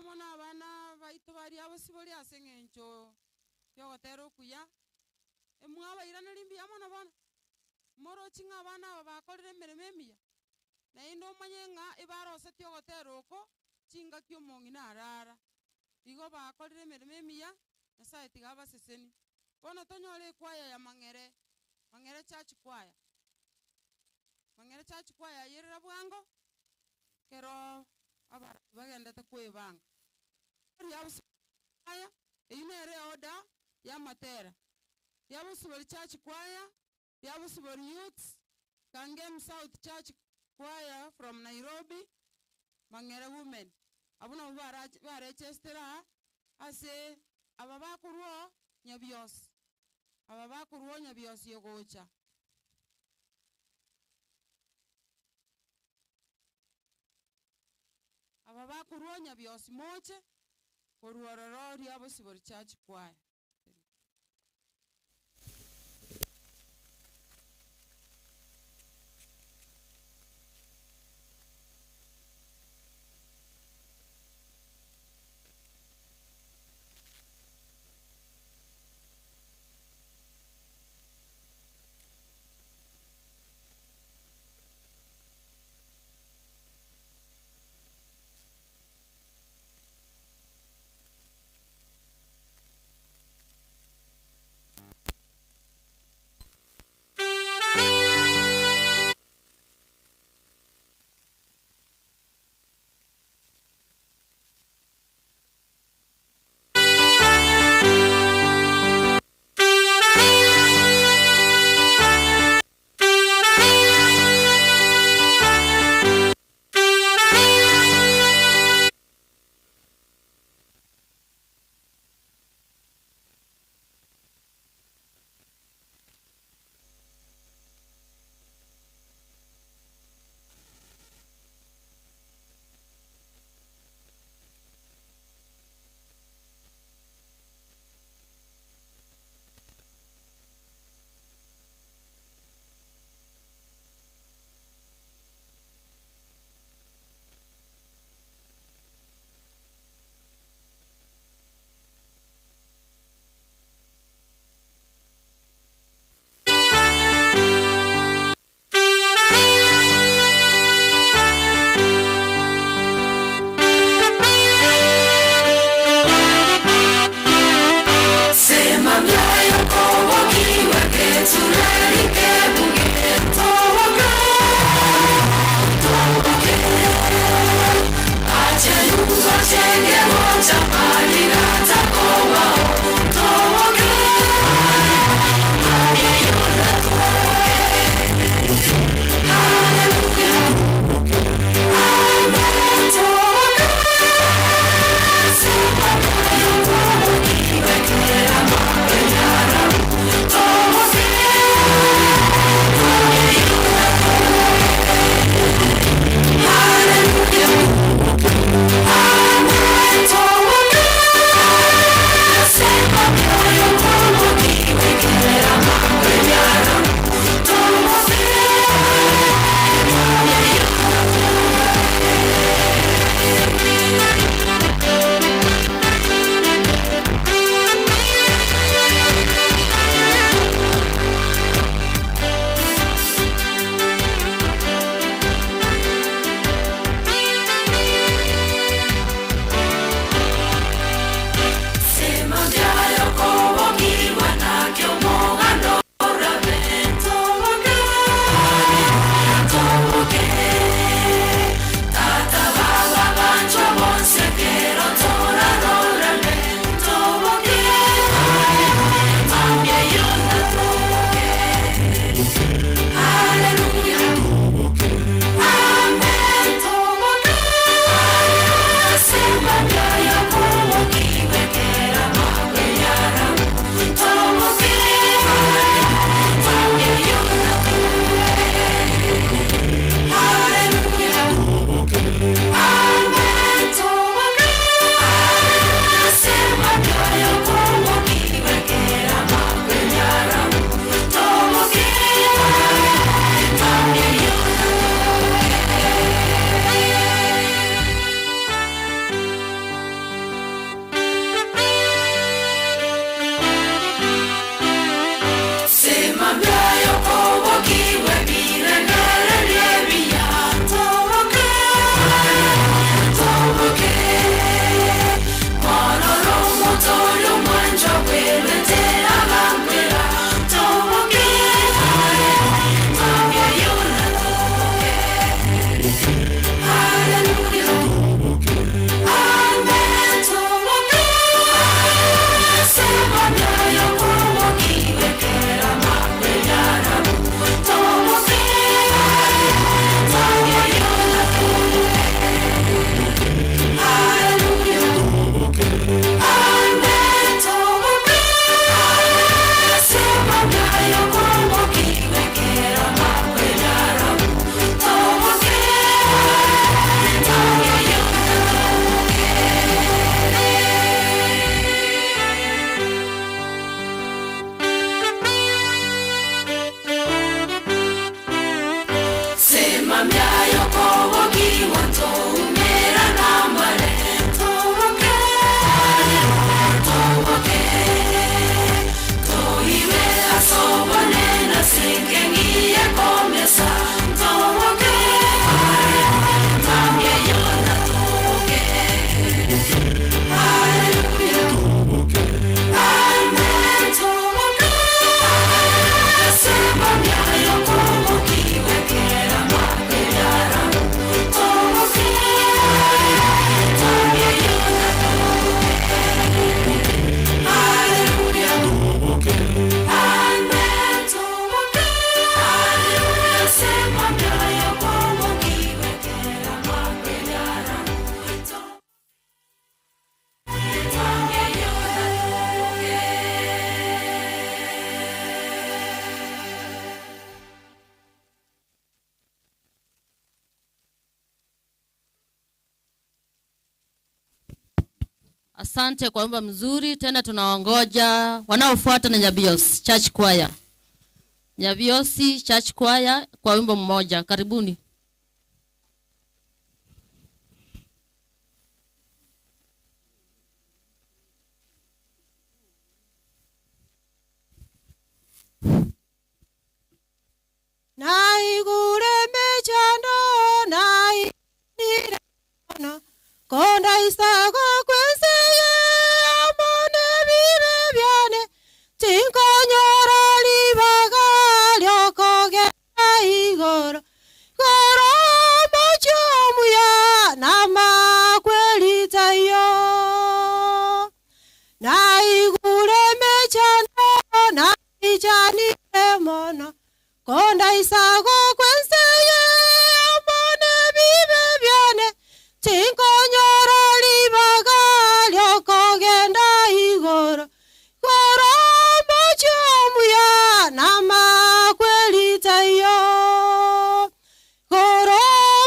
Mbuya mono abana baito bari abosibori ase eng'encho yogotera okuya. Emwabairaneria mbuya mono bono. Morochi ng'a abana aba bakorire emeremo emiya. Naende omanye ng'a ebarosetie ogotera oko chingaki omong'ina arara. Igo bakorire emeremo emiya, Nyasaye tiga abaseseni. Bono tonyore ekwaya ya Mang'ere, Mang'ere Church Choir. Mang'ere Church Choir ayerera bwango, kero abaraki bagendete kwebanga. Aya, eyio nere eorder y'amatera. Riabosibori Church Choir, Riabosibori Youths, Kangem South Church Choir from Nairobi, Mang'ere Women. Abwo nabwo barechestere aa ase aba bakorwa Nyabiosi. Aba bakorwa Nyabiosi egocha. Aba bakorwa Nyabiosi moche, korwa ororo Riabosibori Church Choir. Asante kwa wimbo mzuri. Tena tunaongoja wanaofuata na Nyabiosi Church Choir. Nyabiosi Church Choir kwa wimbo mmoja. Karibuni. Naigure mechando nainireno konda isago kwenseye amone bibe byane tinkonyora libaga lyokogenda igoro goro mochomuya namakwelitayo naigure mechando naichanire mono konda isago kwenseye amone bibe byane tinkonyora libaga lyokogenda igoro goro mochomuya namakwelitayo goro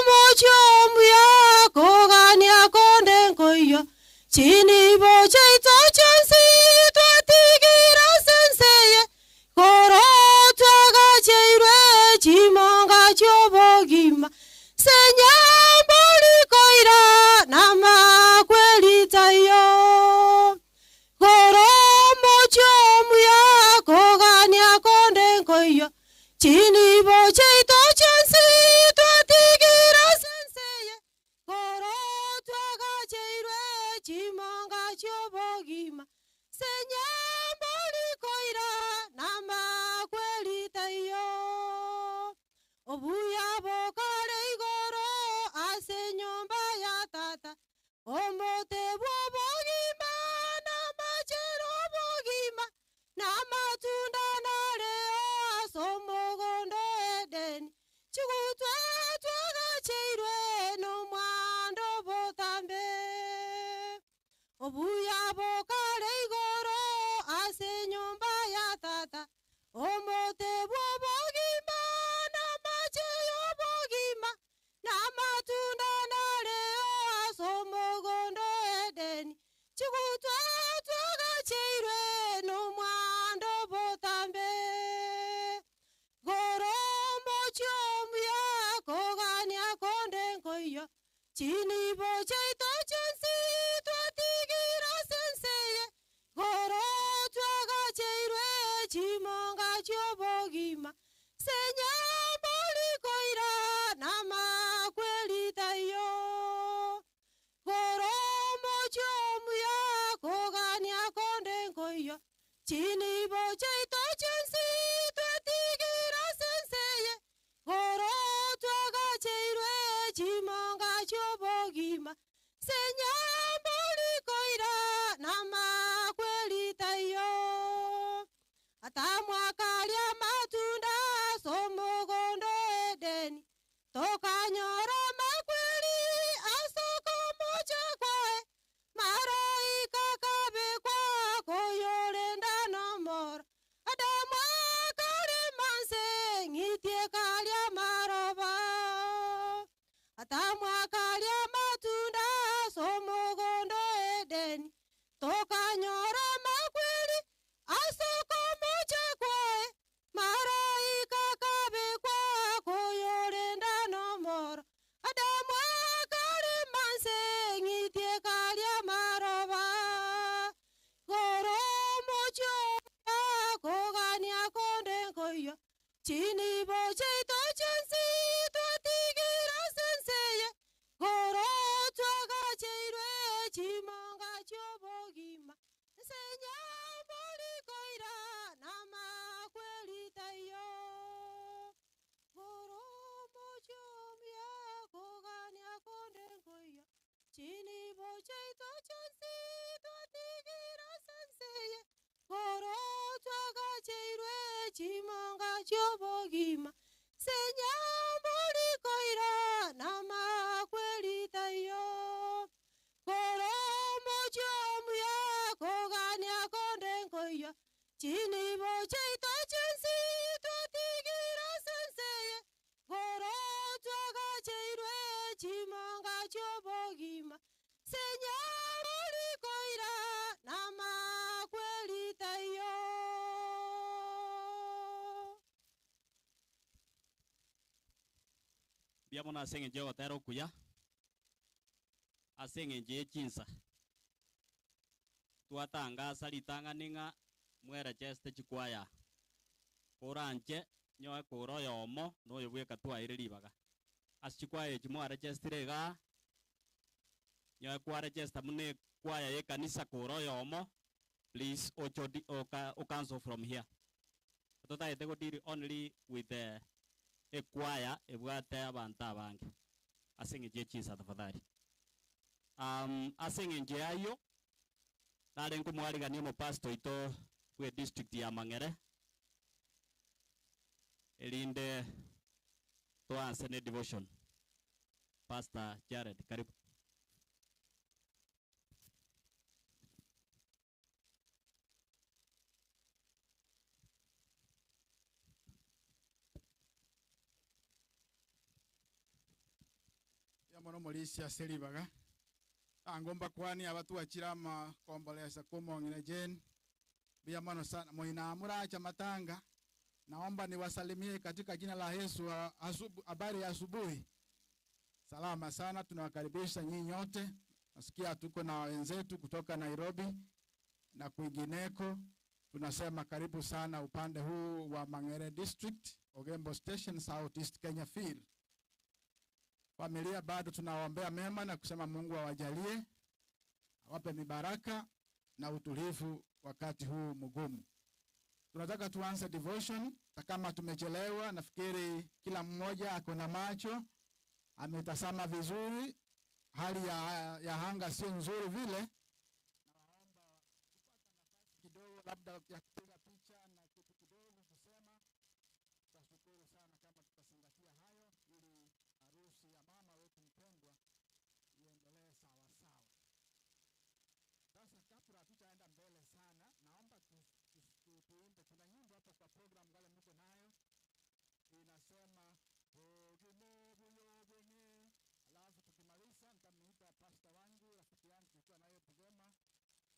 mochomuya kogania konde nkoyo chini bocheito chensi twatigira senseye goro twagacheirwe chimonga chiobogima senyambolikoira namakwelitayo goro mochomuya kogania konde nkoyo chini bocheito chensi twatigira senseye goro twagacheirwe chimonga chiobogima senyambolikoira namakwelitayo obuya bokare igoro ase nyomba ya tata omote bwobogima namachero obogima namatunda nareo ase omogondo Edeni chigutwa twagacheirwe nomwando botambe obuya bokare igoro ase nyomba ya tata omote bwobogima namachero obogima namatunda nareo ase omogondo Edeni chigutwa twagacheirwe nomwando botambe goro mochomuya kogania konde nkoyo chini bocheito chensi twatigira senseye goro twagacheirwe chimonga chiobogima senyambolikoira namakwelitayo goro mochomuya kogania konde nkoyo chini bocheito chensi twatigira senseye goro twagacheirwe chimonga chiobogima senyambolikoira namakwelitayo atamwakalya matunda somogondo Edeni tokanyora makweli asoko mocha kwae maraika kabekwa koyorenda nomoro adamwakale manse ng'itie kalya maroba atamwakalya matunda somogondo Edeni tokanyora makweli asoko mocha kwae maraika kabekwa koyorenda nomoro adamwakale manse ng'itie kalya maroba goro mochomuya kogania konde nkoyo chini bocheito chensi twatigira senseye goro twagacheirwe chimonga chiobogima senyambolikoira namakwelitayo goro mochomuya kogania konde nkoyo chini bocheito chensi twatigira senseye goro twagacheirwe chimonga chiobogima senyambolikoira namakwelitayo goro mochomuya kogania konde nkoyo chini bocheito chensi twatigira senseye goro twagacheirwe chimonga chiobogima senyambolikoira Biamona asenge nje gotera okuya asenge nje chinsa twatangasa ritang'ani ng'a mwerecheste chikwaya koranje nyoe koro yomo noyo bweka twaire ribaga ase chikwaya echi mwarechestire iga nyoe kwarechesta mune kwaya ye kanisa koro yomo. Please ocho oka cancel from here. Tutaete go deal only with the ekwaya ebwate abantu abange asenge nje chinsa tafadhali. Asenge nje ayo nare nkumwarigania omopasto ito bwe district ya Mangere erinde tuanze ne devotion. Pastor Jared, karibu. Yamono molisia selibaga angomba kwani abatu achirama kombolesa kumong'ina Jane biamano sana moina muracha matanga. Naomba niwasalimie katika jina la Yesu. Habari ya asubuhi. Salama sana, tunawakaribisha nyinyi nyote. Nasikia tuko na wenzetu kutoka Nairobi na kwingineko. Tunasema karibu sana upande huu wa Mangere District, Ogembo Station, South East Kenya Field. Familia bado tunawaombea mema na kusema Mungu awajalie, awape mibaraka na utulivu wakati huu mgumu. Tunataka tuanze devotion, kama tumechelewa nafikiri kila mmoja ako na macho, ametazama vizuri, hali ya anga sio nzuri vile. Naomba kupata nafasi kidogo labda ya kupiga picha na kitu kidogo kusema. Tutashukuru sana kama tutazingatia hayo ili harusi ya mama wetu mpendwa iendelee sawa sawa. Sasa kabla hatutaenda mbele sana, naomba tuimbe. Kuna nyimbo hapa kwa program wale mko nayo inasema Bogine. Alafu tukimaliza nitamuita pastor wangu, rafiki yangu tulikuwa naye Bugoma,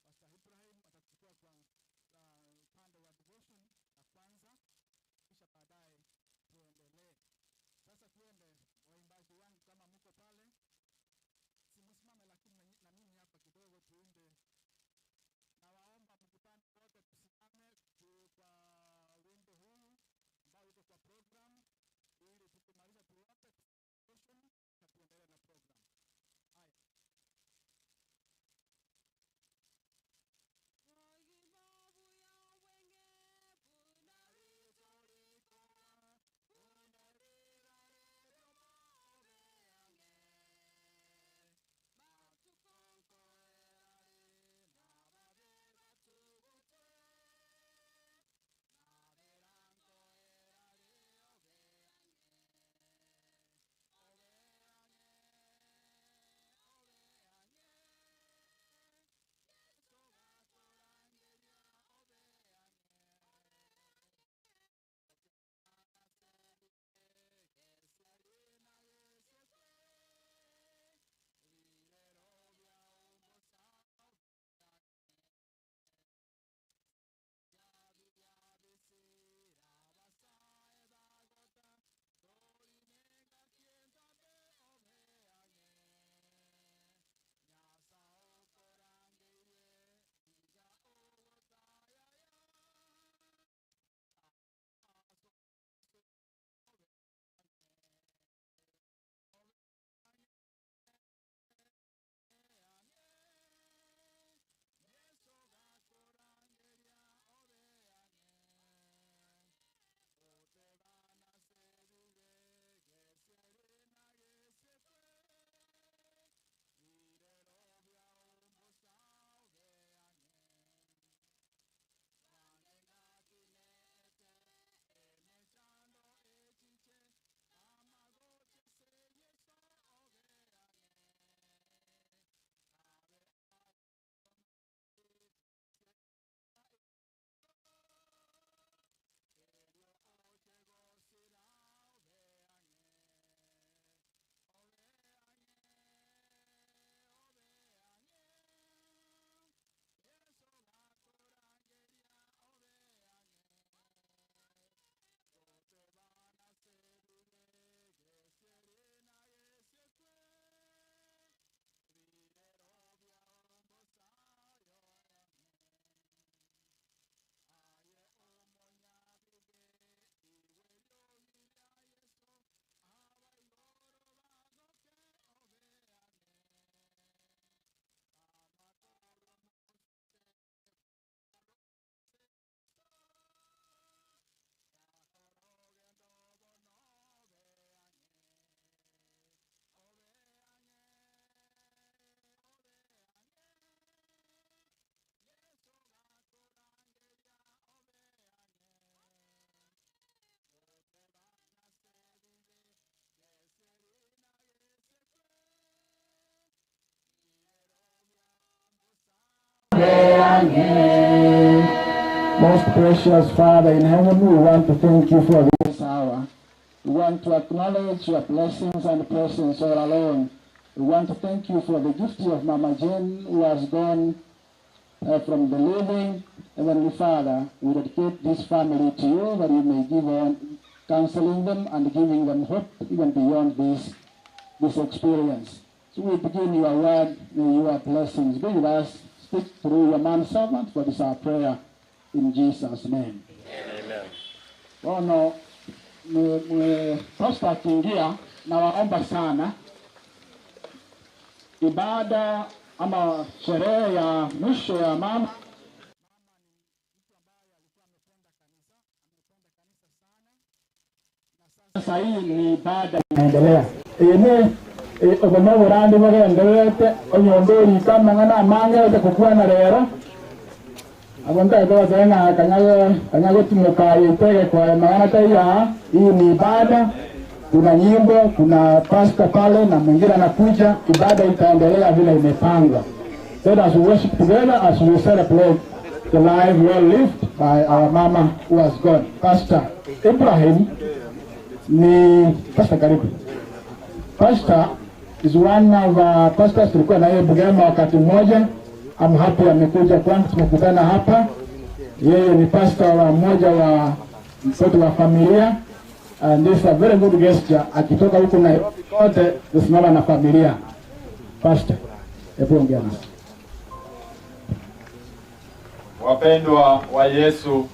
Pastor Ibrahim atachukua kwa upande Most precious Father in heaven, we want to thank you for this hour. We want to acknowledge your blessings and presence all along. We want to thank you for the gift of Mama Jane, who has gone from the living. Heavenly Father, we dedicate this family to you, that you may give on counseling them and giving them hope even beyond this experience. So we begin your word, may your blessings be with us. Speak through your man servant, for this our prayer in Jesus' name. Amen. Bono, pastor akiingia, nawaomba sana ibada ama sherehe ya mwisho ya mama sasa hii ni ibada inaendelea. Ene obomo burandi bugenderete onyondori kama ngana mange ote kukua na rero abonta kwa zenga kanyago kanyago tumuka yetege kwa maana taiya. Hii ni ibada, kuna nyimbo, kuna pastor pale na mwingine anakuja. Ibada itaendelea vile imepangwa. Let us worship together as we celebrate the life well lived by our mama who has gone. Pastor Ibrahim ni pastor, karibu. Pastor is one of our pastors, tulikuwa na yeye Bugema wakati mmoja. I'm happy amekuja kwangu, tumekutana hapa. Yeye ni pastor wa mmoja wa mtoto wa familia, and this is a very good gesture. Akitoka huko Nairobi kote kusimama na familia. Pastor, hebu ongea nasi. Wapendwa wa Yesu,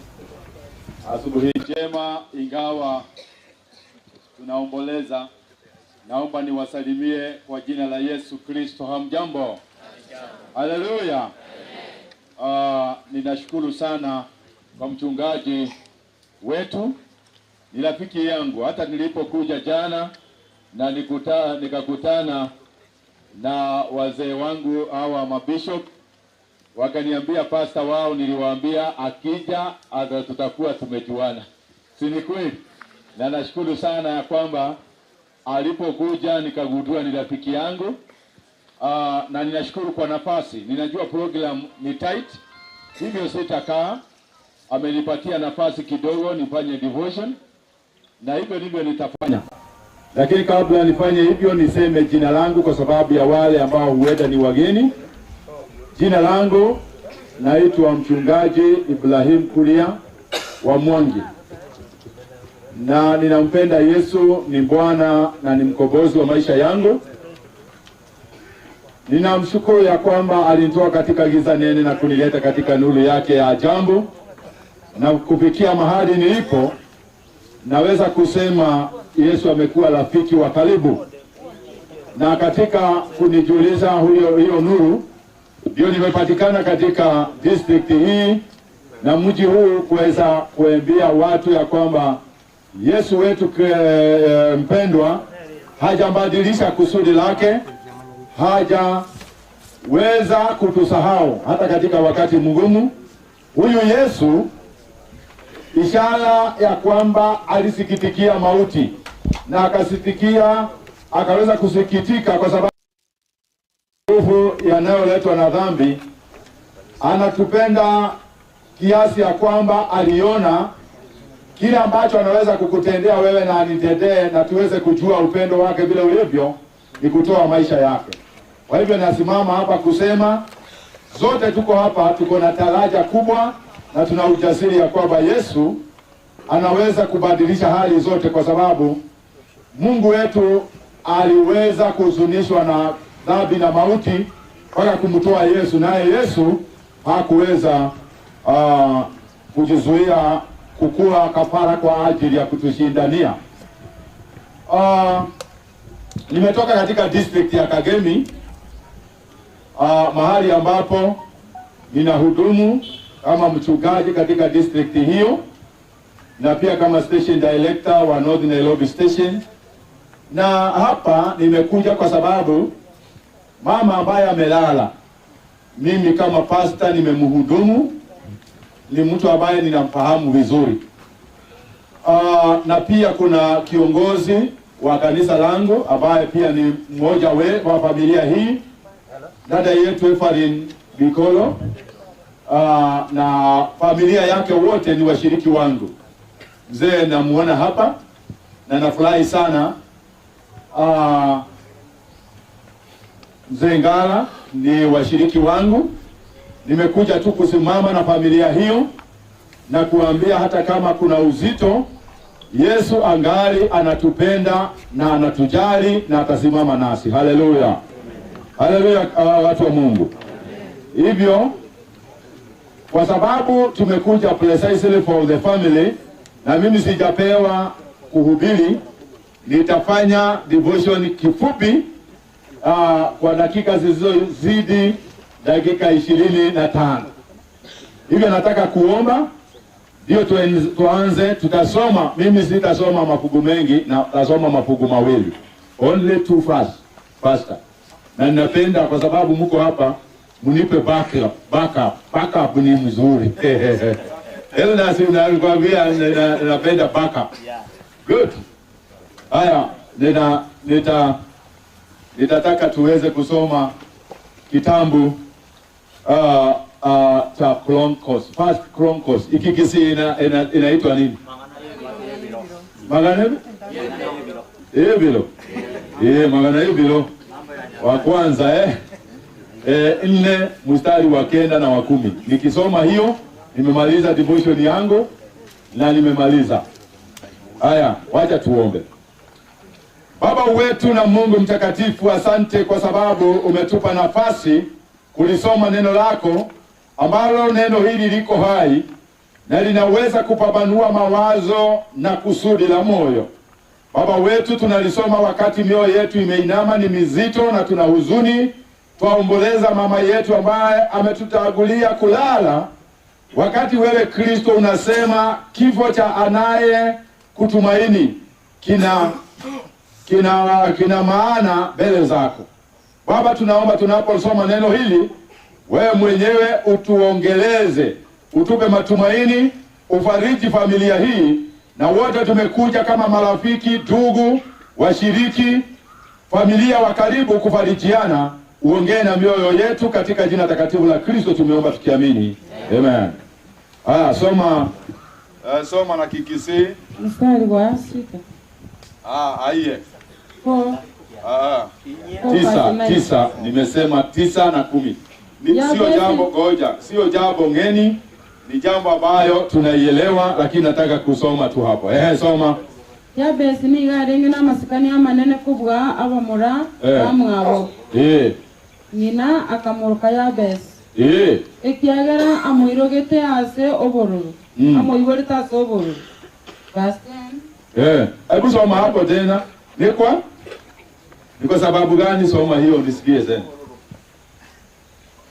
asubuhi njema. Ingawa tunaomboleza, naomba niwasalimie kwa jina la Yesu Kristo. Hamjambo? Haleluya. Ninashukuru sana kwa mchungaji wetu, ni rafiki yangu. Hata nilipokuja jana na nikakutana na wazee wangu hawa mabishop, wakaniambia pastor wao, niliwaambia akija tutakuwa tumejuana, si ni kweli? Na nashukuru sana ya kwamba alipokuja nikagundua ni rafiki yangu. Na ninashukuru kwa nafasi. Ninajua program ni tight, hivyo sitakaa. Amenipatia nafasi kidogo nifanye devotion, na hivyo ndivyo nitafanya. Lakini kabla nifanye hivyo, niseme jina langu kwa sababu ya wale ambao huenda ni wageni. Jina langu naitwa Mchungaji Ibrahim Kuria wa Mwangi, na ninampenda Yesu, ni Bwana na ni mkombozi wa maisha yangu. Ninamshukuru ya kwamba alinitoa katika giza nene na kunileta katika nuru yake ya ajabu, na kufikia mahali nilipo naweza kusema Yesu amekuwa rafiki wa karibu, na katika kunijuliza hiyo nuru ndio nimepatikana katika district hii na mji huu kuweza kuambia watu ya kwamba Yesu wetu mpendwa hajabadilisha kusudi lake, hajaweza kutusahau hata katika wakati mgumu. Huyu Yesu, ishara ya kwamba alisikitikia mauti na akaweza kusikitika kwa sababu nguvu yanayoletwa na dhambi. Anatupenda kiasi ya kwamba aliona kile ambacho anaweza kukutendea wewe na anitendee, na tuweze kujua upendo wake vile ulivyo, ni kutoa maisha yake. Kwa hivyo nasimama hapa kusema zote tuko hapa, tuko na taraja kubwa na tuna ujasiri ya kwamba Yesu anaweza kubadilisha hali zote, kwa sababu Mungu wetu aliweza kuhuzunishwa na dhambi na mauti mpaka kumtoa Yesu, naye Yesu hakuweza kujizuia kukua kafara kwa ajili ya kutushindania. Nimetoka katika district ya Kagemi, mahali ambapo ninahudumu kama mchungaji katika district hiyo na pia kama station director wa North Nairobi Station. Na hapa nimekuja kwa sababu mama ambaye amelala, mimi kama pastor nimemhudumu, ni mtu ambaye ninamfahamu vizuri. Na pia kuna kiongozi wa kanisa langu ambaye pia ni mmoja wa familia hii, dada yetu Efarin Bikolo. na familia yake wote ni washiriki wangu. Mzee namuona hapa na nafurahi sana. Mzee Ngala ni washiriki wangu. Nimekuja tu kusimama na familia hiyo na kuambia hata kama kuna uzito, Yesu angali anatupenda na anatujali na atasimama nasi. Haleluya. Haleluya, watu wa Mungu. Hivyo kwa sababu tumekuja precisely for the family, na mimi sijapewa kuhubiri, nitafanya devotion kifupi kwa dakika zisizozidi dakika 25. Hivyo nataka kuomba ndio tuanze. Tutasoma, mimi sitasoma mafungu mengi, na nasoma mafungu mawili. Only two verse, pastor. Na ninapenda kwa sababu mko hapa, mnipe backup ni mzuri. Elders ninakwambia ninapenda backup. Good. Haya, nitataka tuweze kusoma kitabu cha Chronicles, First Chronicles. Iki kisi inaitwa nini? Magana Ebilo. Magana Ebilo. Wa kwanza 4 mstari wa 9 na wa 10. Nikisoma hiyo nimemaliza devotion yangu na nimemaliza. Haya, wacha tuombe. Baba wetu na Mungu mtakatifu, asante kwa sababu umetupa nafasi kulisoma neno lako, ambalo neno hili liko hai na linaweza kupambanua mawazo na kusudi la moyo. Baba wetu, tunalisoma wakati mioyo yetu imeinama, ni mizito na tuna huzuni. Twaomboleza mama yetu ambaye ametutangulia kulala, wakati wewe Kristo unasema kifo cha anaye kutumaini kina maana mbele zako. Baba, tunaomba tunaposoma neno hili, wewe mwenyewe utuongeleze, utupe matumaini, ufariji familia hii na wote tumekuja kama marafiki, ndugu, washiriki, familia wa karibu kufarijiana. Uongee na mioyo yetu katika jina takatifu la Kristo tumeomba tukiamini. Amen. Haya, soma soma na Kikisi. Mstari wa 6. Aiye. 9, nimesema 9 na 10. Sio jambo goja, sio jambo ngeni, ni jambo ambayo tunaielewa, lakini nataka kusoma tu hapo. Soma. Yabesi ni garenge na masikani amanene kubwa abamura bamwabo. Nina akamuruka Yabesi. Ekiagera amuirogete ase obororo. Amuiborete ase obororo. Verse 10. Hebu soma hapo tena. Ni kwa sababu gani? Soma hiyo nisikie tena.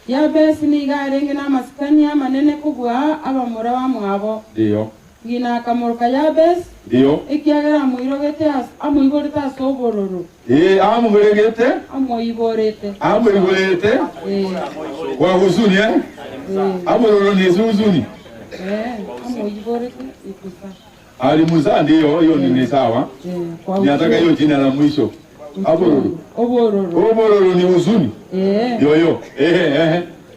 Yabesi ni garenge na masikani amanene kubwa abamura bamwabo. Ndio. Ngina akamuruka Yabesi. Ndio. Ekiagera amuirogete ase amuiborete ase obororo. Amuirogete? Amuiborete. Amuiborete? Kwa huzuni Amuiroro ni huzuni. Amuiborete ikusa. Alimuzaa, ndio, hiyo ni sawa. Ninataka hiyo jina la mwisho. Obororo. Obororo. Obororo ni huzuni. Yo.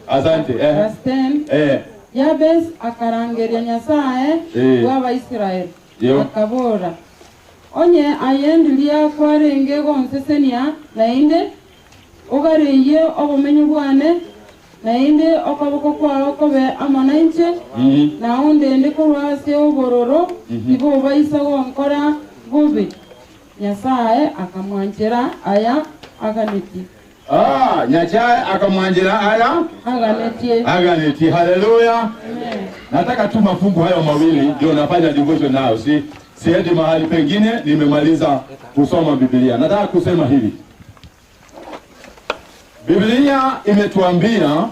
Asante. Verse 10. Yabesi akarangeria Nyasaye w'Abaisraeli. Akabora onye ayendilia kwarenge gonsesenia nainde ogareye obumenyo bwane nainde okoboko kwao kobe amonainche na undende korwase obororo ibo baisa gonkora bubi. Nyasaye akamwanjira aya aganeti. Nyasaye akamwanjira aya aganeti. Aganeti. Haleluya. Nataka tu mafungu hayo mawili ndio nafanya devotion nayo. Siendi mahali pengine, nimemaliza kusoma Biblia. Nataka kusema hivi. Biblia imetuambia,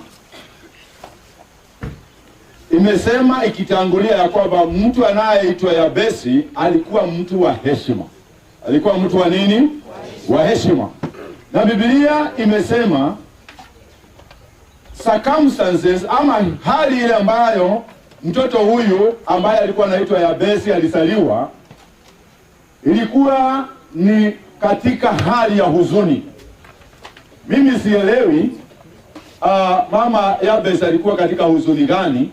imesema ikitangulia ya kwamba mtu anayeitwa Yabesi alikuwa mtu wa heshima. Alikuwa mtu wa nini? Wa heshima. Na Biblia imesema circumstances ama hali ile ambayo mtoto huyu ambaye alikuwa anaitwa Yabesi alizaliwa ilikuwa ni katika hali ya huzuni. Mimi sielewi mama Yabes alikuwa katika huzuni gani.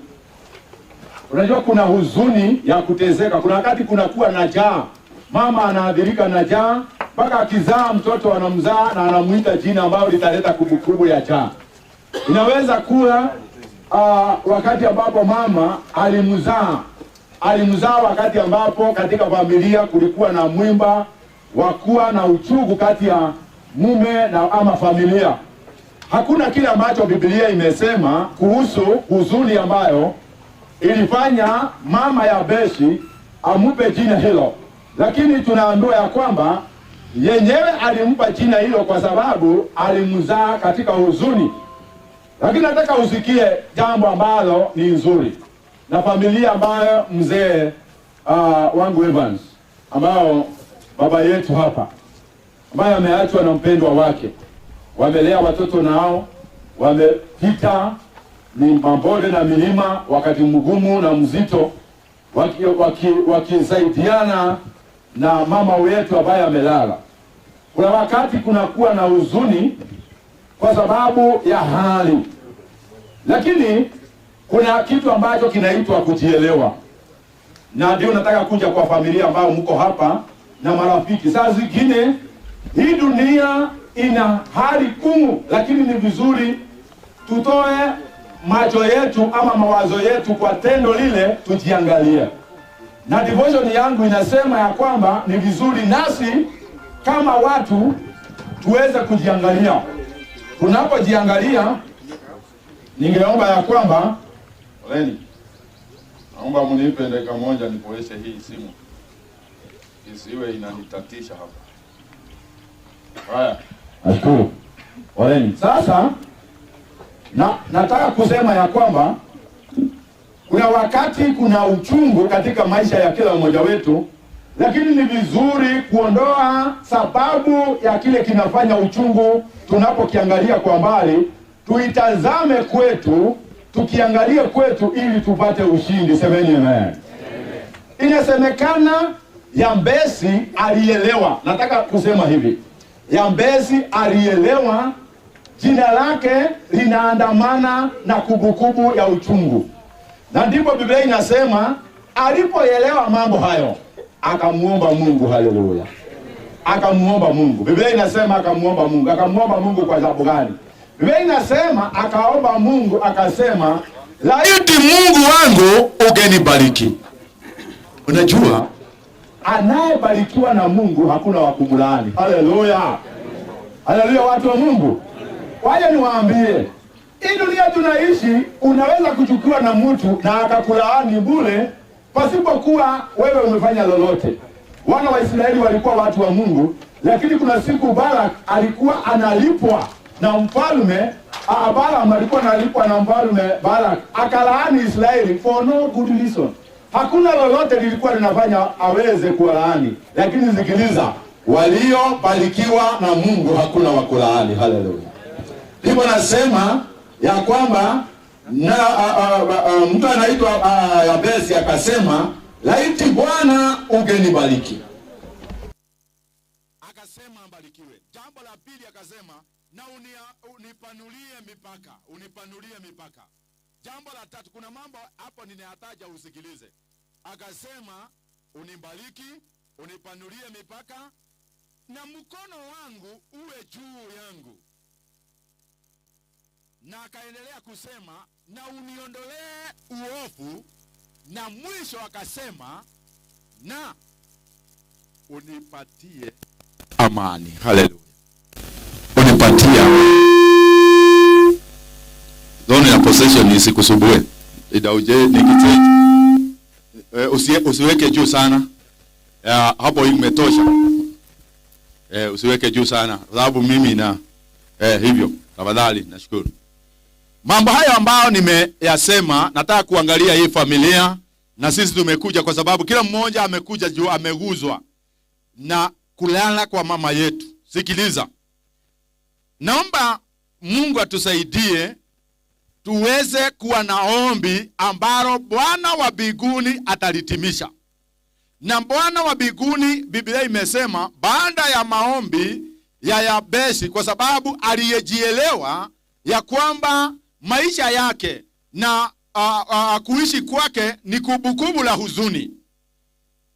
Unajua kuna huzuni ya kutezeka, kuna wakati kunakuwa na njaa, mama anaadhirika na njaa mpaka akizaa mtoto anamzaa na anamuita jina ambalo litaleta kumbukumbu ya njaa. Inaweza kuwa wakati ambapo mama alimzaa wakati ambapo katika familia kulikuwa na mwimba wa kuwa na uchungu kati ya mume na ama familia. Hakuna kile ambacho Biblia imesema kuhusu huzuni ambayo ilifanya mama Yabeshi amupe jina hilo, lakini tunaambiwa ya kwamba yenyewe alimpa jina hilo kwa sababu alimzaa katika huzuni. Lakini nataka usikie jambo ambalo ni nzuri na familia ambayo mzee wangu Evans, ambao baba yetu hapa, ambaye ameachwa na mpendwa wake, wamelea watoto nao, wamepita ni mabonde na milima, wakati mgumu na mzito, wakisaidiana na mama wetu ambaye amelala. Kuna wakati kunakuwa na huzuni kwa sababu ya hali, lakini kuna kitu ambacho kinaitwa kujielewa, na ndio nataka kuja kwa familia ambayo mko hapa na marafiki. Saa zingine hii dunia ina hali ngumu, lakini ni vizuri tutoe macho yetu ama mawazo yetu kwa tendo lile, tujiangalie. Na devotion yangu inasema ya kwamba ni vizuri nasi kama watu tuweze kujiangalia. Tunapojiangalia, ningeomba ya kwamba Leni, naomba mnipe dakika moja nipoeshe hii simu isiwe inanitatisha hapa. Haya, nashukuru. Poleni. Sasa nataka kusema ya kwamba kuna wakati kuna uchungu katika maisha ya kila mmoja wetu, lakini ni vizuri kuondoa sababu ya kile kinafanya uchungu. Tunapokiangalia kwa mbali, tuitazame kwetu, tukiangalie kwetu ili tupate ushindi. Semeni amen. Inasemekana Yambesi alielewa. Nataka kusema hivi, Yambesi alielewa jina lake linaandamana na kumbukumbu ya uchungu, na ndipo Biblia inasema alipoelewa mambo hayo akamuomba Mungu. Haleluya! Akamuomba Mungu. Biblia inasema akamuomba Mungu. Akamuomba Mungu kwa sababu gani? Biblia inasema akaomba Mungu akasema, laiti Mungu wangu ungenibariki. Unajua, anayebarikiwa na Mungu hakuna wa kumlaani. Haleluya! Haleluya, watu wa Mungu. Waje niwaambie, hii dunia tunaishi, unaweza kuchukiwa na mtu na akakulaani bure pasipokuwa wewe umefanya lolote. Wana wa Israeli walikuwa watu wa Mungu, lakini kuna siku Balak alikuwa analipwa na mfalme, Balaam alikuwa analipwa na mfalme Balak, akalaani Israeli for no good reason. Hakuna lolote lilikuwa linafanya aweze kuwalaani, lakini sikiliza, waliobarikiwa na Mungu hakuna wa kulaani. Haleluya. Ndipo nasema ya kwamba na mtu anaitwa Yabesi akasema, laiti Bwana ungenibariki. Akasema ambarikiwe. Jambo la pili akasema, na unipanulie mipaka, unipanulie mipaka. Jambo la tatu, kuna mambo hapo ninayataja usikilize. Akasema unibariki, unipanulie mipaka, na mkono wangu uwe juu yangu. Na akaendelea kusema, na uniondolee uovu. Na mwisho akasema, na unipatie amani. Haleluya. Unipatie amani. Zone ya possession isikusumbue. Idauje nikite. Usiweke juu sana. Hapo imetosha. Usiweke juu sana. Sababu mimi na hivyo. Tafadhali nashukuru. Mambo hayo ambayo nimeyasema, nataka kuangalia hii familia, na sisi tumekuja kwa sababu kila mmoja amekuja juu ameguzwa na kulala kwa mama yetu. Sikiliza. Naomba Mungu atusaidie tuweze kuwa na ombi ambalo Bwana wa mbinguni atalitimisha. Na Bwana wa mbinguni, Biblia imesema baada ya maombi ya Yabesi, kwa sababu aliyejielewa ya kwamba maisha yake na kuishi kwake ni kumbukumbu la huzuni,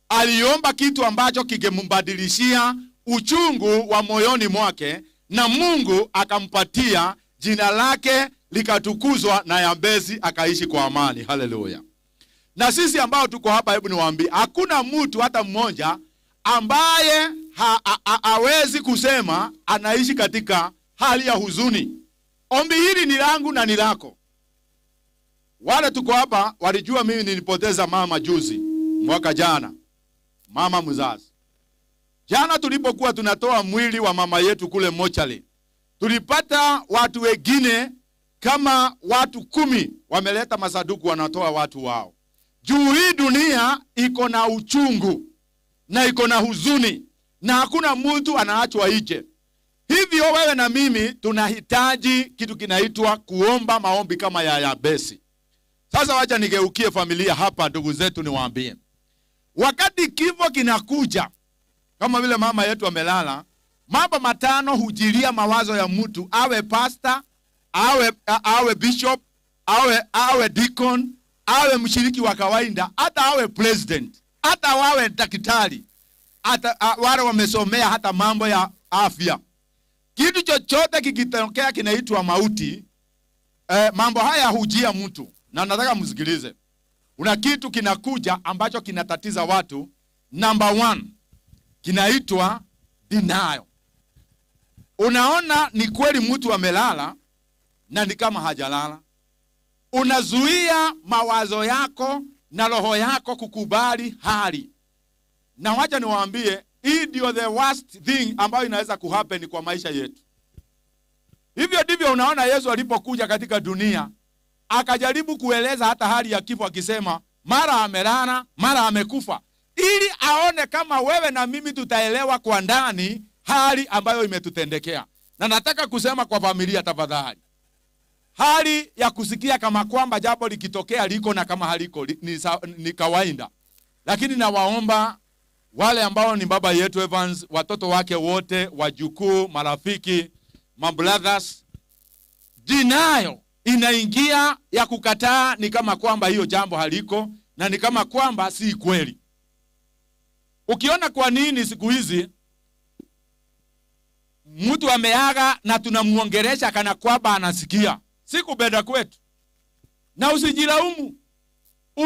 aliomba kitu ambacho kingembadilishia uchungu wa moyoni mwake, na Mungu akampatia, jina lake likatukuzwa na Yabesi akaishi kwa amani. Haleluya! Na sisi ambao tuko hapa, hebu niwaambie, hakuna mtu hata mmoja ambaye hawezi kusema anaishi katika hali ya huzuni. Ombi hili ni langu na ni lako. Wale tuko hapa walijua mimi nilipoteza mama juzi, mwaka jana, mama mzazi. Jana tulipokuwa tunatoa mwili wa mama yetu kule mochari, tulipata watu wengine kama watu 10 wameleta masanduku wanatoa watu wao. Juu hii dunia iko na uchungu na iko na huzuni na hakuna mtu anaachwa nje. Hivyo wewe na mimi tunahitaji kitu kinaitwa kuomba maombi kama ya Yabesi. Sasa wacha nigeukie familia hapa, ndugu zetu, niwaambie. Wakati kifo kinakuja, kama vile mama yetu amelala, mambo matano hujilia mawazo ya mtu, awe pastor, awe bishop, awe deacon, awe mshiriki wa kawaida, hata awe president, hata wawe daktari, hata wale wamesomea hata mambo ya afya. Kitu chochote kikitokea kinaitwa mauti, mambo haya hujia mtu. Na nataka msikilize. Kuna kitu kinakuja ambacho kinatatiza watu. Number 1, kinaitwa denial. Unaona ni kweli mtu amelala na ni kama hajalala. Unazuia mawazo yako na roho yako kukubali hali. Na wacha niwaambie, hii ndio the worst thing ambayo inaweza kuhappen kwa maisha yetu. Hivyo ndivyo unaona Yesu alipokuja katika dunia, akajaribu kueleza hata hali ya kifo akisema mara amelala, mara amekufa, ili aone kama wewe na mimi tutaelewa kwa ndani hali ambayo imetutendekea. Na nataka kusema kwa familia, tafadhali, hali ya kusikia kama kwamba jambo likitokea liko na kama haliko ni kawaida. Lakini nawaomba wale ambao ni baba yetu Evans, watoto wake wote, wajukuu, marafiki, mabrothers, denial inaingia ya kukataa, ni kama kwamba hiyo jambo haliko na ni kama kwamba si kweli. Ukiona kwa nini siku hizi mtu ameaga na tunamuongelesha kana kwamba anasikia, si kupenda kwetu. Na usijilaumu,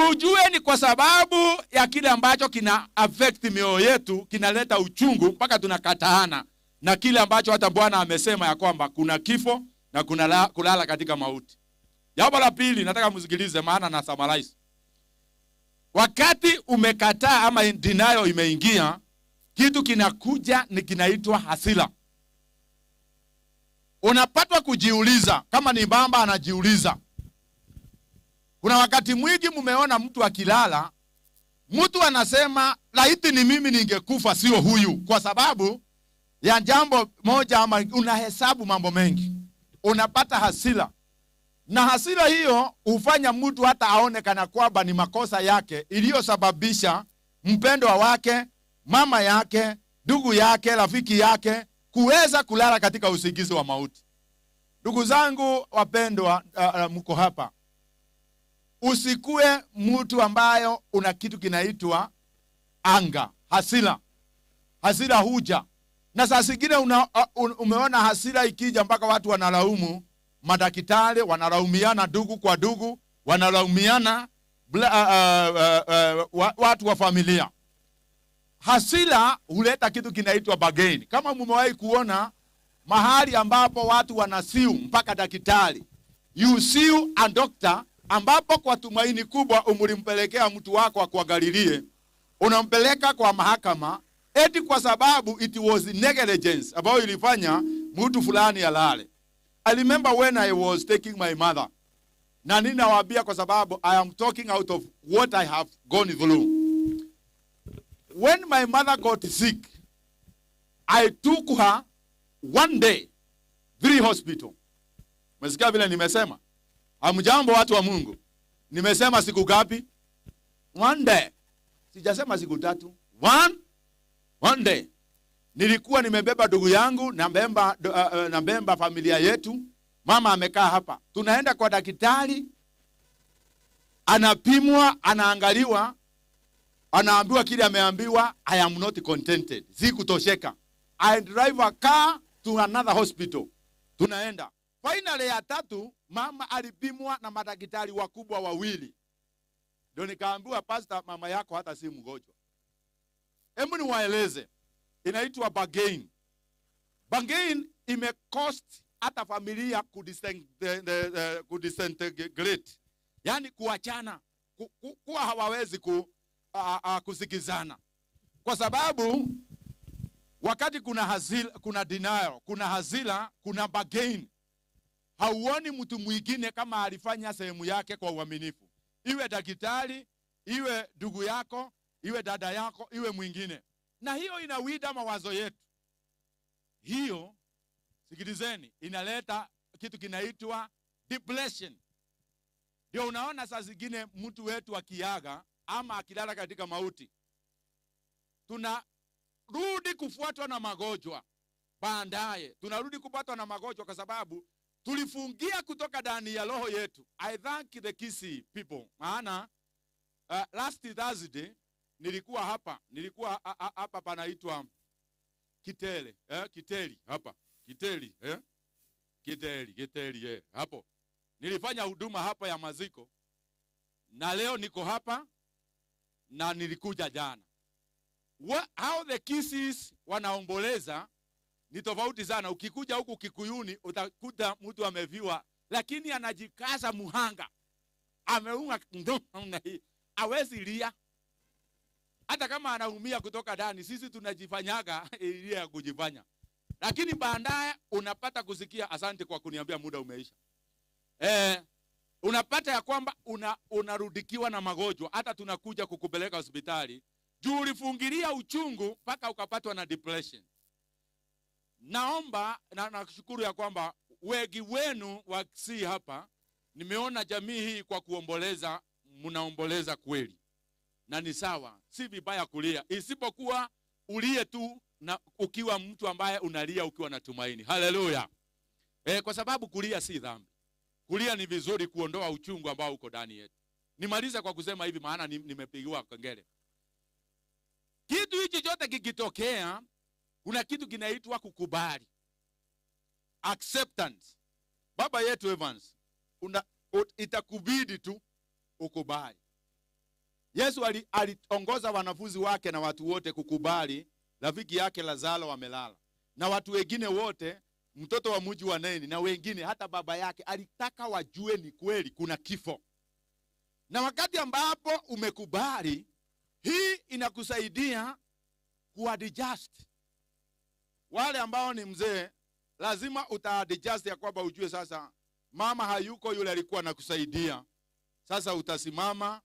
ujue ni kwa sababu ya kile ambacho kina affect mioyo yetu, kinaleta uchungu mpaka tunakataana na kile ambacho hata Bwana amesema ya kwamba kuna kifo na kuna kulala katika mauti. Jambo la pili nataka msikilize, maana na summarize. Wakati umekataa ama denial imeingia, kitu kinakuja ni kinaitwa hasira. Unapatwa kujiuliza, kama ni baba anajiuliza. Kuna wakati mwingi mumeona mtu akilala, mtu anasema laiti ni mimi ningekufa sio huyu, kwa sababu ya jambo moja ama unahesabu mambo mengi. Unapata hasira. Na hasira hiyo hufanya mtu hata aone kana kwamba ni makosa yake iliyosababisha mpendwa wake, mama yake, ndugu yake, rafiki yake kuweza kulala katika usingizi wa mauti. Ndugu zangu wapendwa, mko hapa. Usikue mtu ambayo una kitu kinaitwa anga, hasira. Hasira huja. Na saa zingine umeona hasira ikija mpaka watu wanalaumu madaktari, wanalaumiana ndugu kwa ndugu, wanalaumiana watu wa familia. Hasira huleta kitu kinaitwa bargain. Kama mmewahi kuona mahali ambapo watu wanasue mpaka daktari, you sue a doctor, ambapo kwa tumaini kubwa umlimpelekea mtu wako akuangalilie, unampeleka kwa mahakama eti kwa sababu it was negligence ambayo ilifanya mtu fulani alale. I remember when I was taking my mother. Na ninawaambia kwa sababu I am talking out of what I have gone through. When my mother got sick, I took her one day, 3 hospital. Umesikia vile nimesema? Hamjambo watu wa Mungu. Nimesema siku ngapi? One day. Sijasema siku tatu. One day. Nilikuwa nimebeba ndugu yangu, nabeba familia yetu. Mama amekaa hapa, tunaenda kwa daktari, anapimwa, anaangaliwa, anaambiwa kile ameambiwa, "I am not contented, sikutosheka." I drive a car to another hospital, tunaenda. Finally ya tatu, mama alipimwa na madaktari wakubwa wawili, ndio nikaambiwa, "Pastor, mama yako hata si mgonjwa." Hebu niwaeleze, inaitwa bargain. Bargain imecost hata familia kudisintegrate, yani kuachana, kuwa hawawezi kusikizana, kwa sababu wakati kuna hasira, kuna denial, kuna hasira, kuna bargain, hauoni mtu mwingine kama alifanya sehemu yake kwa uaminifu, iwe daktari, iwe ndugu yako, iwe dada yako, iwe mwingine, na hiyo inawida mawazo yetu. Hiyo, sikilizeni, inaleta kitu kinaitwa depression. Ndio unaona saa zingine mtu wetu akiaga ama akilala katika mauti, tunarudi kufuatwa na magonjwa baadaye, tunarudi kupatwa na magonjwa kwa sababu tulifungia kutoka ndani ya roho yetu. I thank the Kisii people, maana last Thursday nilikuwa hapa, nilikuwa hapa panaitwa Kitele, Kiteli hapa, Kiteli, Kiteli, Kiteli, hapo. Nilifanya huduma hapa ya maziko, na leo niko hapa na nilikuja jana. How the Kisiis wanaomboleza ni tofauti sana. Ukikuja huku Kikuyuni utakuta mtu ameviwa, lakini anajikaza muhanga, ameunga namna hii, hawezi lia hata kama anaumia kutoka ndani. Sisi tunajifanyaga ile ya kujifanya, lakini baadaye unapata kusikia, asante kwa kuniambia muda umeisha. Unapata ya kwamba unarudikiwa na magonjwa, hata tunakuja kukupeleka hospitali juu ulifungilia uchungu mpaka ukapatwa na depression. Naomba na nashukuru ya kwamba wengi wenu wa Kisii hapa, nimeona jamii hii kwa kuomboleza, mnaomboleza kweli. Na ni sawa, si vibaya kulia, isipokuwa ulie tu na ukiwa mtu ambaye unalia ukiwa na tumaini. Haleluya. Kwa sababu kulia si dhambi. Kulia ni vizuri kuondoa uchungu ambao uko ndani yetu. Nimalize kwa kusema hivi, maana nimepigiwa kengele. Kitu hichi chote kikitokea, kuna kitu kinaitwa kukubali. Acceptance. Baba yetu Evans, itakubidi tu ukubali. Yesu aliongoza wanafunzi wake na watu wote kukubali rafiki yake Lazaro amelala. Na watu wengine wote, mtoto wa mji wa Naini na wengine, hata baba yake alitaka wajue ni kweli kuna kifo. Na wakati ambapo umekubali, hii inakusaidia kuadjust. Wale ambao ni mzee, lazima utaadjust ya kwamba ujue sasa mama hayuko, yule alikuwa anakusaidia. Sasa utasimama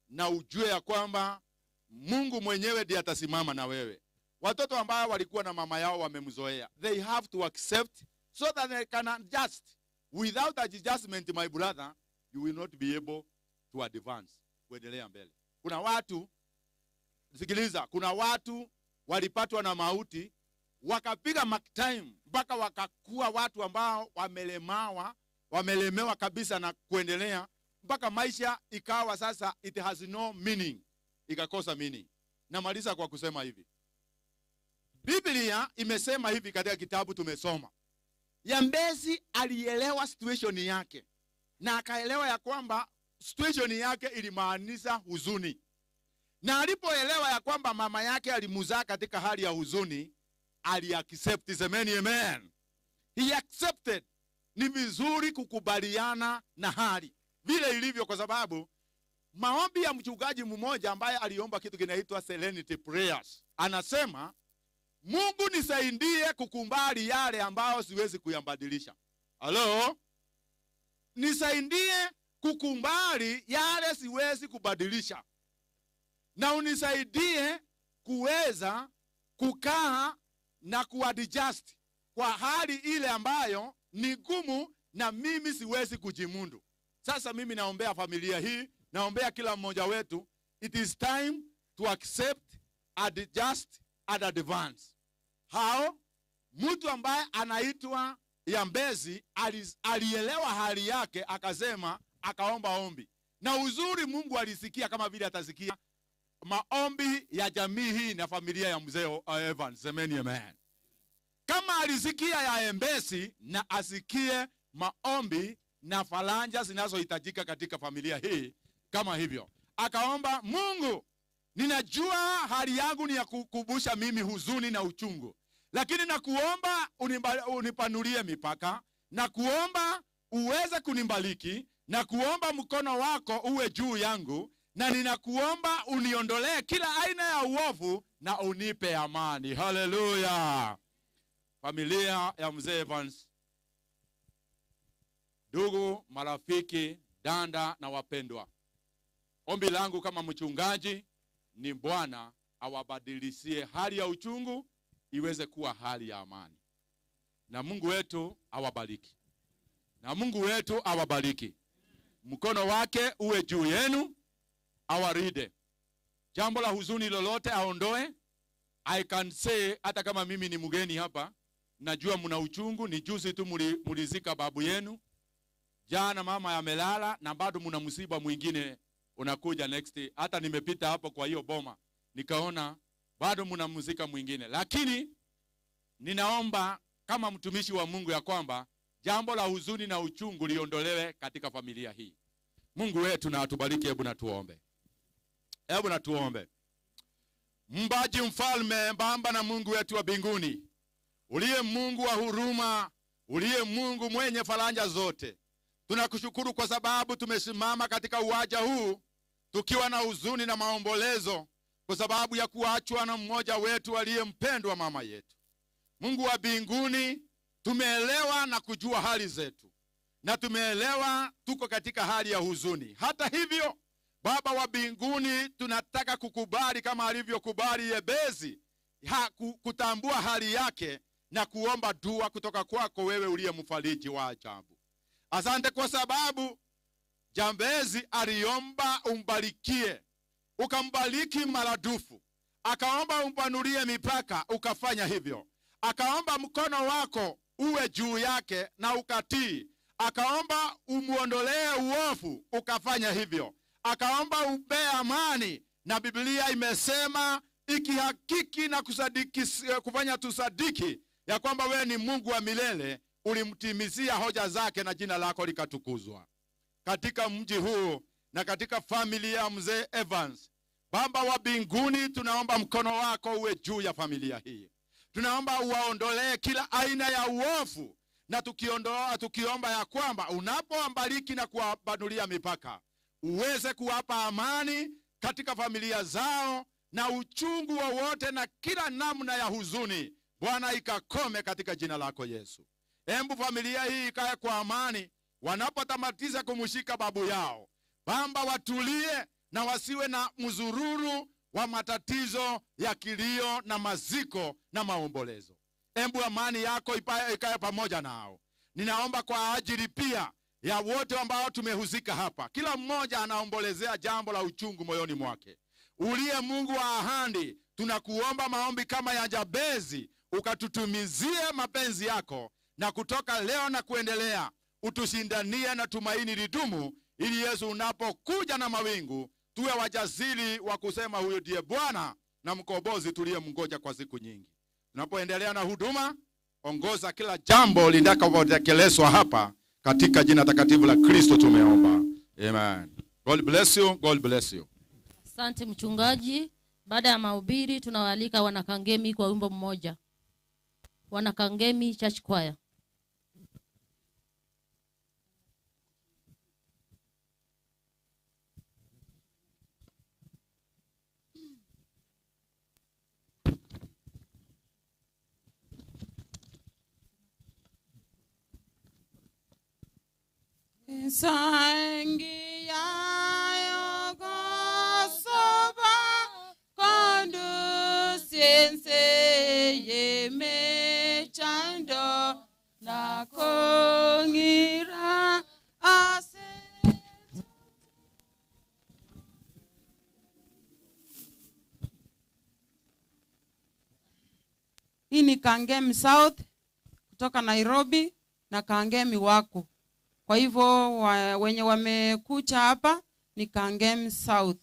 na ujue ya kwamba Mungu mwenyewe ndiye atasimama na wewe. Watoto ambao walikuwa na mama yao wamemzoea, they have to accept so that they can adjust. Without adjustment, my brother, you will not be able to advance, kuendelea mbele. Kuna watu, sikiliza, kuna watu walipatwa na mauti, wakapiga mark time mpaka wakakuwa watu ambao wamelemewa kabisa na kuendelea mpaka maisha ikawa sasa it has no meaning, ikakosa meaning. Namaliza kwa kusema hivi. Biblia imesema hivi katika kitabu tumesoma. Yambezi alielewa situation yake na akaelewa ya kwamba situation yake ilimaanisha huzuni. Na alipoelewa ya kwamba mama yake alimzaa katika hali ya huzuni, aliaccept. Semeni amen. He accepted. Ni vizuri kukubaliana na hali vile ilivyo, kwa sababu maombi ya mchungaji mmoja ambaye aliomba kitu kinaitwa serenity prayers, anasema Mungu nisaidie kukubali yale ambayo siwezi kuyabadilisha. Halo? Nisaidie kukubali yale siwezi kubadilisha. Na unisaidie kuweza kukaa na kuadjust kwa hali ile ambayo ni ngumu na mimi siwezi kujimundu. Sasa mimi naombea familia hii, naombea kila mmoja wetu. It is time to accept, adjust and advance. Hao mtu ambaye anaitwa Yambezi alielewa hali yake, akasema, akaomba ombi. Na uzuri Mungu alisikia kama vile atasikia maombi ya jamii hii na familia ya mzee Evans. Semeni amen. Kama alisikia ya Yambezi, na asikie maombi na falanja zinazohitajika katika familia hii kama hivyo. Akaomba, Mungu, ninajua hali yangu ni ya kukubusha mimi huzuni na uchungu, lakini nakuomba unipanulie mipaka, na kuomba uweze kunibariki, na kuomba mkono wako uwe juu yangu, na ninakuomba uniondolee kila aina ya uovu na unipe amani. Haleluya. Familia ya mzee Evans, ndugu, marafiki, danda na wapendwa, ombi langu kama mchungaji ni Bwana awabadilishie hali ya uchungu iweze kuwa hali ya amani. Na Mungu wetu awabariki. Na Mungu wetu awabariki. Mkono wake uwe juu yenu, awaride. Jambo la huzuni lolote aondoe. I can say, hata kama mimi ni mgeni hapa, najua mna uchungu, ni juzi tu mulizika babu yenu. Jana mama amelala na bado mna msiba mwingine unakuja next. Hata nimepita hapo kwa hiyo boma, nikaona bado mna muzika mwingine. Lakini ninaomba kama mtumishi wa Mungu ya kwamba jambo la huzuni na uchungu liondolewe katika familia hii. Mungu wetu na atubariki. Hebu na tuombe. Hebu na tuombe. Mbaji mfalme, Baba na Mungu wetu wa mbinguni, uliye Mungu wa huruma, uliye Mungu mwenye faranja zote, tunakushukuru kwa sababu tumesimama katika uwanja huu tukiwa na huzuni na maombolezo kwa sababu ya kuachwa na mmoja wetu aliyempendwa mama yetu. Mungu wa mbinguni, tumeelewa na kujua hali zetu, na tumeelewa tuko katika hali ya huzuni. Hata hivyo, Baba wa mbinguni, tunataka kukubali kama alivyokubali Yabezi, kutambua hali yake na kuomba dua kutoka kwako wewe uliye mfariji wa ajabu. Asante kwa sababu Jabezi aliomba umbarikie, ukambariki maradufu. Akaomba umpanulie mipaka, ukafanya hivyo. Akaomba mkono wako uwe juu yake na ukatii. Akaomba umuondolee uovu, ukafanya hivyo. Akaomba umpe amani, na Biblia imesema ikihakiki na kusadiki, kufanya tusadiki ya kwamba wewe ni Mungu wa milele, ulimtimizia hoja zake na jina lako likatukuzwa. Katika mji huu na katika familia ya mzee Evans, Baba wa mbinguni, tunaomba mkono wako uwe juu ya familia hii. Tunaomba uwaondolee kila aina ya uovu, na tukiomba ya kwamba unapowabariki na kuwapanulia mipaka, uweze kuwapa amani katika familia zao, na uchungu wowote na kila namna ya huzuni, Bwana, ikakome katika jina lako Yesu. Embu familia hii ikae kwa amani wanapotamatiza kumshika babu yao. Baba, watulie na wasiwe na mzururu wa matatizo ya kilio na maziko na maombolezo. Embu amani yako ikae pamoja nao. Ninaomba kwa ajili pia ya wote ambao tumehusika hapa. Kila mmoja anaombolezea jambo la uchungu moyoni mwake. Uliye Mungu wa ahadi, tunakuomba maombi kama ya Jabezi, ukatutumizie mapenzi yako, na kutoka leo na kuendelea utushindanie na tumaini lidumu, ili Yesu unapokuja na mawingu tuwe wajasiri wa kusema huyo ndiye Bwana na mkombozi tuliyemngoja kwa siku nyingi. Tunapoendelea na huduma, ongoza kila jambo litakalotekelezwa hapa, katika jina takatifu la Kristo tumeomba. Amen. God bless you. God bless you. Asante mchungaji. Baada ya mahubiri tunawaalika wanakangemi kwa wimbo mmoja. Wanakangemi Church Choir. Sangi yayo gosoba kondu sense yeme chando na kongira ase. Hii ni Kangemi South kutoka Nairobi. na Kangemi wako. Kwa hivyo wenye wamekucha hapa ni Kangemi South.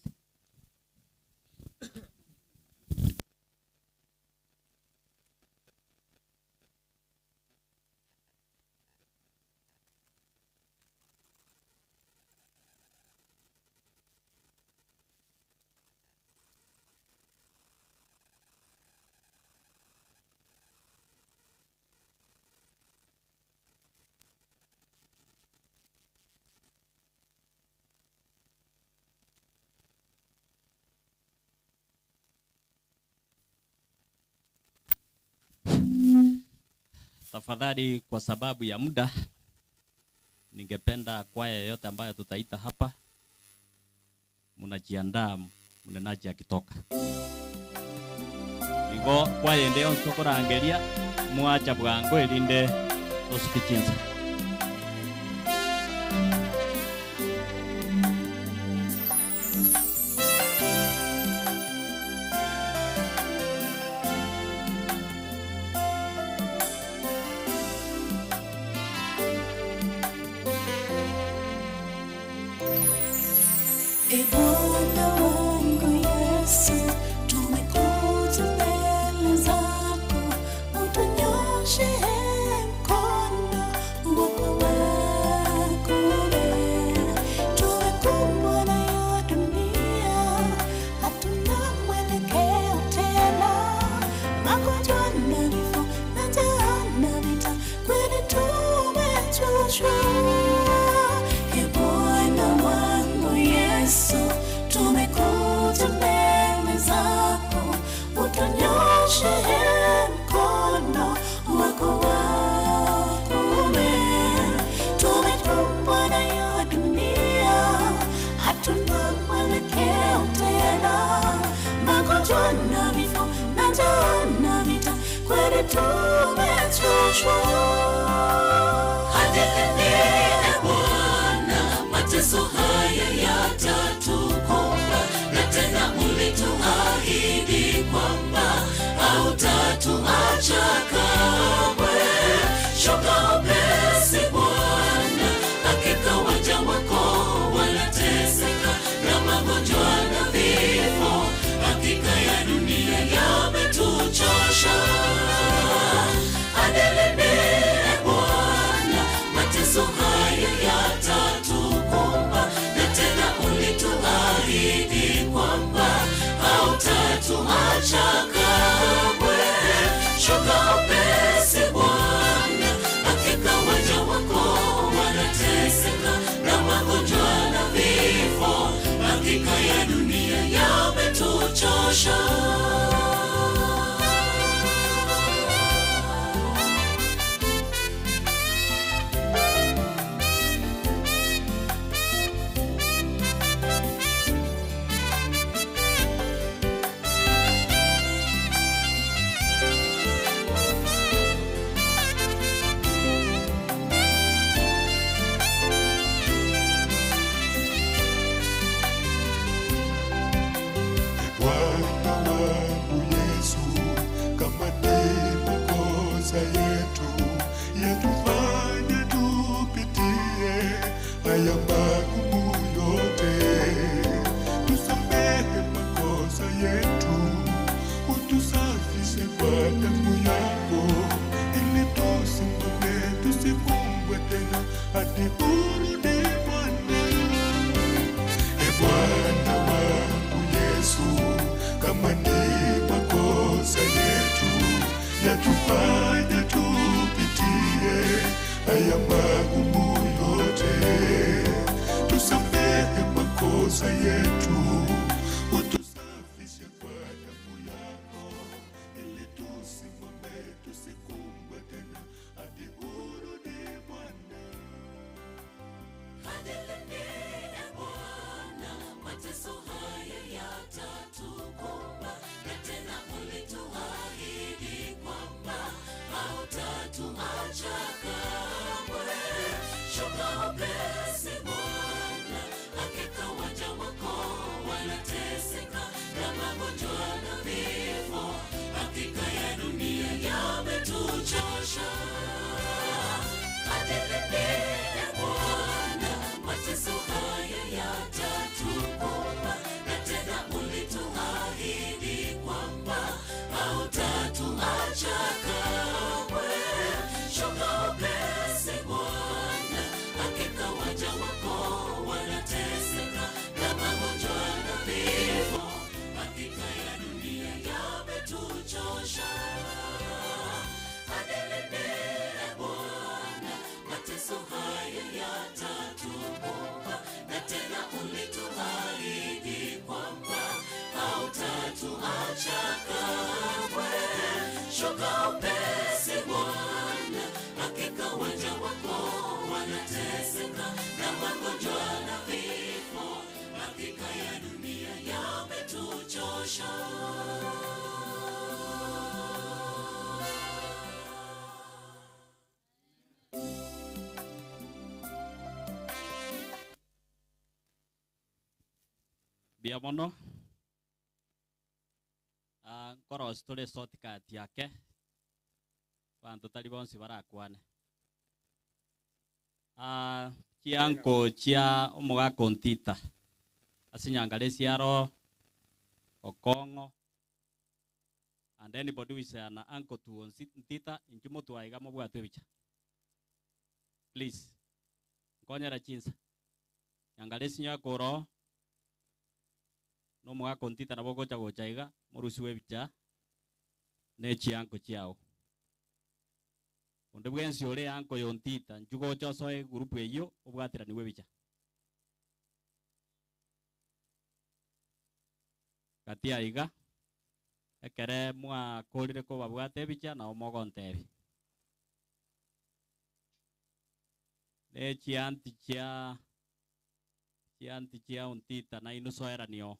Tafadhali, kwa sababu ya muda, ningependa kwaya yoyote ambayo tutaita hapa, mnajiandaa mnenaji akitoka. Igo kwaya ndio nsokorangeria mwacha bwango elinde osikichinza. E Bwana wangu Yesu, tumekuja mbele zako, utunyoshe mkono wako wa kuume. Tumekumbwa na ya dunia, hatuna mwelekeo tena, magonjwa na vifo na njaa na vita, kweli tumechoshwa. E Bwana wangu Yesu, tumekuja mbele zako, utunyoshe mkono wako wa kuume. Tumekumbwa na ya dunia, hatuna mwelekeo tena, magonjwa na vifo na njaa na vita, kweli tumechoshwa. Hadi lini, e Bwana, mateso haya yatatukumba? Na tena ulituahidi kwamba hautatuacha kamwe. Shuka upesi Bwana, hakika waja wako wanateseka na magonjwa na vifo, hakika ya dunia yametuchosha. Hadi lini, e Bwana, mateso haya yatatukumba? Na tena ulituahidi kwamba hautatuacha kamwe. Shuka upesi Bwana, hakika waja wako wanateseka na magonjwa na vifo, hakika ya dunia yametuchosha. Bwana wangu Yesu, kama ni makosa yetu yatufanye tupitie haya magumu yote, tusamehe makosa yetu, utusafishe kwa damu yako, ili tusimame tusikumbwe tena hadi urudi Bwana. E Bwana wangu Yesu, kama ni makosa yetu yatufanye tupitie haya magumu yote, tusamehe makosa yetu, utusafishe kwa damu yako, ili tusimame tusikumbwe tena hadi urudi Bwana. Hadi lini, e Bwana, mateso haya yatatukumba? Na tena ulituahidi kwamba hautatuacha kamwe. Shuka upesi Bwana, hakika waja wako wanateseka na magonjwa na vifo, hakika ya dunia yametuchosha. lini e Bwana mateso haya yatatukoma? Na tena ulituahidi kwamba hautatuacha kamwe. Shuka upesi Bwana, hakika waja wako wanateseka na magonjwa na vifo. Hakika ya dunia yametuchosha. Hadi lini e Bwana mateso haya yatatukoma? Na tena ulituahidi kwamba hautatuacha kamwe. Shuka upesi Bwana, hakika waja wako wanateseka na magonjwa na vifo. Hakika ya dunia yametuchosha. Mbia mono nkoro turi shortcut yake bantu tari bonsi barakwane chianko chia omogaka Ontita ase nyangare siaro Okong'o and anybody who is an uncle to Ontita inchu motwaiga mobwate ebicha please nkonyera chinsa nyangare sinyakoro no mwaka Ontita nabo gocha gocha iga morusiwe ebicha ne chianko chiao onde bwensi ore anko yontita njugocha osoe group eyo obwatiraniwe ebicha katia iga ekere mwakorire ko babwate ebicha nao mogontebi ne chianti chia Ontita na inusoeranio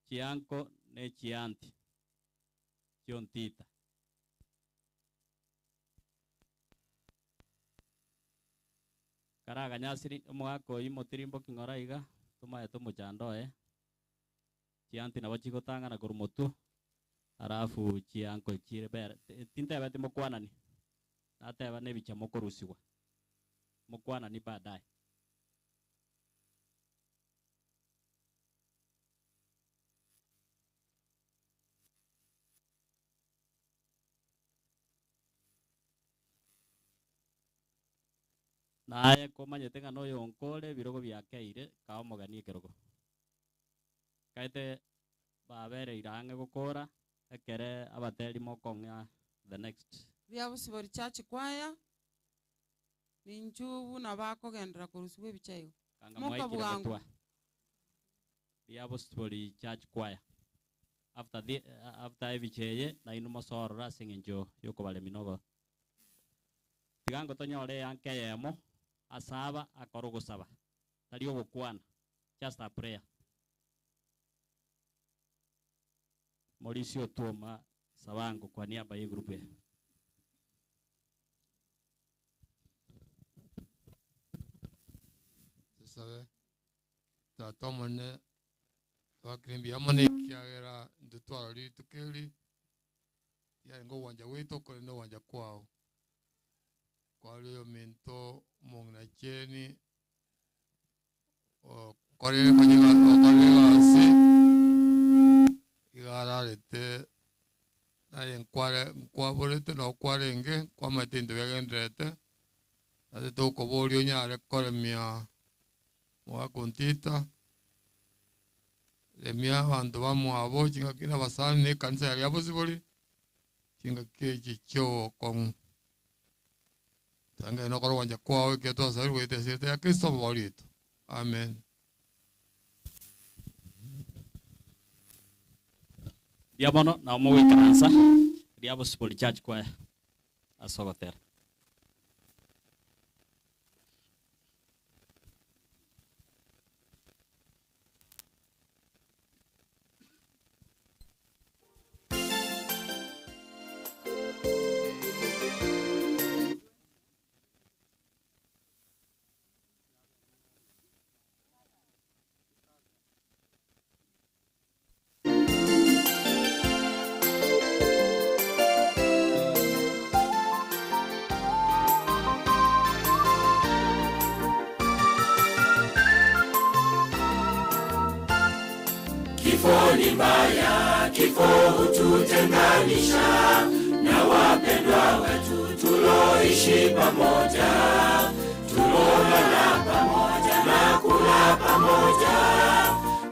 chianko ne chianti chiontita karaganyasiri omogaka oyi motirimbo king'ora iga tumaye tumuchandoe chianti nabo chigotang'ana korwa motwe alafu chianko chire bere tintebe timokwanani nateba nebicha mokorusigwa mokwanani baadaye. Naye komanyete ng'a noyo onkore ebirogo biakeire kao omogeni ekerogo kaete babereire ang'e gokora ekere abateri mokong'a the next Riabosibori Church Choir ninchu buna bakogendera korusiwa ebicha igo kanga mwaikire gotwa Riabosibori Church Choir after the after ebicha eye nainu mosorora ase eng'encho yokobaremi nogo tigango tonyore yanke yemo asaba akoro gosaba tari ogokwana just a prayer Mauricio Tuoma Sabango kwa niaba ya group. Sabe tatomone twakirimbia mone kiagera ndutwara tukeli ya ngo wanja wetu kore no wanja kwao kwalio minto mongna cheni o kore kanyega o kore gase igararete naye nkware nkwaborete no kwarenge kwamaete byagenderete ate tukoborio nyare koremia mwakontita remia bantu bamwabo chingakina basani ne kanisa ya Bosibori chingake chicho kong tanga no koro wanja kwao ke to saber wete sirte ya Kristo borito. Amen. Diabono na omowikaransa Riabosibori Church Choir asogotera. Thank you. Kifo ni mbaya, kifo hututenganisha na wapendwa wetu tuloishi pamoja, tulolala pamoja na kula pamoja,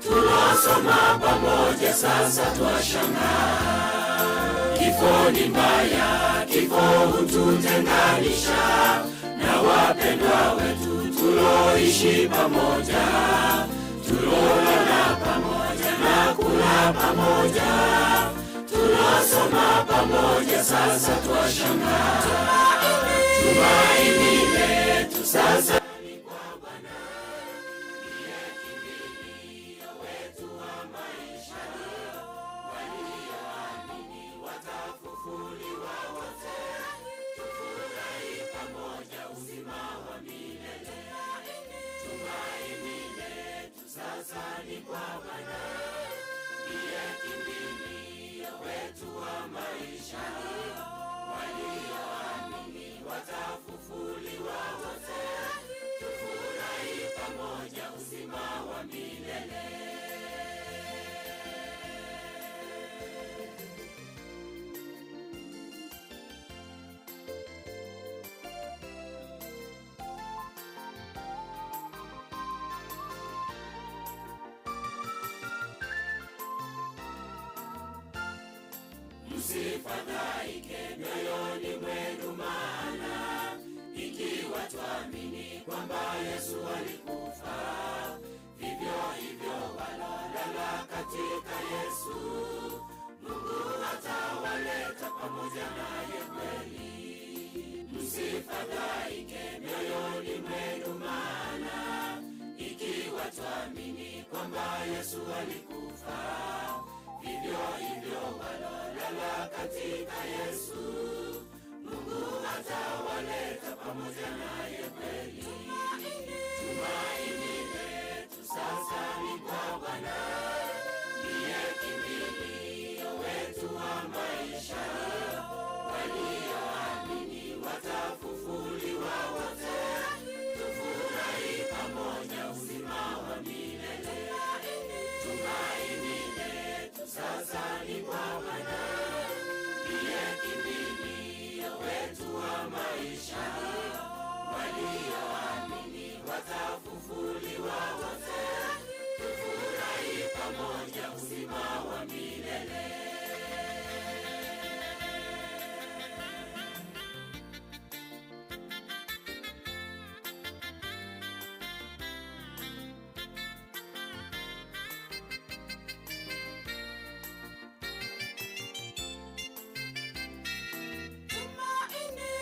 tulosoma pamoja, sasa twashangaa. Kifo ni mbaya, kifo hututenganisha na wapendwa wetu tuloishi pamoja, tulolala pamoja na kula pamoja, tulosoma pamoja, sasa twashangaa. Tumaini letu sasa ni kwa Bwana, ndiye kimbilio wetu wa maisha. Walioamini watafufuliwa wote, tufurahi pamoja uzima wa milele. Tumaini letu sasa ni kwa Bwana, ndiye kimbilio wetu wa maisha. Walioamini watafufuliwa wote, tufurahi pamoja uzima wa milele. Msifadhaike mioyoni mwenu, maana ikiwa twaamini kwamba Yesu alikufa, vivyo hivyo walolala katika Yesu, Mungu atawaleta pamoja naye kweli. Msifadhaike mioyoni mwenu, maana ikiwa twaamini kwamba Yesu alikufa, vivyo hivyo walolala katika Yesu, Mungu atawaleta pamoja naye kweli. Tumaini letu sasa ni kwa Bwana, ndiye kimbilio wetu wa maisha. Walioamini watafufuliwa wote, tufurahi pamoja uzima wa milele. Tumaini letu sasa ni kwa Bwana, ndiye kimbilio wetu wa maisha. Walioamini watafufuliwa wote, tufurahi pamoja uzima wa milele.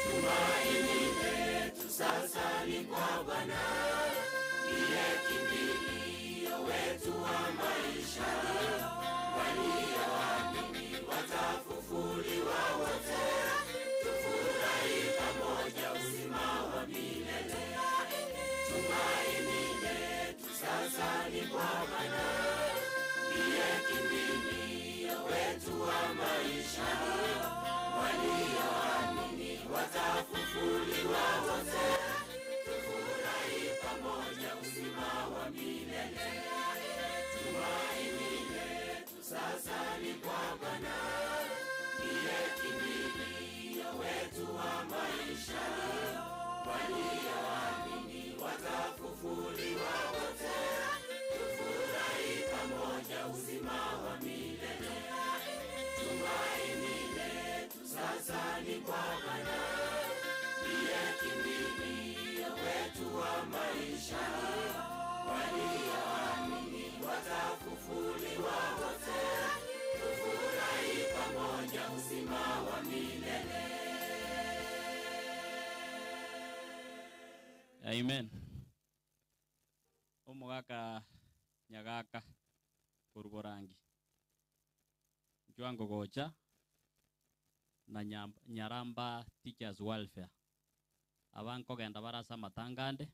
Tumaini letu sasa ni kwa Bwana, ndiye kimbilio wetu wa maisha. Walioamini watafufuliwa wote, tufurahi pamoja uzima wa milele. Tumaini letu sasa ni kwa Bwana, ndiye kimbilio wetu wa maisha. Walioamini watafufuliwa wote, tufurahi pamoja uzima wa milele. Tumaini letu sasa ni kwa Bwana, ndiye kimbilio wetu wa maisha. Walioamini watafufuliwa wote, tufurahi pamoja uzima wa milele. Tumaini letu sasa ni kwa Bwana, ndiye kimbilio wetu wa maisha. Walioamini watafufuliwa wote, tufurahi pamoja uzima wa milele. Amen. Omogaka nyagaka koruborangi Nchwango gocha na Nyaramba Teachers Welfare abankogenda barasa matangande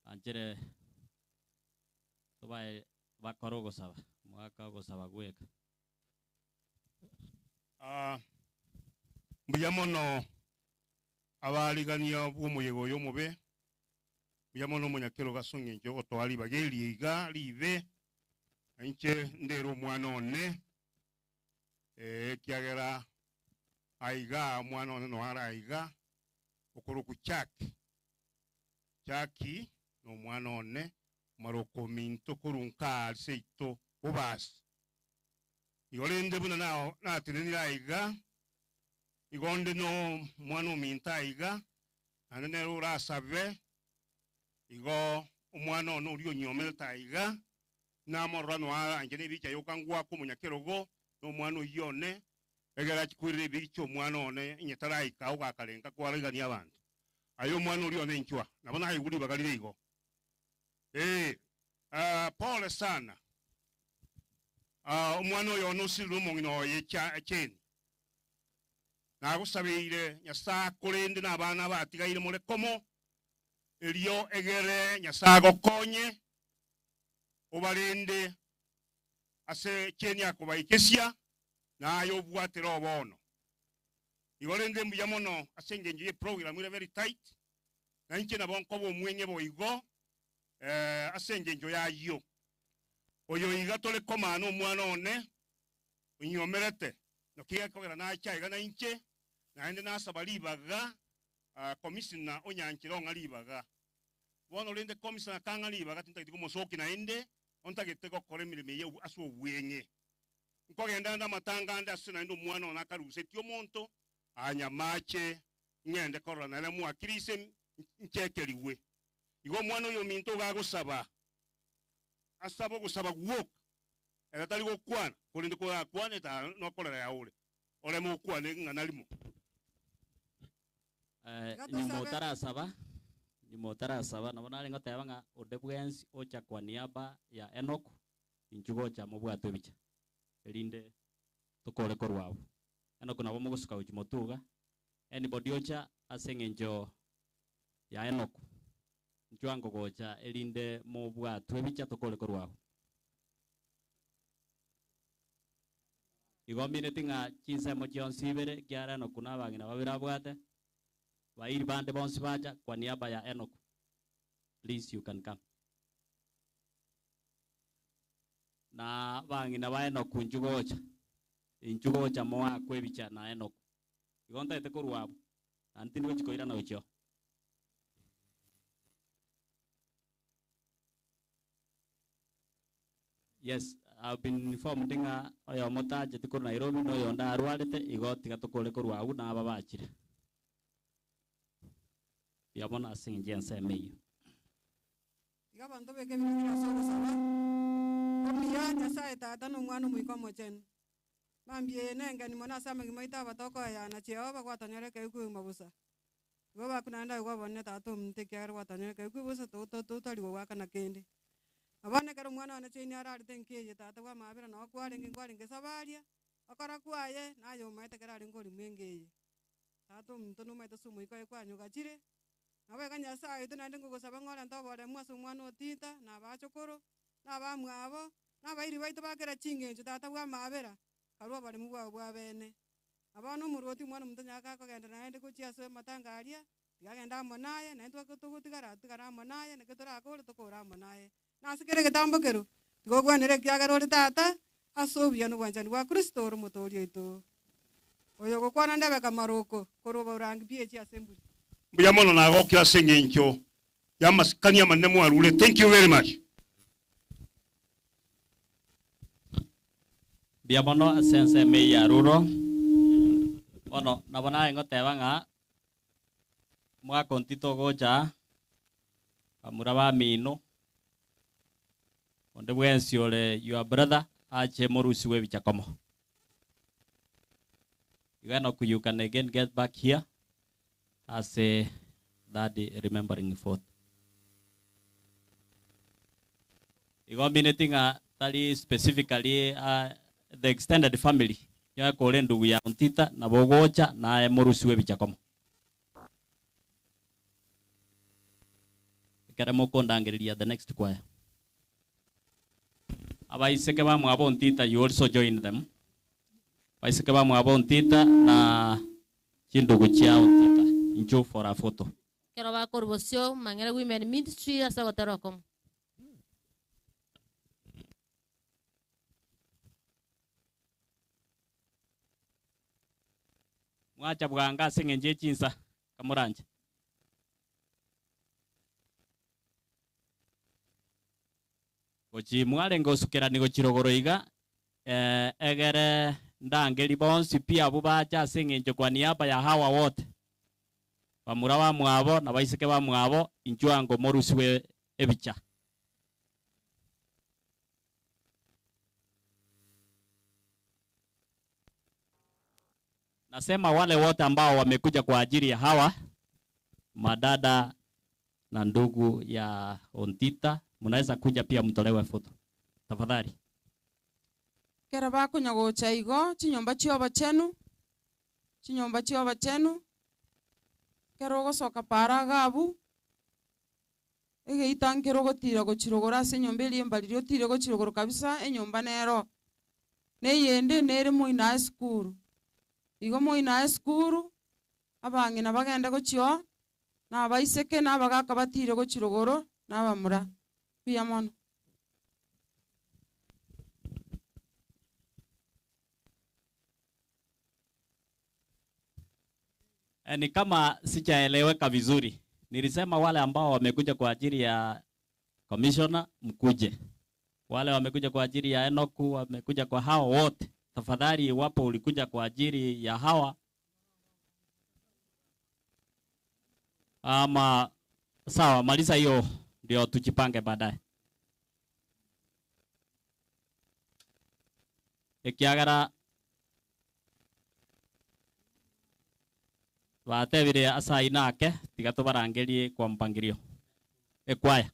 anchere tubae bakora ogosaba omogaka ogosaba gweka. Mbuya mono abaligania bw'omuyego oyo omobe, mbuya mono omonyakero gasong'encho ogotwara ribaga eri iga ribe, Inche ndero omwana one ekiagera aiga omwana one noara aiga okoroku chaki chaki no omwana one maroko minto korunka seito obasi igorende buna nao natenenera aiga igonde no mwana ominto aiga ande nero orasabe igo omwana ono oria onyomerete aiga namorora noara inche na ebicha yokangwaka omonyakerogo na omwana oyio one egera chikwirire ebicha omwana one inye taraika ogakarenka kwarigania abanto aye omwana oria one inchwa nabo naigure ribaga rire igo. Pole sana. Omwana oyo nosirire omong'ina oye cheni nagosabeire Nyasaye akorende na abana batigaire more komo erio egere Nyasaye agokonye obarende ase cheni akobaikesia naye obwatire obono igo rende mbuya mono ase engencho ye program ere very tight na inche nabo nkoba omweng'e boigo ase engencho yayo oyo iga tore komana omwana one onyomerete nokigekogera nachaiga na inche naende nasaba ribaga commissioner onyanchire ong'a ribaga bono rende commissioner kang'a ribaga tintagete komosoki naende ontagete gokora emirimo eye ase obweng'e nkogenda nde amatanga ande ase naende omwana one akarusetie omonto anyamache ng'ende korora nare mwakirise nchekeriwe igo omwana oyo ominto gagosaba asaba ogosaba gwoka era tari gokwana korende korakwane ta nokorera yaure oreme okwane ng'a narimo. Nyuma otarasaba nabo nare ngoteba ng'a onde bwensi ocha kwa niaba ya Enoch inchu gocha mobwate ebicha erinde tokore korwabo Enoch nabo mogosuka gochi motuga anybody ocha ase eng'encho ya Enoch inchu ango gocha erinde mobwatwe ebicha tokore korwabo igo mineti ng'a chinsemo chionsi ibere kiara Enoch na abang'ina babere abwate bairi bande bonsi bacha kwa niaba ya Enoch. Please you can come. Na bang'ina ba Enoch inchu gocha moakwe ebicha na Enoch igo ntaete korwabo naende tindi gochikoirana gochio. Yes, I've been informed ng'a oyo motachete korwa Nairobi na oyonde arwarete igo tiga tokore korwa abwo na aba bachire yabona ase eng'encho ensemo eywo. Iga abanto beke ebinto ase ogosaba omuya Nyasaye tata na omwana omoika omochenu bambie nengeni mono ase amagima aito abatokoeyana Jehova gwatonyora ekeigwa busa igo bakunanda igo obonene tata omonto ekiagera gwatonyora ekeigwa busa totari gogwakana kende abana ekero omwana one cheni ararete nkeye tata bwa amabera nabo kwarenge nkwarenge sabaria okora kwaye naye omaete ekero arenge orimo engeye tata omonto nomaete ase omoika oye kwanyogachire nabo iga Nyasaye oito naende nkogosaba ng'orente oboremu ase omwana otita na abachokoro na abamwabo na abairi baito bakera ching'encho tata bwa amabera karwa oboremu bwabo bwa bene abana omorwoti omwana omonto nyaka akogenda naende gochia ase amatanga aria tigagenda amo naye naende togotigara tigara amo naye naki torakore tokora amo naye nase kere egetambo kero tigokwanera ekiagera ore tata ase obuya na obwanchani bwa Kristo ore omotoori oito oyo gokwana ndebe kamaroko koroba orangi biechi ase emburi. Mbuya mono nagokira ase eng'encho ya amasikani amanene mwarure. Thank you very much. Mbuya mono ase ensemo eye ya ruro bono nabo naye ngoteba ng'a omwaka ontito ogocha bamura bamino onde bwensi ore your brother ache morusiwe ebicha komo iga Enoch you can again get back here as a that remembering fourth. Igo mineti ng'a tari specifically the extended family yakore ndugu ya ntita na bogocha naye morusiwe ebicha komo ekere mokondangeriria the next choir. Abaiseke bamwabo ntita you also join them. Baiseke bamwabo ntita na chindugu chiao ntita incho for a photo. Kero bakorubosio Mang'ere Women Ministry ase goterwa komo. Mwacha bwanga seng'enje chinsa kamuranje. Gochi mwarengo osukerani gochirogoro iga egere ndangeri bonsi pia abo bacha seng'encho kwa niaba ya hawa wote. Bamura wa mwabo na baiseke ba mwabo inchwango morusiwe ebicha. Nasema wale wote ambao wamekuja kwa ajili ya hawa madada na ndugu ya Ontita, mnaweza kuja pia mtolewe foto. Tafadhali. Kera bakunyagocha igo chinyomba chioba chenu. Chinyomba chioba chenu. Kero ogosoka para gabu. Ege itankero gotira gochirogora ase enyomba eria embariri otire gochirogoro kabisa enyomba nero. Neyende nere moina esukuru. Igo moina esukuru abang'ina bagende gochio na abaiseke na abagaka batire gochirogoro na abamura. Buya mono. Ni kama sijaeleweka vizuri. Nilisema wale ambao wamekuja kwa ajili ya commissioner mkuje. Wale wamekuja kwa ajili ya Enoku, wamekuja kwa hawa wote. Tafadhali iwapo ulikuja kwa ajili ya hawa ama sawa, maliza hiyo ndio tujipange baadaye. Ekiagara batebire asai nake tiga tubarangerie kwa mpangilio. Ekwaya.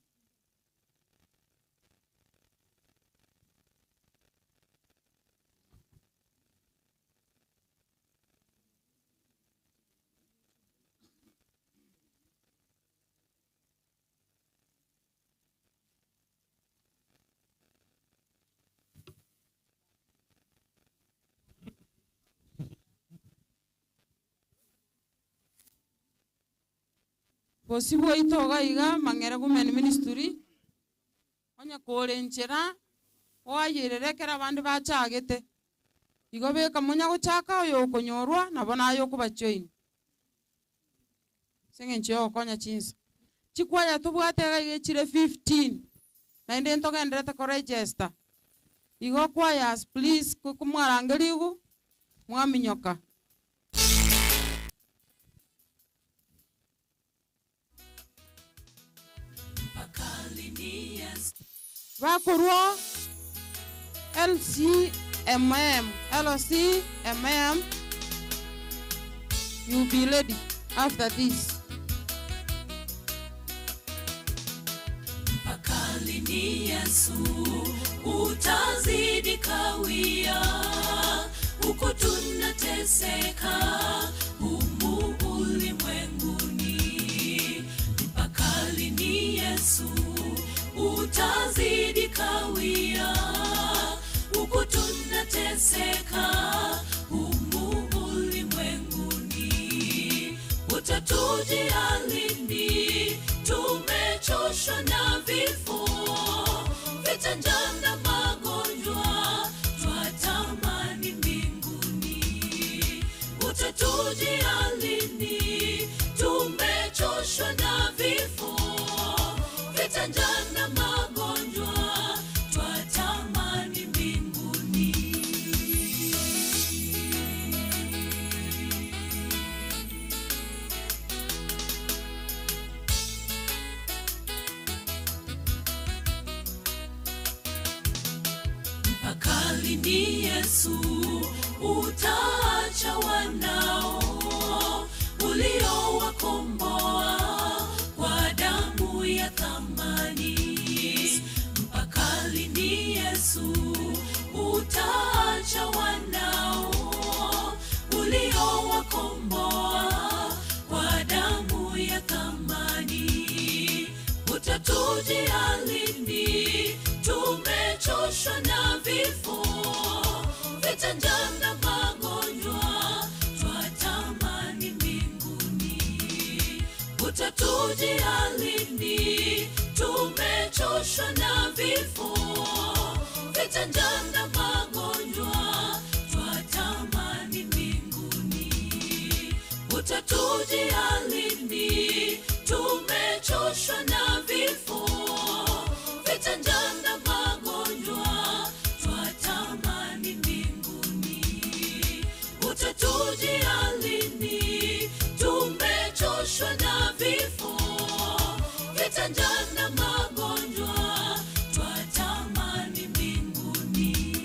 Bosibo itoga iga mang'ere women ministry onya korenchera oayererekera abande bachagete igo beka monya gochaka oyo okonyorwa nabo nayo okubajoin seng'encho yogokonya chinsa chikwaya tobwate iga iga echire 15 naende ntogenderete koregister igo choirs please kumwarangerigu mwaminyoka. Bakurwa LCMM, LCMM, you'll be ready after this. Mpaka lini Yesu utazidi kawia, huko tunateseka humu ulimwenguni. Mpaka lini Yesu utazidi kawia, huko tunateseka humu ulimwenguni. Utatujia lini? Tumechoshwa na vifo, vita, njaa na magonjwa, twatamani mbinguni. Utatujia lini? Tumechoshwa na vifo, vita, njaa na magonjwa, twatamani mbinguni. Mpaka lini Yesu utaacha wanao uliowakomboa kwa damu ya thamani? Mpaka lini Yesu utaacha wanao uliowakomboa kwa damu ya thamani? Utatujia lini? Tumechoshwa na vifo, vita, njaa na magonjwa, twatamani mbinguni. Utatujia lini? Tumechoshwa na vifo, vita, njaa na magonjwa, twatamani mbinguni. Utatujia lini? Tumechoshwa na vifo, vita, njaa na magonjwa, twatamani mbinguni. Utatujia lini? Tumechoshwa na vifo, vita, njaa na magonjwa, twatamani mbinguni.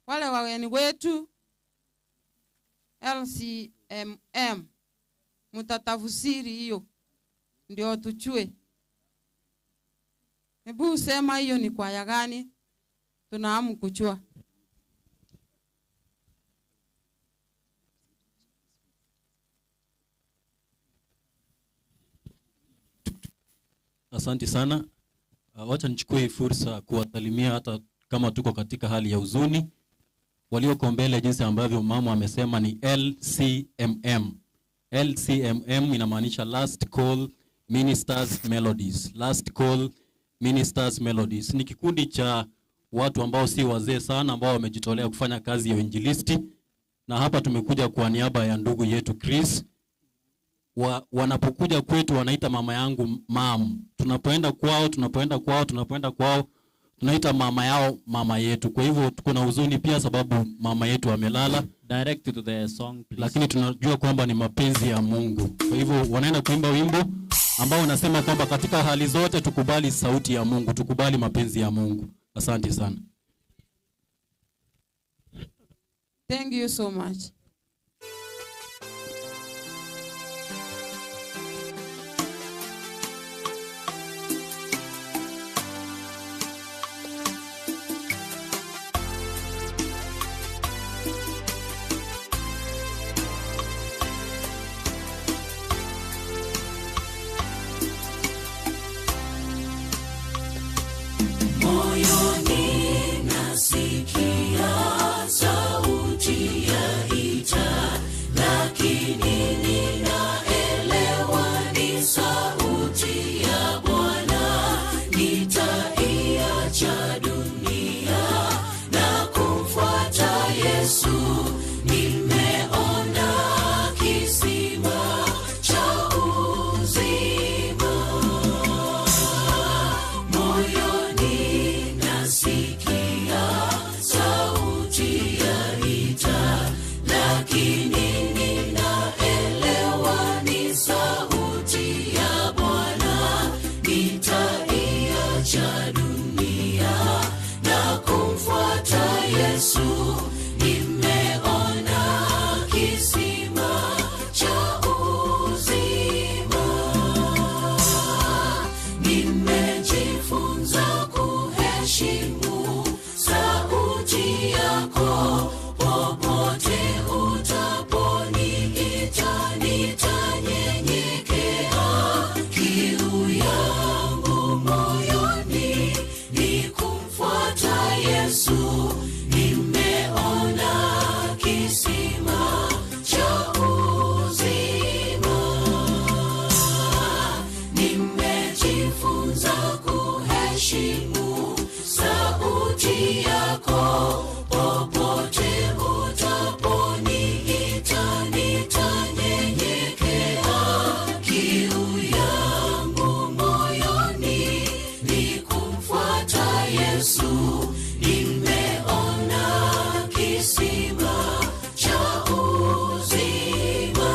Wale wageni wetu LCMM, mtatafsiri hiyo ndio tujue. Hebu sema hiyo ni kwaya gani? Tunahamu kujua. Asante sana. Wacha nichukue hii fursa kuwasalimia hata kama tuko katika hali ya huzuni. Walioko mbele, jinsi ambavyo mama amesema, ni LCMM. LCMM inamaanisha Last Call Ministers Melodies. Last Call Ministers Melodies ni kikundi cha watu ambao si wazee sana, ambao wamejitolea kufanya kazi ya uinjilisti, na hapa tumekuja kwa niaba ya ndugu yetu Chris. Wanapokuja kwetu wanaita mama yangu mam. Tunapoenda kwao, tunapoenda kwao, tunapoenda kwao, tunaita mama yao mama yetu. Kwa hivyo tuko na huzuni pia sababu mama yetu amelala. Direct to the song, please. Lakini tunajua kwamba ni mapenzi ya Mungu. Kwa hivyo wanaenda kuimba wimbo ambao unasema kwamba katika hali zote tukubali sauti ya Mungu, tukubali mapenzi ya Mungu. Asante sana. Thank you so much. Moyoni nasikia sauti yaita, lakini ninaelewa ni sauti ya Bwana. Nitaiacha dunia na kumfuata Yesu. Nimeona kisima cha uzima. Moyoni nasikia sauti yaita, lakini ninaelewa ni sauti ya Bwana. Nitaiacha dunia na kumfuata Yesu. Nimeona kisima cha uzima. Nimejifunza kuheshimu sauti yako, popote utaponiita nitanyenyekea. Kiu yangu moyoni ni kumfuata Yesu. Nimeona kisima cha uzima. Nimejifunza kuheshimu sauti yako, popote utaponiita nitanyenyekea. Kiu yangu moyoni ni kumfuata Yesu. Nimeona kisima cha uzima.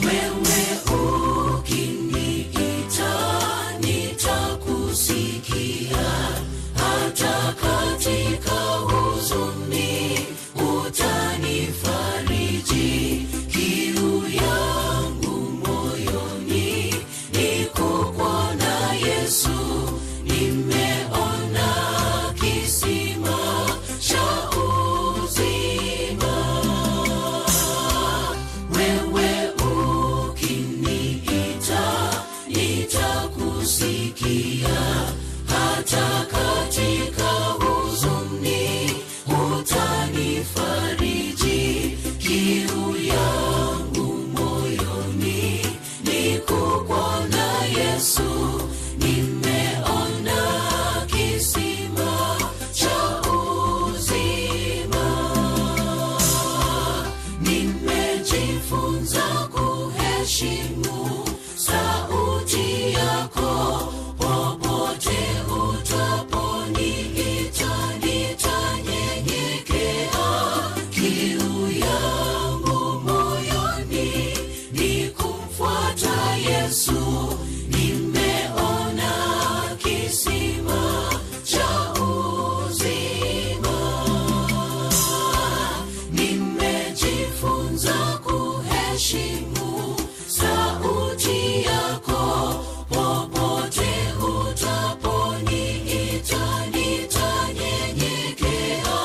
Wewe ukiniita nitakusikia, hata katika huzuni. Nimejifunza kuheshimu sauti yako, popote utaponiita nitanyenyekea.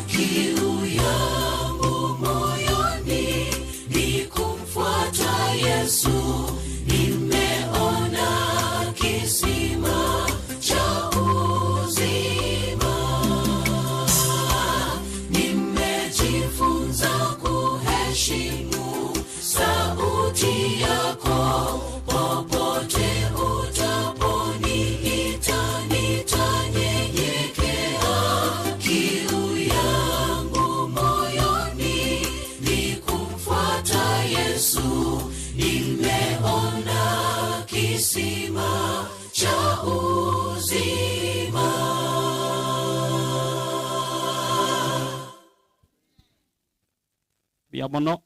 Kiu yangu moyoni ni kumfuata Yesu, nimeona kisima cha uzima. Nimejifunza kuheshimu sauti yako, popote utaponiita nitanyenyekea. Kiu yangu moyoni ni kumfuata Yesu, nimeona kisima cha uzima. Bia mono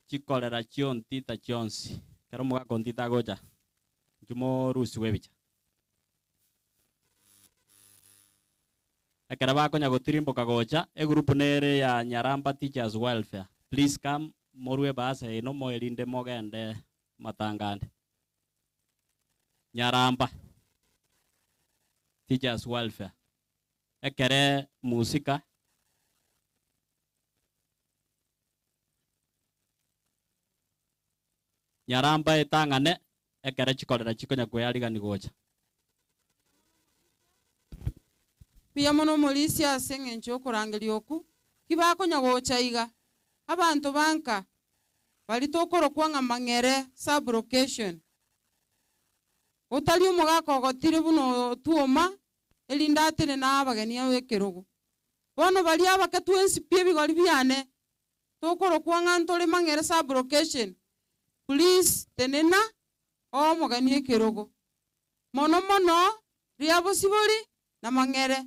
chikorera chiontita chionsi kero mugakontita gocha nchumo rusi webicha ekero bakonya gotirimboka gocha egroup nere ya Nyaramba Teachers Welfare, please come morwe basa ino moerinde mogende matangande. Nyaramba Teachers Welfare ekere musika Nyaramba etang'ane ekere chikorera chikonya kweyarigani gocha. Buya mono molisi ase eng'encho yokorangeria oku kibakonya gocha iga abanto banka bari tokorokwa ng'a mang'ere sublocation otari omogaka ogotire buno tuoma erinde atene na abageni abe ekerogo bono bari abake twensi pi ebigori biane tokorokwa ng'a ntore mang'ere sublocation. Please tenena omogeni ekerogo mono mono ria bosibori na mang'ere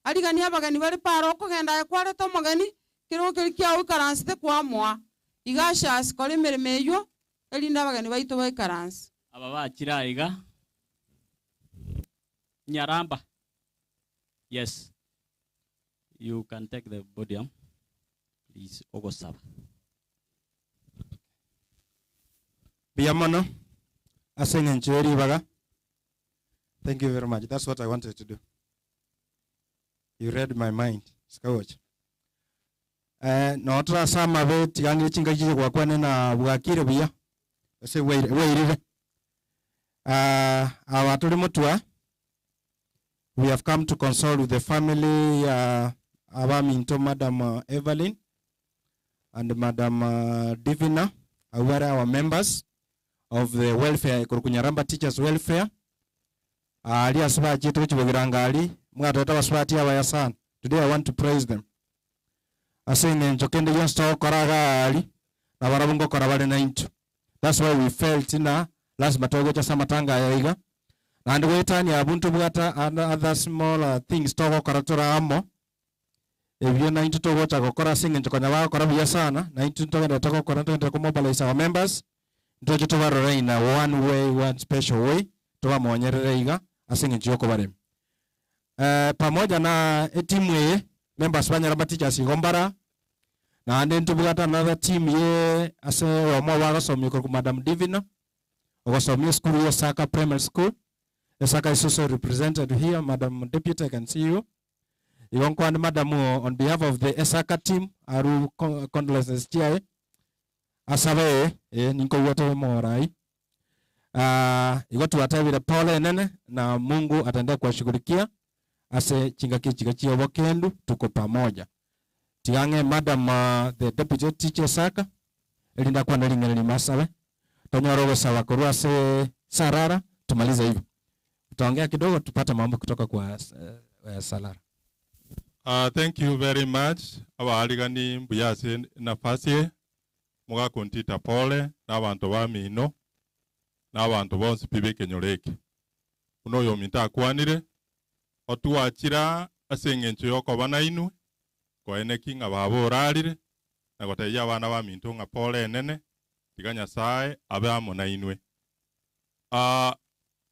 arigani abageni bari paro okogenda kwareta omogeni kerogo keri kiao ikaransete kwamoa igashasi kora emeremo eywo erinde abageni baito baikaranse. Aba bachira iga Nyaramba, yes, you can take the podium please. Ogosaba Buya mono ase eng'encho ya ribaga. Thank you very much. That's what I wanted to do. You read my mind. Sikawach. Notra sama be tigange chinga chije kwa kwane na bwakire buya. Ase weirire. Our tuli mutua. We have come to console with the family abaminto Madam Evelyn and Madam Divina, who are our members of the welfare, Kurukunyaramba Teachers Welfare. Ali asaba chetu chibogiranga ali mwatata waswati abaya sana. Today I want to praise them. Asenge njokende yonsto koraga ali na barabungo korabale na intu. That's why we felt na lazima togocha samatanga yaiga. Na ndi wetani abuntu bwata and other small things togo koratora amo. Ebyo na intu togocha gokora singe njokonya wa kora buya sana na intu togenda tokora togenda ko mobilize our members. Ntoje tobarora in a one way, one special way. Tobamonyerere iga asinge njoko bare. Pamoja na timu ye members ba Nyaramba Teachers igombara na ande ntubugata another team ye ase omo wagasomye ko Madam Divina ogosomye school ye Saka Primary School. Saka is also represented here. Madam Deputy, I can see you. Igonkwan Madam on behalf of the Esaka team aru condolences chiae asabe ninko wote morai. Igo tuwatawira pole nene na Mungu ataendelea kuwashughulikia ase chingaki chigachio bokendu tuko pamoja. Tigange Madam the Deputy Teacher Saka elinda kwa ndalingana ni masawe tonyoro sawa korwa se sarara tumalize hivyo. Tutaongea kidogo tupate mambo kutoka kwa Salara. Thank you very much. Abahaligani mbuyase nafasi mugakontita pole n'abantu bamino n'abantu bonsi pibekenyoreke. Uno yo minta akwanire otuwachira ase eng'encho yokoba nainwe koene kinga baborarire na goteia abana baminto ng'a pole enene tiga Nyasaye abe amo nainwe.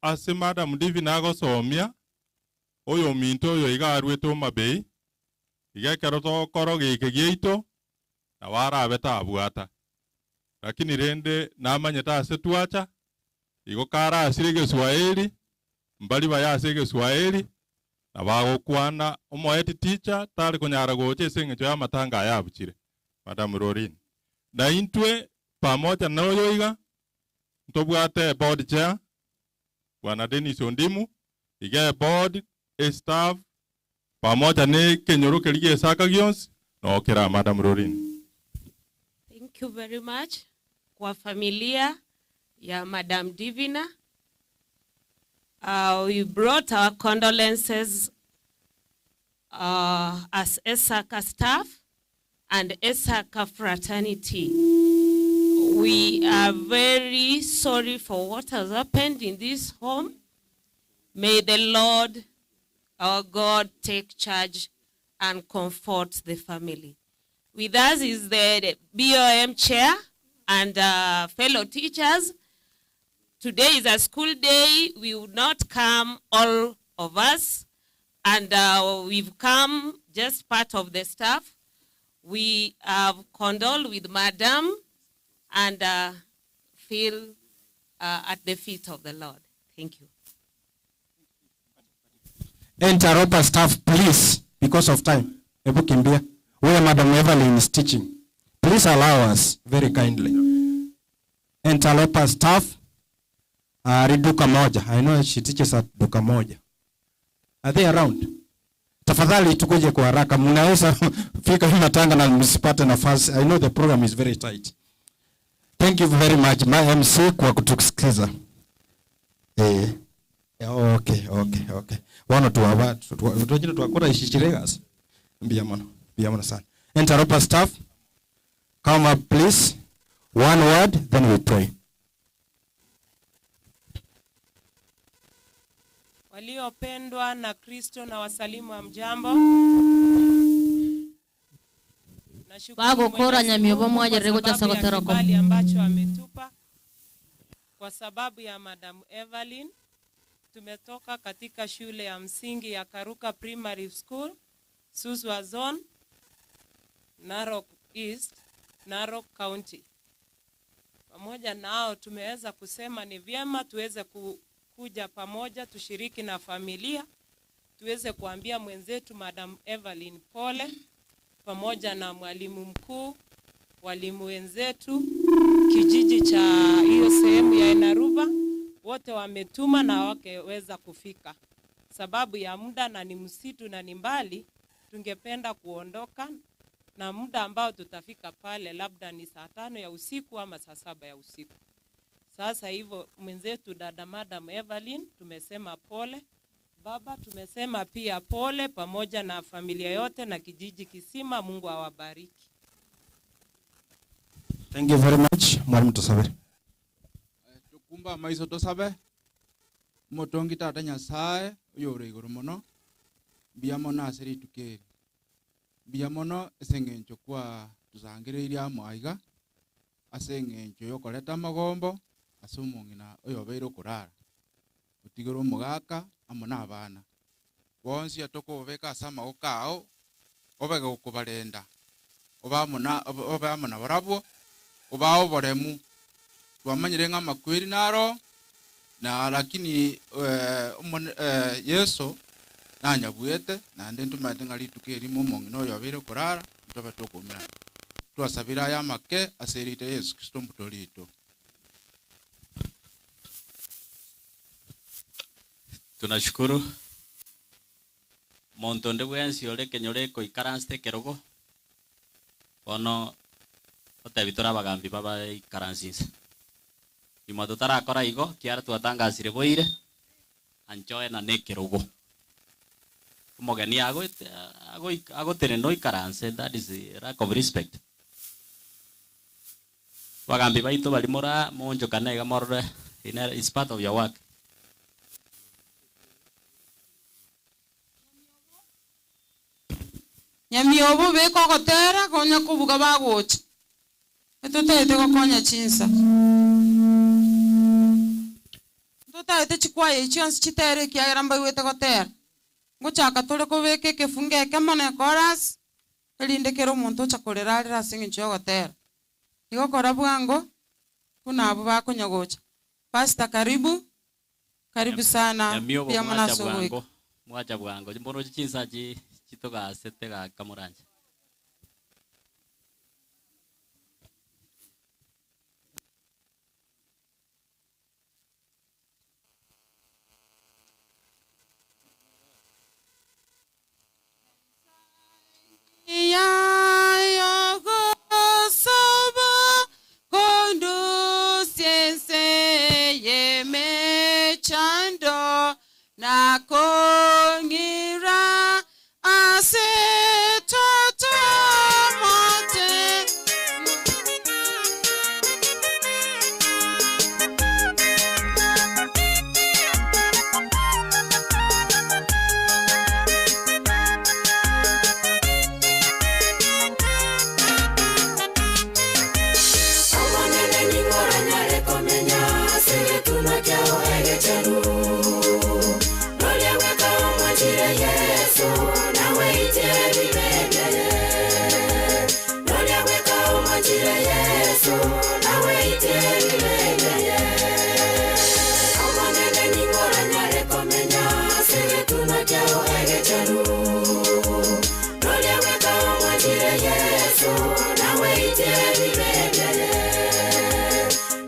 Ase Madam Divina agosomia oyo minto oyo iga arwete Homabay iga ekero togokora geke giaito Na warabe tabwata. Lakini rende namanyete ase twacha igo karasire Kiswahili mbali bayase Kiswahili na bagokwana omoeti teacher tari kunyara goche ase eng'encho ya matanga ayabuchire Madam Rorin. Na intwe pamoja noyo iga ntobwate board chair Bwana Dennis Ondimu iga board e staff pamoja ne kenyoro kelige esaka gionsi nokera Madam Rorin. Thank you very much kwa familia ya Madam Divina. We brought our condolences as Esaka staff and Esaka fraternity. We are very sorry for what has happened in this home. May the Lord, our God, take charge and comfort the family. With us is the BOM chair and fellow teachers. Today is a school day. We would not come, all of us, and we've come just part of the staff. We have condoled with Madam and feel at the feet of the Lord. Thank you. Interrupt staff, please, because of time. Ebu kimbia. Where Madam Evelyn is teaching. Please allow us, very kindly. Interloper staff, Duka Moja. I know she teaches at Duka Moja. Are they around? Tafadhali tukuje kwa haraka. Mnaweza fika hii matanga na msipate nafasi. I know the program is very tight. Thank you very much, my MC, kwa kutusikiza. Okay. Wano tuwa tuwakora ishichiregas. Mbia mono sana. Interloper staff, come up please. One word, then we pray. Waliopendwa na Kristo na wasalimu wa mjambo. Nashukuru Bagokora Mwenyezi nyamiobo Mungu mwaje kwa rego cha sababu ya sogoteroko. kibali ambacho ametupa kwa sababu ya Madam Evelyn. Tumetoka katika shule ya msingi ya Karuka Primary School, Suswa Zone, Narok East, Narok County. Pamoja nao tumeweza kusema ni vyema tuweze kuja pamoja, tushiriki na familia, tuweze kuambia mwenzetu Madam Evelyn pole, pamoja na mwalimu mkuu, walimu wenzetu, kijiji cha hiyo sehemu ya Enaruba, wote wametuma na hawakeweza kufika. Sababu ya muda na ni msitu na ni mbali, tungependa kuondoka na muda ambao tutafika pale labda ni saa 5 ya usiku ama saa 7 ya usiku. Sasa hivyo mwenzetu dada Madam Evelyn tumesema pole, baba tumesema pia pole, pamoja na familia yote na kijiji kisima. Mungu awabariki. Thank you very much. Mwalimu Tosabe. Tukumba maiso Tosabe. Motongi tata Nyasaye uyore iguru mono. Mbia mono asiri tukeri. Mbia mono eseng'encho kwa tusangireirie mwaiga aseng'encho yokoreta magombo ase omong'ina oyobeire okorara otigere omogaka amo na abana bonsi atokobeka ase amagoko ao obege gokobarenda obe amo na barabwo obao oboremu twamanyire ng'a amakweri naro na lakini Yesu nanyabwete nande ntumanyete ng'a rituko erimo omong'ina oyobeire okorara ntobe tokomerana twasabira aya make aserite Yesu Kristo mutolito. Tunashukuru muntu ndi bwensi ore kenyore koikaranste kerogo bono otebitora abagambi baba ikaransinse nyuma tutarakora igo kiara twatangasire boire anchoe na ne kerogo omogeni agotere no ikaranse. That is a lack of respect. Bagambi baito bari mora monjo kana iga morore is part of your work. Nyamiobo bekogotera konya kubuga bagocha etutaete gokonya chinsa ntutaete chikwaya chionsi chitere kiagera mbaiwete gotera ngochaka tore kobeka ekefunga eke mono ekorasi Erinde kero omonto ocha korera arere ase eng'encho ya ogotera. Igo kora bwango, buna abo bakonyagocha. Pastor, karibu. Karibu sana. Nyamiobo Pia mwacha mnaso bwango. goika. Mwacha bwango. Mbono chinsa chi chitogasete gakamuranje. Na kongira ase toto mote. Omonene ningora nyare komenya segetuma kyao egechenu. Yesu nawe ite bibebye. Nolia weka umwachire Yesu nawe ite bibebye. Omonene ningora nyare komenya segetuma kyao egechenu. Nolia weka umwachire Yesu nawe ite bibebye.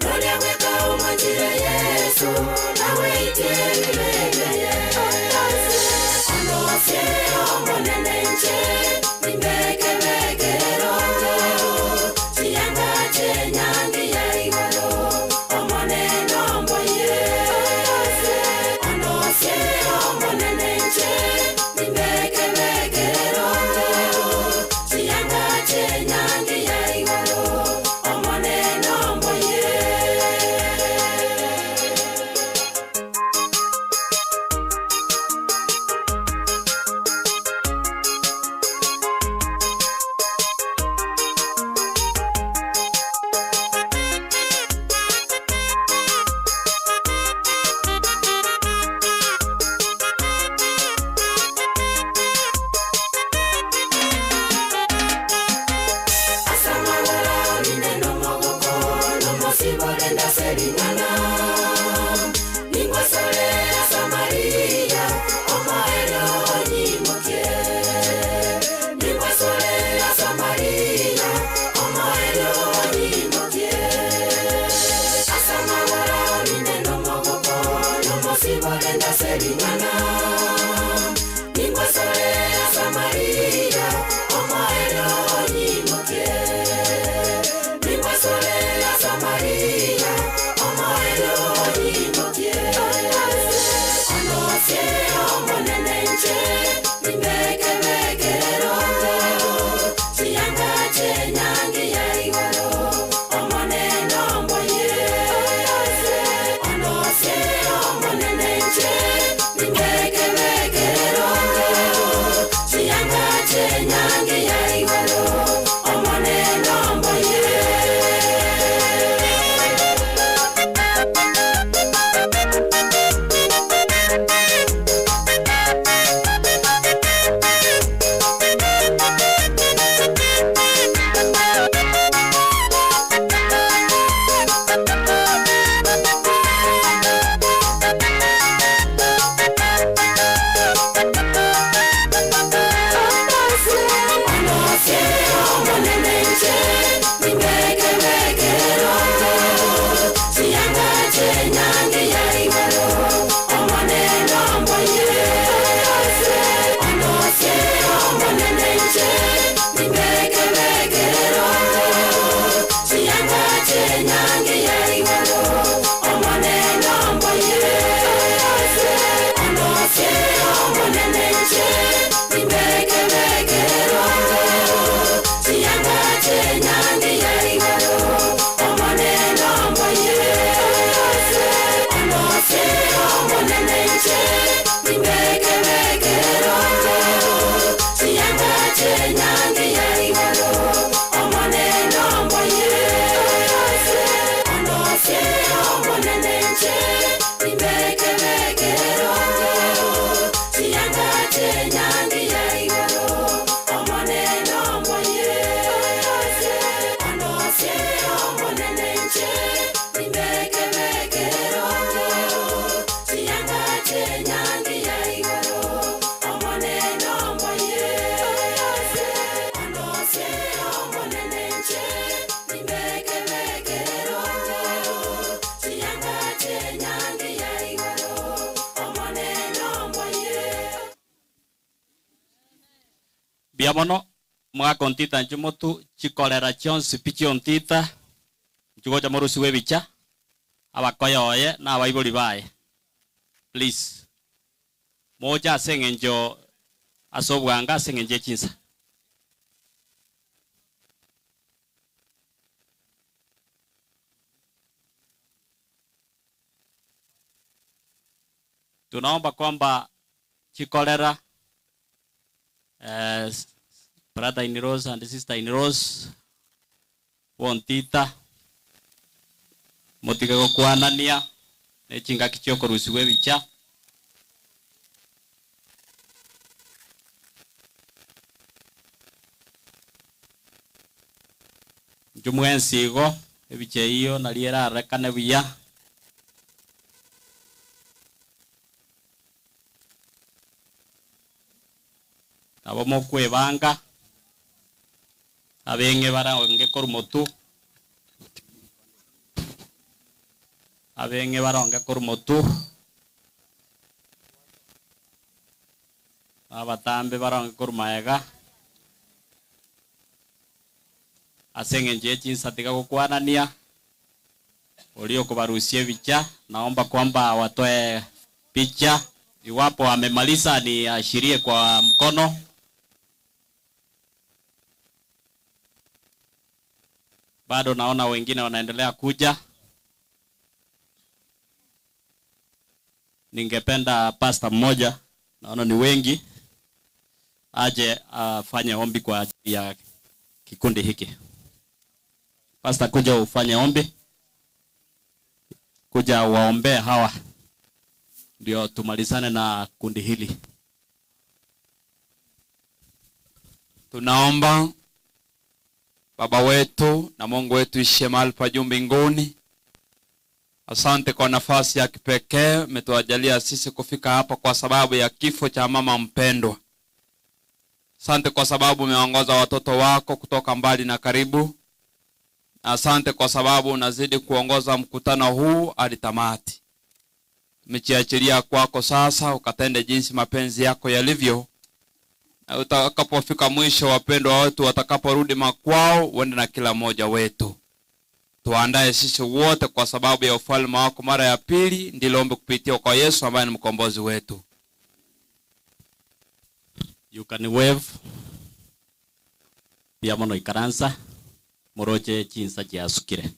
Nolia weka umwachire Yesu nawe ite bibebye. Yeah. Mbia mono mwakontita nchumotu chikorera chionsi pi chiontita nchugocha morusi we bicha abakoya oye na abaibori baye. Please moja aseng'encho asobwanga aseng'enche chinsa. Tunaomba kwamba chikolera brother in Rose and sister in Rose wontita motige gokwanania nechingaki chiokorusiwa ebicha. Njumwensigo ebicha iyo nariera arekane buya. Nabo mokwebanga abenge baronge korumotu abenge baronge korumotu abatambe baronge korumaega aseng'enje chinsa tiga gokwanania uliokubarusie bicha. Naomba kwamba watoe picha, iwapo amemaliza ni ashirie kwa mkono. Bado naona wengine wanaendelea kuja. Ningependa pastor mmoja, naona ni wengi, aje afanye ombi kwa ajili ya kikundi hiki. Pastor, kuja ufanye ombi. Kuja waombe hawa ndio tumalizane na kundi hili. Tunaomba. Baba wetu na Mungu wetu ishiye mahali pa juu mbinguni, asante kwa nafasi ya kipekee umetuajalia sisi kufika hapa kwa sababu ya kifo cha mama mpendwa. Asante kwa sababu umeongoza watoto wako kutoka mbali na karibu. Asante kwa sababu unazidi kuongoza mkutano huu hadi tamati. Tumejiachilia kwako sasa, ukatende jinsi mapenzi yako yalivyo. Na utakapofika mwisho, wapendwa wetu watakaporudi makwao, uende na kila mmoja wetu. Tuandae sisi wote kwa sababu ya ufalme wako mara ya pili, ndilo ombi kupitia kwa Yesu ambaye ni mkombozi wetu. You can wave. Pia mono ikaransa moroche chinsa chiasukire.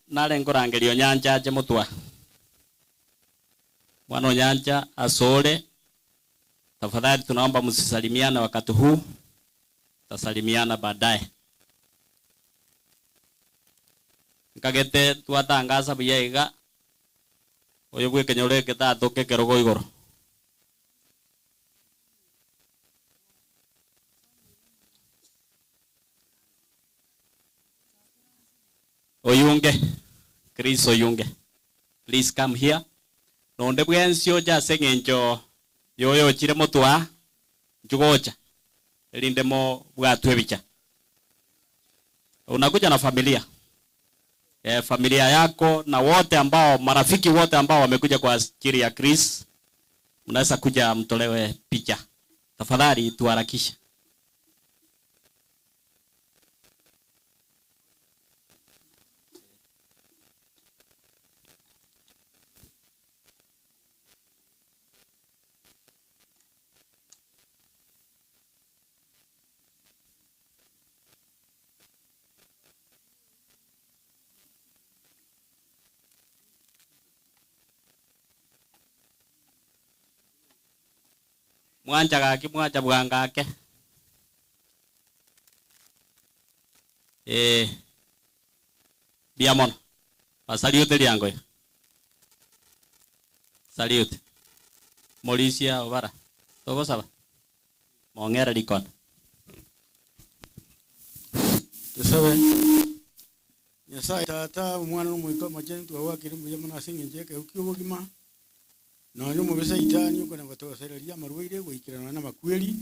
Nare ngorangerio nyanja aje mutwa. Mwana nyanja asole. Tafadhali tunaomba msisalimiane wakati huu. Tasalimiana baadaye. Nkagete twatangaza buya iga. Oyo bwekenyore ketatoke kerogo igoro. Oyunge, Chris Oyunge, please come here. Nonde bwensio ja seng'encho yoyo chire motwa njugocha elinde mo bwatwe bicha. Unakuja na familia. Familia yako na wote ambao marafiki wote ambao wamekuja kwa ajili ya Chris, mnaweza kuja mtolewe picha. Tafadhali tuharakishe. Mwanja gake mwanja bwangake. Biamono. Salute liango. Salute. Molisia obara. Togo saba. Mongera likon. Tusabe. Nyasaye tata omwana n'omuika omachenu twawakire mbuya mono ase eng'encho ekeu kia obogima. Nonye omobisa itani okona gotogosereria amarwaire goikerana na amakweri.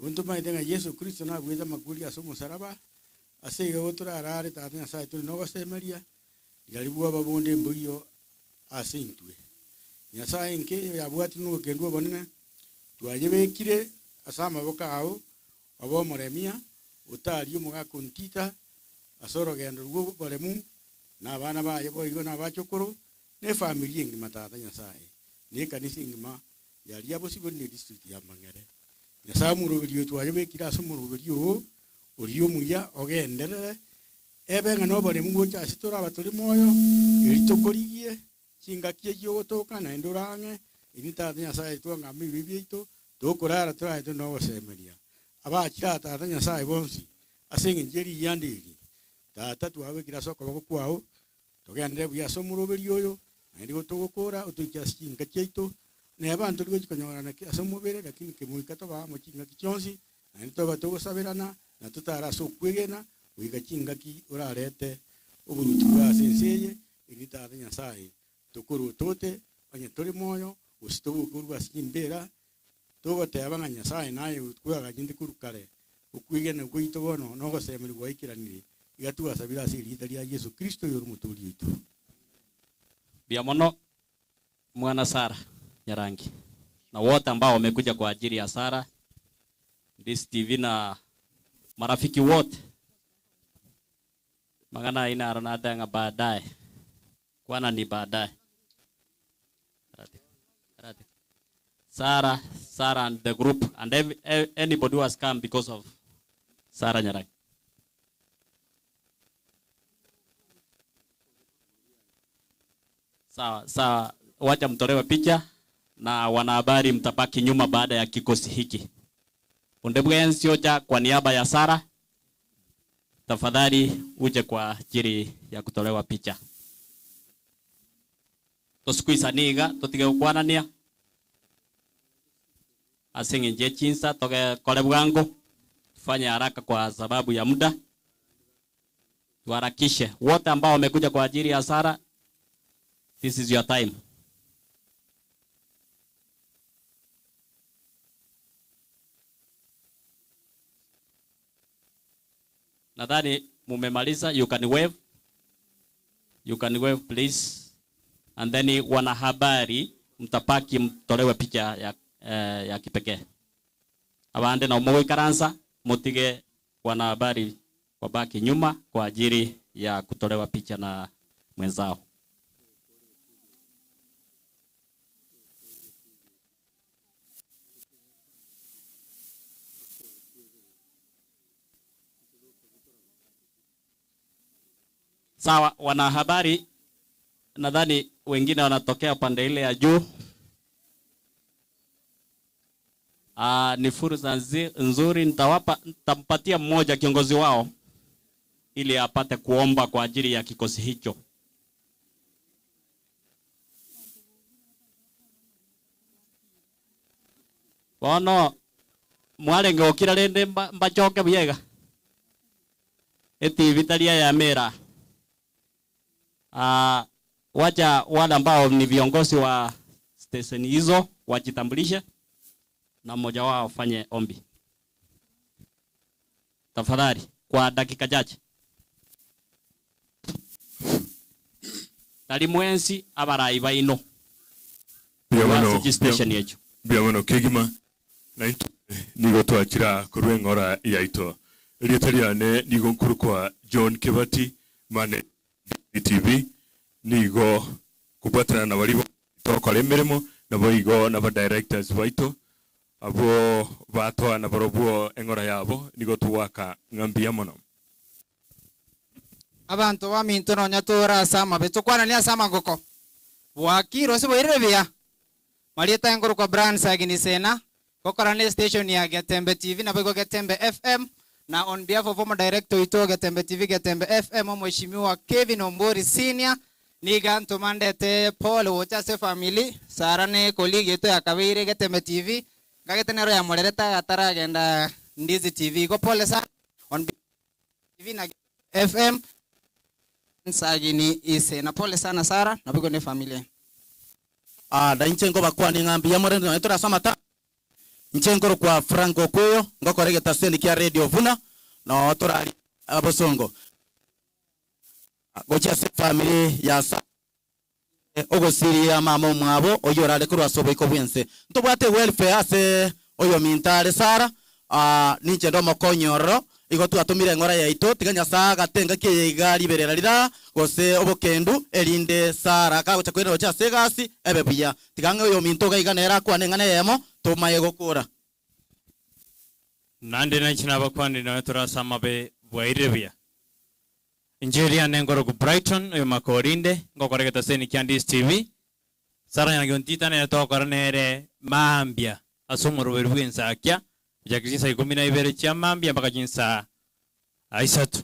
Ontomaete ng'a Yesu Kristo nabwete amakweri ase omosaraba ase igo gotorarare tata Nyasaye tore nogosemeria rigari bwaba bonde mbuiyo ase intwe. Nyasaye nke yabwati n'obukendu obonene twayebekire ase amaboko ao oba omoremia otari omogaka ontita ase orogendo rwa oboremu na abana baye boigo na abachokoro na efamiri engima tata Nyasaye na ekanisa engima yaria bosibori na edistrict ya Mang'ere. Nyasaye omoroberi oyo twayebekire ase omoroberi oo oria omuya ogenderere ebe ng'a na oboremu gocha ase toraba tori moyo eri tokorigie chingaki echio ogotoka naende orang'e eri tata Nyasaye twang'amba ebibe biaito tokorara toraete na ogosemeria abachira tata Nyasaye bonsi ase eng'encho eriyanda eri tata twabekire ase okoboko kwao togendere buya ase omoroberi oyo naende gotogokora otoike ase chinka chiaito neba ntori gochikonyorana ase omobere lakini kemoika tobamo chingaki chionsi naende toba togosaberana na totara ase okwegena goika chingaki orarete oboruti bwa ase ense eye eri tata Nyasaye tokorwa tote onye tori moyo gose togokorwa ase chimbera togoteba ng'a Nyasaye naye kwagachinde korwa kare okwegena gwaito bono na ogosemeria gwaikiranire iga twasabire ase erita ria Yesu Kristo oyo omotoori oito. Biamono mwana Sara Nyarangi na wote ambao wamekuja kwa ajili ya Sara Ndizi TV na marafiki wote magana ina aronadanga baadaye kwana ni baadaye. Sara, Sara and the group and anybody who has come because of Sara Nyarangi. Sawa, sawa, wacha mtolewe picha na wanahabari mtabaki nyuma baada ya kikosi hiki. Undebwensiocha kwa niaba ya Sara, tafadhali uje kwa ajili ya kutolewa picha. Tosikuisaniga, totige gukwanania. Asing'enje chinsa toge kore bwango. Tufanye haraka kwa sababu ya muda. Tuharakishe. Wote ambao wamekuja kwa ajili ya Sara, this is your time. Nadhani mumemaliza. You can wave. You can wave please. And then wanahabari mtapaki mtolewe picha ya kipekee. Abande na umuikaransa mutige wanahabari wabaki nyuma kwa ajili ya kutolewa picha na mwenzao. Sawa, wanahabari nadhani wengine wanatokea pande ile ya juu. Ni fursa nzuri, nitampatia mmoja kiongozi wao ili apate kuomba kwa ajili ya kikosi hicho. Bono mwarenge okira rende mbachoke biega. Eti vitalia ya mera. Wacha wale ambao ni viongozi wa station hizo wajitambulishe na mmoja wao afanye ombi. Tafadhali kwa dakika chache. Talimwensi abarai baino. Biamono station yetu. Biamono kegima na nigo twakira kurwengora yaito. Rietariane nigo nkuru kwa John Kebati mane TV nigo kupatana na baribo tokora emirimo nabo igo naba directors baito abo batwa na barobwo engora yabo nigo tuwaka ng'ambia mono. Abantu baminto nonya tora sama betukwana ni asama goko bwakiro se boirebe bia marieta engoro kwa brand sagini sena kokora ni station ya Getembe TV na bego Getembe FM na on behalf of former director ito Getembe TV Getembe FM mheshimiwa Kevin Ombori Senior niga ntumandete Paul wocha se family sarane colleague ito ya kabire Getembe TV ngagetenero ya morereta ataragenda Ndizi TV go pole sana on TV na FM sagini ise na pole sana Sara na bigo ne familia. Da nchengo bakwa ni ngambi ya morendo na tora samata nchengo kwa Franco Kweyo ngoko taseni kia Radio Vuna na tora abosongo gocha se family ya Ogosiria mama omwabo oyo orare korwa ase oboiko bwense ntobwate welfare ase oyo mintare Sara ninche ndo mokonyororo igo twatumire ng'ora yaito tiga Nyasaye agatenga kiye riberera rira gose obokendu erinde Sara kagocha kwirera gocha ase egasi ebe buya tiga ng'e oyo minto gaiga nera akwane ng'ana eyemo tomaye gokora nande nanchina abakwani nawe turasama be bwaire buya Injili anengoro ku Brighton oyo makorinde ngokoregeta seni Candice TV Sara nyagiontita ne tokora nere mambia asomoro berwensa akya jakijinsa 12 chia mambia mpaka jinsa aisatu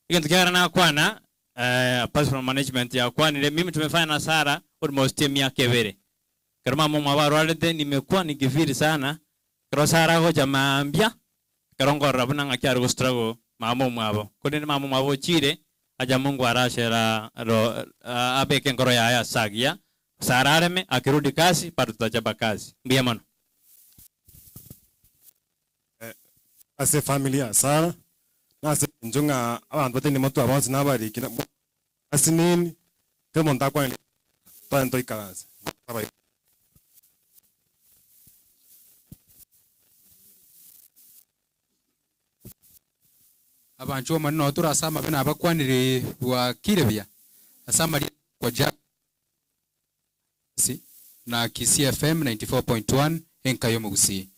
ikintu kyara na kwana personal management ya kwanire mimi tumefanya na Sara almost miaka ebere kama mama abarwarete nimekuwa nikifiri sana kero Sara gocha mambia karongora buna ngakyari go struggle mama mwabo kone mama mwabo chire aja Mungu arashera ro abeke ngoro ya sagia Sara areme akirudi kazi bado tutachapa kazi mbia mano ase familia Sara nase njunga abantu batene moto abanzi nabariki asinini kemo ndakwa tanto ikaranze abantu manno turasama bena abakwanire bwakire bya asama kwa Jack na Kisii FM 94.1 enkayo mugusi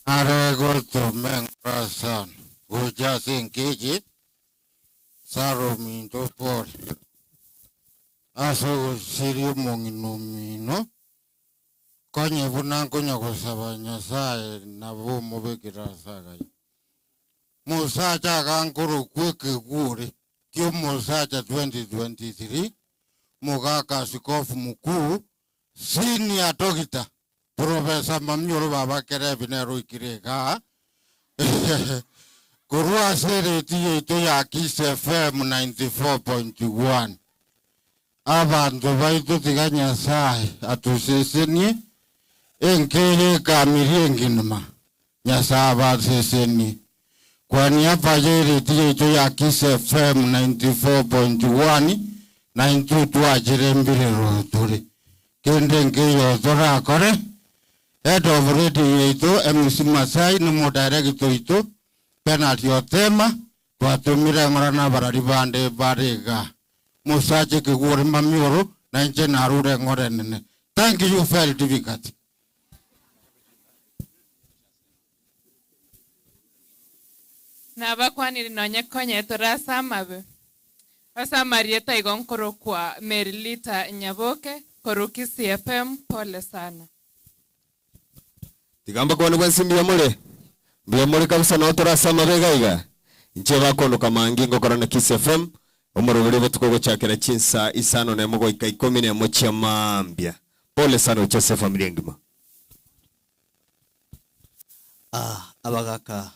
Aregoto mengrasan gocha sinkiji saro minto por aso sirio mongino mino konye buna konya gosaba Nyasaye nabo mubekira saga musacha kankuru kweke gure kio musacha 2023 mugaka askofu mukuu senior doctor Profesa Mamnyoro baba kerebi nero ikireka korwa sereti yetu ya Kiss FM 94.1 abantu baitu tiga Nyasaye atusesenie enkere kamiri enginuma Nyasaye abasesenie kwa niaba yereti yetu ya Kiss FM 94.1 na intu twachire mbirero turi kende nkeyo torakore head of radio yetu MC Masai ni mudirector itu penalty otema twatumire ng'ora na barari bande barega musache kigure mamioro na inche narure ng'ore nene. Thank you very difficult. Nabakwanire nonye konye torasamabe asamarieta igonkoro kwa Merilita Nyaboke koruki CFM pole sana. Tigamba kwa nubwensi mbiyamule mbiyamule kabisa na otorasama begaiga nche bakondo kamangi ngokora na Kiss FM omorobere botuko gochakera chinsa isano na mogoika 10 na mochia mambia. Pole sana uchese familia ngima. Abagaka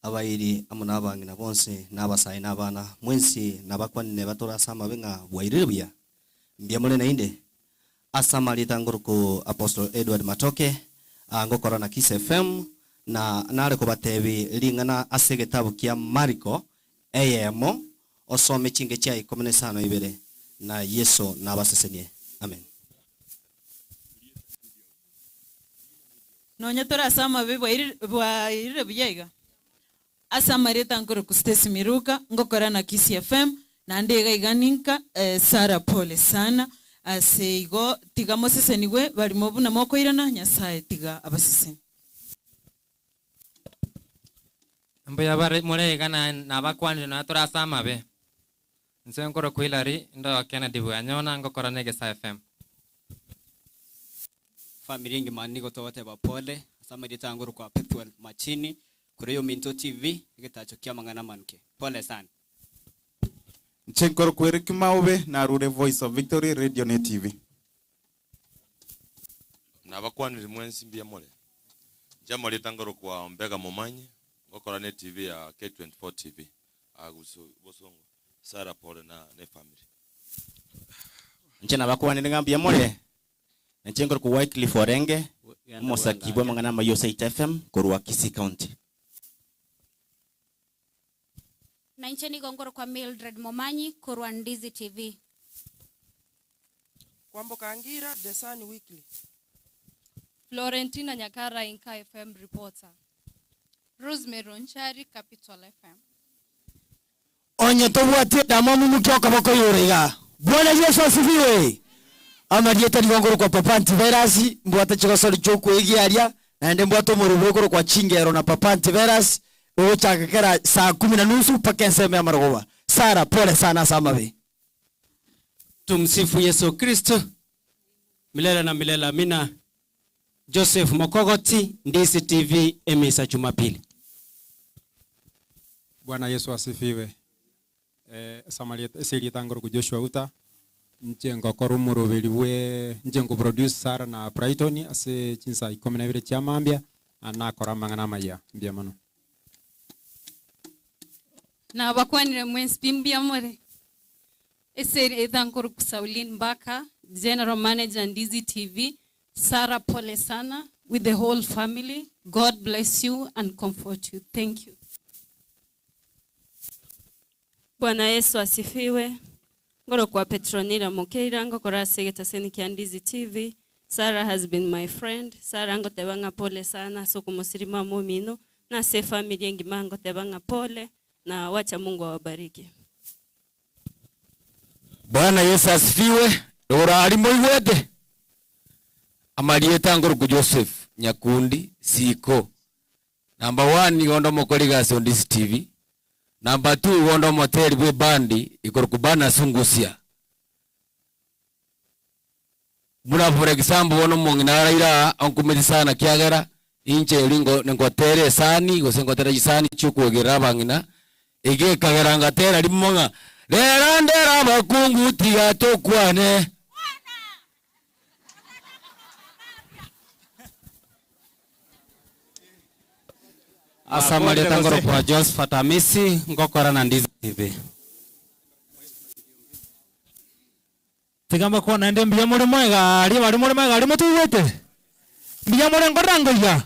abairi amuna abangina bonse n'abasayi n'abana mwensi nabakwanine batorasama benga bwairire buya mbiyamule na inde asamalita nguruko Apostle Edward Matoke ngokora na Kiss FM na nare kubatebi lingana ase getabu kia Mariko eyemo osome chinge cha 15 ibere na Yesu nabasesenie. Amen. Nonya torasama be bwairire buyaiga asamareta ngoro kustesi miruka ngokora na Kiss FM na ndega iganinka Sara pole sana ase igo tiga moseseniwe barimo buna mokoirana Nyasaye tiga abaseseni mbuya bare murega na nabakwanire na torasama be nse ngoro kwilari ndo Kennedy bwanyona ngokora na Gesa FM family ngima niko tote ba pole asamareta ngoro kwa Perpetual Machini kureyo Minto TV gitacho kia mangana manke pole sana. Nchenkoro kwere kimaube na rure Voice of Victory Radio ne TV. Nabakwanire mwensi mbiyamule jamole tangoro kwa Mbega Momanyi ngokora ne TV ya K24 TV aguso bosongo Sara pole na ne family. Nche nabakwanire ngambia mole Nenche ngoro ku Wycliffe Orenge omosaki bwa amang'ana amaiyo ase FM korwa Kisii County. Na inche nigo ngoro kwa Mildred Momanyi korwa Ndizi TV. Kwamboka Ngira, The Sun Weekly. Florentina Nyakara, Inka FM reporter. Rosemary Onchari, Capital FM. Onye tobwatie damamu mukioka bakoyora iga. Bwana Yesu asifiwe. Amarieta nigongoro kwa Papa Antivirus mbwate chigosori chokwegiaria naende mbwate omorobokoro kwa chingero na Papa Antivirus ogochaka kera saa 10:30 mpaka ensemo ya marogoba. Sara pole sana samabe. Tumsifu Yesu Kristo milele na milele amina. Joseph Mokogoti, Ndizi TV, Emisa Jumapili. Bwana Yesu asifiwe. Samaria ngoro ku Joshua Uta nche ngokora omoroberi bwe nche ngo Sara na Brighton ase chinsa 12 chia mambia anakora amang'ana amaya mbia mono. Na bakwanire mwensi mbia more. Eseri ethankuru ku Saulin Mbaka, General Manager Ndizi TV. Sara pole sana with the whole family. God bless you and comfort you. Thank you. Bwana Yesu asifiwe. Ngoro kwa Petronila Mokeira ngokora segeta seni kia Ndizi TV. Sarah has been my friend. Sarah ngotebanga pole sana so kumusirima mumino na se family engima ngotebanga pole na wacha Mungu awabariki. Bwana Yesu asifiwe. Ora alimo iwete. Amalieta ngoro ku Joseph Nyakundi siko. Number 1 gondo mokoliga so Ndizi TV. Number 2 gondo moteli bwe bandi ikoro kubana sungusia. Muna for example wono mongina ira onkumeti sana kiagera inche lingo ngotere sani gose ngotere sani chukwegera bangina ege kagera ngatera limonga lera ndera bakungu tiga tokwane. Asamaria ngoro kwa Josephat Amisi ngokora na Ndizi TV. Tigamba kwa naende mbia muri mwega ari bari muri mwega ari mutuwete. Mbia muri ngorango ya.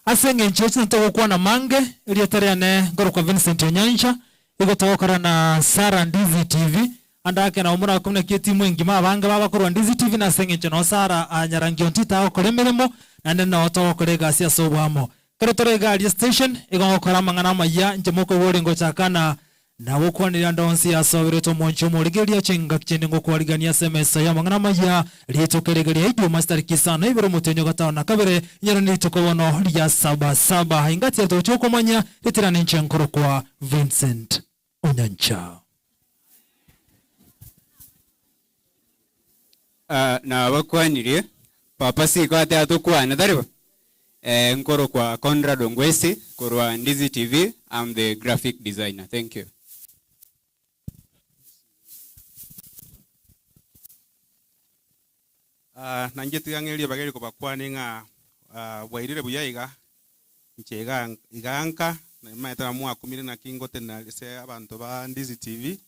Asenge nchechi ntogokwa na mange irietare ane ngoro kwa Vincent Onyancha igotokora na Sara Ndizi TV andake na umura kumna kieti mwingi mabange babakorwa Ndizi TV na senge nche no Sara anyarangio ntita okore mirimo nande no tokore gasia sobwamo. Kare gari station igongokora mang'ana maya nche moko woringo chakana na gukwanira ndonsi yasoberetwo moncho morigeria chenga chende ngokwarigania SMS ya mang'ana maya ritukeregeria ijuma tariki isano ibero mutenyo gatano na kabere nyero nitukobono rya 77 ingati yatochokomanya ritirane nchenkoro kwa Vincent Onyancha. Na bakwanirie papa siko ate atukwana taribo. Nkoro kwa Conrad Ongwesi korwa Ndizi TV. I'm the graphic designer. Thank you. Nanje tigangeria bageri ko bakwane nga bwairire buyaiga nche iganka na maeta mwa kumire na kingo tena se abantu ba Ndizi TV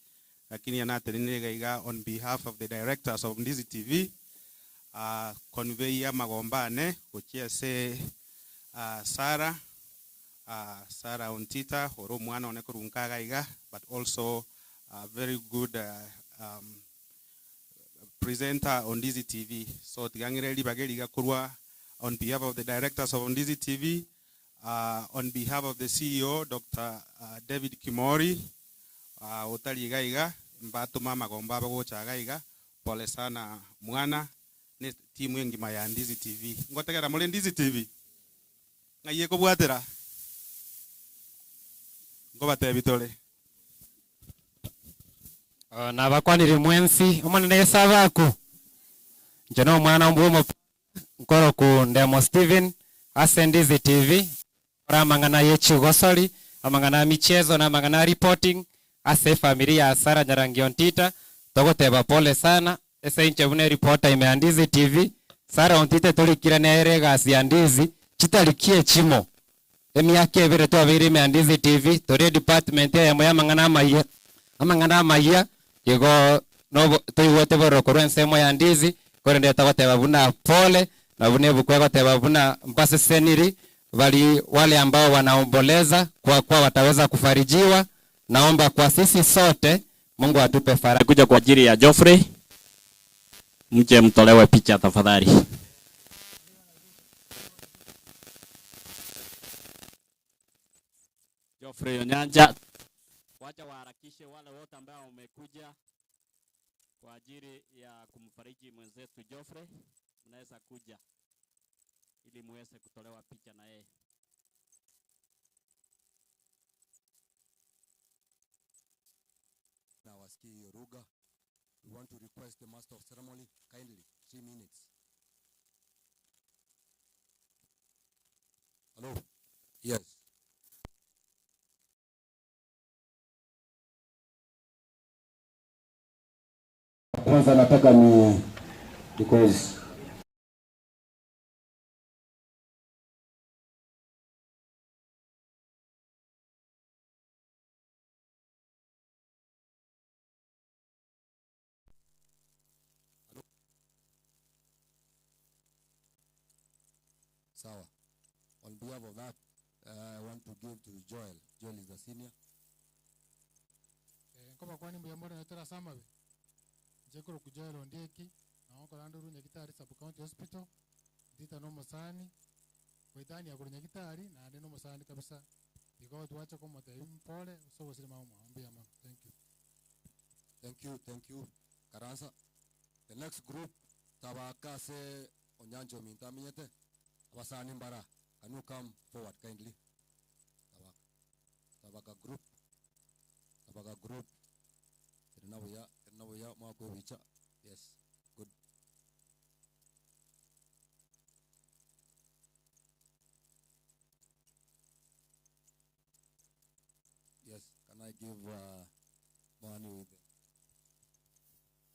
lakini anatenenega iga on behalf of the directors of Ndizi TV convey ya magombane gochia se Sara Sara Ontita oro mwana one kurunkaga iga but also a very good presenter on Ndizi TV. So tigangire bageri gakurwa on behalf of the directors of Ndizi TV, on behalf of the CEO Dr. David Kimori, otali iga mbatu mama gomba bagochaga iga pole sana mwana ne timu engima ya Ndizi TV. Ngotegera muri Ndizi TV ngaiye kobwatera ngobatebitore. Na bakwanire mwensi omonene yesabaku nje no mwana mbumo nkoro ku Ndemo Steven ase Ndizi TV ora mang'ana yechigosori amang'ana michezo na mang'ana reporting ase familia ya Sara Nyarangi Ontita togoteba pole sana ese inche bune reporter ime Ndizi TV Sara Ontita tolikira nere gasi ya Ndizi chitalikie chimo emiaka ebere twabere ime Ndizi TV tore department ya mang'ana amaya amang'ana amaya yego no toiwote borokoro ensemo ya Ndizi Korende togoteba buna pole na buna ebuku egoteba buna mbaseseniri bali wale ambao wanaomboleza kwa kuwa wataweza kufarijiwa. Naomba kwa sisi sote Mungu atupe faraja. Kuja kwa ajili ya Geoffrey, mje mtolewe picha tafadhali. Geoffrey Onyanja, wacha waharakishe wale wote ambao wamekuja kwa ajili ya kumfariji mwenzetu Geoffrey, mnaweza kuja ili muweze kutolewa picha na yeye. Na wasikii hiyo lugha. We want to request the master of ceremony kindly 3 minutes. Hello. Yes. Kwanza nataka ni because Sawa. On behalf of that, I want to give to Joel. Joel is the senior. Nkoba kwani mbuya mbona yotera samabe njekuru kujoel ondieki naonko landuru nyagitari sub county hospital ndita no musani wetani akuru nyagitari na ande no musani kabisa because tuache komote mpole so wasiri mama mbuya mama. Thank you. Thank you, thank you. Karansa. The next group tabaka se Onyanjo mintaminyete abasani mbara. Can you come forward kindly? Tabaka. Tabaka group. Tabaka group. Tena buya mwako wicha. Yes. Good. Yes, can I give money with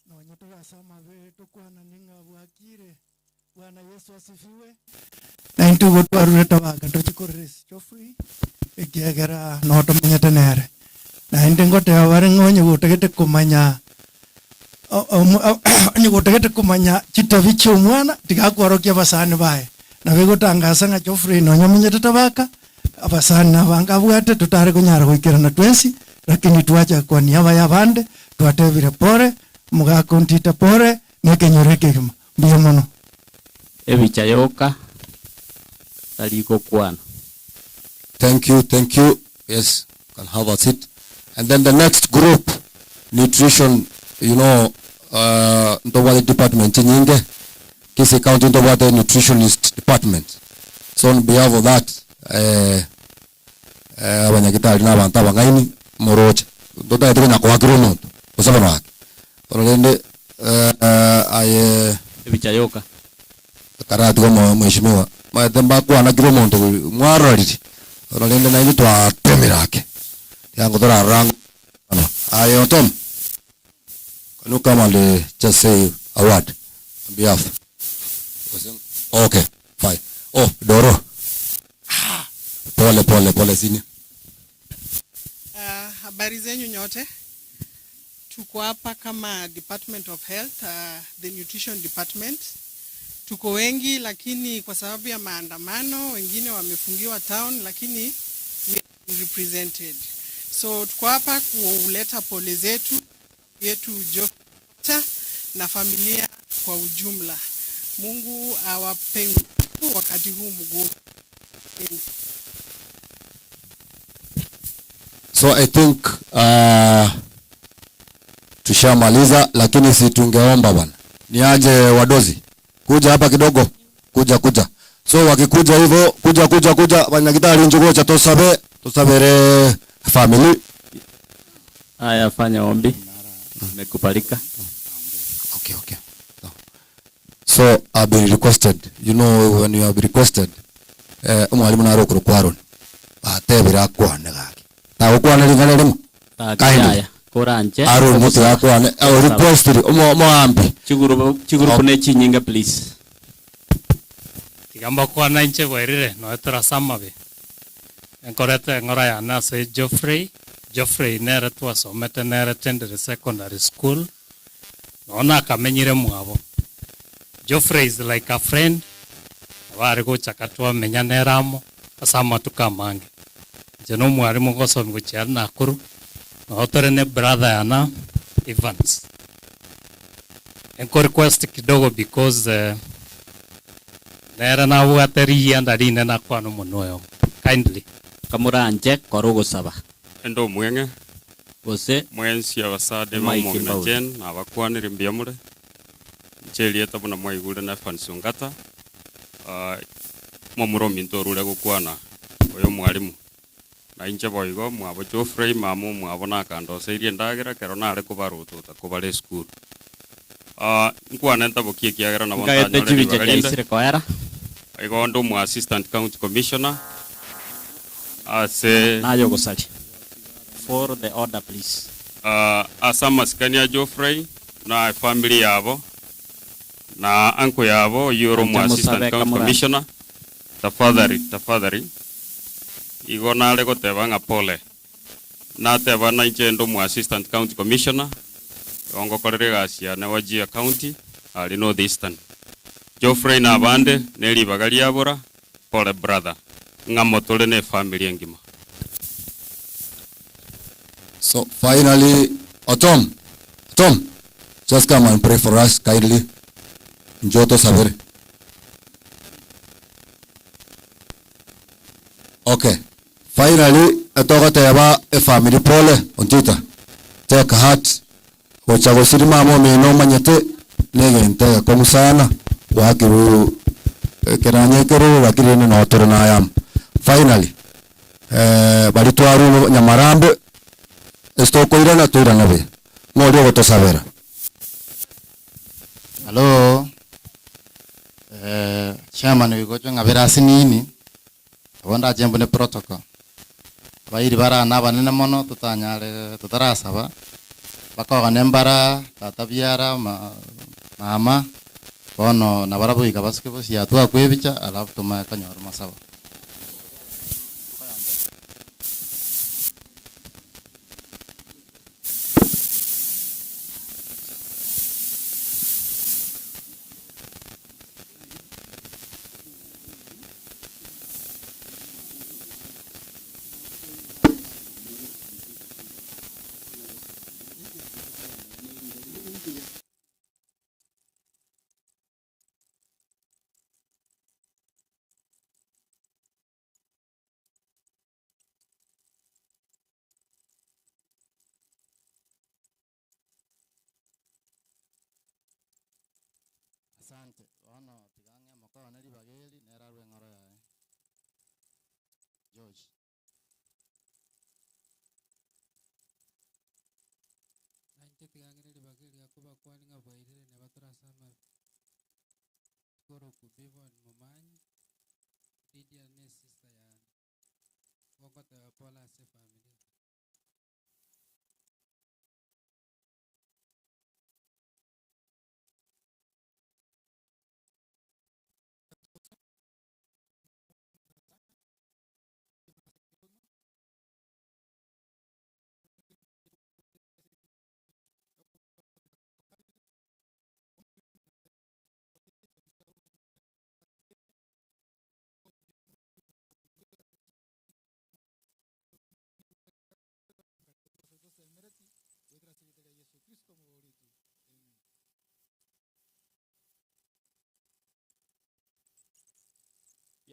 na nyotogasama tukwana ninga bwakire. Bwana Yesu asifiwe. Na intugo twarure tabaka tuchikorere Geoffrey ekiagera no tumenyete nere na indi ngoteba bari ng'onye gutegete kumanya onye gutegete kumanya chitabi chia omwana tigakworokia abasani baye na bigotangasa ng'a Geoffrey nonya omenyete tabaka abasani nabanga abwate tutare kunyara goikerana twensi lakini twacha kwa niaba ya bande twatebire pore mugakontita pore nekenyore kegima mbuya mono. Ebicha yoka taliko kwana. Thank you, thank you. Yes, can have a seat. And then the next group, nutrition, you know, ntobwate department nyinge Kisii County ntobwate nutritionist department. So on behalf of that, abanyagitari n'abantu abang'aini moroche ntotaete konya koakira omonto gosaba wake ororende aye ebicha yoka karati ko mheshimiwa maete mbakwanakire omonto mwarorire ororende nainwe twatemirake yango toraranga aye Otom, can you come and just say a word on behalf? Okay, fine. Oh, Doro. Pole pole pole senior. Habari zenyu nyote. Tuko hapa kama Department of Health, the Nutrition Department. Tuko wengi lakini kwa sababu ya maandamano wengine wamefungiwa town, lakini we are represented. So tuko hapa kuleta pole zetu yetu Geoffrey na familia kwa ujumla. Mungu awape nguvu wakati huu mgumu. So I think tushamaliza, lakini si tungeomba bwana. Niaje wadozi kuja hapa kidogo, kuja kuja. So wakikuja hivyo kuja kuja kuja banyagitari njugo cha tosabe tosabere family. Haya, fanya ombi. Nimekubalika. Okay, okay. So I've been requested. You know when you have requested, mwalimu narokuru kwaron. Atebira kwane gaki. Ta ukwane ringana rimo. Kaya koranje. Aro mutu akwane. Requested omo ambi. Chiguru chiguru kune chinyinga please. Tigamba kwana inche bwerire no etora samabe. Enkorete ngora ya na se Geoffrey. Geoffrey nere twasomete nere Tendere Secondary School. Nona akamenyire mwabo. Geoffrey is like a friend. Abari gochaka twamenya nere amo ase amatuko amange. Inche na omwarimu ngosomi gochia are Nakuru, nabo tore na ebrother yana Evans. Enko request kidogo because nere nabwate rigianda rinene akwane omonwe oyomo. Kindly. Kamoranche kora ogosaba. Ende omweng'e gose mwensi abasade Mike b'omong'ina Mbaure. Jen nabakwanire mbuya more inche erieta buna mwaigure na Evans Ongata. Momura ominto orure gokwana oyo omwarimu na inche boigo mwabo Geoffrey mama omwabo nakandoseirie endagera kero nare kobarotota kobare esukuru. Nkwane ntabokie ekiagera nabo Nkaete ntanyore chibicha ribaga rinde. chiaisire koera. Igo onde omo assistant county commissioner ase Nayo gosari. For the order please. Ase amasikani ya Geoffrey na family yabo na uncle yabo yoro omo Anche assistant musabe county kamura. commissioner tafadhali tafadhali igo nare goteba ng'a pole nateba na inche ndo omo assistant county commissioner igo ngokorera egasi yane Wajir County ari North Eastern. Geoffrey na abande ne ribaga riabora pole brother ng'a motore ne family engima. So finally, Otom, Tom, just come and pray for us kindly. Njoto sabere. Okay. Finally, etogoteba e family pole ontita. Take heart. Gocha gosiri mama omino omanyete negente gekomu sana gwakiru keranye keruru lakini ne notore nayam. Finally, bari twaru Nyamarambe estokoirana toirana be. Ng'ori ogotosabera. Hello. Chairman wigocho ng'abera asinini. Abo ndachembu ne protocol. Abairi barana abanene mono totanyare totarasaba. Bakogana embara tata biara mama bono nabarabwo iga basuke bosia twakwebicha alafu tumae kanyora masaba. Asante. Bono tigang'e mokone ribageri nerarwe eng'oro yaye. George. Nainche tigang'ire ribageri akobakwani ng'a bwairire ne batorase amabe. Koroku Bivon Momanyi, Lydia ne sister yane. Gogoteba pole ase family.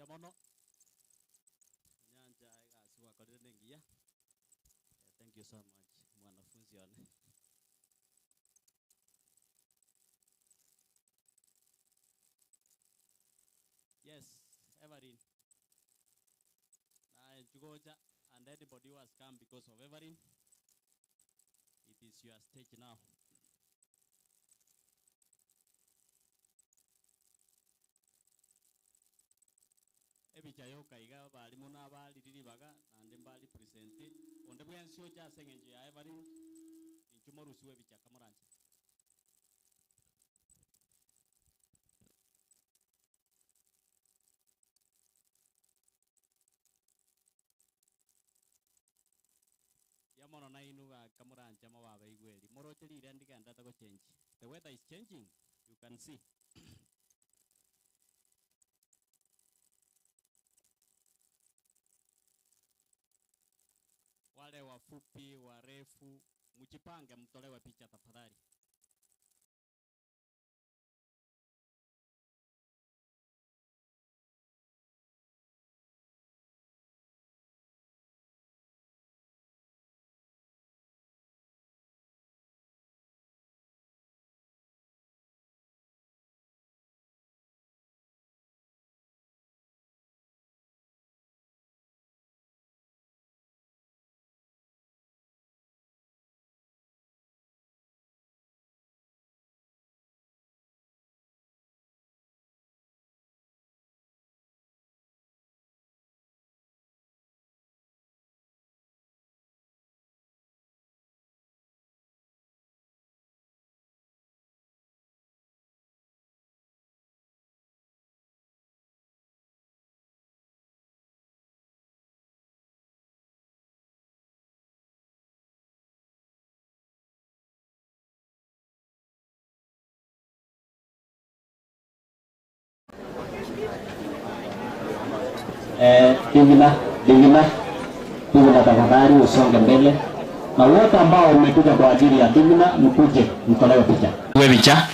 Ya mono nyanja egasi gwakorire nengiya. Thank you so much mwanafunzi one. Yes, Everin. Na Jugoja and anybody who has come because of Everin, it is your stage now. Ebicha yoka iga balimu n'abaliriri baga nande mbali present onde bwensi ocha ase eng'encho ya Everin inchu morusiwe ebicha kamoranje. Yamono na inu kamoranje mababe igweri moroche rire ndigenda tagochange. The weather is changing, you can see. Wafupi, warefu, mjipange mtolewe picha tafadhali. Divina, Divina, Divina tafadhali usonge mbele. Na wote ambao mmekuja kwa ajili ya Divina mkuje mtolewe picha. Wewe picha.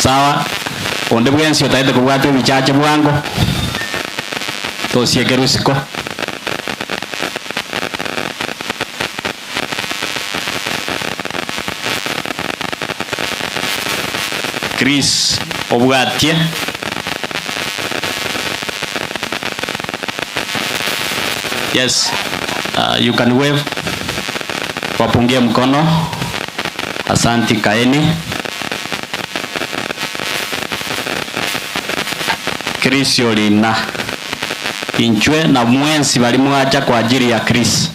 Sawa, onde bwensi otaete kobwata ebichache bwango tosiekere usiko. Chris obwatie yes, you can wave, wapungie mkono. Asanti, kaeni. Chris Olina inchwe na mwensi balimwacha kwa ajili ya Chris.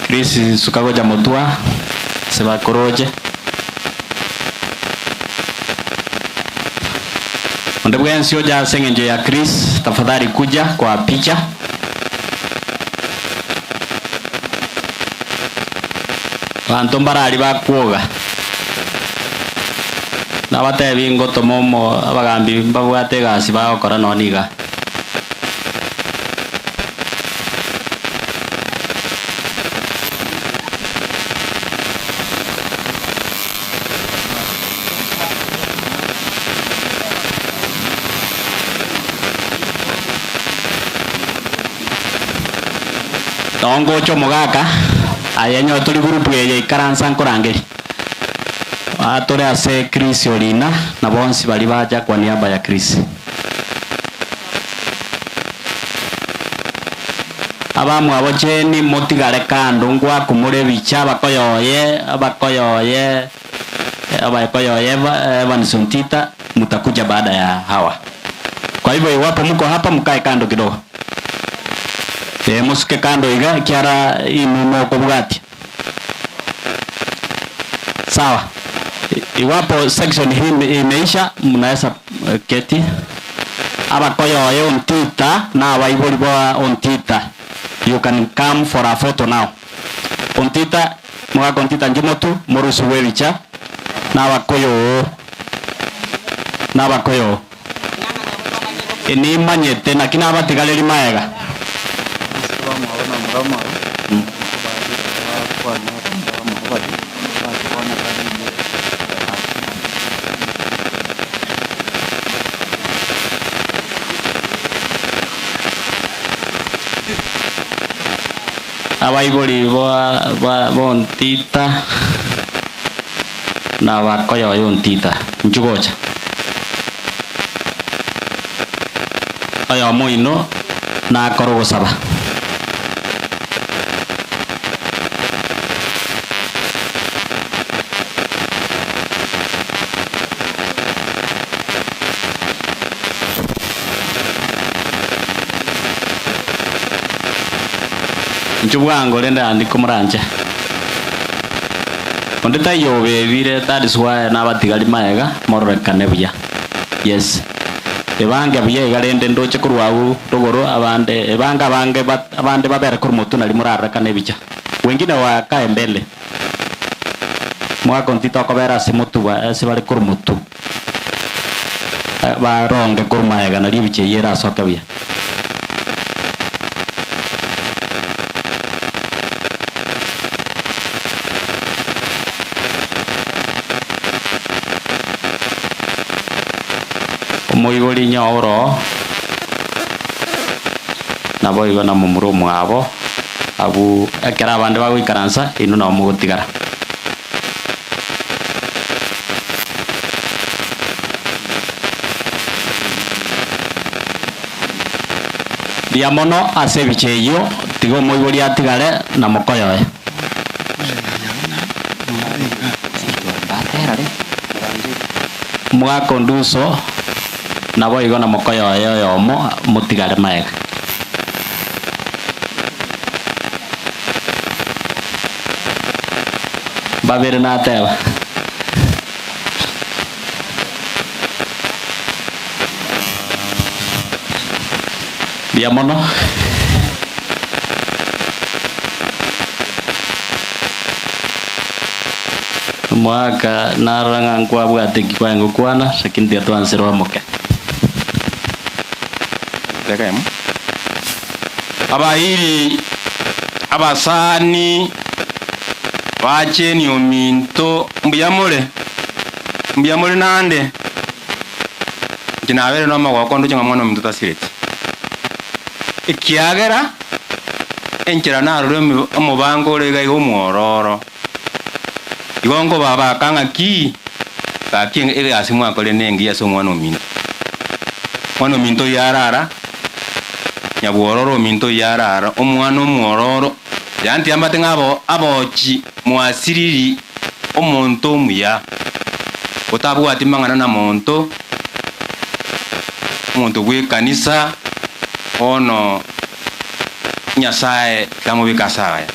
Chris sukagoja mutua sebakoroje onde bwensi oja sengenjo ya Chris, tafadhali kuja kwa picha. Bantu mbarali bakwoga nabatebi ngotomomo abagambi mbabwate egasi bagokora noniga. Nongocho mogaka ayenyo tuli group eye ikaransa nkorangeri atore ase Chris Olina na bonsi bali baja kwa niaba ya Chris. Abamu abo cheni motigare kando ngwa kumure bicha abakoyoye abakoyoye abakoyoye Evanson Tita mtakuja baada ya hawa. Kwa hivyo iwapo mko hapa mkae kando kidogo. Musuke kando iga kiara imumo kobwati. Sawa. Iwapo section hii imeisha mnaweza keti. Abakoyoye ontita na abaibori ba ontita. You can come for a photo now. Ontita mwaka ontita njimotu murusu webicha na abakoyo na abakoyo. Eni manyete na kina abatigaleri maega. Abaibori bontita na bakoyo ontita nchugocha ayo moino na korogosaba. Nchubwango lenda andiko muranje. Onde taiyo bebire that is why nabatigari maega mororekane buya. Yes. Ebange buya igarende ndoche kurwabu rugoro abande ebanga bange abande babere kurumutu nari murarekane bicha. Wengine wakae mbele. Mwako ntito akobera ase mutu ase bari kurumutu. Baronge kurmaega nari biche yera soka buya. Moigori nyaoro nabo igo na mumuru mwabo abu ekera abande bagoikaransa inu nabo mugotigara. Diamono ase bicheyo tigo moigori atigare na mokoyoe. Mwakonduso nabo igo na mokoyo yomo mutigare maega. Babere na tela. Diamono. Mwaka naranga nkwa bwate kikwango kwana lakini tiatwansirwa moke. Abahiri abasani bacheni ominto mbuyamule nande kinabere no magoko nduche mwana ominto tasireti ikiagera enchera narure omubango rega igo omwororo igongo baba kanga ki kaki ere asimwa akore nengi ase omwana ominto mwana ominto yarara nyabwororo ominto yarara omwana omwororo yanti ambate ngabo abochi mwasiriri omonto omuya otabwati mang'ana na monto omonto bwe kanisa ono Nyasaye kamubika saya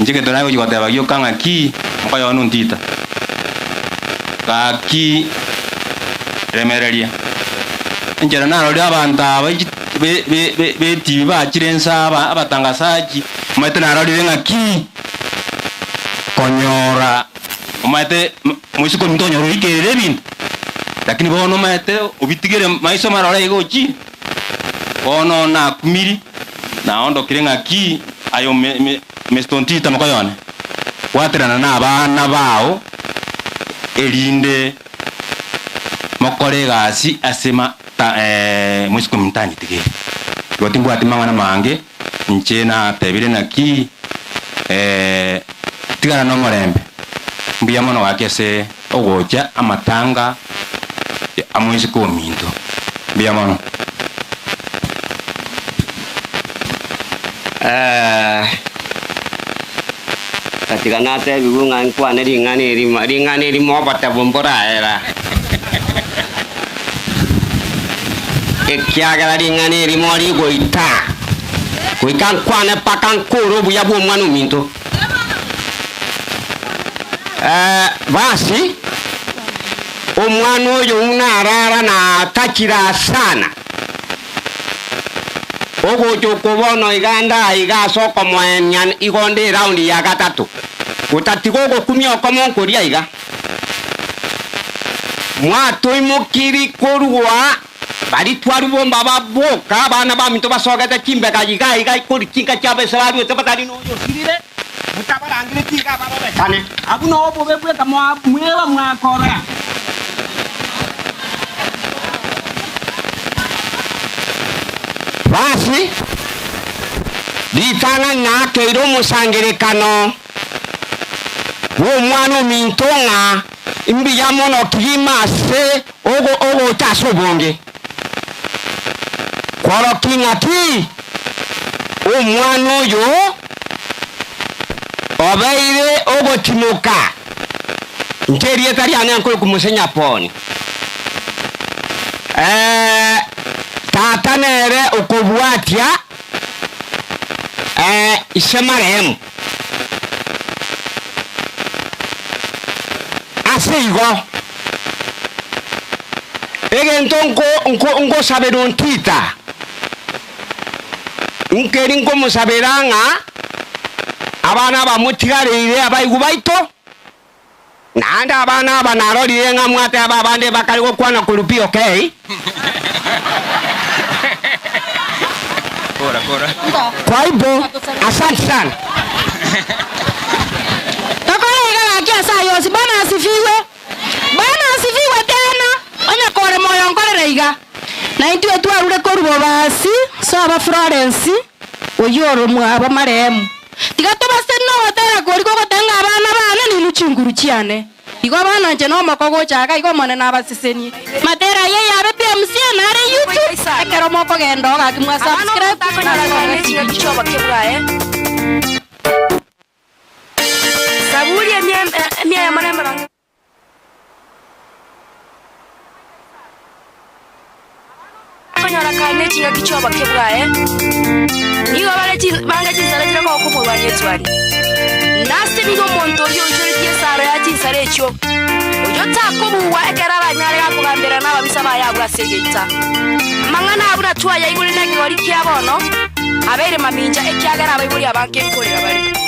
njike tonayo jikwateba gyo kanga ki mokoyo onu ntita kaki remereria njera narori abantu aba be TV bakire nsaba abatangasaji maite narorire ng'aki konyora maite mwisiko mtonyoro ikerere bintu lakini bono maite obitigere maiso marora igochi bono na kumiri naondokire ng'aki ayo mestontita mokoyone waterana na abana bao erinde mokore gasi asema ta mwisiko mtani tige gotingwa ati mang'ana mange nche na tebire naki tigana no ngorembe mbuya mono wakese ogocha amatanga amwisiko ominto mbuya mono. Katika nate bigunga nkwane ringane rima ringane rimo bata bombora era ekiagala ringane rimo rigoita kuika nkwane paka nkuru buya bwo mwana ominto basi omwana oyo unarara na takira sana ogocho kubono iganda igasoko mwenyan igonde raundi ya gatatu utatigogo kumia okomo nkuria iga mwatoimukiri korwa bari twarubomba baboka abana baminto basogete chimbeka iga iga ikori chinka chabese barwete batari noyo sirire mutabarangire tiga barobekane abuno obobe bweka mwewa mwakora. Basi ditanga nakeire omusangerekano w'omwana ominto ng'a mbuya mono kigima ase ogocha ase obonge kworoki ng'aki omwana oyo obeire ogotimoka nche erieta riane nkore kumusenya poni tata nere okobwatia ise marehemu Ase igo egento nkosabera ontita nkeri nkomusabera ng'a abana bamutigareire abaigu baito naende abana aba narorire ng'a mwate aba abande bakari gokwana korupi okay. Kora kora. Kwa hivyo asante sana. Sayosi Bwana asifiwe. Bwana asifiwe tena. Onya kore moyo nkorere iga. Na intwe twarure korubo basi so aba Florence oyoro mwaba maremu. Tiga tobase no hotera kori gogotenga abana bana ni luchinguru chiane. Igo abana nje no mokogochaka igo mone nabasesenie. Matera ye yabe PMC na are YouTube. Ekero mokogenda ogakimwa subscribe. Saburi emia ya mwana mwana. Konyora kane chinga kichwa bakebwa Nigo bale banga chinsare chira ko kumurwa nyetwani. Nasi nigo monto yo chiri sare ya chinsare echo. Oyo takobuwa ekera banyare gakugambira nababisa bayabwa segeita. Mangana abura twaya iguri na kigori kia bono. Abere maminja ekiagera abaiburi abanke nkorera bari.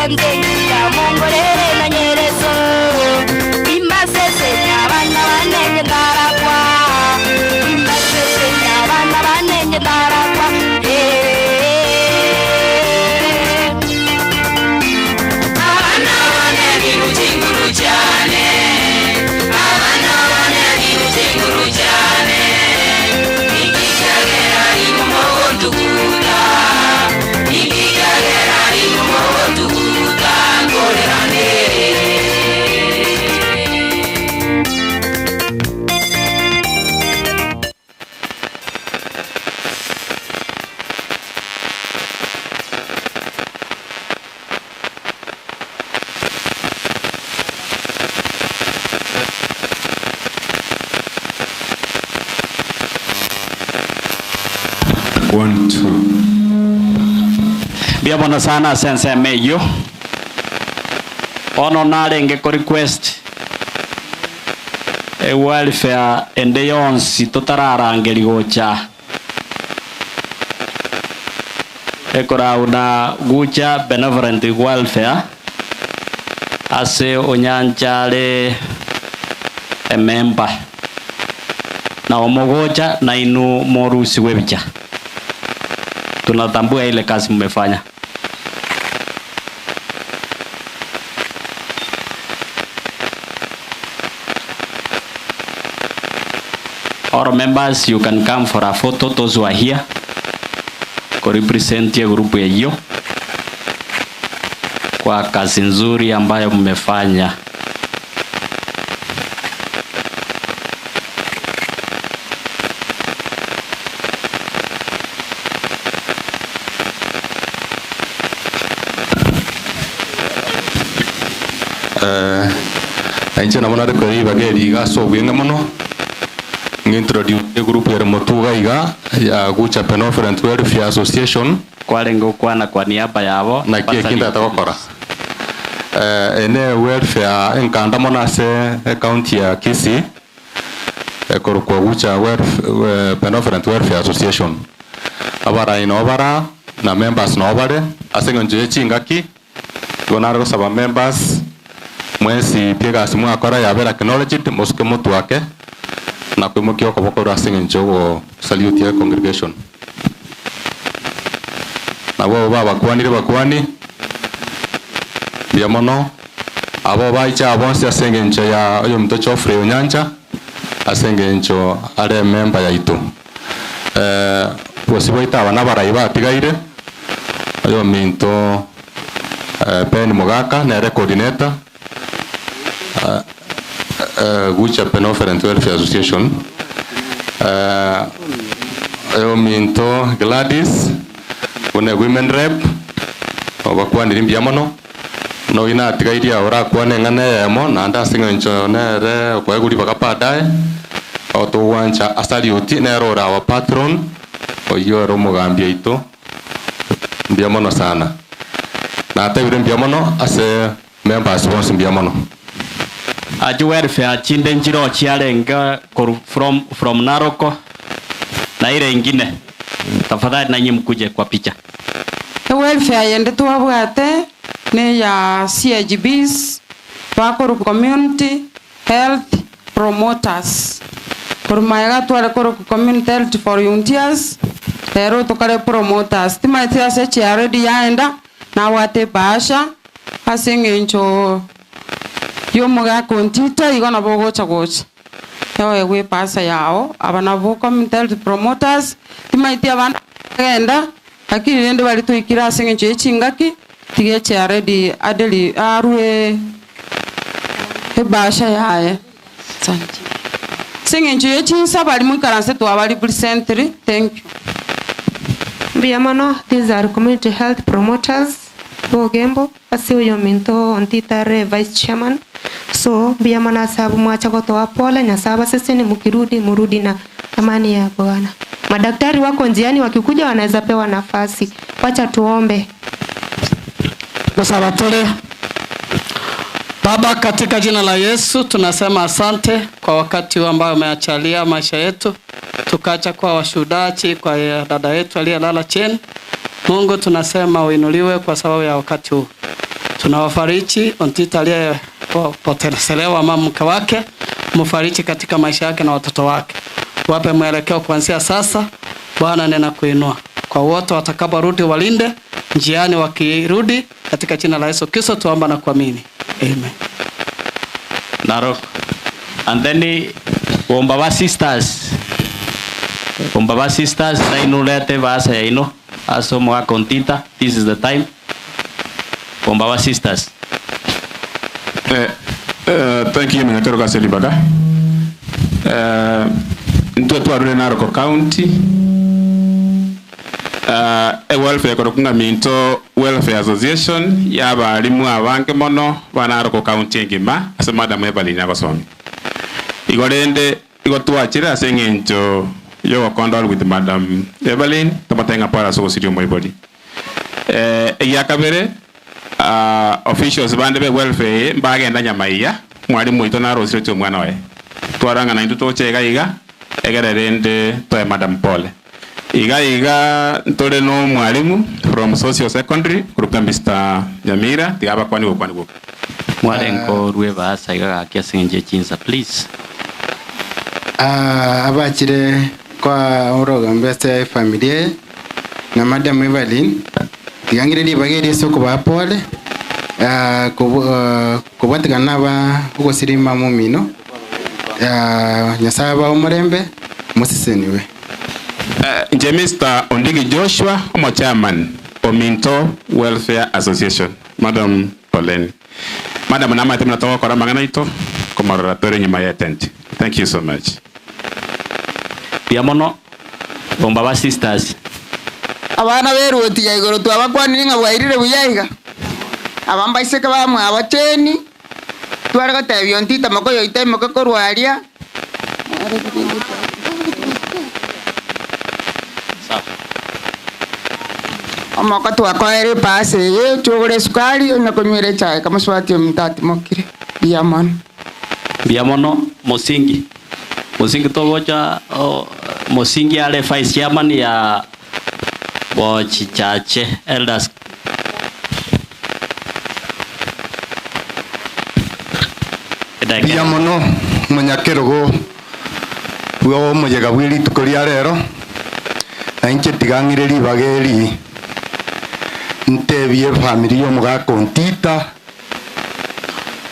Gandengi ya mongorere na nyerezo Imbasese nyabana banenye ndarakwa Imbasese nyabana banenye ndarakwa Abana banenye rutinguru cyane Abana banenye rutinguru cyane Ikikagera imumogonduguta Ikikagera imumogonduguta Ngorerane. One, two. Mbia sana sense meyo. Ono narenge ko request e welfare ende yonsi totararangeri gocha. Ekorauna gucha benevolent welfare ase onyanchale e member na omogocha na inu morusi webicha. Tunatambua ile kazi mmefanya. All members, you can come for a photo. Those who are here, ko represent ya grupu ya hiyo kwa kazi nzuri ambayo mmefanya. Ainche nabona reko ibageri igaso bwenge muno ngintroduce group ya Mutuga iga ya Gucha Benevolent Welfare Association kwarengo kwana kwa niaba yabo na kie kinda atagokora ene welfare enkanda mona se county ya Kisii ekorokwa Gucha Benevolent Welfare Association abara inobara na members nobare asengonje chingaki gonaro saba members mwesi piega simu akora ya bera acknowledged mosuke mutu wake na kwimukio koboko rasing njogo salute ya congregation na bo baba kwanire bakwani bia mono abo baicha abonse asenge ncho ya oyo mto Geoffrey Onyancha asenge ncho are member ya itu bosi boita abana barayi batigaire oyo minto Ben Mogaka nere coordinator Gucha Benevolent Welfare Association minto Gladys une women rep obakwanire mbia mono no ina tigairia orakwane ng'ane yemo na ndasinga ncho nere kweguri bakapada otugwancha asaliuti nero ora wa patron oyo ro mugambia ito mbia mono sana na atebire mbia mono ase members bonse mbia mono. Aji welfare chinde njiro chiarenga from Naroko na ile ingine, tafadhali na nyinyi mkuje kwa picha. Welfare yende tuwabwate ne ya CHBs bakuru community health promoters kurumaega tware kuru community health volunteers lero tukare promoters timatia se chiaredi yaenda na wate basha asengencho yo muga kontita igona bogocha gocha yo egwe pasa yao abana bo community health promoters timaitia bana genda lakini rende bali tuikira asengencho echingaki tige chiaredi adeli arwe ebasha yae sanje sengencho echinsa bali mukaranse twabali presentry. Thank you. Mbiamano, these are community health promoters Bogembo asiyo minto ontitare vice chairman. So Mbiamano sababu mwacha kutoa pole na saba sisi ni mukirudi murudi na amani ya Bwana. Madaktari wako njiani wakikuja wanaweza pewa nafasi. Wacha tuombe. Tusabatole. Baba, katika jina la Yesu tunasema asante kwa wakati ambao umeachalia maisha yetu, tukacha kwa washuhudaji kwa dada yetu aliyelala chini. Mungu, tunasema uinuliwe kwa sababu ya wakati huu. Tunawafariji Ontita aliyepotelewa mama mke wake, mfariji katika maisha yake na watoto wake. Wape mwelekeo kuanzia sasa. Bwana ninakuinua. Kwa wote watakaporudi walinde njiani wakirudi, katika jina la Yesu Kristo tuomba na kuamini. Amen. Narok. And then Wombaba sisters. Wombaba sisters na inulete basa ya ino asomo wa kontita. This is the time. Wombaba sisters. Thank you Mnyakero Kaselibaga. Ntwe Narok County. Welfare korokunga minto Welfare Association y'abarimu abange mono ba Narok County engima ase Madam Evelyn agosomi. Igorende igotwachire ase eng'encho yogokondol with Madam Evelyn tomotenga para so gosirio moibori. Eyakabere officials bande be welfare mbagenda nyamaiya mwarimu ito narosire omwana wae. Twaranga na intu tochega iga egererende toe Madam Pole. Iga iga ntore no mwalimu from social secondary kuruka Mr. Nyamira tigaba kwani gokwani goka. Mwarenko rwe basa iga gakia sinje chinsa please. Abachire kwa oroga mbese familia na Madam Evelyn tigangire libageri soko ba pole kubatikana ba ugosirima mumino Nyasaye ba omurembe musiseniwe. Nje Mr. Ondigi Joshua, omo chairman Ominto Welfare Association. Madam Poleni. Madam nama itemna toka kora mangana ito komarora tore nyuma ya tent. Thank you so much. Biamono Bombaba sisters. Abana beruti ya igoro twabakwanire nga bwairire buyaiga. Abambaiseke bamwe abacheni twaragotebia ntita makoyo itemo kokorwaria. Omoko twakoere pase ye tugure sukari onakonywere chai kamaswati mtati mokire biamono. Biamono Musingi. Musingi togocha Musingi ale vice chairman ya Bochichache Elders. Biamono munyakerogo bwo muyega bwiri tukoria rero na inche tigangire libageri ntebie family yo mugako ntita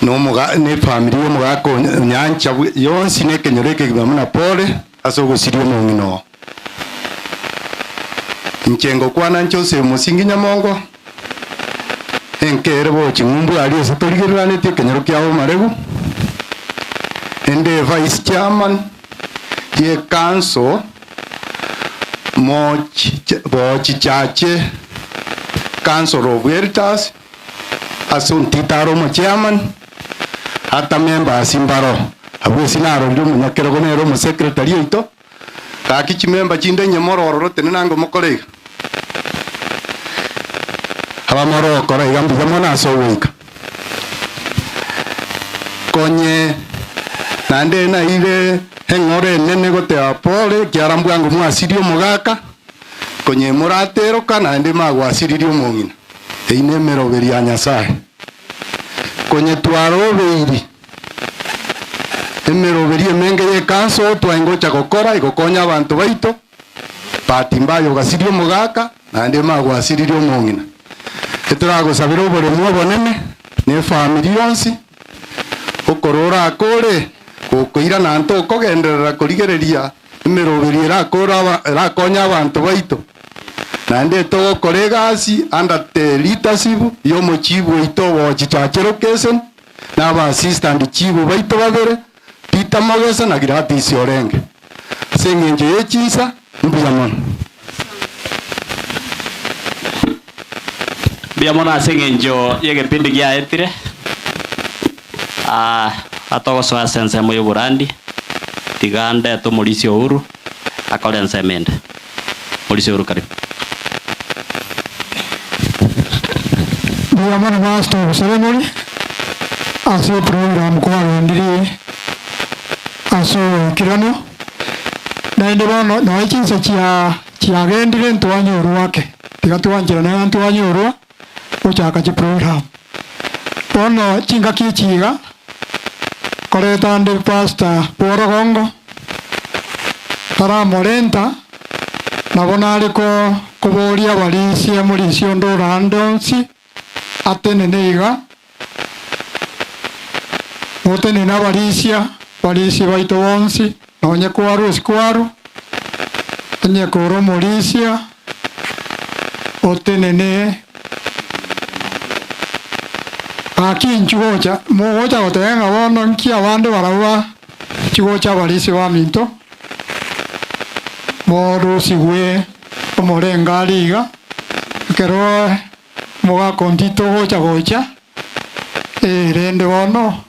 no muga ne family yo mugako nyancha yonsi nekenyoreke gibamuna pole asogosirio mongino nchengo kwana nchose Musingi Nyamongo enkere bo chingumbu ali esatorigererane kenyoro kyabo maregu ende vice chairman ye council Bochichache Council of Elders asuntitaro mo chairman hata member simbaro abwe sinaro ndio munyakero gonero mo secretary ito kakichi member chinde nyemororo tenenango mokorega abamoro kora igambi mona so wika konye nande na ile engore nene gote pole kiarambwango mwasirio mugaka konye muratero kana ndi magwasiririo mongina eine meroberi ya Nyasaye konye twarobeiri emeroberi emenge ye kanso twaingocha gokora igokonya abantu baito patimbayo gasirio mugaka nande magwasiririo mongina eturagosabira oboremu obonene ne family yonsi okorora akore gokoira nanto okogenderera korigereria emeroberi erakora erakonya abantu baito nande togokora egasi under the leadership y'omochibu oito Bochichache location n'aba assistant chibu baito babere Peter Mogesa na Gladys Orenge ase eng'encho y'echinsa mbuya mono. Mbuya mono ase eng'encho y'egepindi giaetire atogosoa ase ensemo ya oborandi tigande tomorisi Uhuru akore ensemo ende. Morisi Uhuru karibu. Mbuya mono master of ceremony ase program kwarendirie ase kirano naende bono noechinsa chiagendire ntwanyorwa ake tiga twanchera na ntwanyorwa ochaka chi program Bono chingaki chiga koretande pastor Borogongo taramorenta nabo nare ko koboria barisia murisio ndorande onsi atenene iga otenene abarisia barisi baito bonsi nonye kwaru esikwaru onye koro morisia otenene aki nchugocha mogocha gotenga bono nki abande barabwa chigocha barisi ba minto morusigwe omorenga ariga ekero mogakontito gocha gocha erende bono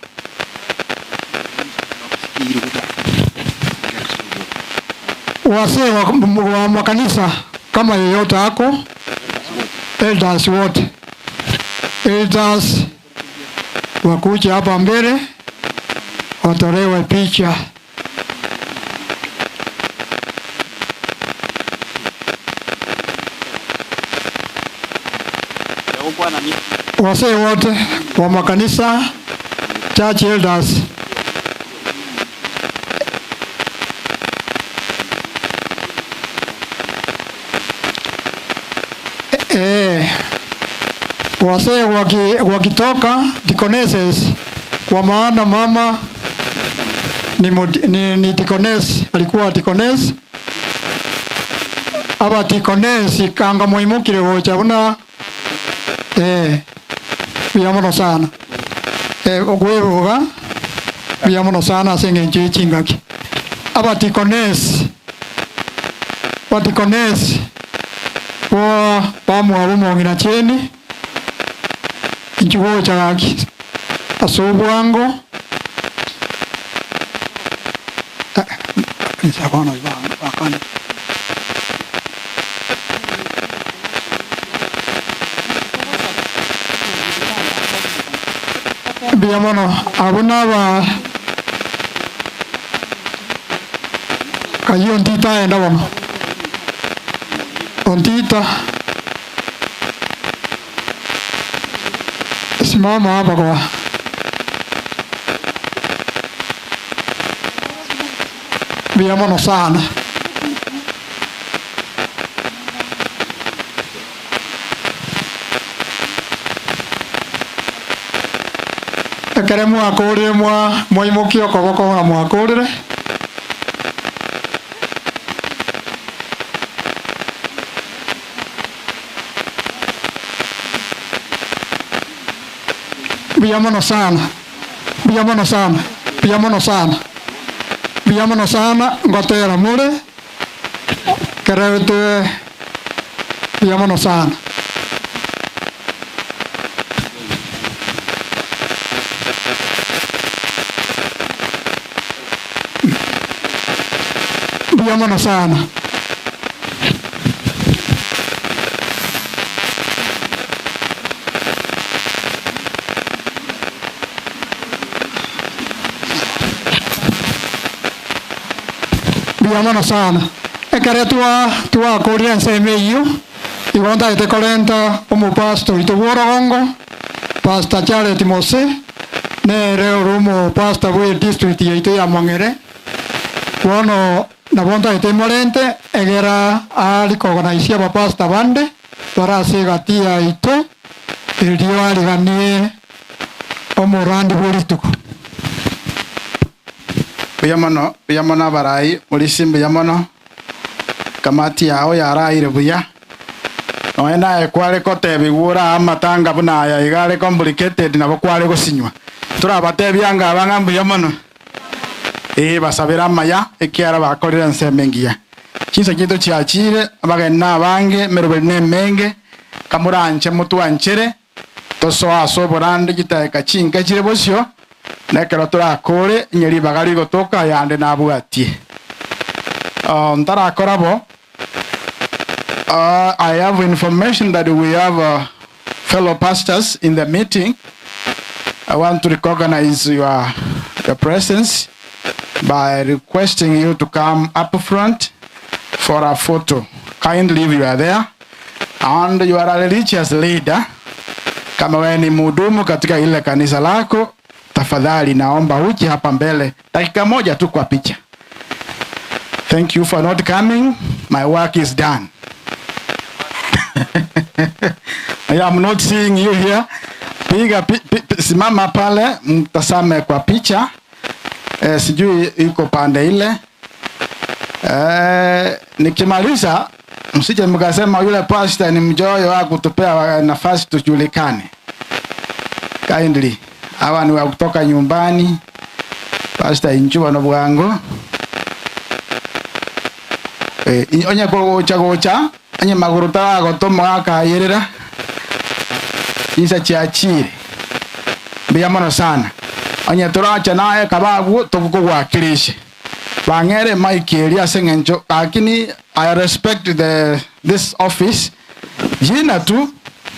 wasee wa makanisa kama yeyote ako elders wote elders wakuja hapa mbele watolewe picha. Wasee wote wa makanisa church elders wasee wakitoka deaconesses, kwa maana mama ni deaconess, alikuwa deaconess aba deaconess kanga muimukire gocha buna biamono sana ogwebuga biamono sana ase eng'encho ya chingaki aba deaconess bo bamwabo mong'ina cheni inchigocha gaki ase obwango nsakono bakane biamono abo naba kayo ontita enda bono ontita simama hapa kwa biamono sana. Ekere mwakurire mwaimukia okoboko na mwakurire biamono sana biamono sana biamono sana biamono sana ngotera mure kerete biamono sana. Biamono sana. Biamono sana. Ekere twakorire ensemo eyio igo ntaete korenta omopastor oito bwa orogongo Pastor Jared Mose nere ore omopastor bwa edistrict yaito ya Mang'ere bono nabo ntaete morente egera arikogonaisia abapastor bande barase egati yaito erio ariganie omorandi bwa rituko. Buya mono abarai morisi mbuya mono kamati yao yaraire buya noe naye kware kotebigwa ora amatanga buna aya iga are complicated nabo kware gosinywa turabatebia nga abang'a mbuya mono basabera amaya ekiara bakorire ensemo engiya chinsa chinto chiachire abageni na abange meroberi na emenge kamuranche motwanchere tosoa ase oborande chitaeka chinke chire bosio nekero turakore nyeri bagari gotoka yande nabwatie ntarakora bo. I have information that we have fellow pastors in the meeting. I want to recognize your presence by requesting you to come up front for a photo. Kindly, if you are there and you are a religious leader, Kama wewe ni mhudumu katika ile kanisa lako, tafadhali naomba uje hapa mbele dakika moja tu kwa picha. Thank you for not coming. My work is done. I am not seeing you here. Piga simama pale mtasame kwa picha. Sijui iko pande ile. Nikimaliza msije mkasema yule pastor ni mjoyo wa kutupea nafasi tujulikane. Kindly, hawa ni wa kutoka nyumbani. Pastor injuwa no bwango. Onye gocha gocha, onye maguruta gotomo akayerera. Isa chiachire. Mbiya sana. Onye turacha naye kabagu tukugwakirishe. Bangere Mike Elia sengencho, lakini I respect this office. Jina tu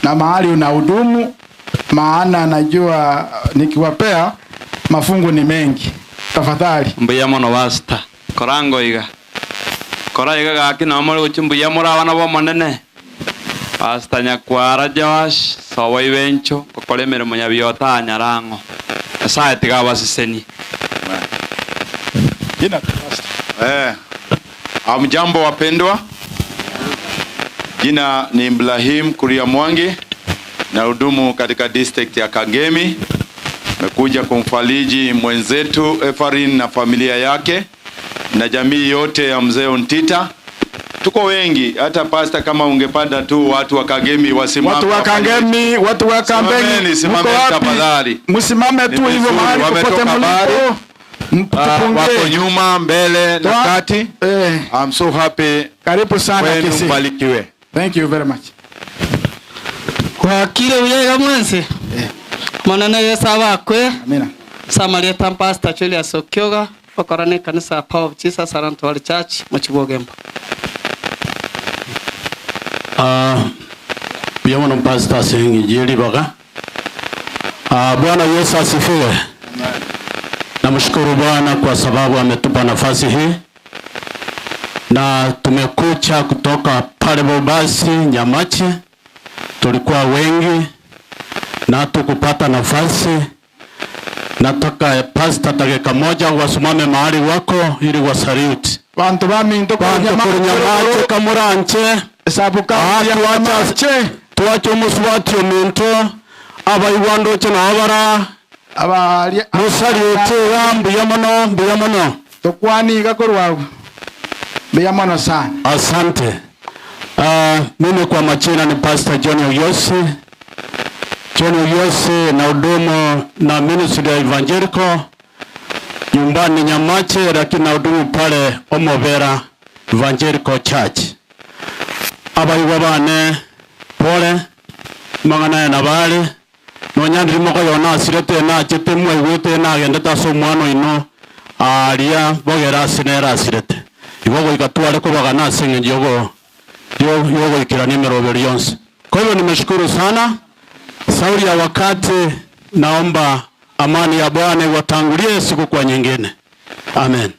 na mahali unahudumu, maana najua nikiwapea mafungu ni mengi. Tafadhali. Mbiya mono basta. Korango iga. Kora iga gaki na omore gochimbuya mora bo monene. Basta nyakwara Josh, sowa ibencho, kokore emirimo nyabiota nyarango. Nyasaye tiga basiseni. Jina tu basta. Amjambo wapendwa. Jina ni Ibrahim Kuria Mwangi, na hudumu katika district ya Kangemi. Nimekuja kumfariji mwenzetu Efarin na familia yake na jamii yote ya mzee Ontita. Tuko wengi, hata pastor kama ungepanda tu watu wa Kangemi wasimame. Watu wa Kangemi, watu wa Kangemi, simame tafadhali. Msimame tu hivyo mahali popote mlipo. Wako nyuma, mbele na kati. I'm so happy. Karibu sana Kisii. Mbarikiwe. Thank you very much. Kwa kile uyega mwenzi. Mwanana Yesu abakwe. Amina. Samaria Pastor Julius Okyoga okorane kanisa Power of Jesus Arantual Church Muchibogembo. Pia mwana pastor sengi jeli baka. Bwana Yesu asifiwe. Namshukuru Bwana kwa sababu ametupa nafasi hii. Na tumekucha kutoka pale Bobasi Nyamache. Tulikuwa wengi na tukupata nafasi. Nataka pastor dakika moja wasimame mahali wako ili wasalute. Bantu baminto kwa kamuranche sabuka tuache tuache muswati ominto abayiwando chena abara abali musalute mbuya mono tokwani gakorwa mbuya mono sana. Asante. Mimi kwa majina ni Pastor John Oyosi. John Oyosi na hudumu na ministry ya Evangelical nyumbani Nyamache, lakini na hudumu pale Omovera Evangelical Church. Abayiwa bane pole mangana na bale nonyandiri moko yona asirete na chete mwegwete na agendete ase omwana oino aria bogera asinera asirete igo goika tware kobagana ase eng'encho yogo yogoikirania emeroberi yonsi. Kwa hivyo nimeshukuru sana. Sauri ya wakati, naomba amani ya Bwana iwatangulie siku kwa nyingine. Amen.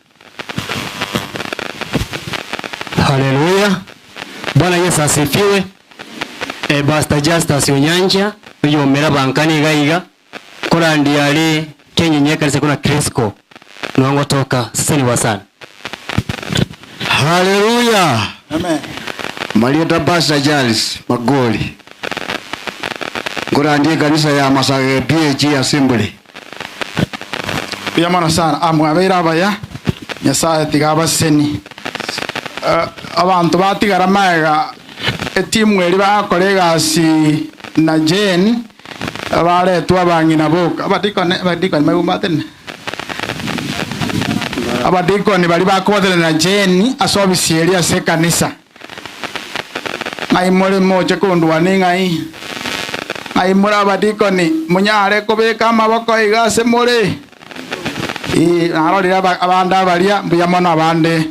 Haleluya. Bwana Yesu asifiwe. Pastor Justus Onyanja uyo mera bankani gaiga korandi ale Kenya nyekalise kuna Crisco nwango toka sasa wasana. Haleluya. Amen. Marieta Pastor Charles Magoli. Ngorandie kanisa ya Masage PAG Assembly. Pia mwana sana amwabera abaya Nyasaye tigabaseni. Abantu batigara maega etimu eri bakora egasi na Jane abaretwa abang'ina boka abadikoni abadikoni magumatene abadikoni bari bakothera na Jane ase eri ase kanisa ngai muri moche kundwa ni ngai ngai muri abadikoni munyare kubika amaboko iga ase muri narorire abande abaria mbuya mono abande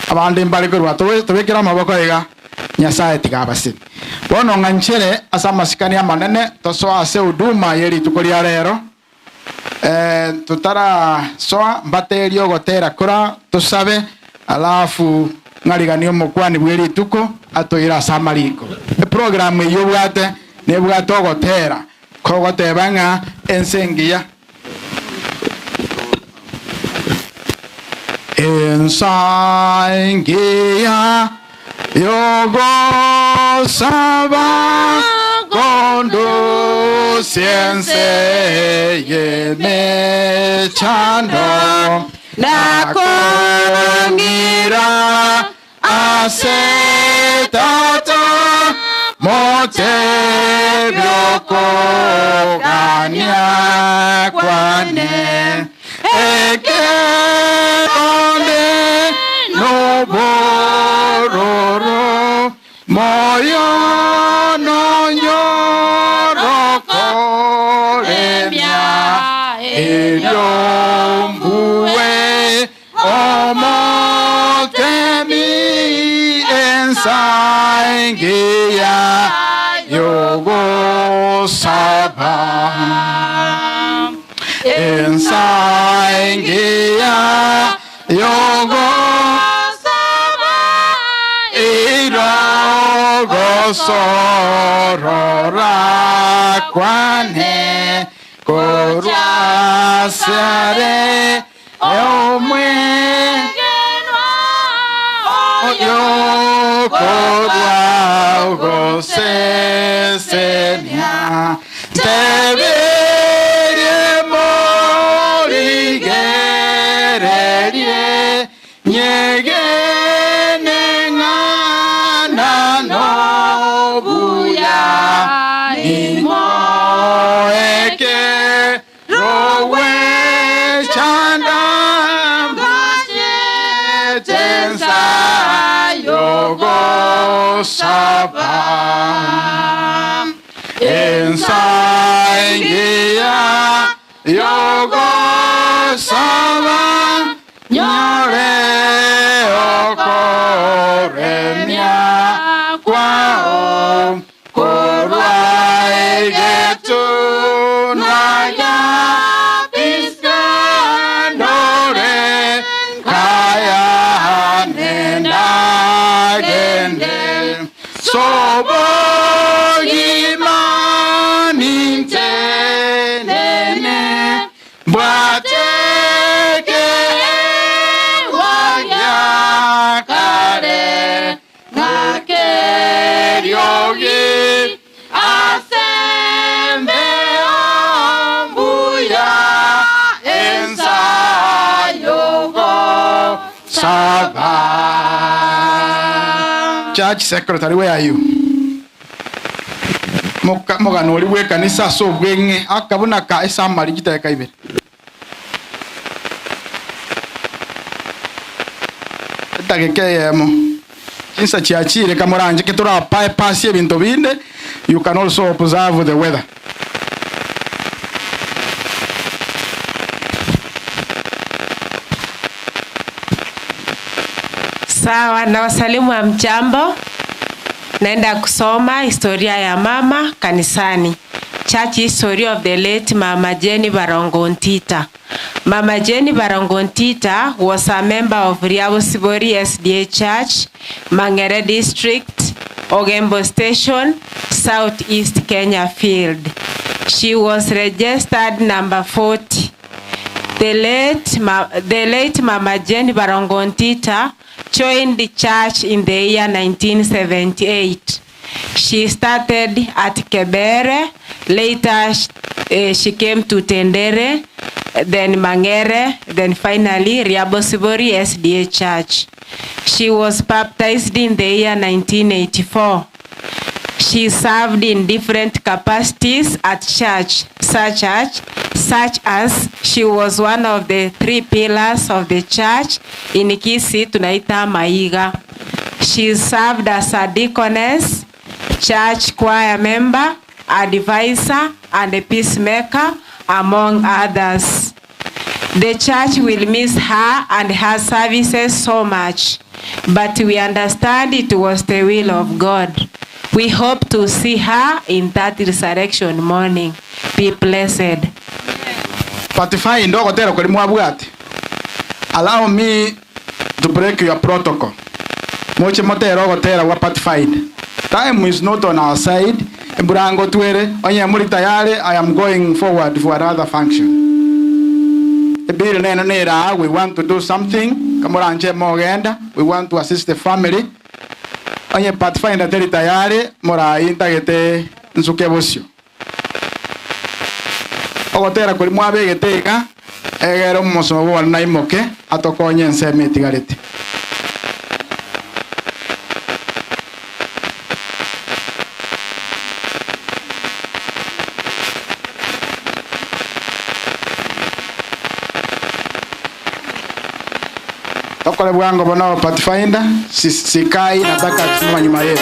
abande mbari korwa tubikira amaboko iga Nyasaye tigabasini. Bono ng'anchere ase amasikani amanene tosoa ase huduma ye rituko ria rero. Tutara soa mbaterio gotera kora tusabe alafu ng'arigani omokwani bwe rituko atoira ase amariko. Eprogramu eywo bwate nebwate ogotera. Kogotebanga ensengiya ensangiya yogo saba gondo siense yeme chando nakongira asetata mote byoko ganya kwane eke onde no bororo moyo no nyoroko lemia elombuwe omotemi ensangiya yogo saba ensangiya yogo saba irogo sorora kwane korwasare omwe yo korwa gosesenia teberie morigererie nyegene ng'ana nobuya nimoeke rowe chanda tensa yogo saba ensangiya yogo saba nyore okoremia kwao korwa egetu naya piskandore kaya nenda gende sobogimanintenene bwateke wanyakare ngakeryogi asembe ambuya ensayogo saba. Church secretary, where are you? Mogano ori we kanisa so bwenge akabona ka esamari giteka ibere. Etageke Chinsa chiachire kamoranje ketura bypass ebintu binde. You can also observe the weather. Sawa, na wasalimu wa mjambo. Naenda kusoma historia ya mama kanisani. Church history of the late Mama Jenny Barongo Ntita. Mama Jenny Barongo Ntita was a member of Riabosibori SDA Church, Mangere District, Ogembo Station, Southeast Kenya Field. She was registered number 40. The late Mama Jenny Barongo Ntita joined the church in the year 1978. She started at Kebere, later she came to Tendere, then Mangere, then finally Riabosibori SDA Church. She was baptized in the year 1984. She served in different capacities at church, such as she was one of the three pillars of the church in Kisii tunaita Maiga. She served as a deaconess, church choir member, advisor, and a peacemaker, among others. The church will miss her and her services so much, but we understand it was the will of God. We hope to see her in that resurrection morning. Be blessed. Patify ndogo tero kwa mwabwati. Allow me to break your protocol. Moche motero gotera wa pacified. Time is not on our side. Mburango twere onye muri tayari. I am going forward for another function. Ebiri neno nera, we want to do something. Kamuranje mogenda, we want to assist the family. Onye pathfinder teri tayari murai ntagete nsuke bosio. Ogotera kuri mwabegete egero musomo wa naimoke atokonye nseme tigarete. Tokole bwango bono pathfinder sikai nataka kusimama nyuma yenu.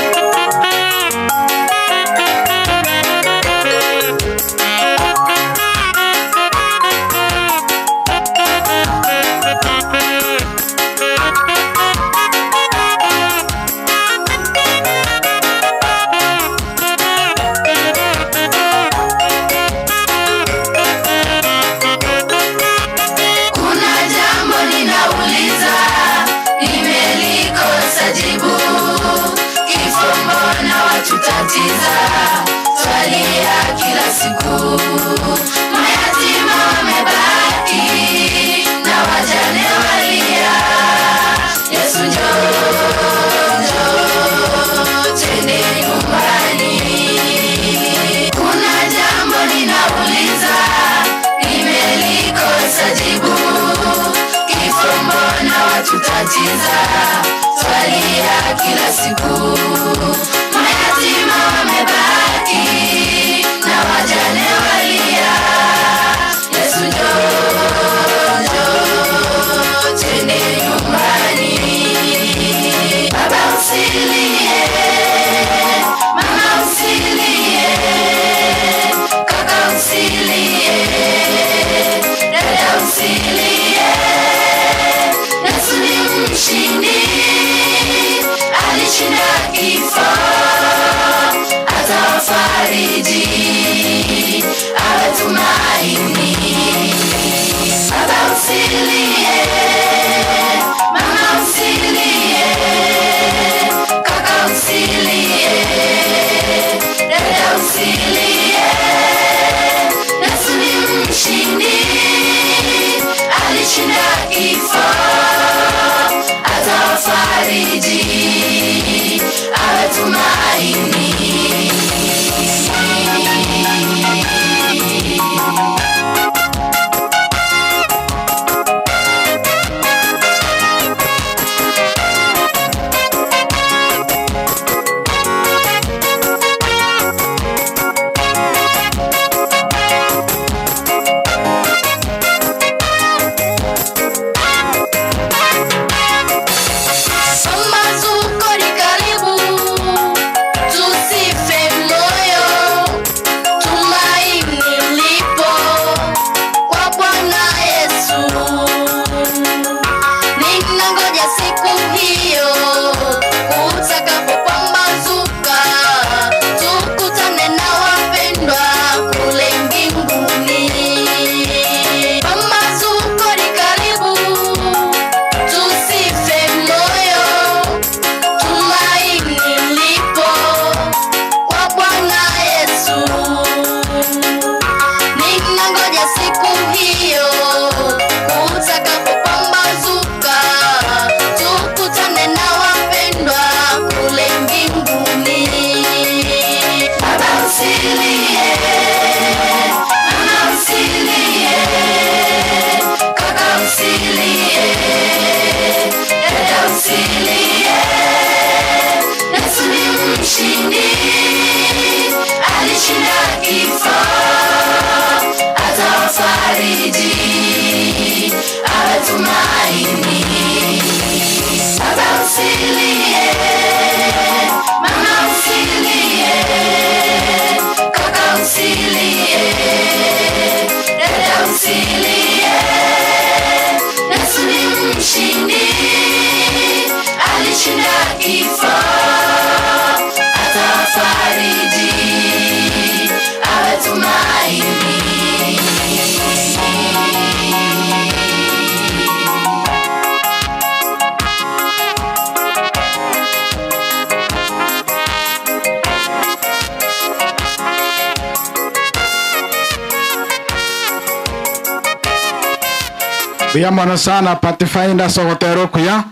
Buya sana Pathfinder sogotero kuya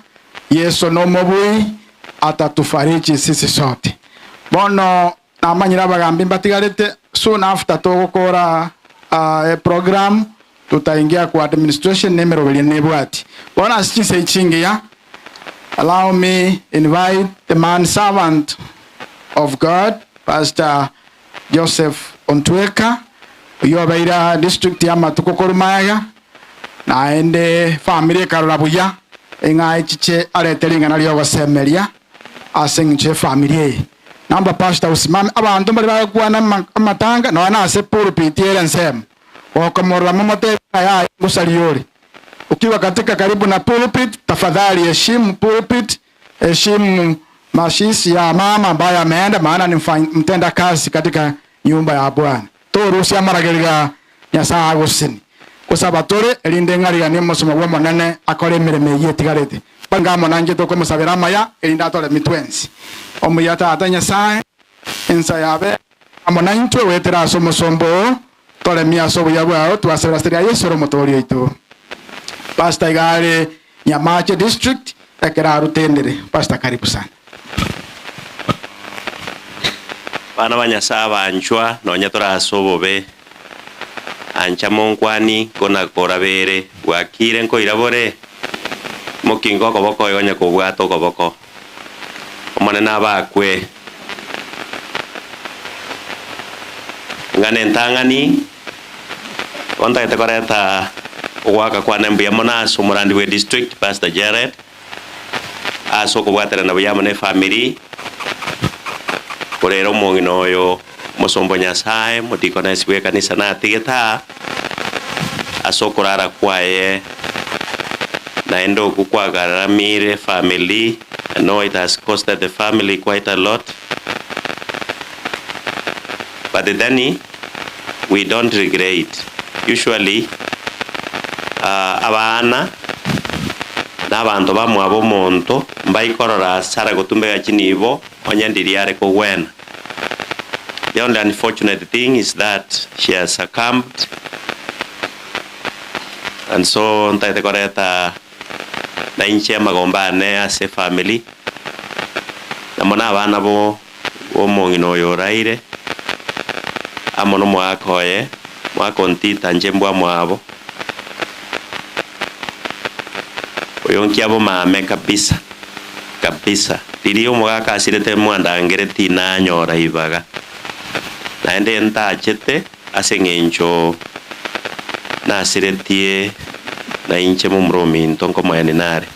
Yesu no mobui atatufariji sisi sote. Bono namanyira bagambi mbatigarete soon after togokora program tutaingia kwa administration nemero bwati. Bona sichise ichingia. Allow me invite the man servant of God, Pastor Joseph Ontweka, uyo district ya matuko korumaga na ende family karora buya inga ichiche aretelinga nalyo gosemeria asengiche family. Namba pastor usimame abantu bali bakuana amatanga no ana ase pulpit era nsem okomorra momote ya ngusaliori. Ukiwa katika karibu na pulpit, tafadhali heshimu pulpit, heshimu mashisi ya mama ambaye ameenda, maana ni mtenda kazi katika nyumba ya Bwana. Torusia marageriga Nyasaye agusini. Kusaba tore elinde ngariga ni musomo gwa monene akore mireme yetigarete. Bangamo nanje tokomusabira maya elinda atore mitwensi. Omuyata ata Nyasaye ensa yabe amonantwe wetera aso musombo tore miaso buya bwao twasabira seria Yesu romotori itu. Pastor Igare Nyamache District ekera rutendere. Pastor, karibu sana. Bana ba Nyasaye banchwa nonya torasobobe ancha monkwani kona korabere wakire nkoirabore mokingo koboko yonya kobwato koboko omonene abakwe ngane ntangani ontaete koreta ogwaka kwane mbuya mono ase omorandi bwa district Pastor Jared ase okobwaterana buya mono efamily korera omong'ina oyo mosombo Nyasaye modikonesi bwa ekanisa natigeta ase okorara kwaye naende oku kwagaramire family. I know it has costed the family quite a lot, but then we don't regret. Usually abana n'abantu bamwe omonto mbaikorora sara gotumbega chinibo onyandiriare kogwena. The only unfortunate thing is that she has succumbed, and so ntaete koreta na inche amagombane ase family namona abana bo omong'ina oyo oraire amo nomwaka oye mwaka ontita nche mbwa mwabo oyo nkiabo mame kabisa kabisa riri omogaka asirete mwandangere tinanyora ibaga naende ntachete ase eng'encho nasiretie na inche mumrominto nkomoyani nare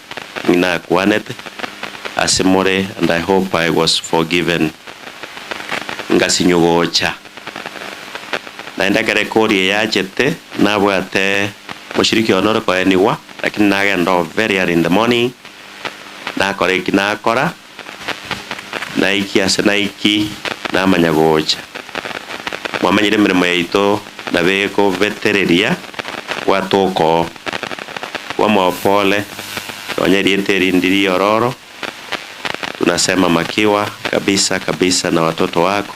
ng'inakwanete ase more, and I hope I was forgiven ngasinyogocha naenda kerekori yachete nabwate mushiriki onore koeniwa lakini nagenda very early in the morning nakora iki nakora naiki ase naiki namanya gocha mwamanyire emirimo yaito nabeko vetereria gwatoko wamwapole onyeriete rindiri ororo tunasema makiwa kabisa kabisa na watoto wako.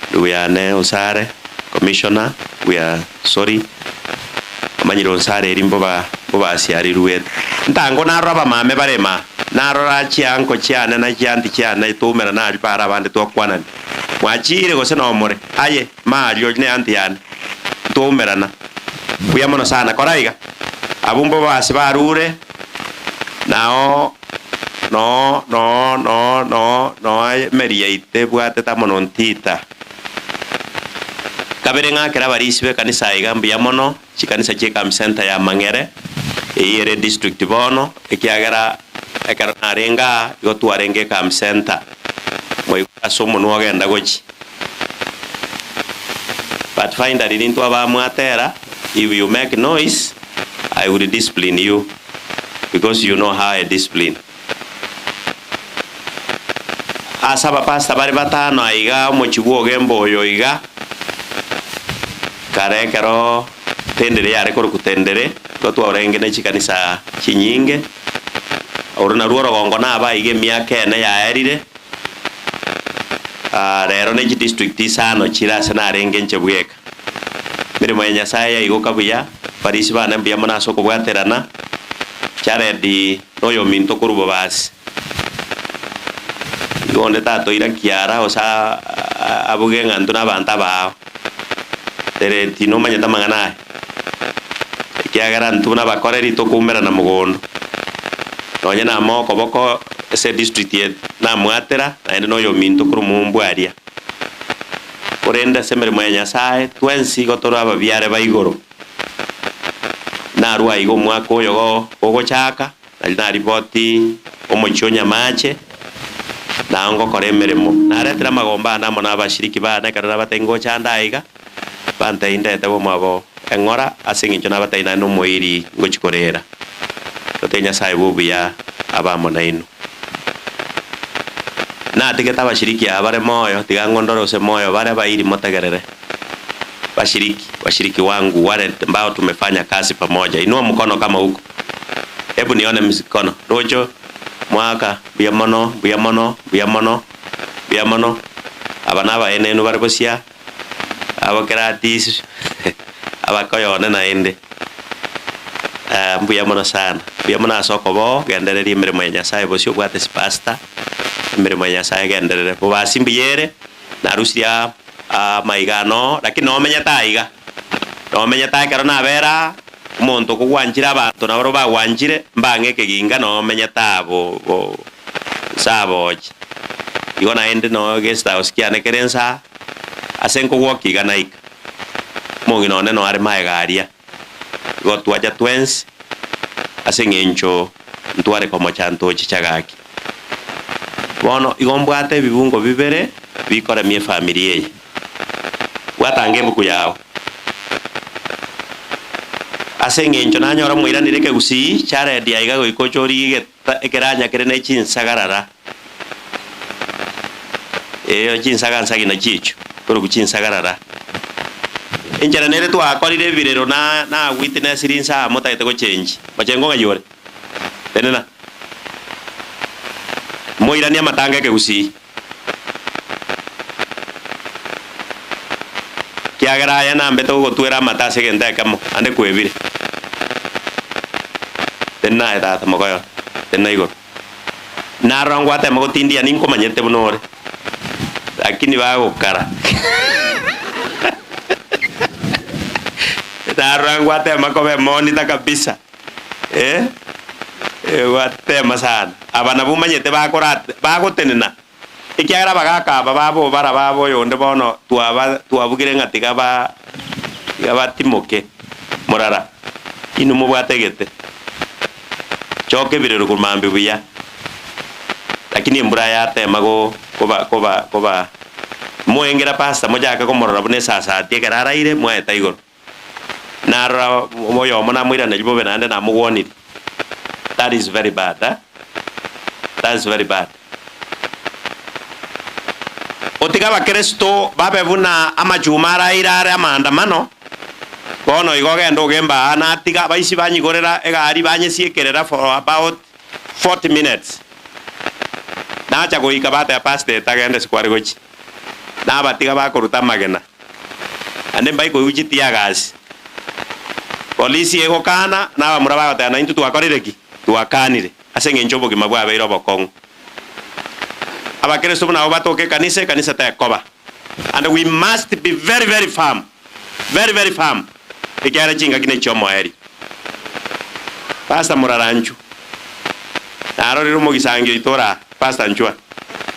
Ndugu yane Osare commissioner, we are sorry amanyire Osare eri mboba asiarirwe ntango narora mame barema narora chianko chiane na chianti chiane tumera nari para abande twakwanani mwachire gose nomore aye mario ne anti yane tumerana buya sana koraiga abumbo basi barure nao no no no no no meriaite bwate tamono ntita kabere ng'akera barisi be kanisa iga mbuya mono chikanisa chiekam center ya Mangere eyere district bono ekiagera ekero narenga igo twarenge kam center moikaso mono ogenda gochi but find that into abamwatera if you make noise I will discipline you because you know how I discipline. Asaba pastor bari batano aiga omochigwa ogembo oyo iga kare kero tendere yare korokutendere totwarenge ne chikanisa chinyinge oro na ruoro gongo naba iga emiaka ene yaerire rero ne chidistrict isano chirase narenge nche bweka mirimo ya Nyasaye yaigoka buya Parisi bana mbuya mono ase okobwaterana Charedi noyo minto korubo basi igo onde tatoira kiara osa abuge ng'anto na abanto abao tereti nomanyete amang'ana aya ekiagera nthu nabakoreri tokuumerana mogondo nonye nama okoboko ase district yetu namwatera naende noyo minto korwa mombwaria korende ase emeremo ya Nyasaye twensi igo tore ababiare ba igoro narwa igo omwaka oyo gogochaka nari naripoti omochie o Nyamache nao ngokora emeremo naretera amagomba ane amo na abashiriki bane ekero nabatebia ngocha ande aiga bantebia ndete bomwabo eng'ora ase eng'encho nabatebia naende omoiri ngochikorera totebia Nyasaye bubuya abamo naino natigete abashiriki aba bare moyo tiga ng'ondore ase moyo bare bairi motegerere washiriki wangu wale ambao tumefanya kazi pamoja. Inua mkono kama huko. Hebu nione mkono. Rojo mwaka buya mono buya mono buya mono buya mono abana ba enenu bari bosia abakeratis abakoyone naende mbuya mono sana mbuya mono ase okobo gendereria emirimo ya Nyasaye bosio obwate pastor emirimo ya Nyasaye genderere bobasi mbuyere narusiria maigano lakini nomenyete aiga nomenyete ekero nabera omonto kogwanchire abanto nabo bagwanchire mbang'e ekeginga nomenyete abo bo saboche igo naende no guest house kiane kere nsa ase nkogwoka iga naika omong'ina one no are maega aria igo twacha twensi ase eng'encho ntware komocha ntochi chagaki bono igo mbwate ebibungo bibere bikoremia efamiri eye bwatanga ebuku yago ase eng'encho nanyora moiranire ekegusii charedia iga goika ochori ekeranya kere na chinsagarara eyo chinsaga na chicho koroku chinsagarara enchera nere twakorire ebirero na witness rinsa motagete gochenji machengo ng'ayore tenena moirania amatanga ekegusii kiagera aya nambe togotwera amata ase egento ekemo ande kwebire tenaye tata mokoyo tena igoro narora ngwatema gotindia ninkomanyete buna ore lakini bagokara narora ngwatema kobe monita kabisa gwatema sana aba nabo manyete bakora bagotenena ekiagera bagakaba babo bara babo yonde bono twabugire ng'a tiga batimoke morara inu mobwategete choke birero kumambi buya lakini embura yatema go koba moengera pasta mojaka komorora buna esasati ekero araire mwaeta igoro narora moyomo namwirana ribobe naende namogwonire. That is very bad, eh? That is very bad. Otiga bakristo babe buna amachuma araire are amaandamano bono igo ogenda ogemba natiga baisi banyigorera egari banyesiekerera for about 40 minutes nacha goika bata pastor etagende sikware gochi nabatiga bakoruta amagena ande mbaikoiuchitia gasi polisi egokana nabamura bagoteba naintwe twakorire ki twakanire ase eng'encho obogima bwabeire obokong'u abakristo nabo batoke kanisa ekanisa tekoba and we must be very very firm, very very firm ekiara chingaki ne chiomoeri pastor muraranchu narorire omogisangio itora pastor nchua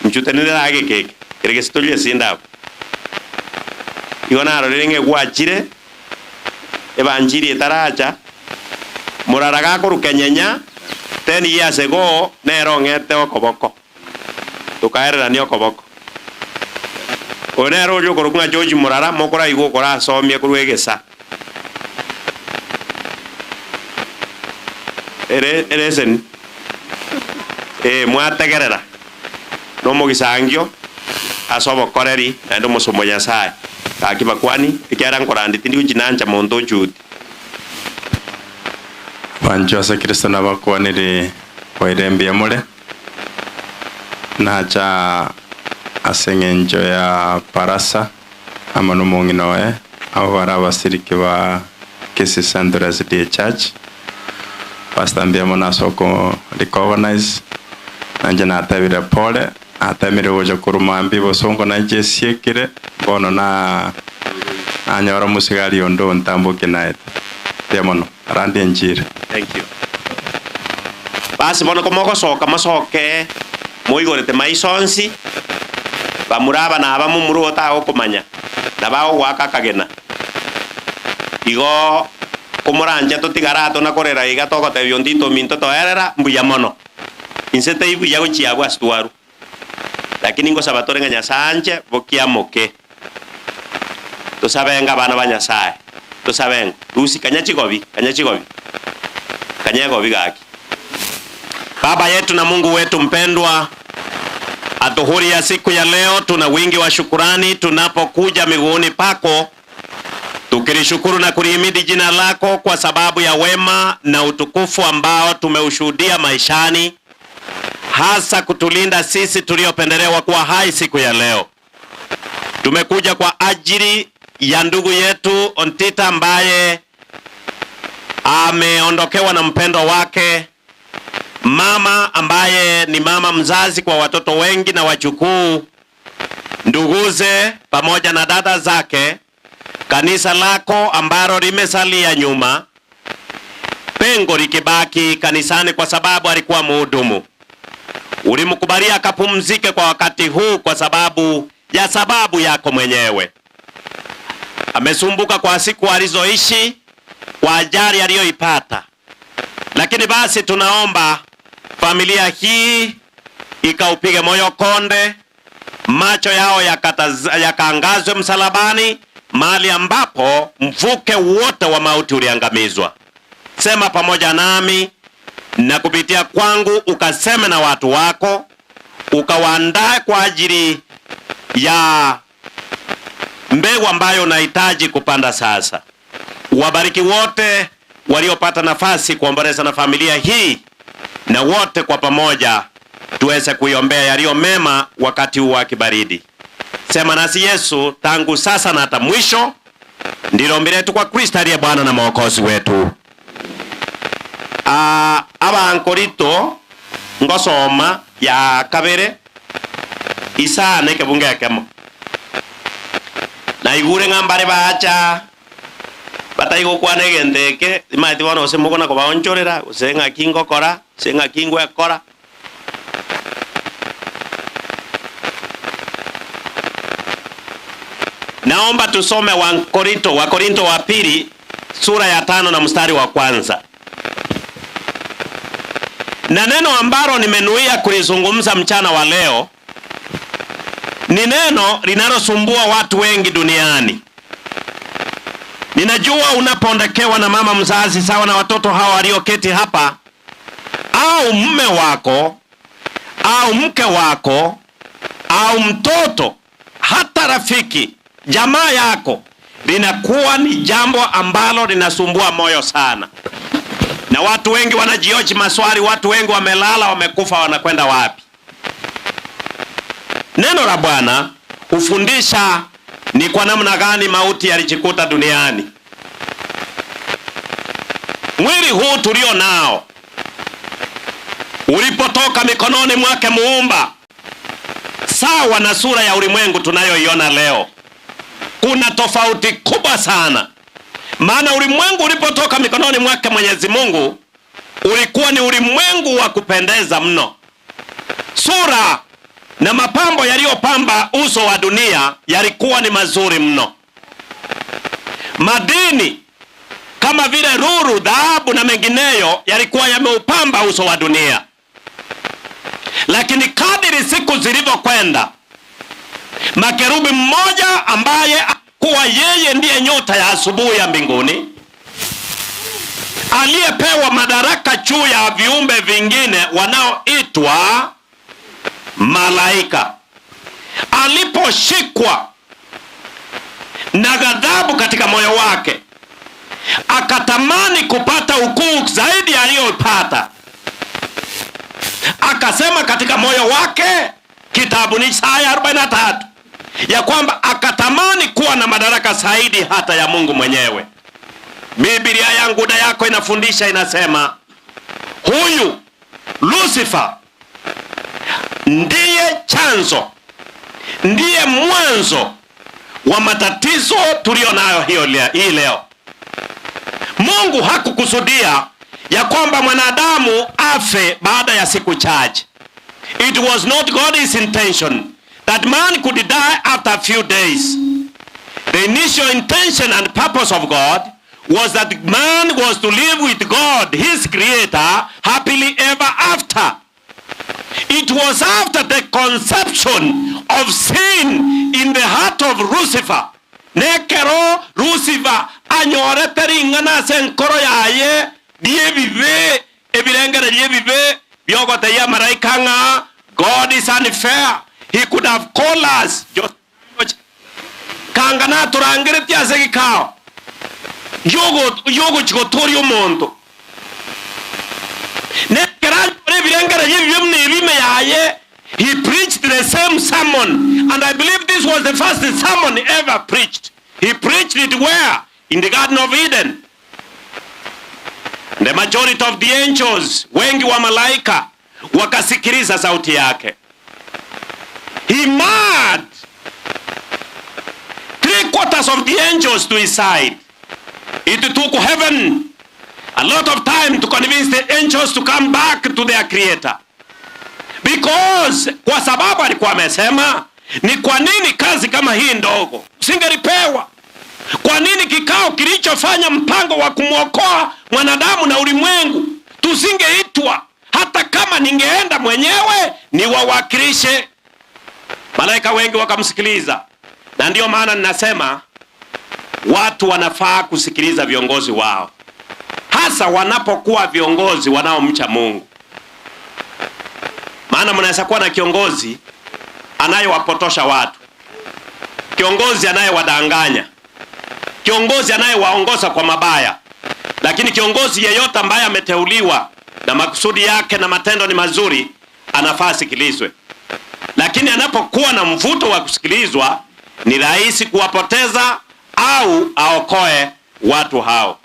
nchutenere age keke kere gesitorie sindabo igo narorire ng'egwachire ebanjiri etaracha murara gakoruka nyenya 10 years ago nero ng'ete okoboko tukaererania okoboko oyo nero oria okorokwa ng'a George Murara mokoraigwa okorasomia korwa egesa ere ereseni mwategerera nomogisangio ase obokoreri naende omosomo Nyasaye gaki bakwani ekiara nkorandi tindi gochinancha monto ochuti bancho ase Kristo nabakwanire kwaire mbuya more nacha ase eng'encho ya parasa ama nomong'ina oye abo bara abasiriki ba Kisii Central SDA Church. Pastor mbiamo nasoko recognize nanje natabire pole atemire gocha kuruma mbi bosongo naije siekire bono na anyora musigari ondo ntambuke naete mbiamo randi njire. Thank you. Basi bono komogosoka mosoke moigorete maisonsi bamuraba na abamumuru otagokomanya na bagogwaka kagena igo komoranja totigara tonakorera iga togotebia ontito minto toerera mbuya mono inse teibuya gochia bwasitwaru lakini ngosaba torenga Nyasaye bokiamoke tosabenga abana ba Nyasaye tosabenga rusi kanya chigobi kanya gobi gaki. Baba yetu na Mungu wetu mpendwa, adhuhuri ya siku ya leo tuna wingi wa shukurani tunapokuja miguuni pako tukilishukuru na kulihimidi jina lako kwa sababu ya wema na utukufu ambao tumeushuhudia maishani, hasa kutulinda sisi tuliopendelewa kuwa hai siku ya leo. Tumekuja kwa ajili ya ndugu yetu Ontita ambaye ameondokewa na mpendo wake, mama ambaye ni mama mzazi kwa watoto wengi na wajukuu, nduguze pamoja na dada zake, kanisa lako ambalo limesalia nyuma, pengo likibaki kanisani kwa sababu alikuwa mhudumu. Ulimkubalia akapumzike kwa wakati huu kwa sababu ya sababu yako mwenyewe. Amesumbuka kwa siku alizoishi, kwa ajali aliyoipata. Lakini basi tunaomba familia hii ikaupige moyo konde, macho yao yakaangazwe msalabani, mahali ambapo mvuke wote wa mauti uliangamizwa. Sema pamoja nami na kupitia kwangu ukaseme na watu wako, ukawaandae kwa ajili ya mbegu ambayo unahitaji kupanda sasa. Wabariki wote waliopata nafasi kuomboleza na familia hii, na wote kwa pamoja tuweze kuiombea yaliyo mema wakati huu wa kibaridi. Sema nasi Yesu tangu sasa na hata mwisho. Ndilo ombi letu kwa Kristo aliye Bwana na Mwokozi wetu. Abankorito ngosoma ya kabere isane kebunge kemo na igure ngambare bacha bataigokwana egendeke imaete bono gose mogona kobaonchorera gose ng'aki ngokora gose ng'aki ngwekora. Naomba tusome Wakorinto wa pili sura ya 5 na mstari wa 1. Na neno ambalo nimenuia kulizungumza mchana wa leo ni neno linalosumbua watu wengi duniani. Ninajua unapondekewa na mama mzazi sawa na watoto hawa walioketi hapa, au mume wako, au mke wako, au mtoto, hata rafiki, jamaa yako, linakuwa ni jambo ambalo linasumbua moyo sana. Na watu wengi wanajioji maswali, watu wengi wamelala, wamekufa, wanakwenda wapi? Neno la Bwana hufundisha ni kwa namna gani mauti yalijikuta duniani. Mwili huu tulio nao ulipotoka mikononi mwake Muumba, sawa na sura ya ulimwengu tunayoiona leo, kuna tofauti kubwa sana. Maana ulimwengu ulipotoka mikononi mwake Mwenyezi Mungu ulikuwa ni ulimwengu wa kupendeza mno. Sura na mapambo yaliyopamba uso wa dunia yalikuwa ni mazuri mno. Madini kama vile ruru, dhahabu na mengineyo yalikuwa yameupamba uso wa dunia. Lakini kadiri siku zilivyokwenda, makerubi mmoja ambaye kuwa yeye ndiye nyota ya asubuhi ya mbinguni, aliyepewa madaraka juu ya viumbe vingine wanaoitwa malaika, aliposhikwa na ghadhabu katika moyo wake, akatamani kupata ukuu zaidi aliyopata. Akasema katika moyo wake, kitabu ni Isaya 43, ya kwamba akatamani kuwa na madaraka zaidi hata ya Mungu mwenyewe. Biblia yangu na yako inafundisha, inasema huyu Lucifer ndiye chanzo, ndiye mwanzo wa matatizo tulio nayo hii leo. Mungu hakukusudia ya kwamba mwanadamu afe baada ya siku chache. It was not God's intention that man could die after a few days. The initial intention and purpose of God was that man was to live with God, his creator, happily ever after. It was after the conception of sin in the heart of Lucifer. Nekero Lucifer anyorete ring'ana ase enkoro yaye riebibe ebirengere riebibe biogoteia maraika ng'a God is unfair. He could have called us. Kanga naturangeretie ase gikao yogochigotoria omonto. He preached the same sermon, and I believe this was the first sermon ever preached. He preached it where? In the Garden of Eden. The majority of the angels, wengi wa malaika, wakasikiliza sauti yake. He mad 3/4 of the angels to his side. It took heaven a lot of time to convince the angels to come back to their creator. Because kwa sababu alikuwa amesema, ni kwa nini kazi kama hii ndogo singelipewa? Kwa nini kikao kilichofanya mpango wa kumwokoa mwanadamu na ulimwengu tusingeitwa? Hata kama ningeenda mwenyewe niwawakilishe. Malaika wengi wakamsikiliza. Na ndio maana ninasema watu wanafaa kusikiliza viongozi wao, hasa wanapokuwa viongozi wanaomcha Mungu. Maana mnaweza kuwa na kiongozi anayewapotosha watu, kiongozi anayewadanganya, kiongozi anayewaongoza kwa mabaya. Lakini kiongozi yeyote ambaye ameteuliwa na makusudi yake na matendo ni mazuri, anafaa asikilizwe. Lakini anapokuwa na mvuto wa kusikilizwa, ni rahisi kuwapoteza au aokoe watu hao.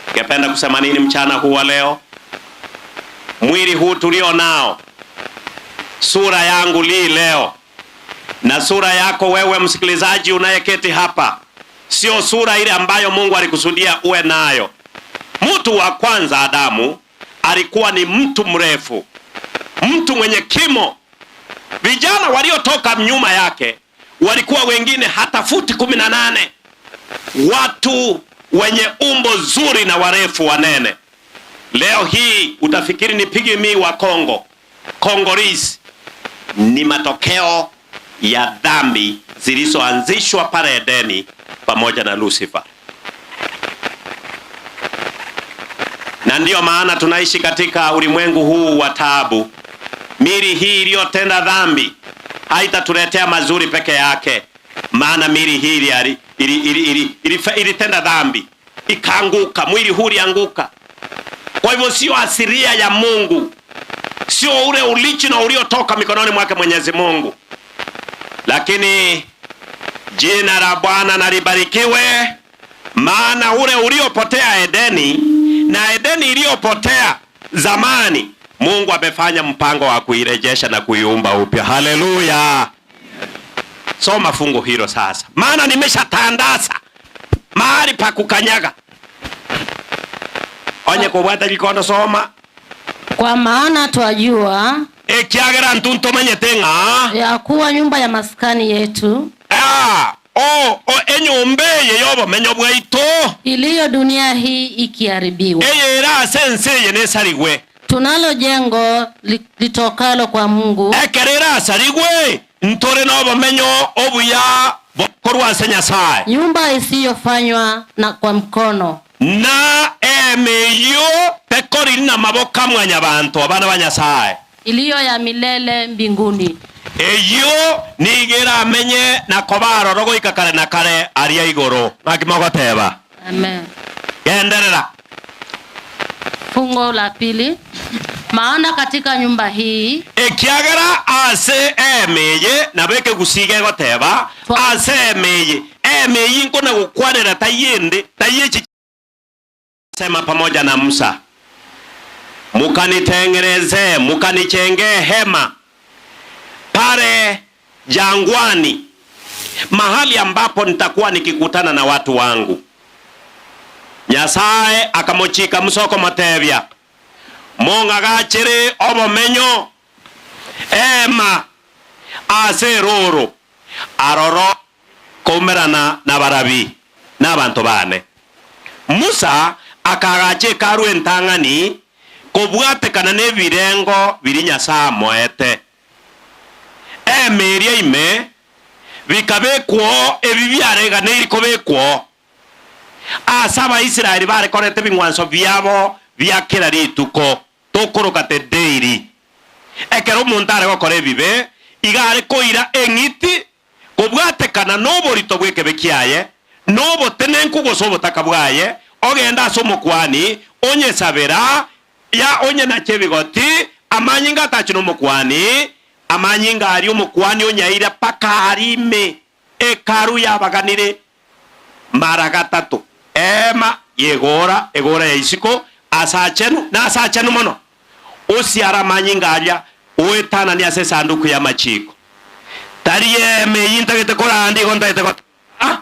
Ningependa kusema nini mchana huu wa leo? Mwili huu tulio nao, sura yangu li leo na sura yako wewe msikilizaji unayeketi hapa, sio sura ile ambayo Mungu alikusudia uwe nayo. Mtu wa kwanza Adamu alikuwa ni mtu mrefu, mtu mwenye kimo. Vijana waliotoka nyuma yake walikuwa wengine hata futi 18, watu wenye umbo zuri na warefu wanene. Leo hii utafikiri ni pigimi wa Kongo, Congolese. Ni matokeo ya dhambi zilizoanzishwa pale Edeni pamoja na Lucifer. Na ndiyo maana tunaishi katika ulimwengu huu wa taabu. Mili hii iliyotenda dhambi haitatuletea mazuri peke yake. Maana mili hii ilitenda dhambi, ikaanguka, mwili huu ulianguka. Kwa hivyo sio asilia ya Mungu, sio ule ulichi na uliotoka mikononi mwake Mwenyezi Mungu. Lakini jina la Bwana na libarikiwe, maana ule uliopotea Edeni na Edeni iliyopotea zamani, Mungu amefanya mpango wa kuirejesha na kuiumba upya. Haleluya. Soma fungu hilo sasa, maana nimeshatandaza mahali pa kukanyaga. Onye kubwata likondo soma. Kwa maana twajua ekiagera ntunto menyete ng'a ya kuwa nyumba ya maskani yetu enyumba yeyobo menyo bwaito iliyo dunia hii ikiharibiwa, eyera sense yenesarigwe, tunalo jengo litokalo kwa Mungu, ekerera sarigwe ntore nobo menyo obuya bokorwa se Nyasaye, nyumba isiyofanywa na kwa mkono, na emeyo tekori na maboka mwanyabantu abana ba Nyasaye, iliyo ya milele mbinguni. Eyo nigera menye na kobaro rogo ikakare na kare aria igoro makimogoteba. Amen. Genderera. Fungo la pili. Maana katika nyumba hii ekiagera ase emeye nabeke gusiga goteba ase emeye emeye nkona gukwanera tayende tayechi sema pamoja na Musa, mukanitengereze mukanichenge hema pale jangwani, mahali ambapo nitakuwa nikikutana na watu wangu. Nyasaye akamochika musoko matebya mong'agachere obomenyo ema ase roro aroro koumerana na barabi n'abantu bane. Musa akagache karu entang'ani kobwatekana n'ebirengo biri Nyasaye moete emeria ime bikabekwo ebi biareganeiri kobekwo ase Abaisiraeli barekorete bing'wanso biabo bia kila rituko tokoroka te daily. Ekero omonto are gokora ebibe iga are koira eng'iti kobwatekana n'oborito bw'ekebe kiaye n'obotenenku gose obotaka bwaye ogenda ase omokwani onyesabera ya onye nache ebigoti amanyinga atachi n'omokwani amanyinga ari omokwani onyaira paka arime ekaru yabaganire mara gatatu ema yegora egora ya isiko asachenu na asachenu mono osiara manyinga aria uetana ni ase sanduku ya machiko tari eme yintagete korandi gontagete got ah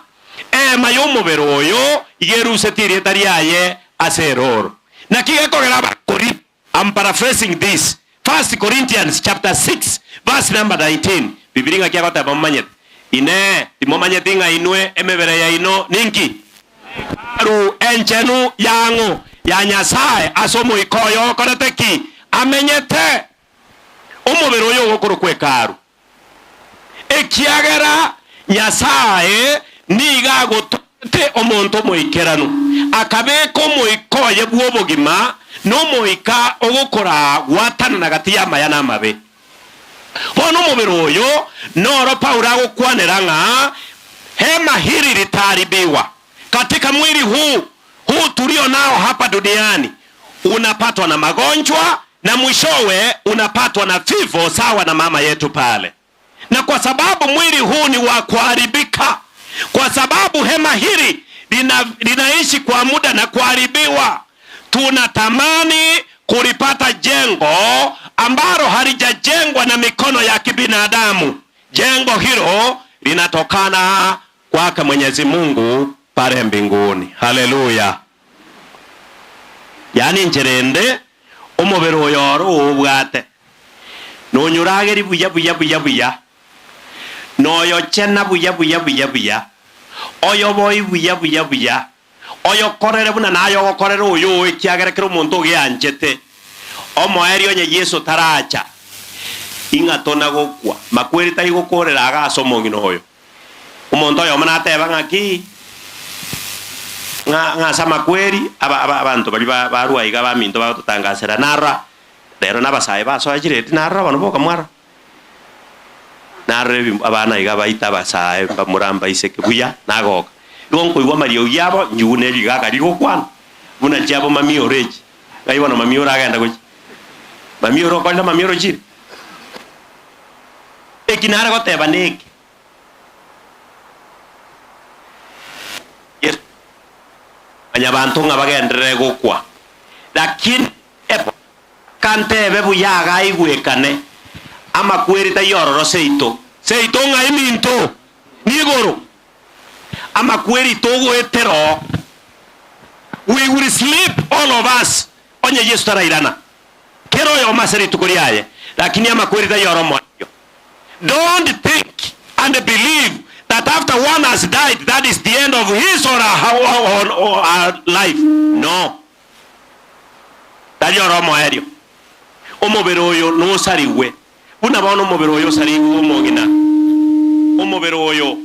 ema yomobero oyo igerusetirie tari aye ase eroro na kigekogera bakori. I'm paraphrasing this. 1 Corinthians chapter 6 verse number 19. Bibiringa kiagota bamanyete ine timomanyete ng'a inwe emebere ya ino ninki aru enchenu yangu ya Nyasaye ase omoikoyo okorete ki amenyete omobere oyo ogokorokwa ekaru ekiagera Nyasaye niga agotote omonto omoikeranu akabeka omoikoye bw'obogima n'omoika ogokora gwatana nagati y'amaya n'amabe. Bono omobere oyo noro Paulo agokwanera ng'a hema hili litaharibiwa. Katika mwili huu tulio nao hapa duniani unapatwa na magonjwa na mwishowe unapatwa na vifo sawa na mama yetu pale. Na kwa sababu mwili huu ni wa kuharibika, kwa sababu hema hili linaishi kwa muda na kuharibiwa, tunatamani kulipata jengo ambalo halijajengwa na mikono ya kibinadamu. Jengo hilo linatokana kwake Mwenyezi Mungu pale mbinguni. Haleluya. Yani njerende omobere oyo oro obwate nonyurageri buya buya buya buya noyo chena buya buya buya buya oyo boy buya buya buya oyo korere buna nayo gokorera oyo ekiagerekera omonto ogianchete omoeri onye Yesu taracha ing'ato na gokwa makweri tari gokorera agase omong'ina oyo omonto oyo manateba ng'aki ng'asa makweri abantu bari barwa iga baminto bagototangasera narra rero n'abasae basoa chireti narra bono bokamwara narra abana iga baita abasae bamuramba iseke buya nagoka igo nkoigwa mariogi yabo njune rigaka rigokwana buna chiabo mami orechi ngai bono mami oragenda gochi mami orokonda mami orochire eki nara goteba niki bantu nga bagenderere gukwa lakini kantebe buyaga igwekane amakweri tayororo seito seito nga iminto nigoro amakweri togoetero. We will sleep all of us onye Yesu tarairana kero yo maseri tukuriaye lakini amakweri tayoro moyo. Don't think and believe that after one has died, that is the end of his or her life. No. Tari oro moerio. Omobere oyo nosariwe. Buna bono omobere oyo osariwe omogina. Omobere oyo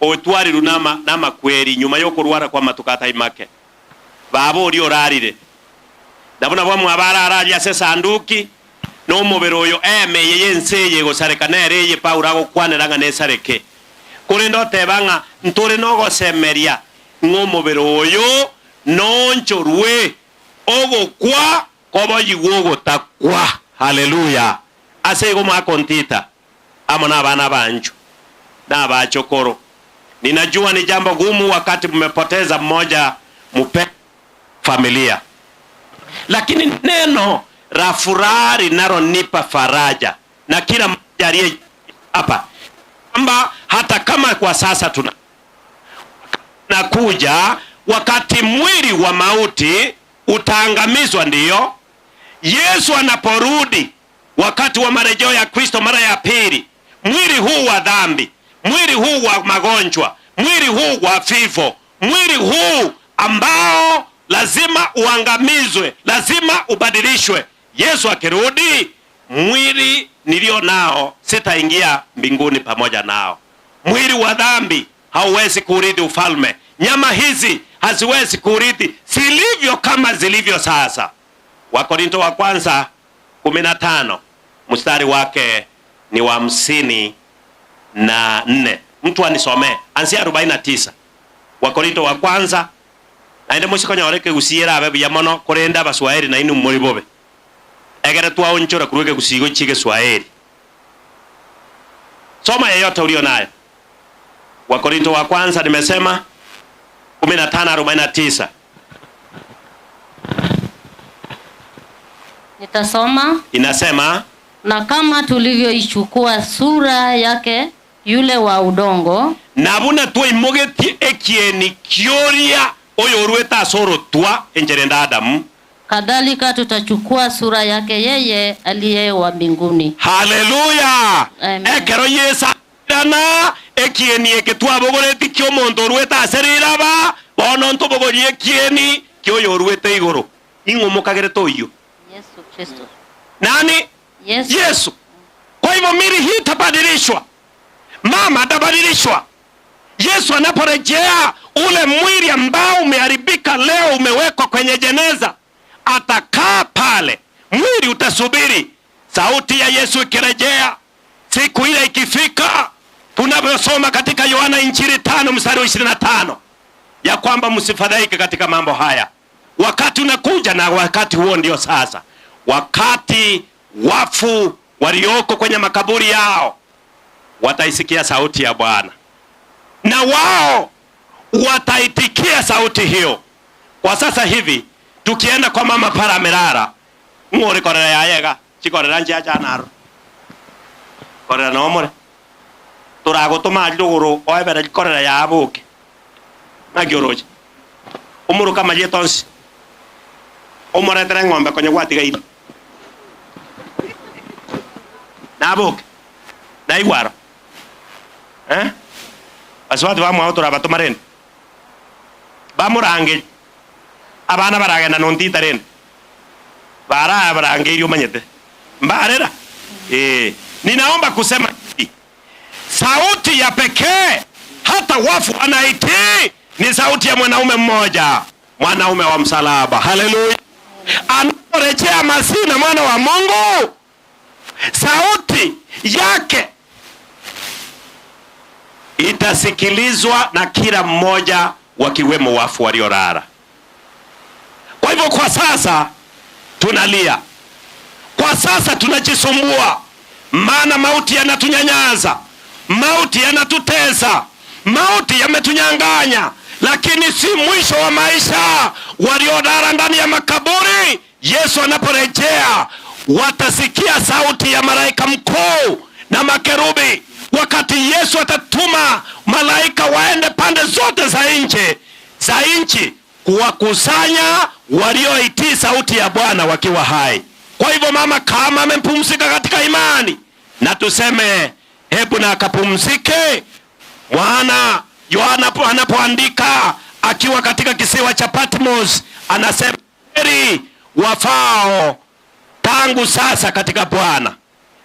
otwariru namakweri nyuma yokurwara kwa matukata imake. Baba ori orarire. Ndabona bamwe abarararia ase sanduki n'omobere oyo emeye yenseye gosareka nereye Paulo agokwanera ng'a nesareke. Kurendo tebanga ntore nogosemeria ng'omobere oyo nonchorwe ogokwa Koboyigwa ogotakwa. Haleluya. Ase igo mwakontita amo na abana banju na abachokoro. Ninajua ni jambo gumu wakati mmepoteza mmoja mpe familia, lakini neno la furaha linalonipa faraja na kila mmoja aliye hapa kwamba hata kama kwa sasa tuna nakuja wakati mwili wa mauti utaangamizwa, ndiyo Yesu anaporudi wakati wa marejeo ya Kristo mara ya pili, mwili huu wa dhambi, mwili huu wa magonjwa, mwili huu wa vifo, mwili huu ambao lazima uangamizwe, lazima ubadilishwe. Yesu akirudi, mwili nilio nao sitaingia mbinguni pamoja nao. Mwili wa dhambi hauwezi kurithi ufalme. Nyama hizi haziwezi kurithi zilivyo kama zilivyo sasa. Wakorinto wa kwanza 15 mstari wake ni wa 54. Mtu anisomee anzia 49. Wakorinto wa kwanza naende musikonyoreke gusiera abe buya mono korenda abaswahili na inu muri bobe. Egere twaonchora kuruke gusigo chige Swahili. Soma yeyote ulio nayo. Wakorinto wa kwanza nimesema 15:49. Nitasoma. Inasema, na kama tulivyoichukua sura yake yule wa udongo, nabuna twaimogeti ekieni kioria oyo orweta asoro twa enjerenda Adamu, kadhalika tutachukua sura yake yeye aliye wa mbinguni. Haleluya. Ekero Yesu na ekieni eke twabogoreti kio omonto orwete aseriraba bono ntobogorie ekieni kio oyo orwete igoro ing'omokagerete oyo Yesu Kristo. Nani? Yesu. Yesu. Kwa hivyo mili hii itabadilishwa, mama atabadilishwa. Yesu anaporejea, ule mwili ambao umeharibika leo umewekwa kwenye jeneza, atakaa pale, mwili utasubiri sauti ya Yesu ikirejea. Siku ile ikifika, tunaposoma katika Yohana Injili 5 mstari wa 25 ya kwamba msifadhaike katika mambo haya, wakati unakuja, na wakati huo ndio sasa, wakati wafu walioko kwenye makaburi yao wataisikia sauti ya Bwana, na wao wataitikia sauti hiyo. Kwa sasa hivi tukienda kwa mama para merara ngori korera yayega chikorera nje chanaro korera nomore turagutuma ruguru oebere korera yabuke nagioroje umuruka majetonsi umuretere ng'ombe konye gwatigaire nabuke naigwaro baswati bamwao turabatuma rende bamurange abana baragenda nontita rende bara barangeirio manyete mbarera. Ninaomba kusema hivi, sauti ya pekee hata wafu wanaitii ni sauti ya mwanaume mmoja, mwanaume wa msalaba. Haleluya. Anaporejea Masihi na mwana wa Mungu, sauti yake itasikilizwa na kila mmoja, wakiwemo wafu waliolala. Kwa hivyo kwa sasa tunalia, kwa sasa tunajisumbua, maana mauti yanatunyanyasa, mauti yanatutesa, mauti yametunyang'anya, lakini si mwisho wa maisha. Waliolala ndani ya makaburi, Yesu anaporejea watasikia sauti ya malaika mkuu na makerubi. Wakati Yesu atatuma malaika waende pande zote za nchi kuwakusanya walioitii sauti ya Bwana wakiwa hai. Kwa hivyo mama kama amepumzika katika imani, na tuseme hebu na akapumzike. Mwana Yohana anapoandika akiwa katika kisiwa cha Patmos anasema, heri wafao tangu sasa katika Bwana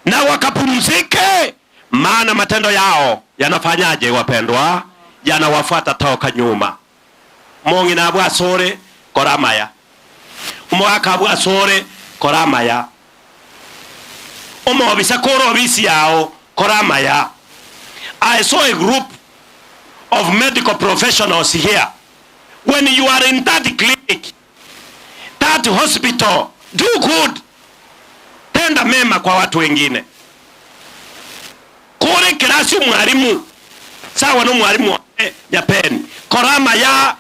na wakapumzike, maana matendo yao yanafanyaje wapendwa? Yanawafuata toka nyuma. Mongina bwasore koramaya, umwaka bwasore koramaya, umobisa korobisi yao koramaya. I saw a group of medical professionals here. When you are in that clinic, that hospital, Do good. Tenda mema kwa watu wengine. Kore kirasi mwalimu. Sawa no mwalimu Nyapeni. Korama ya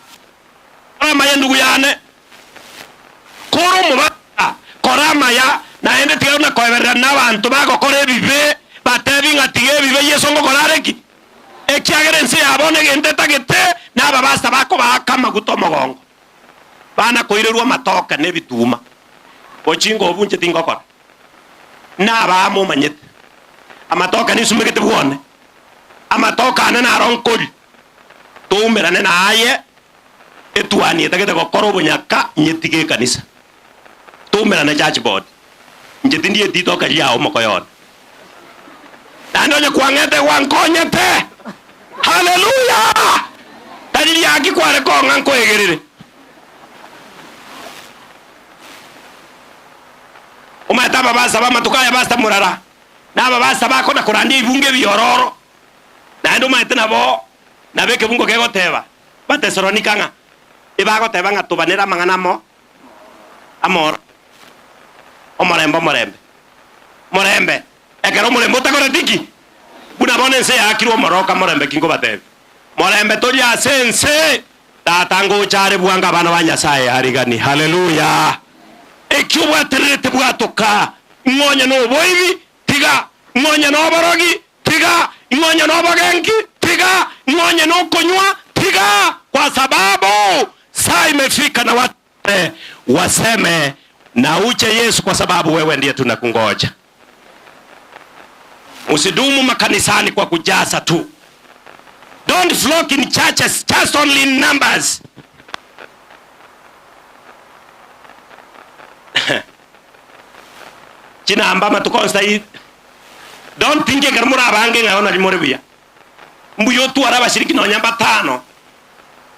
ndugu yane. Koro mubaka. Korama ya naende tiga na koeberera n'abantu bagokora ebibe batebi ng'atiga ebibe Yesu ngokorareki. Ekiagera ense yabo negente tagete n'ababasa bakobaka amaguta omogongo. Bana koirerwa amatoka n'ebituma. Ochingo obunche tingokora. N'abamo manyete. Amatoka nisumegete bwone. Amatoka ane naronkori. Tuumerane naye etuanie tagete gokora obunyaka nyetige kanisa. Tuumerane church board. Nje ndiye titoka lyao mokoyona. Nando kwangete wankonyete. Hallelujah. Dalili yaki kware konga nkoegerere. Umaeta babasa bamatukaya basta murara. Na babasa bako na kurandia ibunge biororo. Naende umaete nabo nabeke bungo kegoteba. Batesalonika ng'a ebagoteba ng'a tubanera mang'ana mo amor. Omorembe omorembe. Morembe. Ekero omorembe otakoretiki. Buna bone nse yakirwe omoroka morembe kingo batebe. Morembe tori ase nse. Tata ngochare bwanga abana ba Nyasaye harigani. Hallelujah. Ekyo bwaterete bwatoka. Ng'onya no boibi tiga. Ng'onya no borogi tiga. Ng'onya no bogenki tiga. Ng'onya no konywa tiga. Kwa sababu saa imefika na watu waseme na uche Yesu, kwa sababu wewe ndiye tunakungoja. Usidumu makanisani kwa kujaza tu. Don't flock in churches just only in numbers. China ambama tukonsta hii. Don't think ekarmura abange ngaona limore buya. Mbuyo tu araba shiriki na nyamba tano.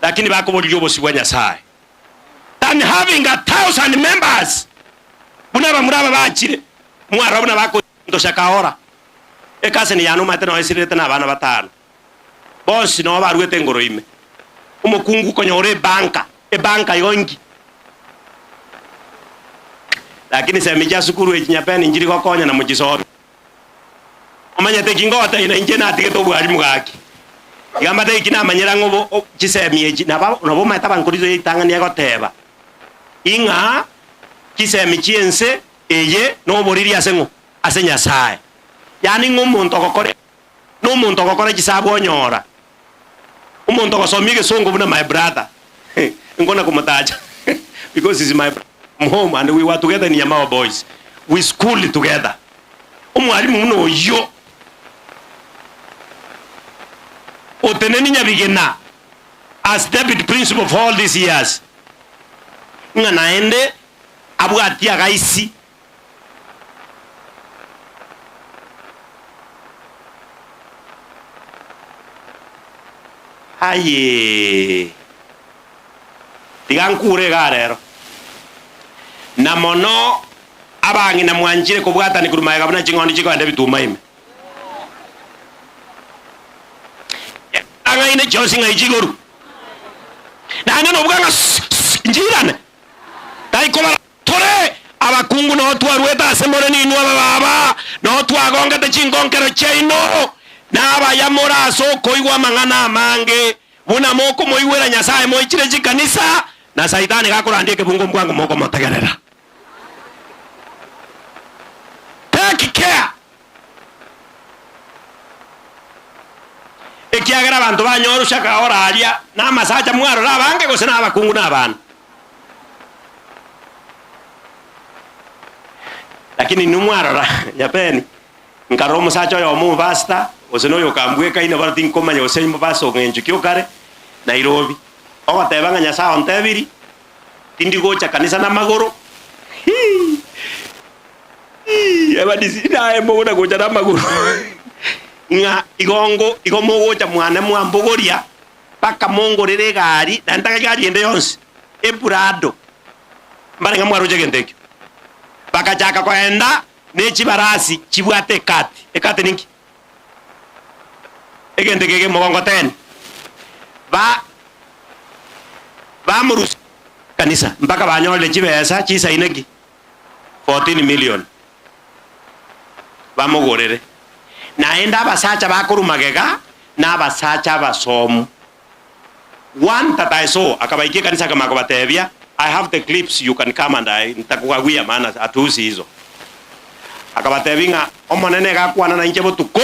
Lakini bako bolyo bosibwa Nyasaye. Than having 1,000 members. Bunaba muraba bachire. Mwara buna bako ndoshakaora. Ekase ni yanu mate no esirete na abana batano. Bosi no baruete ngoro ime. Umukungu konyore banka, e banka yongi. Lakini semija sukuru echinyapeni njiri gokonya na muchisobe. Omanyete kingote ina inje na atige tobwari mugaki. Igamba te ikina manyera ngobo chisemi echi nabo nabo mata bankurizo itangani egoteba. Inga chisemi chiense eye no boriri asengo ase Nyasaye. Yani ng'omonto ogokore n'omonto ogokora chisabu onyora. Omonto ogosomia egesongo buna my brother. Ngona kumutaja because he's my home and we were together in Yamawa Boys. We schooled together. Omwalimu muno oyo oteneni Nyabigena as deputy principal for all these years. Ng'a naende abwatia gaisi. Aye. Tigankure garero. Na mono abangi na mwanjire kubwata ni kurumaga buna chingondi chiko ande bituma ime. Anga ine chosi ngai chigoru. Na ane no buganga njirane. Tai koba tore abakungu no twarueta asemore ni inwa baba no twagongete chingonkero chaino. Naba yamora soko igwa mang'ana amange buna moko moigwera Nyasaye moichire chikanisa na saitani gakurandie kebungo mbwango moko motegerera. Take care. Ekiagera abantu banyorusha kaora aria na masacha mwarora abange gose na abakungu na abana. Lakini numwarora Nyapeni nkaro musacha oyo mubasta oseno yokambweka ine bara tinkomanya ose mubasa ngenjo kyokare Nairobi ogoteba ng'a Nyasaye ontebiri tindi gocha kanisa na magoro. Ebadisina emogona gocha na magoro. Ng'a igongo igomogocha mwana mwambogoria paka mongorere gari na ntaka gari ende yonsi epurado mbare ngamwaroche gendekyo bakachaka kwenda nechibarasi chibwate ekati ekati ninki egende kege mogongoteni ba bamurusi kanisa mpaka banyole chibesa chisaineki 14 million bamugorere naenda abasacha bakurumagega na abasacha abasomu. One that I saw akabaikia kanisa kama akabatebia, I have the clips, you can come and I nitakugawia maana atuhusi hizo. Akabatebinga omonene gakwana na inche botuko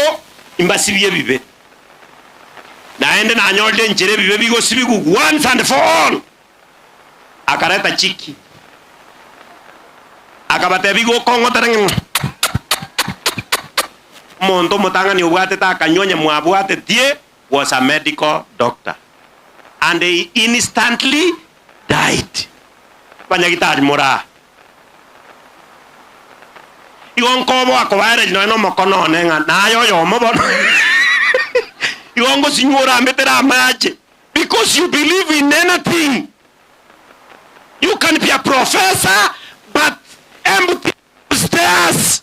imbasibie bibe. Naende na nyolde nchere bibe bigosibigu once and for all. Akareta chiki. Akabatebigo kongo tarang Monto mutangani obwate ta kanyonya mwabwate tie was a medical doctor. And he instantly died. Banyagitari mora. Igonkobo akobaere no no mokono nenga nayo yo mobono. Igongo sinyora metera mache because you believe in anything. You can be a professor but empty stairs.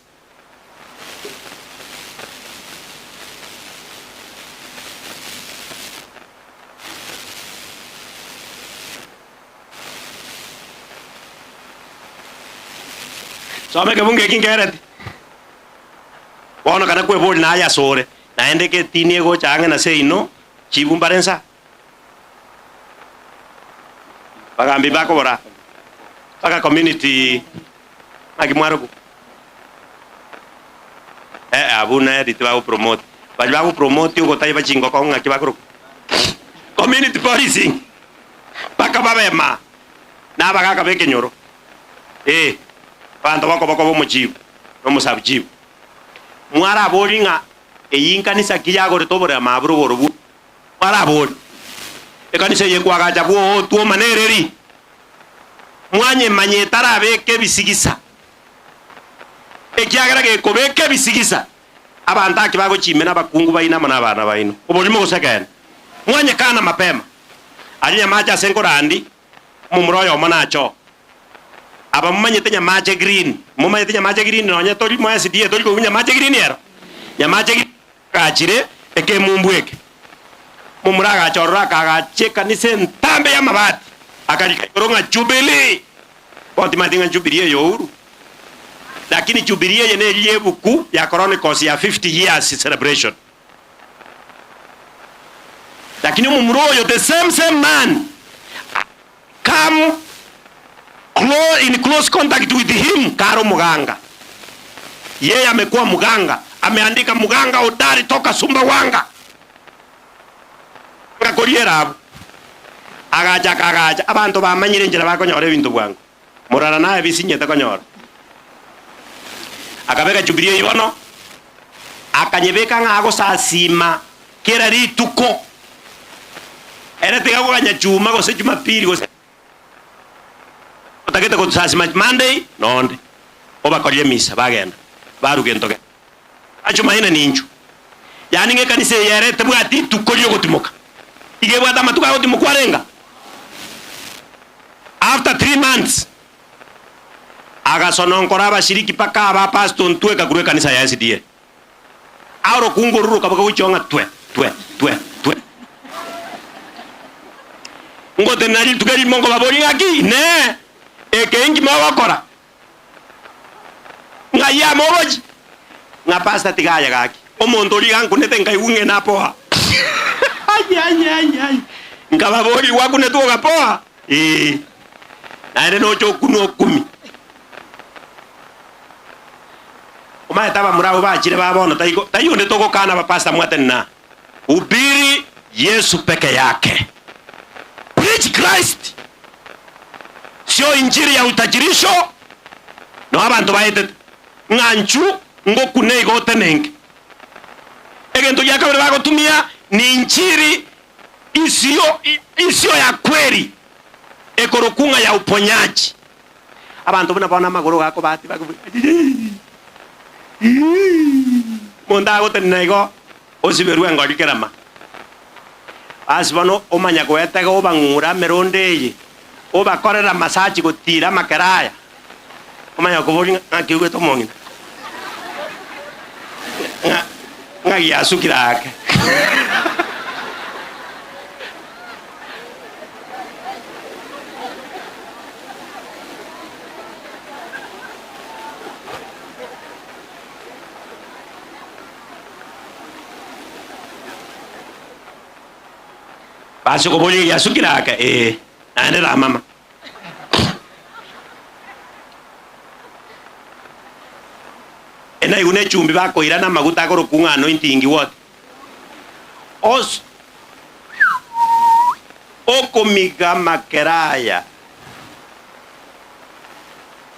Some ke bunge kingereti. Bono kana kwe bol na ya sore. Naende ke tinie go change na sei no chibumbarensa. Bagambi bako bora. Paka community magimwaruku. Abuna edit ba promote. Ba ba promote ugo tai bachingo ko ngaki bakuru. Community policing. Paka babema. Na bagaka bekenyoro. Bantu bako bako bomuchibu nomusabuchibu mwara bolinga eyinkanisa kiyagore tobora mabrugoro bu mwara boli ekanisa yekwagacha bwo tuo manereri mwanye manyetara beke bisigisa ekyagera gekobeke bisigisa abantu akibago chimena bakungu baina mana bana baino obolimo gosekene mwanye kana mapema alinya macha senkorandi mumuroyo manacho aba mumanyete nyamache green mumanyete nyamache green nonya tori mwa SDA tori ko nyamache green ero nyamache kachire eke mumbweke mumuraga chorra kagache kanise ntambe ya mabati akarika Jubilee boti matinga Jubilee youru lakini Jubilee yene yebuku ya Chronicles ya 50 years celebration lakini mumuroyo the same man come in close contact with him karo muganga. Yeye amekuwa muganga, ameandika muganga hodari toka Sumbawanga. Ngakoriera abo. Agacha kagacha abantu bamanyire njira bakonyora ebintu bwangu. Murara naye bisinyete konyora. Akabeka Jubilee yono akanyebeka ngago sasima kera rituko. Ere tiga koganya chuma gose Jumapili gose otagete kusasima Monday nonde obakorie misa bagenda barugentoke acho mahina ninchu yani nge kanisa yarete bwati tukorio gotimoka ige bwata matuka gotimokwarenga after 3 months agasononkora abashiriki paka aba pastor ntweka kurwe kanisa ya SDA aro kungururu kabaka guchonga twe twe twe twe ngote nari tukeri mongo babori ngaki ne ekengi mawakora ngaya moboji nga pasta tigaya gaki omonto rigankunete nkaigung'e napoa ai ai ai ai nkababori wakunete ugapoa naende nocho kunwa kumi omaete bamurabo bachire babono tayonde togokana bapasta mwatena ubiri Yesu peke yake. Preach Christ. Sio injili ya utajirisho no abantu baete ng'anchu ngokune igotenenge egento yakabere bagotumia ni injili isiyo ya kweli ekorokunga ya uponyaji. Abantu bana bona magoro gako bati bago monda gotenego osiberwe ngorikerama asibano omanya gwetega obang'ura meronde obakorera masaji gotira makeraya omanya kobori ng'aki tomong'ina ng'aki asukira ake Basi koboli yasukiraka naende mama. Ena igune chumbi bakoira na maguta akorokunga anointing wote. Os okomiga makeraya.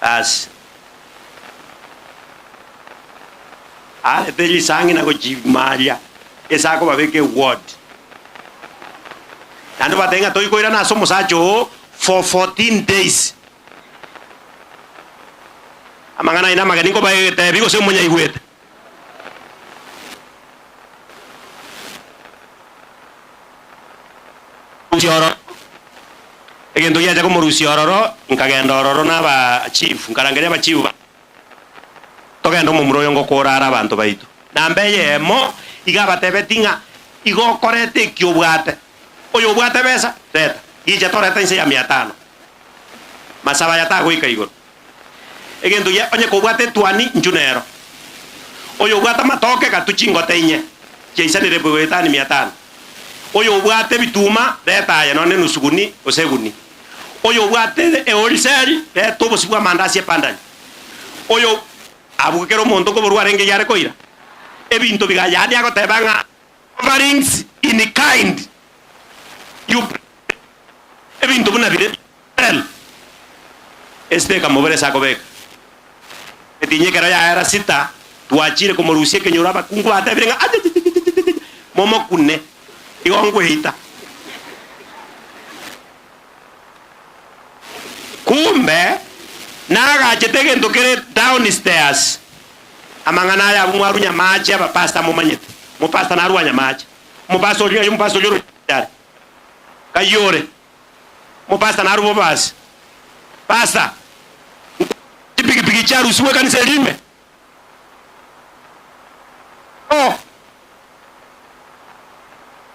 As ale peli sangi na gochimaria esako babeke word. Nando batenga toy koira na somo sacho for 14 days. Amangana ina magani ko ba te bigo se munya igwete. Rusiororo. Egento ya como rusiororo, nkagenda ororo na ba chief, nkarangeria ba chief. Togenda mumuro yongo korara abantu baitu. Nambe yemo igabatebetinga igokorete kiobwate. Oyo obwate besa, reta. Ije toreta inse ya 500. Masaba ya tagoika igoro. Egento ya onye kobwate tuani njunero. Oyo obwate matoke katuchingote inye. Cheisanire bwetani 500. Oyo obwate bituma reta ya none nusuguni oseguni. Oyo obwate eoriseri reta obosibwa mandasi epandani. Oyo abukero omonto koborwa renge yare koira. Ebinto bigayani agoteba ng'a offerings in kind. You ebinto buna bire este kamobere sakobeka. Etinyekero ya era sita tuachire komorusie kenyora bakungu batebire ng'a momo kune igongweita. Kumbe nagachete gento kere downstairs. Amangana ya mwarunya machi aba pastor mumanyete. Mupasta naruanya machi. Mupasta oyo mupasta oyo kayore. Mupasta narubo basi. Pasta. Piki charu siwe kanisa lime. Oh.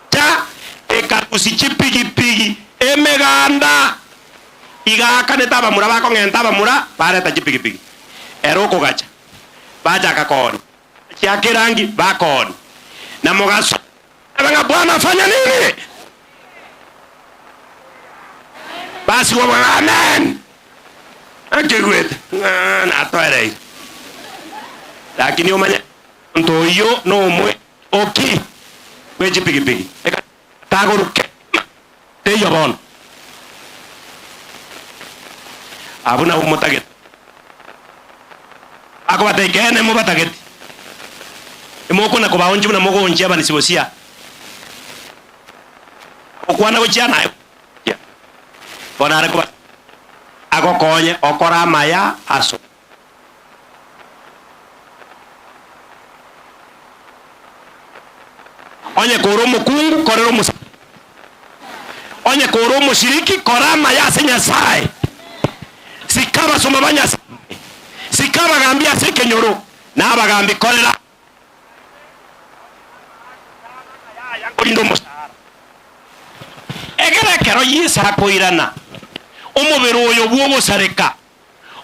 Cha ekakusi piki emeganda. Igakane taba mura bakong'enta bamura bareta chipikipiki. Eroko gacha. Bajaka koni. Chiakirangi bakoni. Na mogaso. Banga Bwana fanya nini? Basi wa amen. Akigwete. Na toere. Lakini omanya ntoyo no mwe oki. We chipikipiki. Tagoruke. Teyo bon. Abuna umotagete. Ako batekene mo batagete. Emoko na kobaonji na mogo onji abanisibosia. Okwana gochia nayo. Bona are ko agokonye okora maya aso. Onye koro mukungu korero musa. Onye koro mushiriki korama ya se Nyasaye. Sikaba soma banya sikaba gambia seke nyoro na abagambi korera yango musara egera kero yisa koirana omubero oyo bwogosareka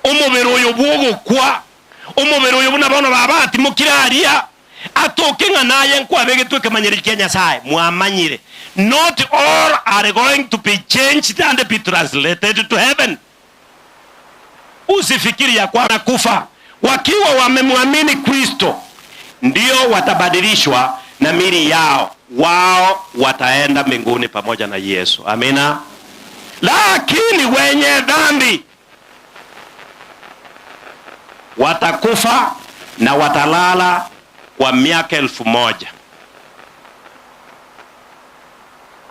omubero oyo bwogokwa omubero oyo buna bana babati mukiraria atoke nga naye nkwabegetwe kemanyere kya Nyasaye mwamanyire. Not all are going to be changed and be translated to heaven. Usifikiri ya kwa kufa wakiwa wamemwamini Kristo ndio watabadilishwa na mili yao, wao wataenda mbinguni pamoja na Yesu. Amina. Lakini wenye dhambi watakufa na watalala kwa miaka 1000.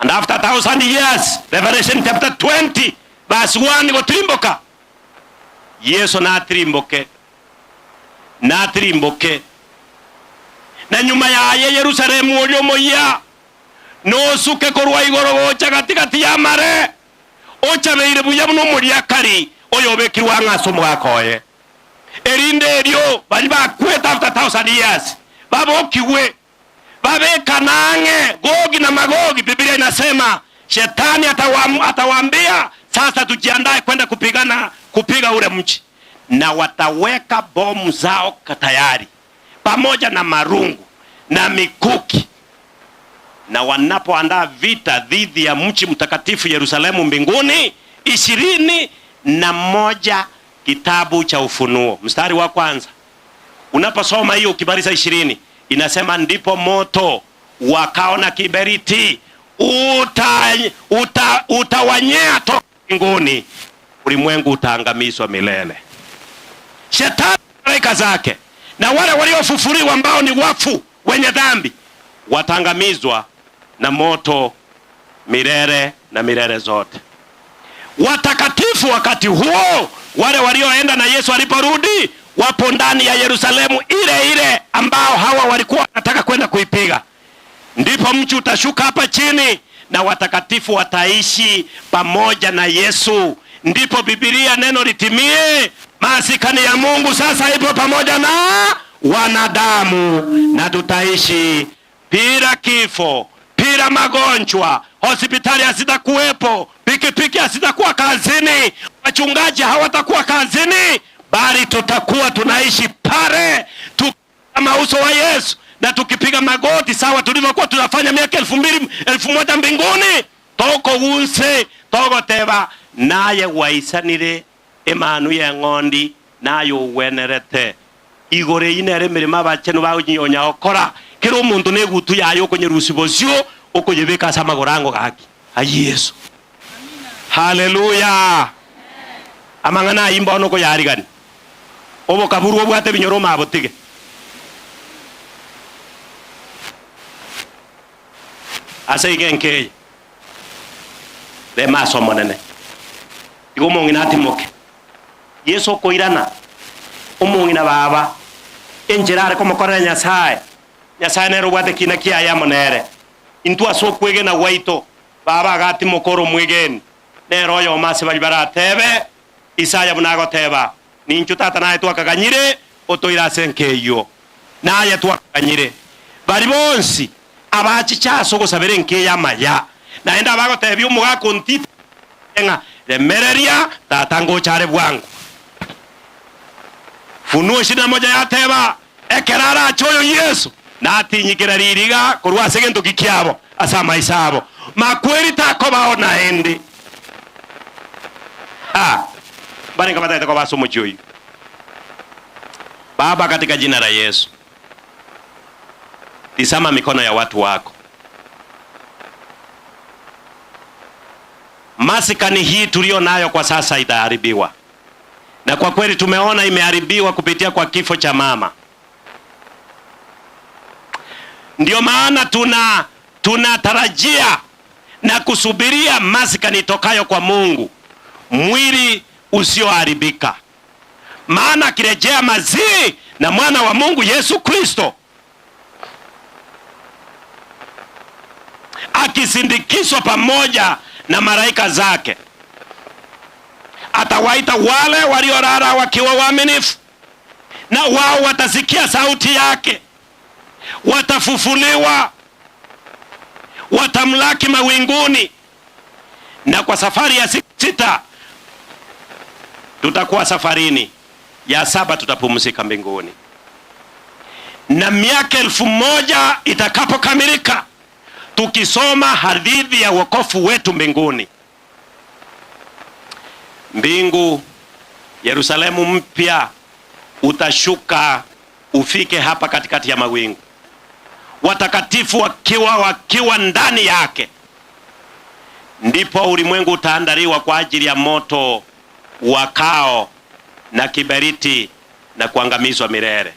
And after 1,000 years, Revelation chapter 20 verse 1 gotrimboka. Yesu natrimboke. Natrimboke. Na nyuma yaye Yerusalemu olio moya. Nosuke korwa igoro gocha katikati ya mare. Ochabeire buya muno muriakari oyo bekirwa ngaso mwakoye. Erinde erio bali bakweta after 1,000 years. Babokiwe. Babekanange Gogi na Magogi. Biblia inasema shetani atawaambia sasa tujiandae kwenda kupigana, kupiga ule mchi. Na wataweka bomu zao tayari pamoja na marungu na mikuki. Na wanapoandaa vita dhidi ya mji mtakatifu Yerusalemu mbinguni, 21 kitabu cha Ufunuo mstari wa kwanza. Unaposoma hiyo ukimaliza 20, inasema ndipo moto wakao na kiberiti utawanyea toka mbinguni, ulimwengu utaangamizwa milele. Shetani malaika zake na wale waliofufuliwa ambao ni wafu wenye dhambi wataangamizwa na moto milele na milele zote. Watakatifu wakati huo, wale walioenda na Yesu aliporudi, wapo ndani ya Yerusalemu ile ile ambao hawa walikuwa wanataka kwenda kuipiga. Ndipo mchi utashuka hapa chini na watakatifu wataishi pamoja na Yesu. Ndipo Biblia neno litimie, masikani ya Mungu sasa ipo pamoja na wanadamu, na tutaishi bila kifo, bila magonjwa, hospitali hazitakuwepo, pikipiki hazitakuwa kazini, wachungaji hawatakuwa kazini, bali tutakuwa tunaishi pale kama uso wa Yesu na tukipiga magoti sawa tulivyokuwa tunafanya miaka 2000 1000 mbinguni. Toko wunse toko teba naye waisanire emanu ya ng'ondi nayo wenerete igore inere mirima bachenu baunyonya okora kero omuntu negutu yayo okonyerusi bosio okonyebeka ase amagorango gaki a Yesu. Haleluya. Amang'ana ayimba ono koyarigani obokaburu obwate binyoro mabotige ase igenkeye lemaso monene igo omong'ina atimoke Yesu okoirana omong'ina baba enchera are komokorera Nyasaye. Nyasaye nere obwate kina kiaye monere intwe ase okwegena gwaito baba agatimokora omwegeni nere oyo omase bari baratebe Isaya buna agoteba ninchu tata naye twakaganyire otoire ase enkeyo naye twakaganyire bari bonsi abachicha ase ogosabera enkeyo amaya naende abagotebia omogaka ontite ng'a remereria tata ngochare bwango. Funuo 21 yateba ekerara achoyo Yesu natinyikira ririga korwa ase gento kikiabo ase amaisa abo makweri takobao naende. Barenga batata kwa basomo choyo. Baba, katika jina la Yesu, tizama mikono ya watu wako. Masikani hii tulio nayo kwa sasa itaharibiwa, na kwa kweli tumeona imeharibiwa kupitia kwa kifo cha mama. Ndio maana tunatarajia na kusubiria masikani itokayo kwa Mungu, mwili usioharibika. Maana akirejea mazii na mwana wa Mungu Yesu Kristo akisindikizwa pamoja na malaika zake, atawaita wale waliolala wakiwa waaminifu, na wao watasikia sauti yake, watafufuliwa, watamlaki mawinguni. Na kwa safari ya siku 6 tutakuwa safarini, ya 7 tutapumzika mbinguni. Na miaka 1000 itakapokamilika, tukisoma hadithi ya wokovu wetu mbinguni, mbingu Yerusalemu mpya utashuka ufike hapa katikati ya mawingu, watakatifu wakiwa ndani yake. Ndipo ulimwengu utaandaliwa kwa ajili ya moto wakao na kiberiti na kuangamizwa milele.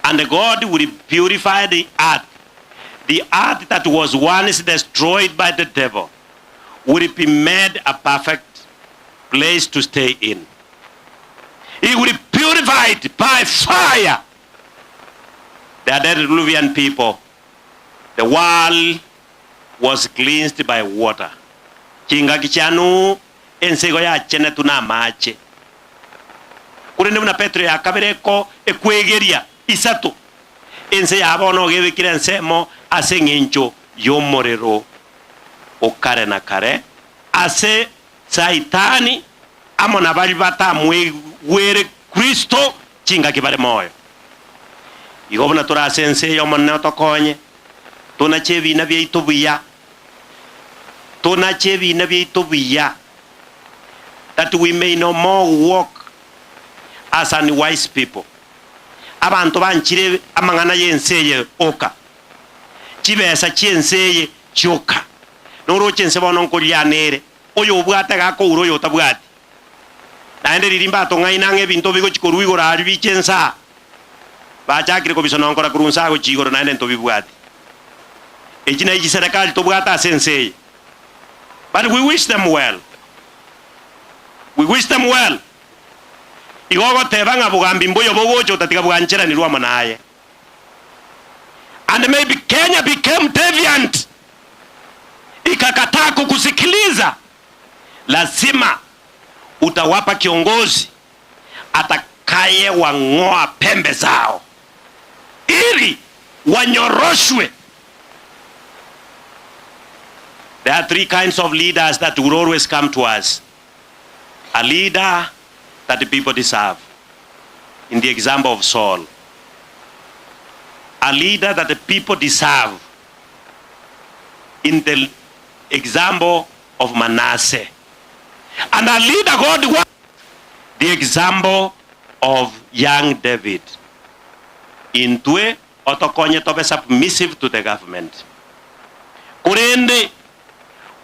And God will purify the earth. The earth that was once destroyed by the devil will be made a perfect place to stay in. He will purify it by fire. The antediluvian people, the world was cleansed by water. Chinga kichanu ensego ya chene tuna mache. Kurende muna Petro ya kabereko ekwegeria isato. Ense yabo no gebekire ensemo ase ng'encho y'omorero okare na kare ase Saitani amo na bari batamwegwere Kristo chinga kibare moyo. Igo buna torase ense y'omonene otokonye Tunache ebina biaitu buya. Tunache ebina biaitu buya. That we may no more walk as unwise people. Abantu banchire amang'ana y'enseye oka. Chibesa chienseye chioka. Noroche ense bono nkorianere. Oyo obwate gakoura oyo otabwati. Naende ririmba atong'aina ng'a ebinto bigochikorwa igoro aria biche ensa. Bachakire kobisononkora korwa nsa agochi igoro naende ntobibwati. Echi na echi serikali tobwate ase enseye. But we wish them well. We wish them well. Igo goteba ng'a bogambi mboyo bogocha otatiga bwancheranirwa amo naye. And maybe Kenya became deviant. Ikakataa kukusikiliza. Lazima utawapa kiongozi atakaye wang'oa pembe zao ili wanyoroshwe. There are three kinds of leaders that will always come to us. A leader that the people deserve, in the example of Saul. A leader that the people deserve, in the example of Manasseh. And a leader God wants, the example of young David. Intwe otokonye tobe submissive to the government. Kurende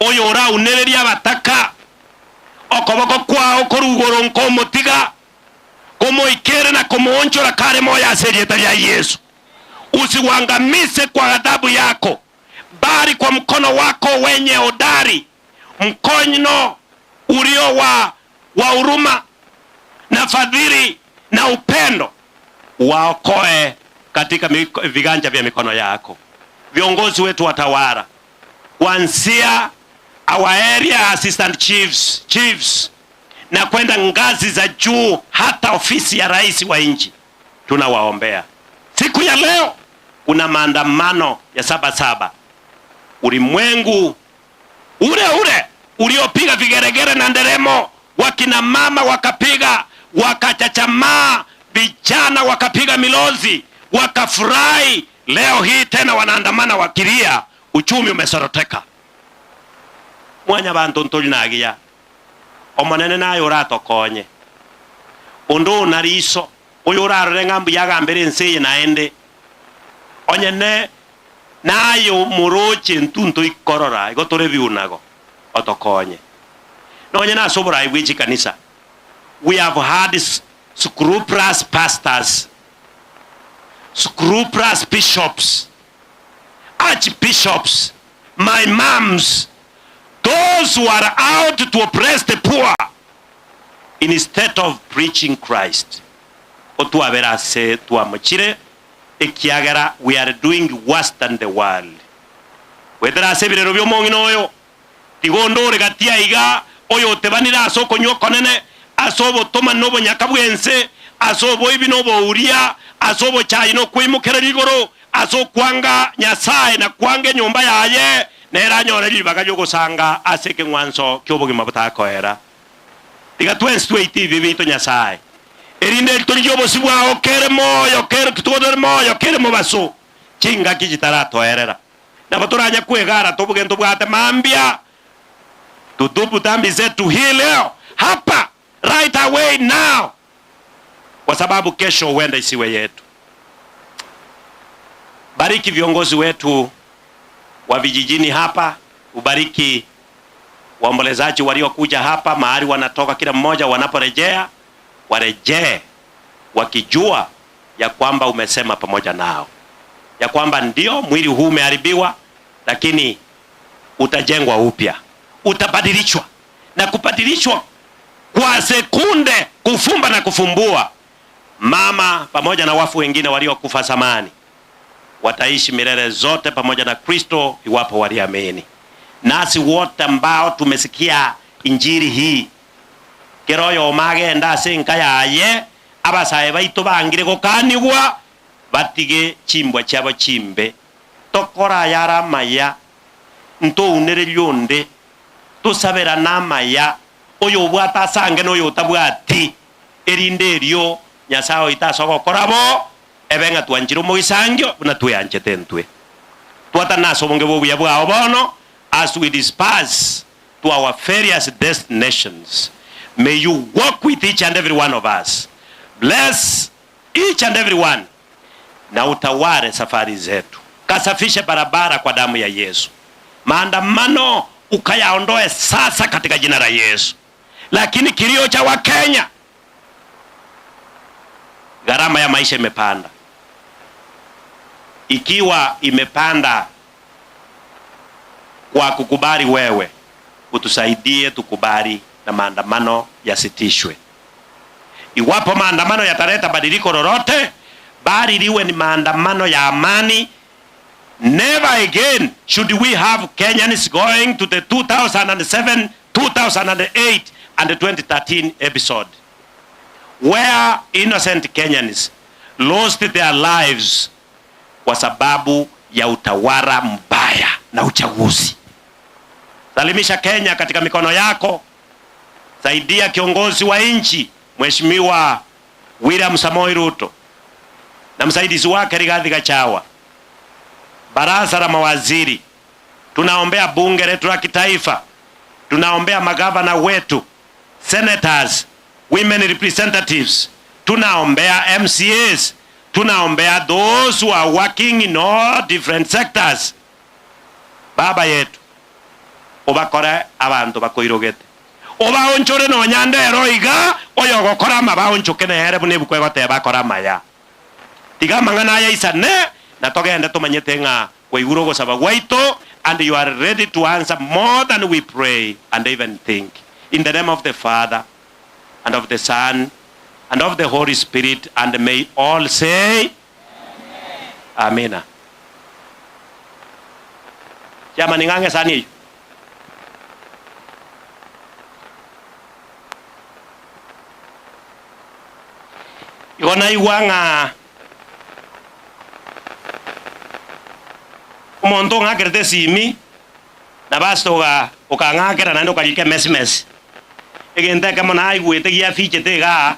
oyo oraunereria bataka okoboko kwao korugoro nkomotiga komoikere na komoonchora kare moya ase erieta ria Yesu. Usiwangamize kwa ghadhabu yako, bali kwa mkono wako wenye hodari, mkono ulio wa huruma na fadhili na upendo, waokoe katika viganja vya mikono yako. Viongozi wetu watawala, kuanzia our area assistant chiefs na kwenda ngazi za juu hata ofisi ya rais wa nchi, tunawaombea. Siku ya leo kuna maandamano ya 7/7. Ulimwengu ule ule uliopiga vigeregere na nderemo, wakina mama wakapiga, wakachachamaa, vijana wakapiga milozi, wakafurahi. Leo hii tena wanaandamana wakilia uchumi umesoroteka. Mwanya bantu ntolinagia omonene nayo uratokonye undu unariso uyu urarore ng'ambu yagambere enseye naende onyene nayo muroche ntuntu ikorora igo tore biunago otokonye nonye nasobora ibwichi kanisa. We have had scrupulous pastors, scrupulous bishops, archbishops, my moms, those who are out to oppress the poor instead of preaching Christ. Otuabera se tuamochire ekiagera we are doing worse than the world. Wetera se birero byo mongino oyo tigondore gatia iga oyo tebanira asoko nyokonene asobo toma nobo nyakabwense asobo ibi nobo uria asobo chai no kwimukera rigoro aso kwanga Nyasaye na kwange nyumba yaye nera nyore ribaga ryo gusanga aseke ngwanso kyobogima butakoera. Tiga twensi TV bito Nyasaye erinde tori yobosi bwao kere moyo kere tutodere moyo kere mubaso chinga kijitaratoerera na baturanya kwegara tobugento bwate mambia tutubu dhambi zetu hii leo hapa right away now, kwa sababu kesho huenda isiwe yetu. Bariki viongozi wetu wa vijijini hapa, ubariki waombolezaji waliokuja hapa, mahali wanatoka kila mmoja, wanaporejea warejee wakijua ya kwamba umesema pamoja nao, ya kwamba ndio mwili huu umeharibiwa, lakini utajengwa upya, utabadilishwa na kubadilishwa kwa sekunde, kufumba na kufumbua. Mama pamoja na wafu wengine waliokufa zamani wataishi milele zote pamoja na Kristo iwapo waliamini. Nasi wote ambao tumesikia injili hii keroyo omagenda ase yaye abasae baitu bangire gokanigwa batige chimbwa chiabo chimbe tokora yaramaya ntounere lyonde tusabera namaya oyo obwata asange noyo otabwati erinde erio Nyasaye oitasogokorabo ebenga twanchire omogisangio buna tweanchete ntwe. Twatanaso bonge bubuya bwao bono as we disperse to our various destinations. May you walk with each and every one of us. Bless each and every one. Na utawale safari zetu. Kasafishe barabara kwa damu ya Yesu. Maandamano ukayaondoe sasa katika jina la Yesu. Lakini kilio cha Wakenya, gharama ya maisha imepanda. Ikiwa imepanda kwa kukubali wewe, utusaidie tukubali na maandamano yasitishwe. Iwapo maandamano yataleta badiliko lolote, bali liwe ni maandamano ya amani. Never again should we have Kenyans going to the 2007, 2008 and the 2013 episode, where innocent Kenyans lost their lives kwa sababu ya utawala mbaya na uchaguzi. Salimisha Kenya katika mikono yako. Saidia kiongozi wa nchi Mheshimiwa William Samoei Ruto na msaidizi wake Rigathi Gachagua, baraza la mawaziri. Tunaombea bunge letu la kitaifa, tunaombea magavana wetu, senators, women representatives, tunaombea MCAs, tunaombea those who are working in all different sectors. Baba yetu, obakore abantu bakoirogete, obaonchore no nyandero iga oyo gokora mabaonchoke nehere bune bukwe bakora maya tiga mangana ya isane na togende tumanyete nga kwaiguro gosaba gwaito, and you are ready to answer more than we pray and even think. In the name of the Father and of the Son and of the Holy Spirit, and may all say amen. Amina. Chama ningange sani. Igona igwanga omonto ng'akerete simi na bastoga ukang'akera naende okarika emesimesi egento ekemo naigwete giafichete igaa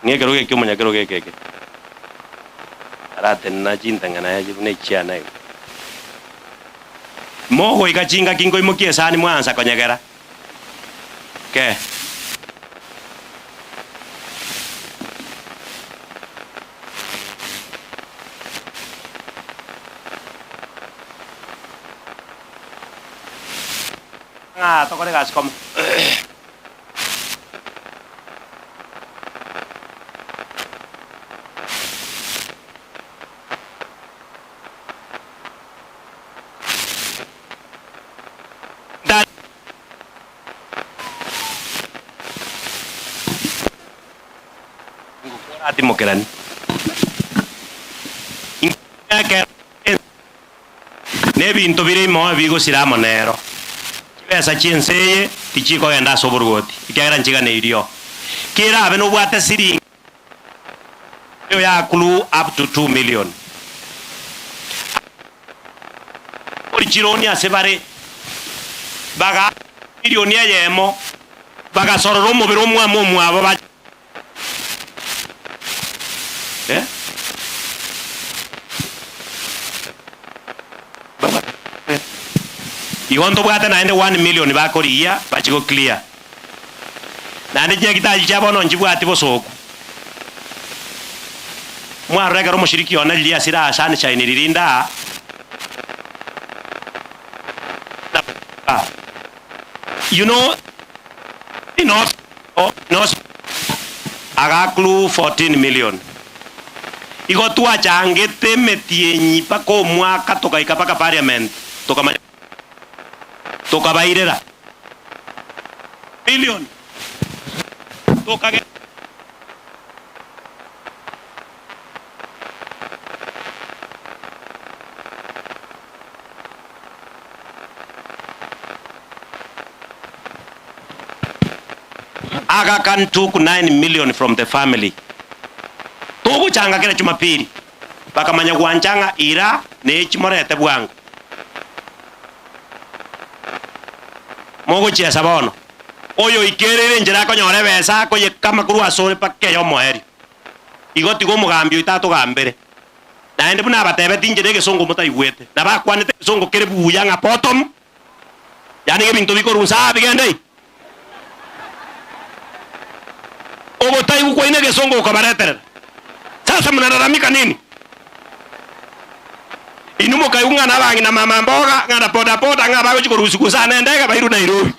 ng'ekero geke omonyakero geke eke aratena chintang'ana yache buna echiana igo mogo ikachinga kingo imokie sani mwansa konyegera ke nga tokore gas kom atimokerani nebinto bire imo bigosira monero chibesa chienseye tichikogenda ase oborwoti ekiagera nchiganeirio kerabe nobwate siringi yakulu up to 2 million chironi ase bare baga milioni eyemo bagasorora omobere omwamo omwabo ba eh? Igo ntobwate naende 1 million bakoria bachigo clear naende chinyagitari chiabo nonchibwati bosoku mwaregera omoshiriki one riria asire ase sunshine ririnda you know no agaklu 14 million igo twachangete metienyi paka omwaka tokaika paka parliament tokabairera billion tokage Aga Khan took 9 million from the family. Tuguchanga kila Jumapili. Bakamanya guanchanga ira ne chimorete bwangu. Mogochiesa bono. Oyo ikerere njira konyore besa koyekama korwa asore paka eyo omoerio. Igo tiga omogambi oito atogambere. Naende buna abatebeti inche na egesongo motaigwete. Na bakwanete egesongo kere buya ng'a bottom. Yaani ebinto bikorunsa bigende. Obotaigu kwaine egesongo okabareterera. Sasa mnalalamika nini? Inumo kaiunga na bangi na mama mboga ngana boda boda ngaba bagochikorusi sana ndega bairu Nairobi.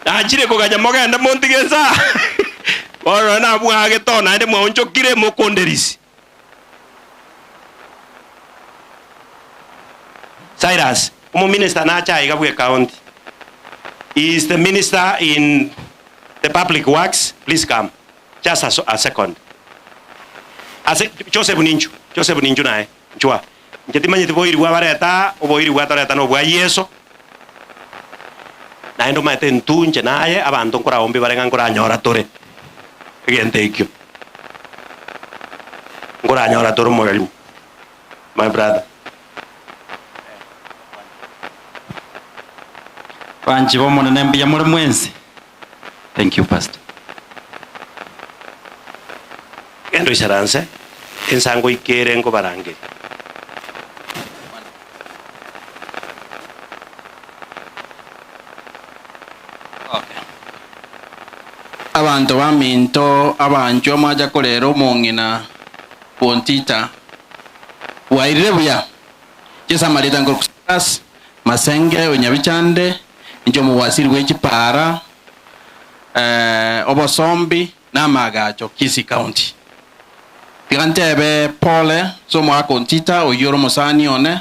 Nachire koganya mogenda montigesa. Bono na bwage tona ende mwaonchokire mokonderisi. Cyrus, umo minister nacha igabwe county. He is the minister in the public works. Please come. Just a second. Ase Joseph Ninchu, Joseph Ninchu nae, nchua. Nchetimanyete boiri bwa bareta, oboiri bwa toreta no bwa Yeso. Nae ndo maete ntunche naye abanto nkora ombi barenga nkora nyora tore. Egente ikyo. Nkora nyora tore morali. My brother. Banji bomonene mbuya muri mwensi. Thank you, Pastor. Endo isaranse ensango ikere ngo barange. Okay. Abantu baminto abanjo maja kolero mongina bontita wairire buya chesamarita ngorkusas masenge onyabichande njo muwasiri wechipara obosombi namagacho Kisii County. Tigantebe pole so mwakontita oyoro musani one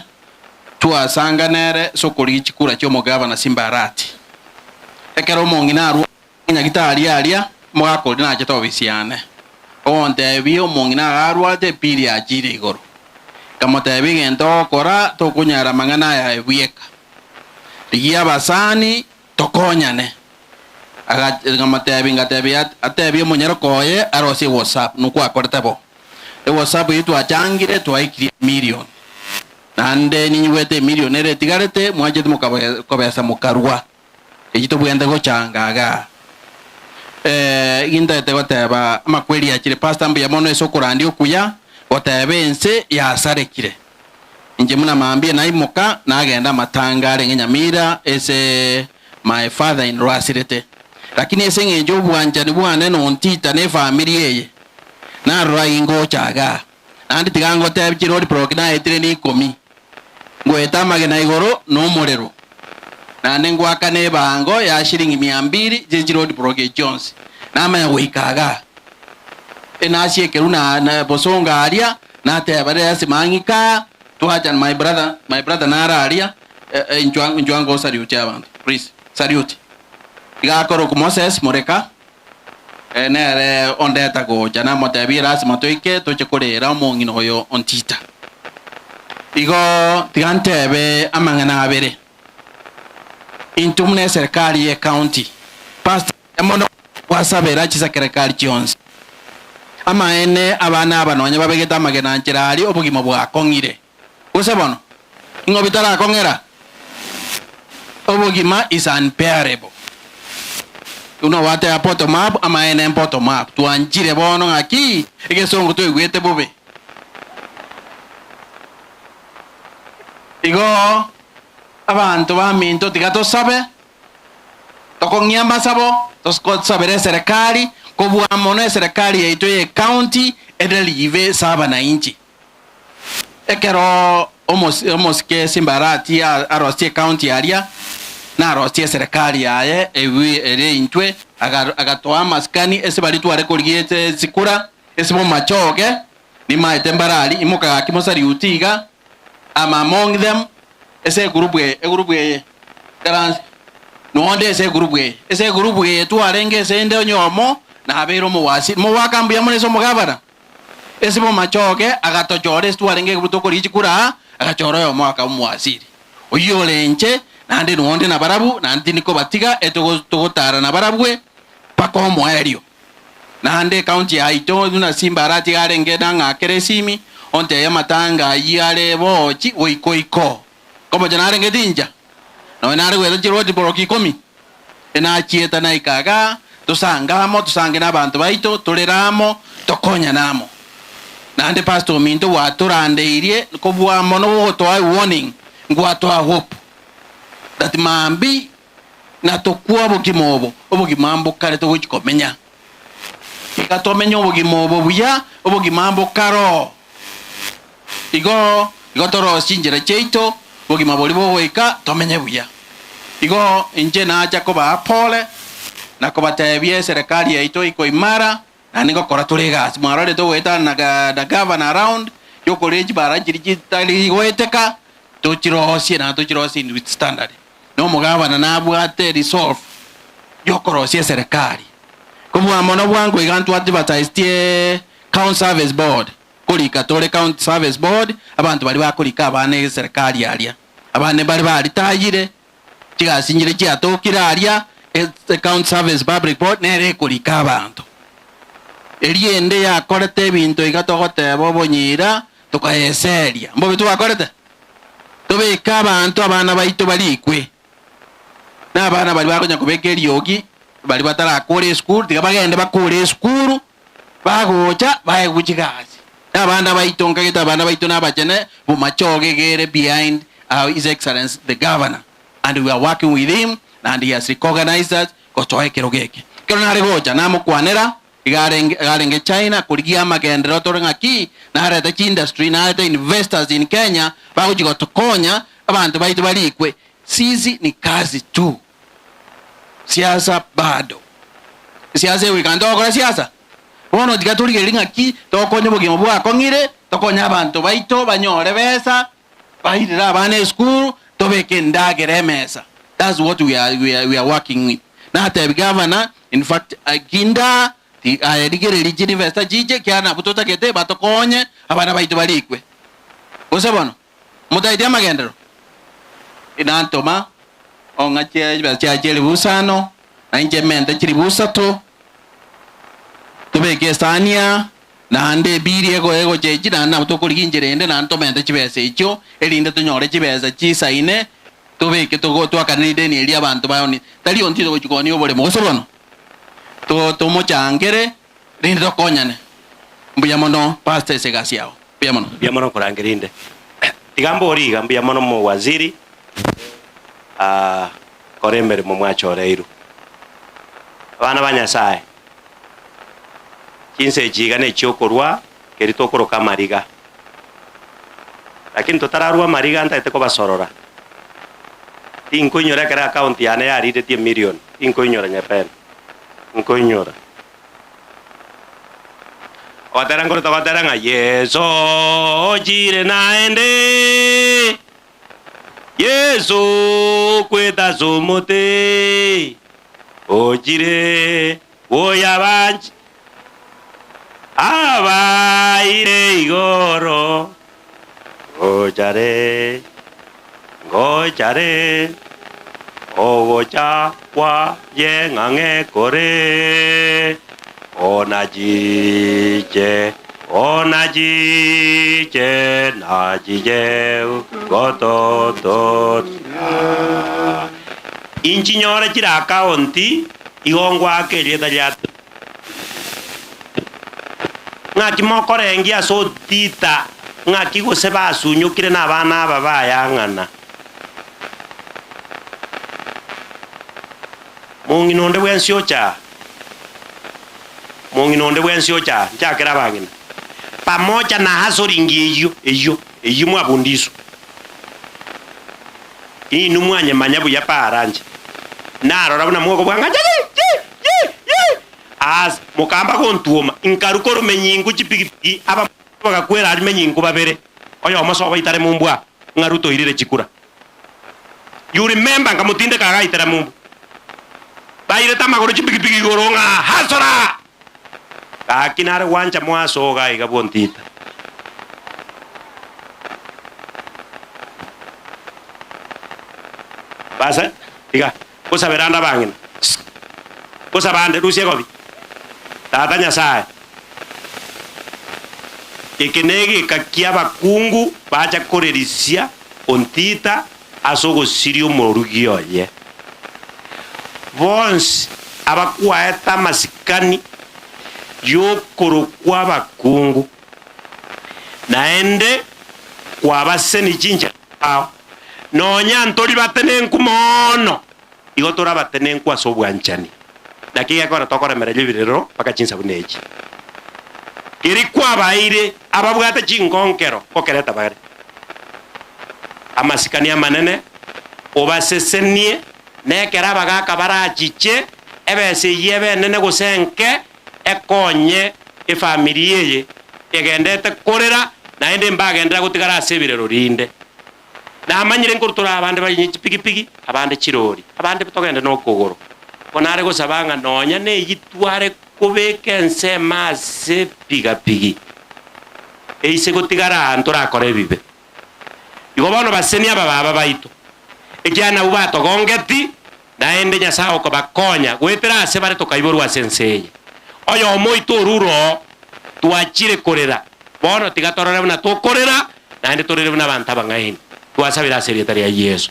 tuasanganere sokori chikura chio mugavana Simbarati. Ekero mongina aru nyagitari aria mwakori nache tobisiane. Ontebi omongina arwate pili ajire igoro. Kamotebi gento kora tokunyara mangana ya ebieka. Rigia basani tokonyane. Agatebi ngatebi atebi omunyero koye arosi WhatsApp nukwa akorete bo. E WhatsApp yitu achangire twaikirie million. Nande ninyiwete million ere tigarete mwajete mukabesa mukarwa. Ejito bwende gochangaga. Ginta goteba amakweri akire pastor mbuya mono esokorandi okuya goteba ense yasarekire. Inje muna mambie naimoka nagenda matanga arenge Nyamira ese my father in law asirete. Lakini ese ngenjo bwanjani bwane nontita ne family yeye. Narora ingo chaga. Nandi tigango teb chirori prokina etire ni 10. Ngweta magena igoro no morero. Nande ngwaka ne bango ya shilingi 200 je chirori proke Jones. Namanya goikaga. Enashie keruna na bosonga aria na tebare asimangika tuajan my brother nara aria njwango salute abantu. Please salute. Igakoro ku Moses Moreka enere ondeta gocha na motebira asimotoike toche korera omong'ina oyo ontita. Igo tigantebe amang'ana abere. Intumne serikali ye county. Pastor mono wasabera chisakerekali chionsi. Amaene abana abanonya babegeta amagena nchera ari obogima bwakong'ire. Gose bono ing'o bitarakong'era obogima is unbearable. Uno wate a bottom up amaene bottom up tuanjire bono ng'aki egesongo toigwete bobe. Igo abantu baminto tiga tosabe tokong'ia masabo tosabere serikali kobua mono serikali yaito ye county edelive saba na inchi. Ekero omosike Simbarati arosie county aria na arosie serikali yaye ewi ere intwe agatoa maskani ese bari tware korigiete sikura ese bo machoge ni maete mbarali imoka kimosari utiga I'm among them ese group e karans no onde ese group e twarenge ese nde onyomo na abero muwasi muwakambia muneso mugabara ese bo machoge agatochore twarenge group korichikura agachora yo mwaka muwasiri oyolenche nande nonde na barabu nandi niko batiga etogotara na barabwe pako moerio nande county aito na Simbarati arenge na ngakere simi onte ya matanga yare bochi oikoiko komo janarenge dinja Na nare gwetha chiroad block 10 enachieta na ikaga tusangamo tusange na abantu baito tuliramo tokonya namo. Nande pastor minto waturandeire kobwa mono gotoa warning ngwatoa hope that mambi na tokwa bokimobo obogimambo kare togochikomenya ikatomenya obogimobo buya obogimambo karo igo igo toro sinjira cheito bogimabo libo goika tomenye buya igo inje nacha koba pole na kobatebie serikali yaito iko imara na ningo kora tuliga mwarore togweta na governor around yokoreji barajiri chitali goeteka tochirosie na tochirosie with standard no mugavana nabwate resolve yokorosie serikali kubwa mono bwangu igantu advertise county service board kulika tole county service board abantu bali bakulika abane serikali alia abane bali balitayire chigasinyire chiatokira alia county service public board nere kulika abantu eliende yakorete ebinto igatogoteba obonyira tukaeseria mbobe twakorete tobeka abantu abana baito balikwe n'abana bali bakonya kubeka eriogi bali batarakora esukuru tiga bagende bakora esukuru bagocha baeguchigasi n'abana baito nkageta abana baito n'abachene bumachogegere behind His Excellency the Governor, and we are working with him and he has recognized us gotoe kero geke kero nare gocha namokwanera igarenge China kurigia magendero tore ngaki nareta chi industry nareta investors in Kenya baguchigotokonya abantu baitu balikwe. Sisi ni kazi tu, siasa bado siasa wikando kora siasa bono tigaturigeri ngaki tokonya obogima bwakong'ire tokonya abantu baito banyore besa bahirira abana esukuru tobeke ndagere emesa. That's what we are working with. Natebi governor in fact aginda ayarigereri university jije kiana butotakete batokonye abana baitu balikwe gose bono mutaidia magendero inantoma ong'achie chiacheri busano na inche mente chiri busato tobeke sania naende biri ego ego chechi na tokoriginjerende na ntomente chibesa echio erinde tonyore chibesa chisaine tobeke togo twakanire ni eri abantu bayoni tari onti togochikoni oboremo gose bono tomochangere rinde tokonyane mbuya mono pastor segasiao mbuya mono mbuya mono korangirinde tigambo origa mbuya mono mo waziri korembere mo mwachoreiru abana ba Nyasaye chinse chiga ne chiokorwa keri tokoroka mariga lakini totararwa mariga ntaete kobasorora tinkoinyora kera account yane yarire 10 million tinkoinyora nyapena nkoinyora obatera ngoro tobatera ng'a Yesu ojire naende Yesu kweta somote ojire oyabanji abaire igoro gojare gojare ogocha kwa yeng'ang'e kore onajije onajije najije gototo inchinyore chira akaunti igongwa akerieta lya ng'aki mokorengia so tita ng'aki gose basunyukire na abana aba bayang'ana mong'ina onde bwensi ocha mong'ina onde bwensi ocha nchakera bang'ina pamoja na hasoringi eyo eyo eyo mwabundiso inu mwanyemanya buya paranje narora buna mwoko bwanga as mukamba kontuoma inkarukoro menyingu chipigipigi aba bakakwera ari menyingu babere oyo omosoba itare mumbwa ngaruto irire chikura. You remember ngamutinde kagaitera mumbu baire tamagoro chipigipigi goronga hasora kakinare wancha mwasoga igabontita basa tiga kosaberanda bangina kosabande rusie gobi tata Nyasaye ekenege kakia bakungu bacha korerisia ontita Ase ogosiria omorugi oye. Bonsi abakwaeta amasikani yokorokwa abakungu. Naende kwabaseni chincha ao. Nonya ntori batenenku mono. Igo tora batenenku ase obwanchani. Naki gekora tokoremereria ebirero mpaka chinsa buna echi. Keri kwabaire ababwate chinkonkero kokereta bare. Amasikani amanene obasesenie nekera abagaka barachiche ebese eyio ebenene gose enke ekonye efamiri eye egendete korera naende mbagendera gotigara ase ebirero rinde. Namanyire nkorutora abande barinye chipigipigi abande chirori abande togende nokogoro. Bonare gosabanga nonya neyitware kobeka ensema ase pigapigi eise gotigara ahantu torakora ebibe. Igo bono baseni aba baba baito ekiana abo batogongeti naende Nyasaye okobakonya gwetera ase bare tokaiborwa ase ense eye. Oyo omoito oruro twachire korera bono tiga torore buna tokorera naende torere buna abanto abang'aini twasabira ase erieta ria Yesu.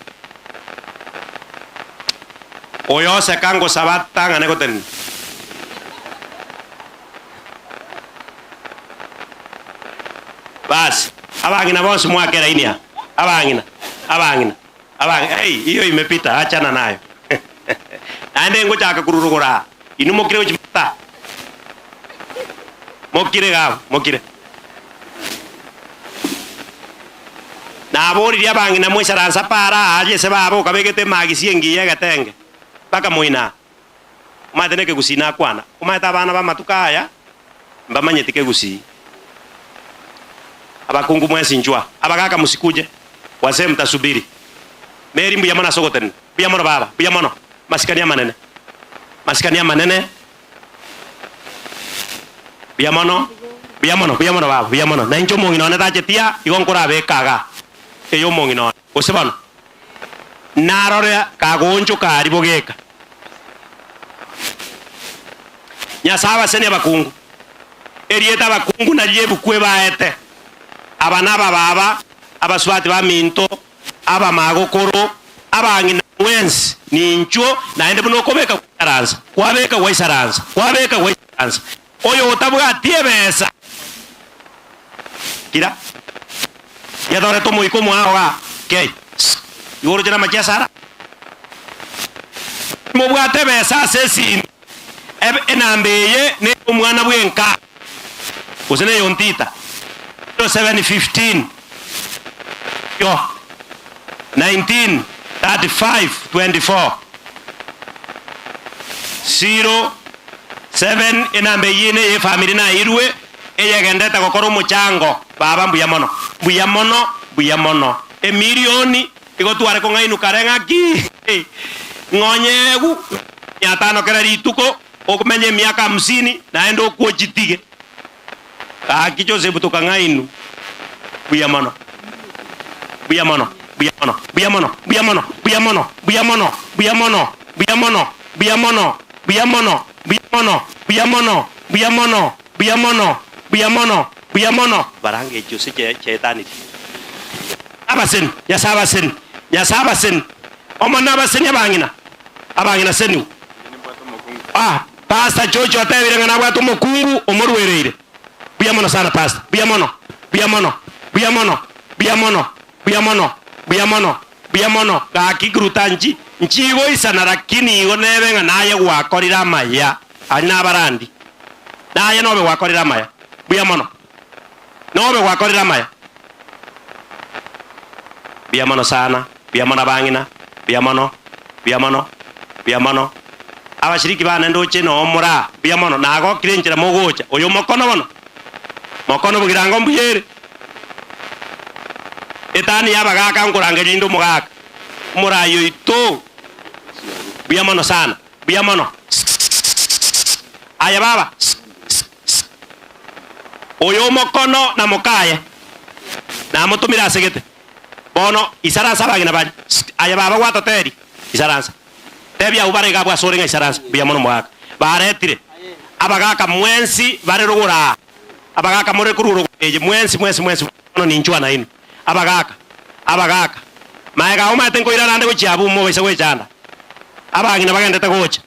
Oyo sekango sabata ng'ane gotenena. Basi abang'ina bonsi mwakera inia. Abang'ina, abang'ina, abang'ina. Hey, hiyo imepita, achana nayo. Naende ngochaka kururugura. Inu mokire gochimata. Mokire gabo, mokire. Naboririe abang'ina mwisaransa para aje se babo kabegete magisi engiya egetenge. Paka moina. Omanyete na ekegusii nakwana. Omanyete abana bamatuka aya mbamanyete kegusii. Abakungu mwensi njua. Abagaka musikuje. Wazee mtasubiri. Meri mbuya mwana sogoten. Mbuya mwana baba. Mbuya mwana. Masikani ya manene. Masikani ya manene. Mbuya mwana. Mbuya mwana. Mbuya mwana baba. Mbuya mwana. Na incho mongina wane tachetia. Igo nkora bekaga. Eyo mongina wane. Ose bano. Narore kagoncho karibo geka. Nyasaye abaseni abakungu. Erieta abakungu na ryebukwe baete. Abana baba, abaswati baminto, abamagokoro, abang'ina mwensi nincho naende buno okobeka gwaisaransa, kwabeka gwaisaransa, kwabeka gwaisaransa. Oyo otabwati ebesa. Kira. Yatore tomoiko mwao ga. Kei. Igoro jana machasara. Mobwate ebesa ase esimi. Enamba eye ne omwana bwenka. Gose ne yontita. 715 yo 19 35 24 0 7 enamba yine ye family na irwe eyegendete gokora omuchango baba mbuya mono mbuya mono mbuya mono emilioni igotware kong'ainu kare ng'aki ng'onyegu 500 kera rituko okumenya emiaka 50 naende okwochitige. Aki Joseph tukang'ainu mbuya mono mbuya mono mbuya mono mbuya mono mbuya mono mbuya mono mbuya mono mbuya mono mbuya mono mbuya mono mbuya mono mbuya mono mbuya mono mbuya mono mbuya mono mbuya mono mbuya mono barange Jose chetani abasen yasabasen yasabasen omona abasen abang'ina abang'ina senu ah Pastor George otebire ng'a nabwate omokungu omorwereire. Mbuya mono sana pastor. Mbuya mono. Mbuya mono. Mbuya mono. Mbuya mono. Mbuya mono. Mbuya mono. Mbuya mono. Gaki kuruta nchi. Nchigo isana lakini igo nebe ng'a naye gwakorire amaya. Ari nabarandi. Naye nobe gwakorire amaya. Mbuya mono. Nobe gwakorire amaya. Mbuya mono sana. Mbuya mono abang'ina. Mbuya mono. Mbuya mono. Mbuya mono. Abashiriki bane ndoche no omora. Mbuya mono. Nagokire enchera mogocha. Oyo mokono bono. Mokono bugirango mbuyere. Etani yabagaka nkorangeria inde omogaka. Omorayo oito. Mbuya mono sana. Mbuya mono. Aya baba. Oyo mokono na mokaye. Namotumire asegete. Bono isaransa abagina bari. Aya baba gwatoteri. Isaransa. Tebia ubare gabwa sorenga isaransa. Mbuya mono mogaka. Baretire. Abagaka mwensi bare rugura. Abagaka more kururo eje mwensi mwensi mwensi no ninchwa na inu. Abagaka. Abagaka. Maega omate nkoirarande gochiabu mobaisa goechanda. Abang'ina bagendete gocha.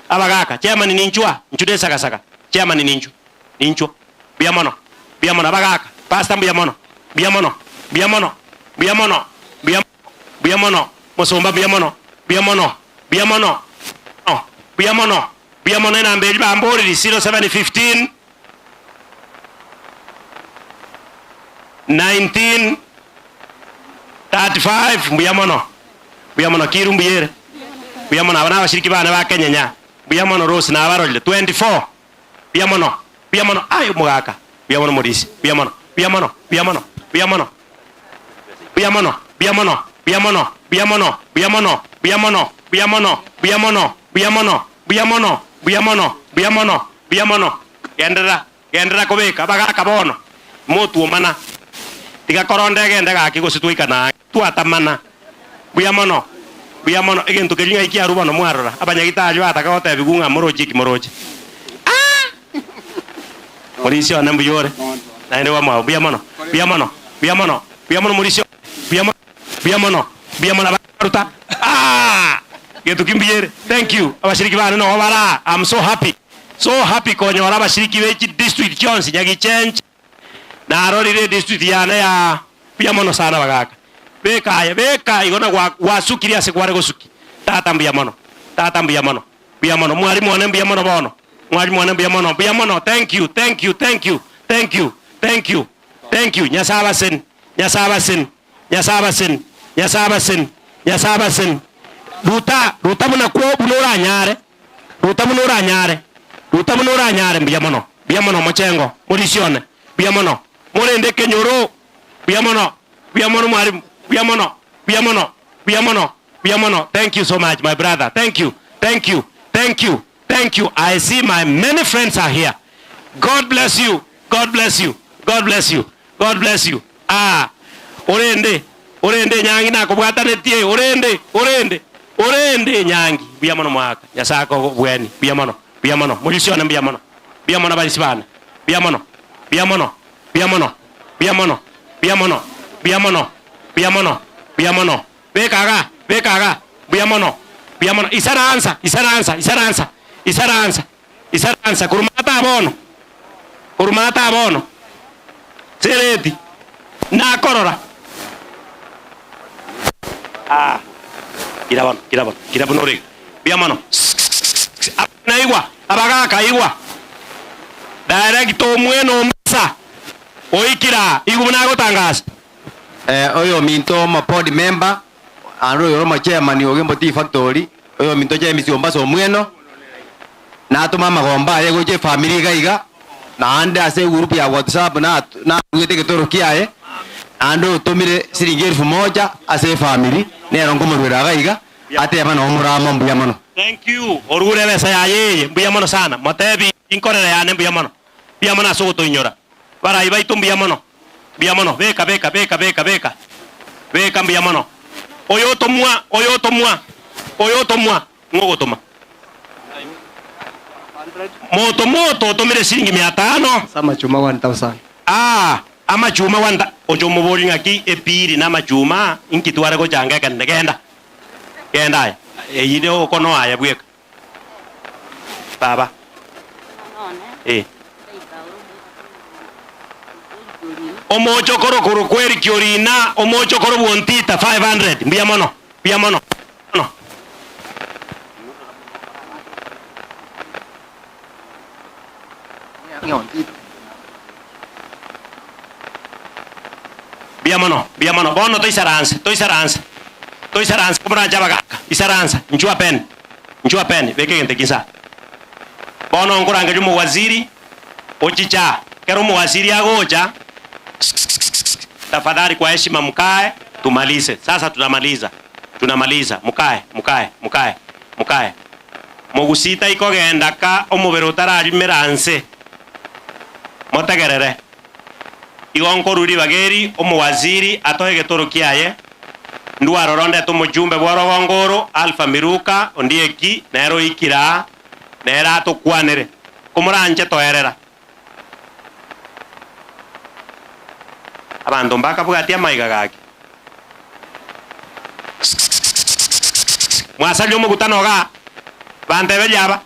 Abagaka chairman ninchwa, nchude saka saka. Chairman ninchu. Ninchwa. Mbuya mono. Mbuya mono abagaka. Pastor mbuya mono. Mbuya mono. Mbuya mono. Mbuya mono. Mbuya mbuya mono. Musumba mbuya mono. Mbuya mono. Mbuya mono. No. Mbuya mono. Mbuya mono enamba eri bamboreri 0715 19 35 mbuya mono. Mbuya mono kiru mbuyere. Mbuya mono abana abashiriki bana ba Kenya. Mbuya mono Rose na abarolile 24. Mbuya mono. Mbuya mono ayo mugaka. Mbuya mono Morisi. Mbuya mono. Mbuya mono. Mbuya mono. Mbuya mono. Mbuya mono. Mbuya mono. Mbuya mono. Mbuya mono. Mbuya mono. Mbuya mono. Mbuya mono. Mbuya mono. Mbuya mono. Mbuya mono. Mbuya mono. Mbuya mono. Mbuya mono. Gendera. Gendera kobeka bagaka bono. Motu mana. Tiga koronde gende gaki gositwikana. Twatamana. Mbuya mono. Mbuya mono egento kelinga iki aruba no mwarora. Abanyagitari bataka gotebi gung'a morochi ki morochi. Ah! Polisi ona mbuyore. Naende wa mwa mbuya mono. Mbuya mono. Mbuya mono. Mbuya mono Mauricio. Mbuya mono. Mbuya mono. Mbuya mono baruta. Ah! Getu kimbiyere. Thank you. Abashiriki bana no bara. I'm so happy. So happy konyora abashiriki bechi district Jones nyagichenche. Narorire district yana ya mbuya mono sana bagaka. Beka ya beka igona wasukiria se kware gosuki. Tata mbuya mono. Tata mbuya mono. Mbuya mono mwalimu one mbuya mono bono. Mwalimu one mbuya mono. Mbuya mono. Thank you. Thank you. Thank you. Thank you. Thank you. Thank you. Nyasaba sin. Nyasaba sin. Nyasaba sin. Nyasaba sin. Nyasaba sin. Ruta ruta muna ko bunora nyare. Ruta munora nyare. Ruta munora nyare mbuya mono. Mbuya mono mochengo. Murisione. Mbuya mono. Murende kenyoro. Mbuya mono. Mbuya mono mwalimu. Mbuya mono. Mbuya mono. Mbuya mono. Mbuya mono. Thank you so much my brother. Thank you. Thank you. Thank you. Thank you. I see my many friends are here. God bless you. God bless you. God bless you. God bless you. Ah. Orende. Orende nyangi nakobwatanetie. Orende. Orende. Orende nyangi. Mbuya mono mwaka. Nyasako bweni. Mbuya mono. Mbuya mono. Mulisione mbuya mono. Mbuya mono balisibana. Mbuya mono. Mbuya mono. Mbuya mono. Mbuya mono. Mbuya mono. Mbuya mono. Mbuya mono. Mbuya mono. Bekaga. Bekaga. Mbuya mono. Mbuya mono. Isaransa. Isaransa. Isaransa. Isaransa. Isaransa. Kurumata bono. Kurumata bono. Sereti. Nakorora. Ah. Kirabon, kirabon, kirabon ore. Mbuya mono. Naigwa, abagaka igwa. Direct omweno masa. Oikira, igu nagotangaza. Oyo minto ma board member, ando yo ma chairman Ogembo Tea Factory, oyo minto James Ombaso omweno. Natuma magomba ye goche family gaiga. Na ande ase group ya WhatsApp na na gwete getoro kiaye. Ando utumire siringi 1000 ase family nero ngomurwera gaiga ateba no murama mbuya mono. Thank you. Orure besa ya yeye mbuya mono sana. Motebi inkorere yane mbuya mono. Mbuya mono asogotoinyora. Barai baitu mbuya mono. Mbuya mono beka beka beka beka beka. Beka mbuya mono. Oyo tomwa, oyo tomwa. Oyo tomwa ngogotoma. Moto moto otomire siringi 500. Sama chuma 1000. Ah, amachuma wanda ojo mobori ngaki epiri na machuma inkitware gochanga kende genda. Genda eyide okono aya bweka. Baba. Eh. Omocho koro koro kweri kiorina omocho koro buontita 500 mbuya mono. Mbuya mono. No. Mbuya mono, mbuya mono. Bono toisaransa, toisaransa. Toisaransa kumuranja bagaka. Isaransa, njua pen. Njua pen, beke gente kisa. Bono nkuranga jumu waziri ochicha. Kero muwaziri agoja. Tafadhali kwa heshima mkae tumalize. Sasa tunamaliza. Tunamaliza. Mkae, mkae, mkae, mkae. Mogusita ikogenda ka omubere utararimera nse. Motegerere. Igonkoruri bageri omuwaziri atohe getoro kiaye. Ndwaroronde tumujumbe bworogongoro Alpha Miruka ondieki nero ikira nera tukwanere. Kumuranje toerera. Abandu mbaka bugati amaiga gaki. Mwasali omokutano ga bantebeli aba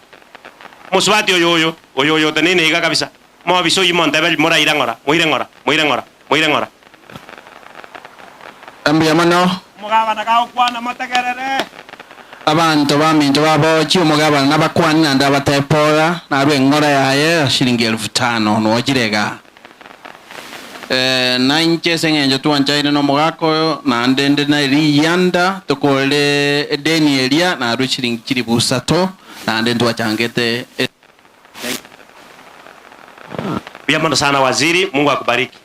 musubati oyo oyo oyo oyo tenene iga kabisa mobiso yimo ntebeli moraira ngora moire ngora moire ngora moire ngora ambuya mono mugabana gagokwana motegerere abantu baminto babochi omugabana nabakwani nande abatepora narwe eng'ora yaye shilingi 5000 nojirega nainche seng'encho twanchaire nomogaka oyo nande nde na riyanda tokore edeni eria narwe shilingi chiri busato nande ntwachangete. Bia sana waziri, Mungu akubariki.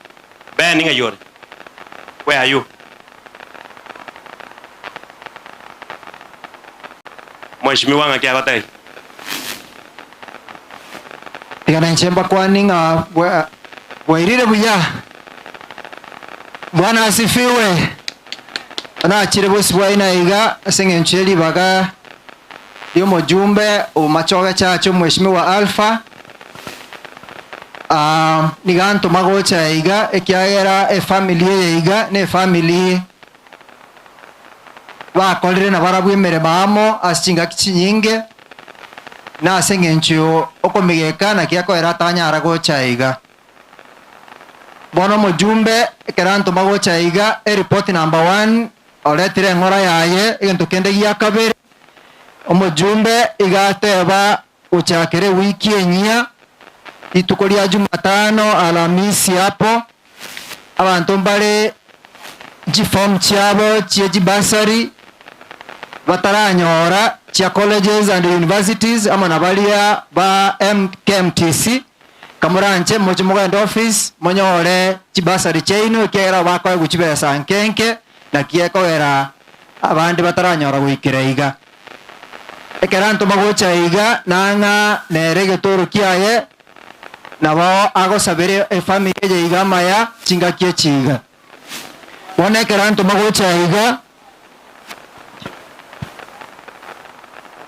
Ben ninga yore. Where are you? Mheshimiwa ngaki agotai. Tigana nchemba kwani nga bwairire buya. Bwana asifiwe. Ana chire bosi bwaina iga seng'encho baga yo mujumbe omachoga chacho Mheshimiwa Alpha. Niganto magocha iga ekiagera efamily iga ne family bakorire na barabwemere mamo asinga kichinyinge na seng'encho okomigeka na kiakoera tanyara gocha iga bono mujumbe ekeranto magocha iga e report number 1 oretire ngora yaye egento kende gia kabere omujumbe igateba uchakere wiki enyia ituko lya Jumatano Alhamisi hapo abantu mbale jiform chiabo chie basari bataranyora chia colleges and universities ama nabalia ba MKMTC kamuranche mochi mugenda office monyore chibasari chaino kera bakoe guchibesa nkenke na kiekowera abandi bataranyora guikira iga ekeranto magocha iga nanga nerege toro kiaye nabo agosabere efamily ye iga maya chingakie chiga bonekeranto magocha iga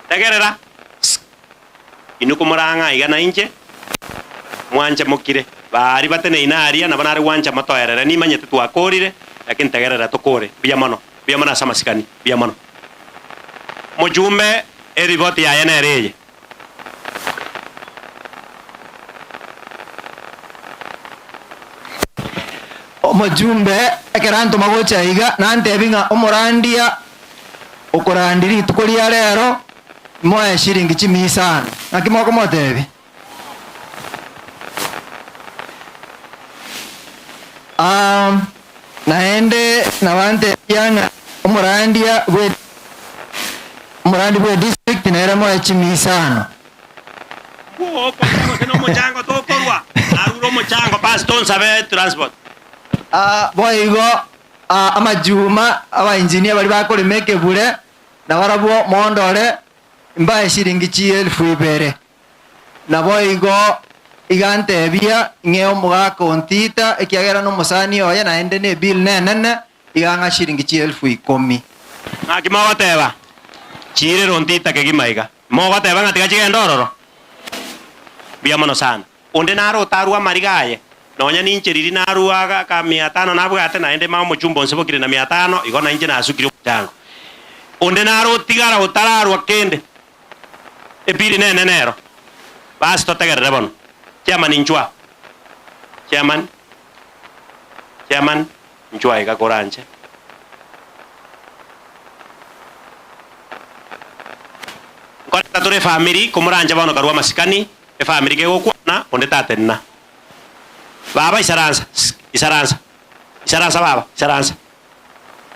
tegerera inuko muranga iga na inche mwanche mukire bari batene inaria nabo nari wancha matoerere nimanyete twakorire lakini tegerera tukore bia mono samasikani bia mono mujumbe eriboti yaye nereye omujumbe ekeranto magocha iga nantebinga omorandia okorandiri ituko ria rero moe shilingi 500 nakimoko motebi naende nabante yanga omorandia bwe omorandi bwe district nere moe 500 kuo omuchango tokorwa aruro omuchango pastor nsabe transport. Boigo amajuma aba engineer bari bakorema ekebure na barabwo mondore mbae shilingi 2000 na boigo igantebia ng'e omogaka ontita ekiagera nomusani oye naende ne bill nenene igang'a shilingi 10,000 ng'aki mogoteba chirero ontita kegima iga mogoteba ng'a tiga chigenda ororo buya mono sana onde naro otarwa amariga aye nonya nincheriri naruaga ka 500 nabwate naende mama omochumba onse bokire na 500 igo nainche nasukire omochango onde naro otigara otararwa kende epiri nene nero basi totegerere bono chairman inchwa chairman chairman inchwa iga koranche nkoreta tore family komoranje bono karwa masikani efamily kegokwana onde tatenna baba isaransa isaransa isaransa baba isaransa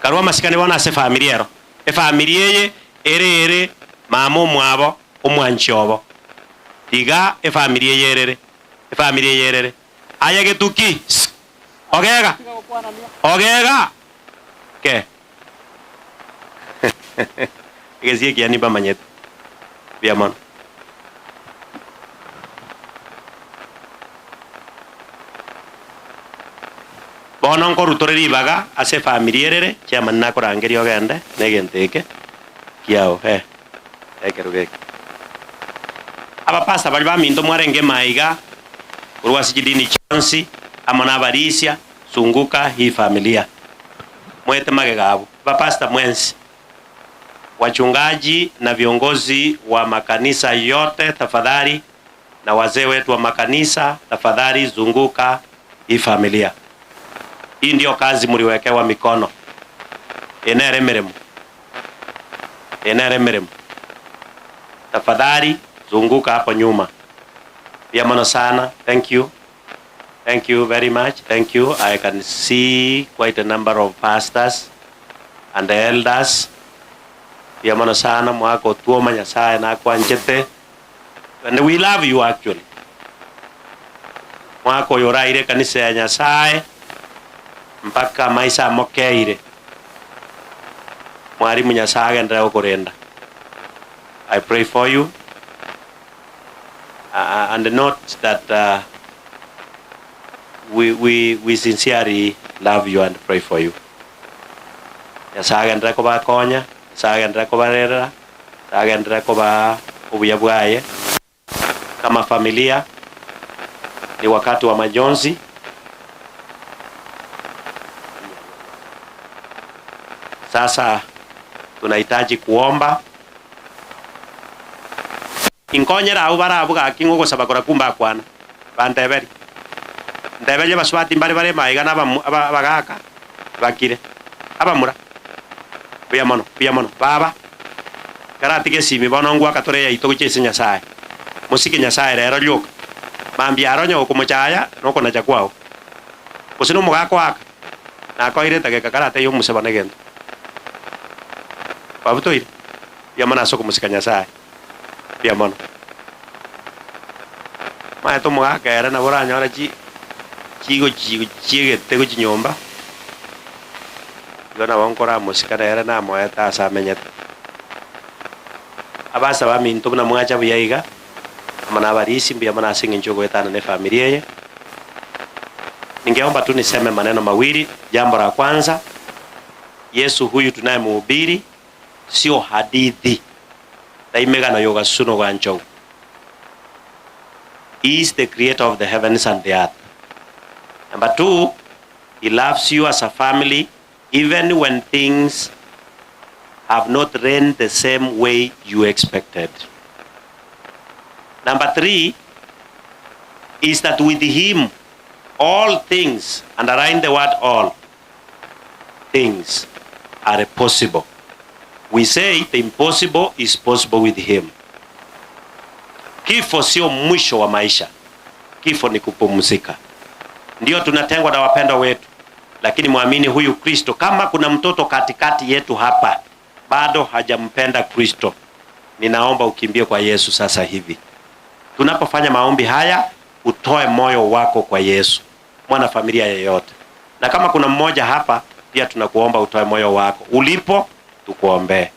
karwa masikani bona ase family ero efamily eye ere ere mama omwabo omwanchi obo tiga efamily eye erere efamily eye erere aya getuki ogega ogega ke egesie kiani bamanyete biamono bono nkorutorera ibaga ase family erere chairman nakorangeria ogende negento eke kiao ekero geke abapasta bari baminto mwarenge maiga korwa ase chidini chionsi amo na abarisia sunguka hii familia mwete magega abo abapasta mwensi Wachungaji na viongozi wa makanisa yote tafadhali, na wazee wetu wa makanisa tafadhali, zunguka hii familia. Hii ndio kazi mliwekewa mikono. Enere miremu. Enere miremu. Tafadhali zunguka hapo nyuma. Pia mono sana. Thank you. Thank you very much. Thank you. I can see quite a number of pastors and the elders. Pia mono sana mwako tuoma Nyasaye na kwa njete. And we love you actually. Mwako yoraire kanisa ya Nyasaye mpaka maisha mokeire. Mwalimu Nyasaye agendelea kukurinda. I pray for you. And note that we sincerely love you and pray for you. Nyasaye agendelea kubakonya, Nyasaye agendelea kubarera, Nyasaye agendelea kuba obuya bwaye. Kama familia ni wakati wa majonzi. Sasa tunahitaji kuomba. Inkonyera au barabu gakingo gosaba kumba kwana. Banteberi. Ndebele baswati mbare bare maiga na abagaka bakire. Abamura. Buya mono, buya mono. Baba. Karatige simi bono ngwa katore ya itogo chese Nyasaye. Musike Nyasaye rero lyoka. Mambia aronyo okumuchaya noko na chakwao. Kusino mugako aka. Nakoire tageka karate yo museba negento. Babutoire. Yamana soko musika Nyasaye. Buya mono. Mae to mugaka era na boranyora chi chigo chigo chiegete go chinyomba. Igo nabo nkora musika rero namoeta ase amenyete. Abasa baminto buna mwacha buyaiga. Amana abarisi mbuya mana ase eng'encho goetana ne familia ye. Ningeomba tu niseme maneno mawili. Jambo la kwanza, Yesu huyu tunayemhubiri sio hadithi. Taimegano yogasuno gwancho. He is the creator of the heavens and the earth. Number two, he loves you as a family even when things have not run the same way you expected. Number three is that with him, all things, underline the word all, things are possible. We say the impossible is possible with him. Kifo sio mwisho wa maisha. Kifo ni kupumzika. Ndio tunatengwa na wapendwa wetu. Lakini muamini huyu Kristo. Kama kuna mtoto katikati yetu hapa bado hajampenda Kristo, ninaomba ukimbie kwa Yesu sasa hivi. Tunapofanya maombi haya, utoe moyo wako kwa Yesu. Mwana familia yeyote. Na kama kuna mmoja hapa, pia tunakuomba utoe moyo wako. Ulipo, tukuombee.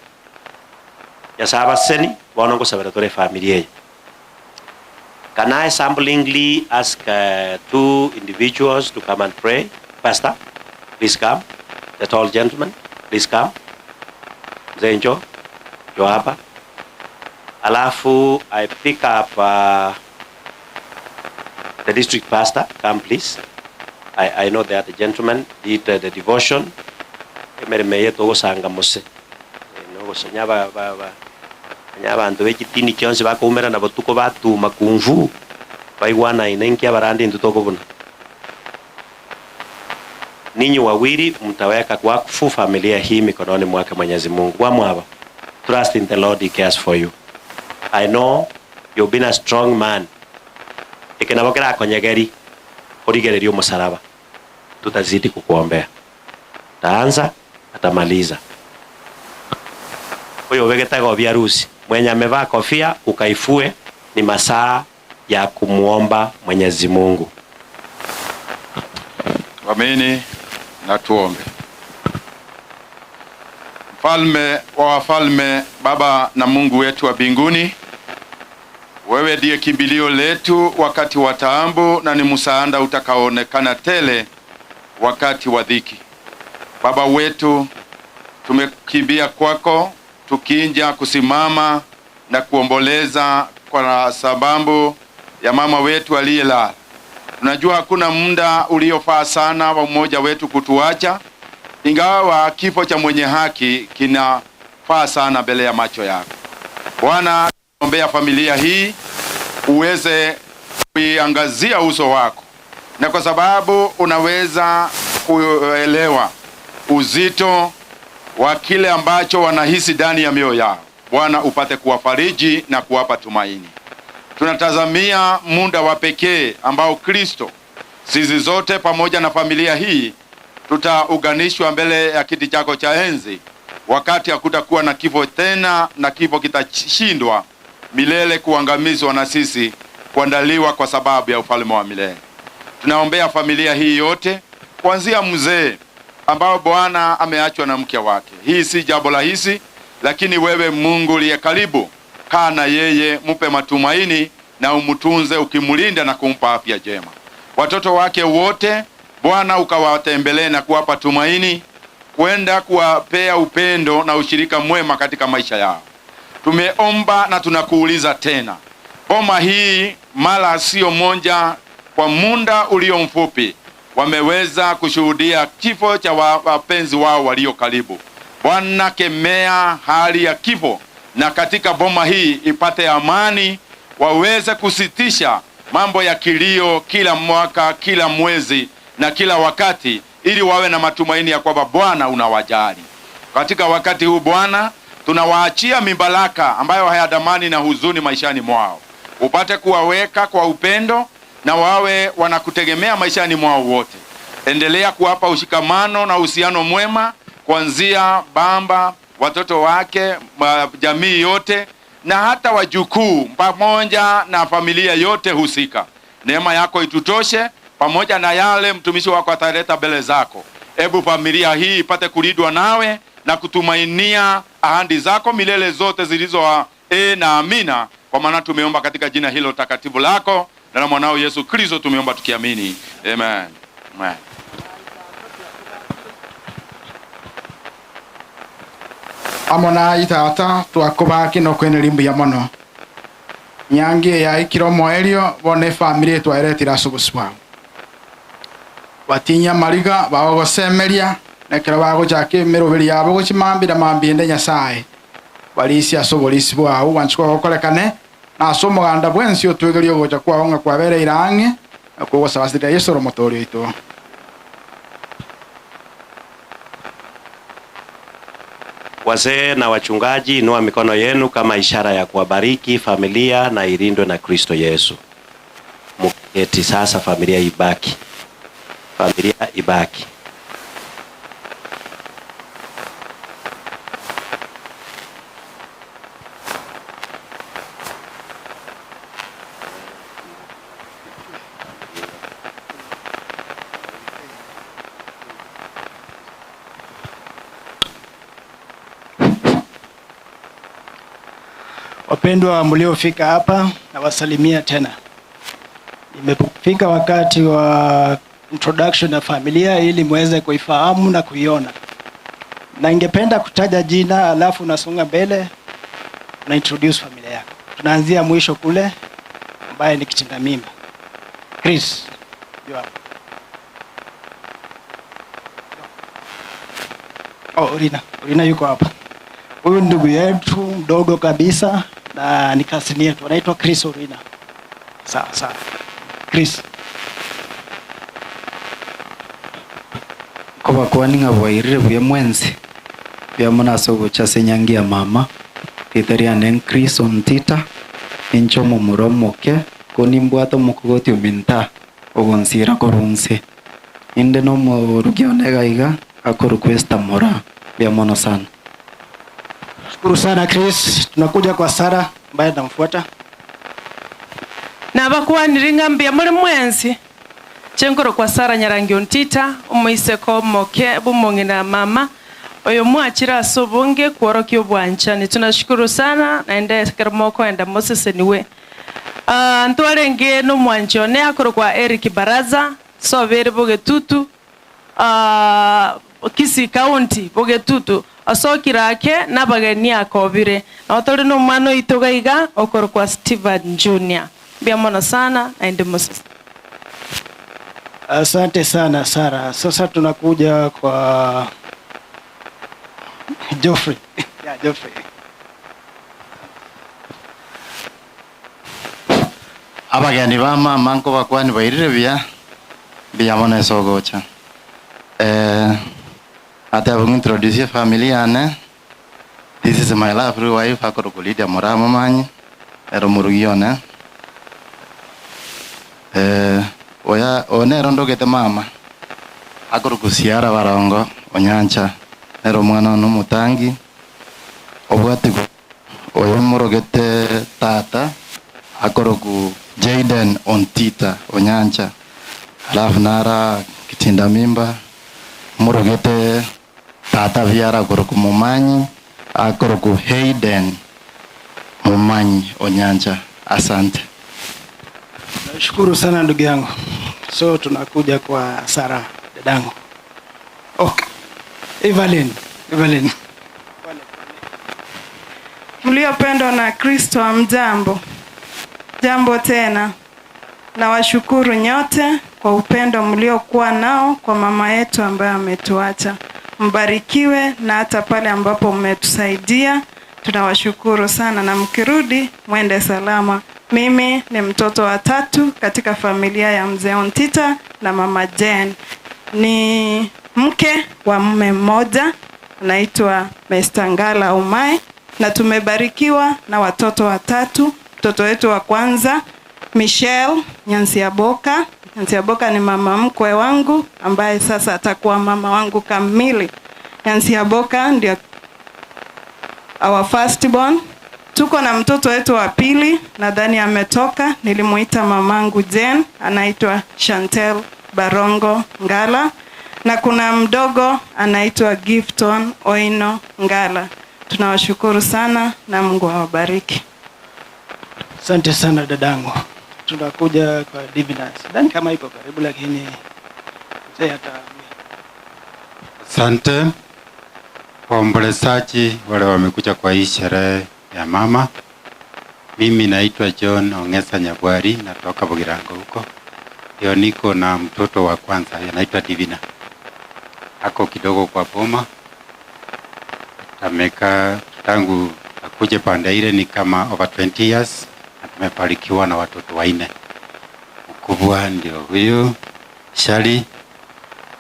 Nyasaye abaseni, bonongo sabera tore familia. Can I samplingly ask two individuals to come and pray? Pastor, please come. The tall gentleman, please come. Mzee njoo, njoo hapa. Alafu, I pick up the district pastor. Come, please. I know that the gentleman did the devotion. Emereme yetu ogosanga mose. Nogosanya ba ba ba. Abantu b'ekitini kyonsi bakoumera nabo tuko batuma kumvu baigwana inenki abarandi ntutoko buna. Ninyi wawili mtaweka wakfu familia hii mikononi mwake Mwenyezi Mungu. Wamwaba. Trust in the Lord, he cares for you. I know you've been a strong man. Ikenabokera akonyegeri origererio musaraba. Tutazidi kukuombea. Taanza atamaliza. Huyo wegetago biharusi mwenye amevaa kofia ukaifue, ni masaa ya kumuomba Mwenyezi Mungu. Amini na tuombe. Mfalme wa wafalme, Baba na Mungu wetu wa mbinguni, wewe ndiye kimbilio letu wakati wa taabu na ni msaada utakaoonekana tele wakati wa dhiki. Baba wetu, tumekimbia kwako tukinja kusimama na kuomboleza kwa sababu ya mama wetu aliyelala. Tunajua hakuna muda uliofaa sana wa mmoja wetu kutuacha, ingawa kifo cha mwenye haki kina faa sana mbele ya macho yako. Bwana, ombea familia hii uweze kuiangazia uso wako, na kwa sababu unaweza kuelewa uzito wa kile ambacho wanahisi ndani ya mioyo yao, Bwana upate kuwafariji na kuwapa tumaini. Tunatazamia muda wa pekee ambao Kristo, sisi zote pamoja na familia hii tutaunganishwa mbele ya kiti chako cha enzi, wakati hakutakuwa na kifo tena, na kifo kitashindwa milele kuangamizwa na sisi kuandaliwa kwa sababu ya ufalme wa milele. Tunaombea familia hii yote, kuanzia mzee ambao Bwana ameachwa na mke wake. Hii si jambo rahisi, lakini wewe Mungu uliye karibu, kaa na yeye, mupe matumaini na umtunze, ukimlinda na kumpa afya njema. Watoto wake wote Bwana ukawatembelee na kuwapa tumaini, kwenda kuwapea upendo na ushirika mwema katika maisha yao. Tumeomba na tunakuuliza tena, boma hii mara sio moja, kwa muda ulio mfupi wameweza kushuhudia kifo cha wapenzi wao walio karibu. Bwana, kemea hali ya kifo, na katika boma hii ipate amani, waweze kusitisha mambo ya kilio kila mwaka, kila mwezi na kila wakati, ili wawe na matumaini ya kwamba Bwana unawajali. Katika wakati huu Bwana, tunawaachia mibaraka ambayo hayadamani na huzuni maishani mwao, upate kuwaweka kwa upendo na wawe wanakutegemea maishani mwao wote. Endelea kuwapa ushikamano na uhusiano mwema, kuanzia baba, watoto wake, jamii yote na hata wajukuu pamoja na familia yote husika. Neema yako itutoshe, pamoja na yale mtumishi wako ataleta mbele zako. Ebu familia hii ipate kulindwa nawe na kutumainia ahadi zako milele zote zilizo na amina, kwa maana tumeomba katika jina hilo takatifu lako na la mwanao Yesu Kristo tumeomba tukiamini. Amen. Amen. Amona itata twakubaki no kwene limbu ya mono nyangi ya ikiro moelio bone family twaeretira subuswa batinya mariga bagosemeria nekero bagochake miroberi yabo gochimambira mambinde Nyasaye balisi asobolisi bwao wanchiko gokorekane na asomoganda bwensi otwegerio gocha kwao kwabere irange akogosabasira Yesu romotorio ito. Wazee na wachungaji, inua mikono yenu kama ishara ya kuwabariki familia na ilindwe na Kristo Yesu. Mketi sasa, familia ibaki. Familia ibaki. Wapendwa mliofika hapa, nawasalimia tena. Imefika wakati wa introduction ya familia ili muweze kuifahamu na kuiona. Na ningependa kutaja jina alafu unasonga mbele na introduce familia yako. Tunaanzia mwisho kule ambaye ni kitinda mimba. Chris, you are. Oh, Rina. Rina yuko hapa. Huyu ndugu yetu mdogo kabisa na ni cousin yetu, anaitwa Chris Orina. Sawa sawa. Chris. Koba kwaninga bwairire buya mwenzi. Bya munaso gocha senyangi ya mama. Titeria nen Chris ontita. Incho mumuromoke konimbwato mukogoti ominta ogonsira korunse. Inde no murugionega iga akorukwesta mora bya mono sana. Shukuru sana Chris. Tunakuja kwa Sara ambaye tunamfuata. Na bakuwa niringambia muri mwenzi. Chenkoro kwa Sara Nyarangi Ontita, umuiseko moke bumongina mama. Oyo mwachira sobonge kuoroki obwanchani. Tunashukuru sana naende kermoko enda Moses niwe. Ntwarenge no mwanchone akoro kwa Eric Baraza, sobere bogetutu. Kisii County bogetutu. Asokirake nabageni akobire. Na otore no mwana itogaiga okoro kwa Steven Junior. Bia mono sana naende Moses. Asante sana Sara. Sasa tunakuja kwa Geoffrey. Yeah, Geoffrey. Abageni ba mama nko bakwani bairire bia bia sogocha. Ate introduce family ane. This is my lovely wife akoro Lydia Murama manyi ero murugione. Oya onero ndogete mama akoro kusiara barongo onyancha ero mwana no mutangi obwati oyo murogete tata akoro ku Jaden Ontita Onyancha alafu nara kitinda mimba murogete tata viara akoro ku Mumanyi akoro ku Hayden Mumanyi Onyancha. Asante. Nashukuru sana ndugu yangu. So tunakuja kwa Sara dadangu. Okay. Evelyn. Mliopendwa na Kristo, hamjambo. Jambo tena. Nawashukuru nyote kwa upendo mliokuwa nao kwa mama yetu ambaye ametuacha. Mbarikiwe, na hata pale ambapo mmetusaidia tunawashukuru sana, na mkirudi mwende salama. Mimi ni mtoto wa tatu katika familia ya mzee Ontita na mama Jane. Ni mke wa mume mmoja anaitwa Mr. Ngala Umai, na tumebarikiwa na watoto watatu. Mtoto wetu wa kwanza Michelle Nyansiaboka. Nyansiaboka ni mama mkwe wangu ambaye sasa atakuwa mama wangu kamili. Nyansiaboka ndio our firstborn. Tuko na mtoto wetu wa pili, nadhani ametoka, nilimuita mamangu Jane, anaitwa Chantel Barongo Ngala, na kuna mdogo anaitwa Gifton Oino Ngala. Tunawashukuru sana na Mungu awabariki. Asante sana dadangu. Tunakuja kwa Divina. Sidhani kama ipo karibu, lakini mzee ata. Asante waombolezaji wale wamekuja kwa hii sherehe ya mama. Mimi naitwa John Ongesa Nyabwari, natoka Bugirango huko. Leo niko na mtoto wa kwanza anaitwa Divina. Ako kidogo kwa boma. Ameka tangu akuje pande ile ni kama over 20 years, na tumebarikiwa na watoto wanne. Mkubwa ndio huyu Shali,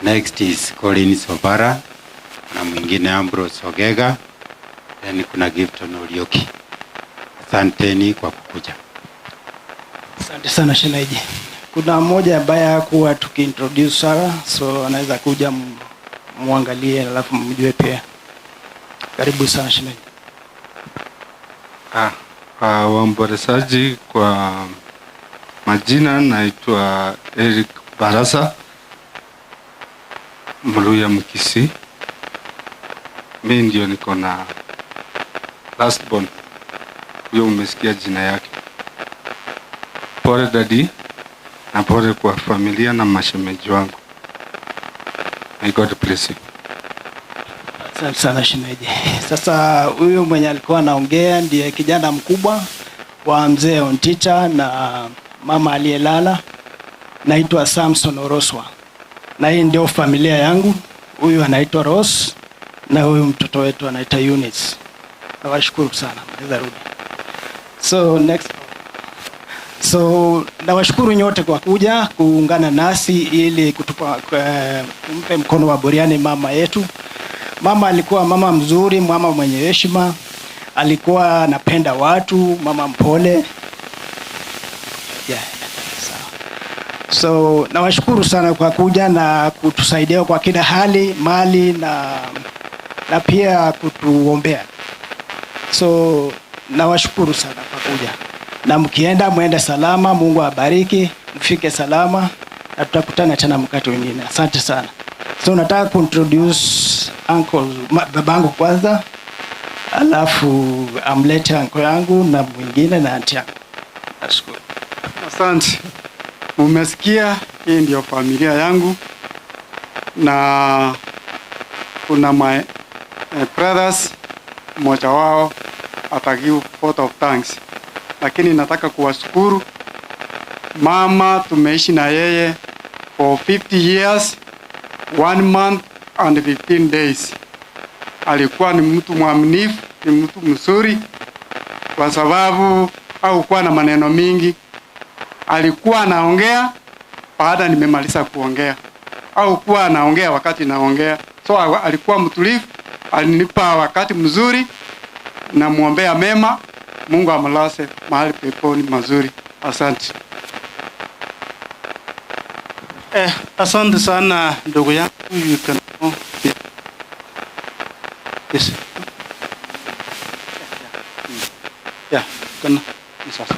next is Colin Sobara, na mwingine Ambrose Ogega, then kuna Gifton Orioki. Asanteni kwa kukuja. Asante sana shemeji. Kuna mmoja ambaye hakuwa tukiintroduce Sara, so anaweza kuja muangalie alafu mjue pia. Karibu sana shemeji. Waombolezaji, kwa majina naitwa Eric Barasa Mluya Mkisi. Mimi ndio niko na last born. Huyo umesikia jina yake. Pole daddy, na pole kwa familia na mashemeji wangu. May God bless you. Asante sana shemeji. Sasa huyu mwenye alikuwa anaongea ndiye kijana mkubwa wa mzee Ontita na mama aliyelala. Naitwa Samson Oroswa. Na hii ndio familia yangu. Huyu anaitwa Rose na huyu mtoto wetu anaitwa Eunice. Nawashukuru sana. Naweza rudi. So next. So nawashukuru nyote kwa kuja kuungana nasi ili kutupa kumpe mkono wa buriani mama yetu. Mama alikuwa mama mzuri, mama mwenye heshima, alikuwa anapenda watu, mama mpole. Yeah. So nawashukuru sana kwa kuja na kutusaidia kwa kila hali, mali na pia kutuombea. So nawashukuru sana kwa kuja. Na mkienda muende salama, Mungu awabariki, mfike salama na tutakutana tena mkati mwingine. Asante sana. So nataka kuintroduce uncle babangu kwanza, alafu amlete uncle yangu na mwingine na auntie yangu. Nashukuru. Asante. Mumesikia, hii ndio familia yangu na kuna my brothers, mmoja wao atagive vote of thanks. Lakini nataka kuwashukuru mama, tumeishi na yeye for 50 years, 1 month and 15 days. Alikuwa ni mtu mwaminifu, Ni mtu mzuri kwa sababu hakuwa na maneno mingi. Alikuwa anaongea baada nimemaliza kuongea, au kuwa anaongea wakati naongea. So alikuwa mtulivu, alinipa wakati mzuri na muombea mema. Mungu amlase mahali peponi mazuri. Asante. Asante sana ndugu yangu. You can yes. Yeah, kana sasa.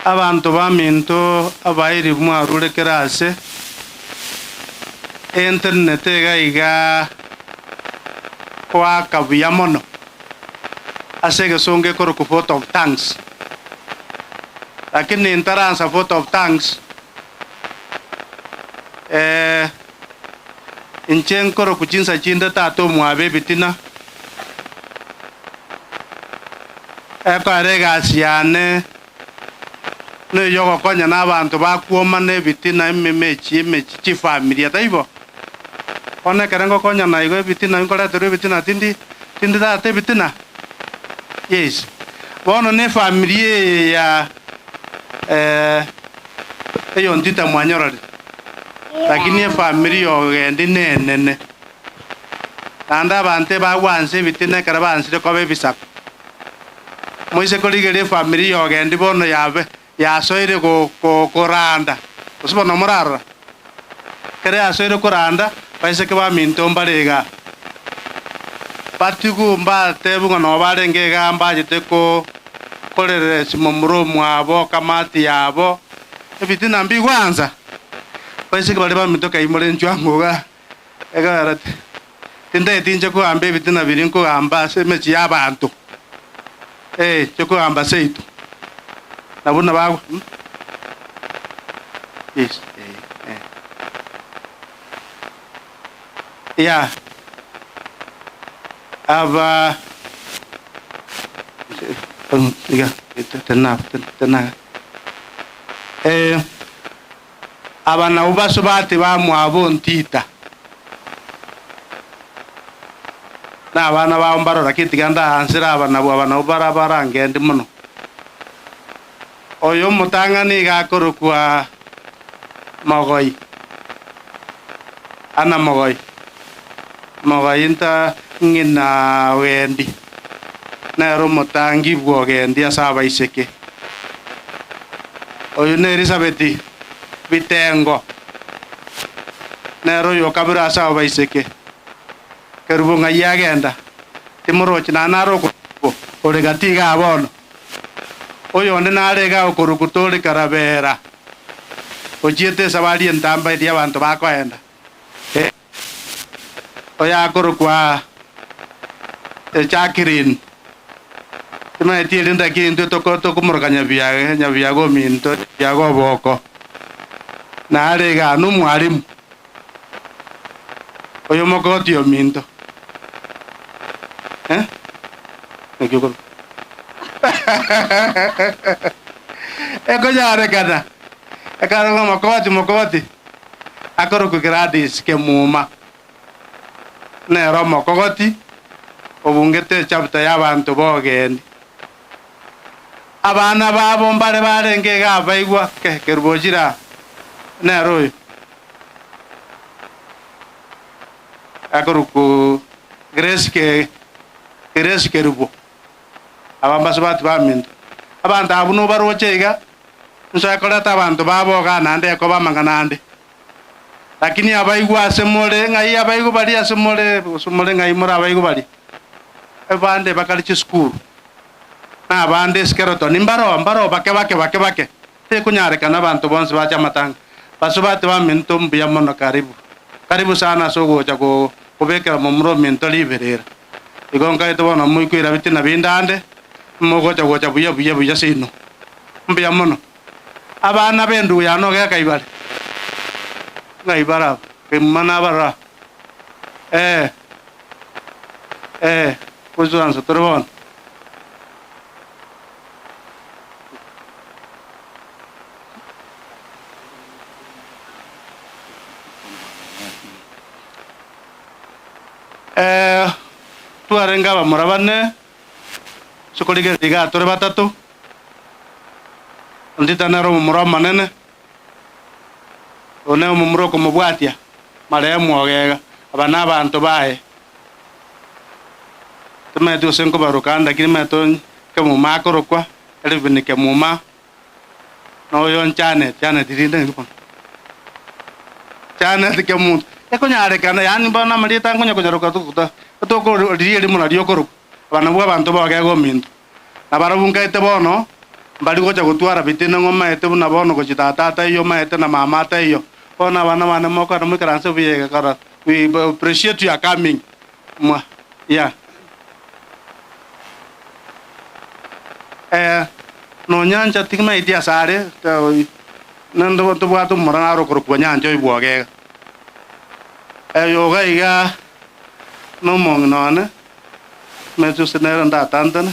Abantu baminto abairi mwarurekera ase internet iga kwa kabuya mono ase gesonge koroku vote of thanks, lakini intaransa vote of thanks inchen koroku chinsa chinda tato mwabe bitina ekarega siane ne yogo konya na abantu bakuoma ne bitina ememechi emechi chifamilia taibo one kerengo konya na igo bitina nkoreterwe bitina tindi tindi tate bitina yes bono ne familia ya eyo ndita mwanyorore lakini familia ogendi nenene anda abantu bagwanse bitina kara bansire kobe bisako moise koligere familia ogendi bono yabe yasoire ko koranda osibono morara kere yasoire koranda baise ke ba minto mbarega batigu mbate bunga no barenge gamba jete ko korere simomuro mwabo kamati yabo ebitina mbigwanza baise ke bari ba minto kaimore njwangoga ega tinde tinje ko ambe bitina birinko amba semechi yabantu choko amba seitu nabona bago yes ya aba iga tena tena aba na ubaso bati ba mwabo ntita na abana ba mbarora kitiganda ansira abana bo abana barabara ngendi muno oyo mutangani gakorokwa mogoi ana mogoi mogoi nta ngina wendi nero mutangi bwogendi asaba iseke oyo ne Elizabeth bitengo nero yo kabira asaba iseke kerubo ngayagenda timorochi na naroko oregatiga abono oyo onde narega okorukutore karabera ochiete sabari entamba iria abanto bakoenda oya akorokwa Jacqueline timaetiere ndaki tokomoroka nyabiaga nyabiaga ominto nyabiaga oboko narega nu mwarimu oyo mokoti ominto Nekio ekonyarekana ekaronga mokoti mokoti akoroku Gladys kemuma nero mokogoti obungete chapter y'abantu bogendi abana babo mbare barenge gabaigwa kerubojira nero oyo akoroku Grace Grace kerubo abambaso batu baminto abantu abo no barochega nsakoreta abantu baboga nande ko bamanga nande lakini abaigwa asemore ngai abaigu bari asemore somore ngai mora abaigu bari abande bakali school na abande skeleton mbaro mbaro bake bake bake bake tekunyarekana abantu bonse bacha matanga baso batu baminto mbuya mono karibu karibu sana sogocha ko kubekera mumro minto liberera igonga itobona muikwira bitina bindande mugocha gocha buya buya buya sino mbuya mono abana bendu yano geka ibare ngaibara kemana bara kuzuanza torbon Twarenga bamura bane sokolige iga tore batatu Ontita nero mumura manene one mumura okomobwatia marehemu ogega aba na abanto baye tumaete ase nkobaroka lakini maete kemuma akorokwa elevin kemuma noyo nchane chane tirinde ngipon chane tikemuntu ekonyarekana yani mbona marita nkonya konyaroka tukuta toko rieri muna riokoro abana bwa abantu bagego minto nabarabunkaite bono mbari gocha gotwara bitine ngoma ete buna bono gochita tata iyo maete na mama ta iyo bona bana bana moko na mwikaranse biyega kara we appreciate your coming mwa yeah no nyanja tigma itia sare nando to bwato morana ro korokwa nyanja ibwogega yoga iga no mong none metu senera nda tantana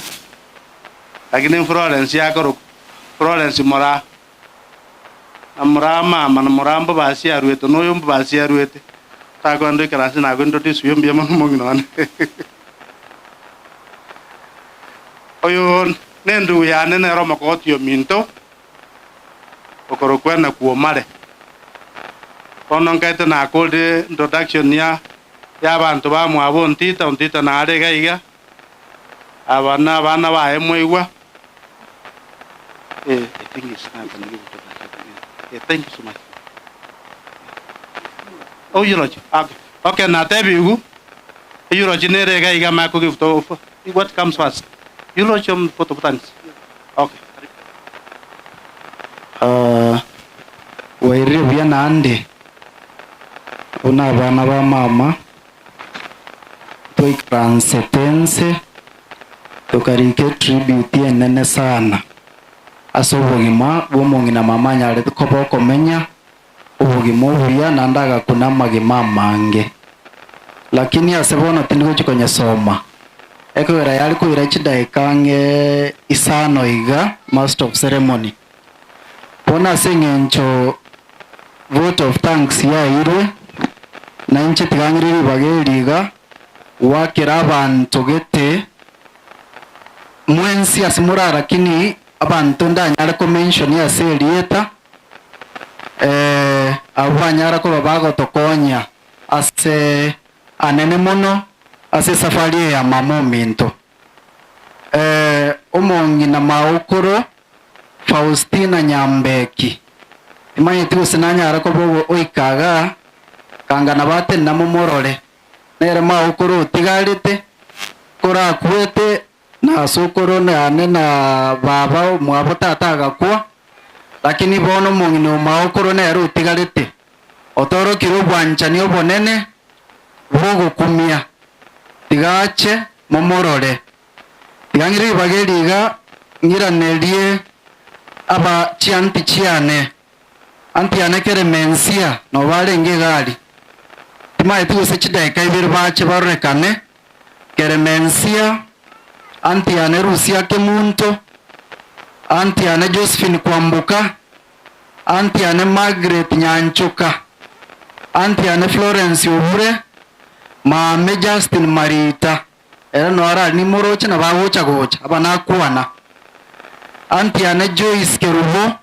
lakini Florence yakoro Florence mora amura mama na muramba basi arwete no yomba basi arwete takwando ikarasi na kwendo tisu yombi mong none oyo nendu ya nene roma kotio minto okorokwa na kuomare ono nkaite na kolde introduction ya abantu bamwabo Ontita Ontita na arega iga abana bana bae mweigwa I think it's time to give it to that. Thank you so much. Oh, you know, okay. Okay, na tebi you know, nerega iga mako give to what comes first? You know, photo thanks. Okay. Waire buya nande una abana ba mama toikransetense tokarike tribute enene sana ase obogima bw'omong'ina mama anyarete koba okomenya obogima obuya naende agakuna amagima amange lakini ase bono tindigochi konyesoma ekogera yari koira chidaika ng'e isano iga master of ceremony bono ase eng'encho vote of thanks yairwe na inche tigang'ire ribaga eriga wakera abantu gete mwensi ase morara lakini abantu ndanyara komention ase erieta abo banyara koba bagotokonya ase anene mono ase safari ya mama ominto omong'ina maokoro Faustina Nyambeki imanyete gose nanyara koba oikaga kangana bate namomorore nere maokoro otigarete korakwete na sokoro nane na baba mwabo tata agakwa lakini bono omong'ina maokoro nere otigarete otorokire obwanchani obonene bwogokumia tigache momorore tigang'ire ribaga eriga ng'iranerie aba chianti chiane anti ane keremensia no barenge egari timaeti gose chidaika ibere bache barorekane keremensia anti ane Rusia Kemunto anti ane Josephine Kwambuka anti ane Margaret Nyanchuka anti ane Florence Obure mame Justin Marita era no ara ni moroche na bagocha gocha aba nakwana anti ane Joyce Kerubo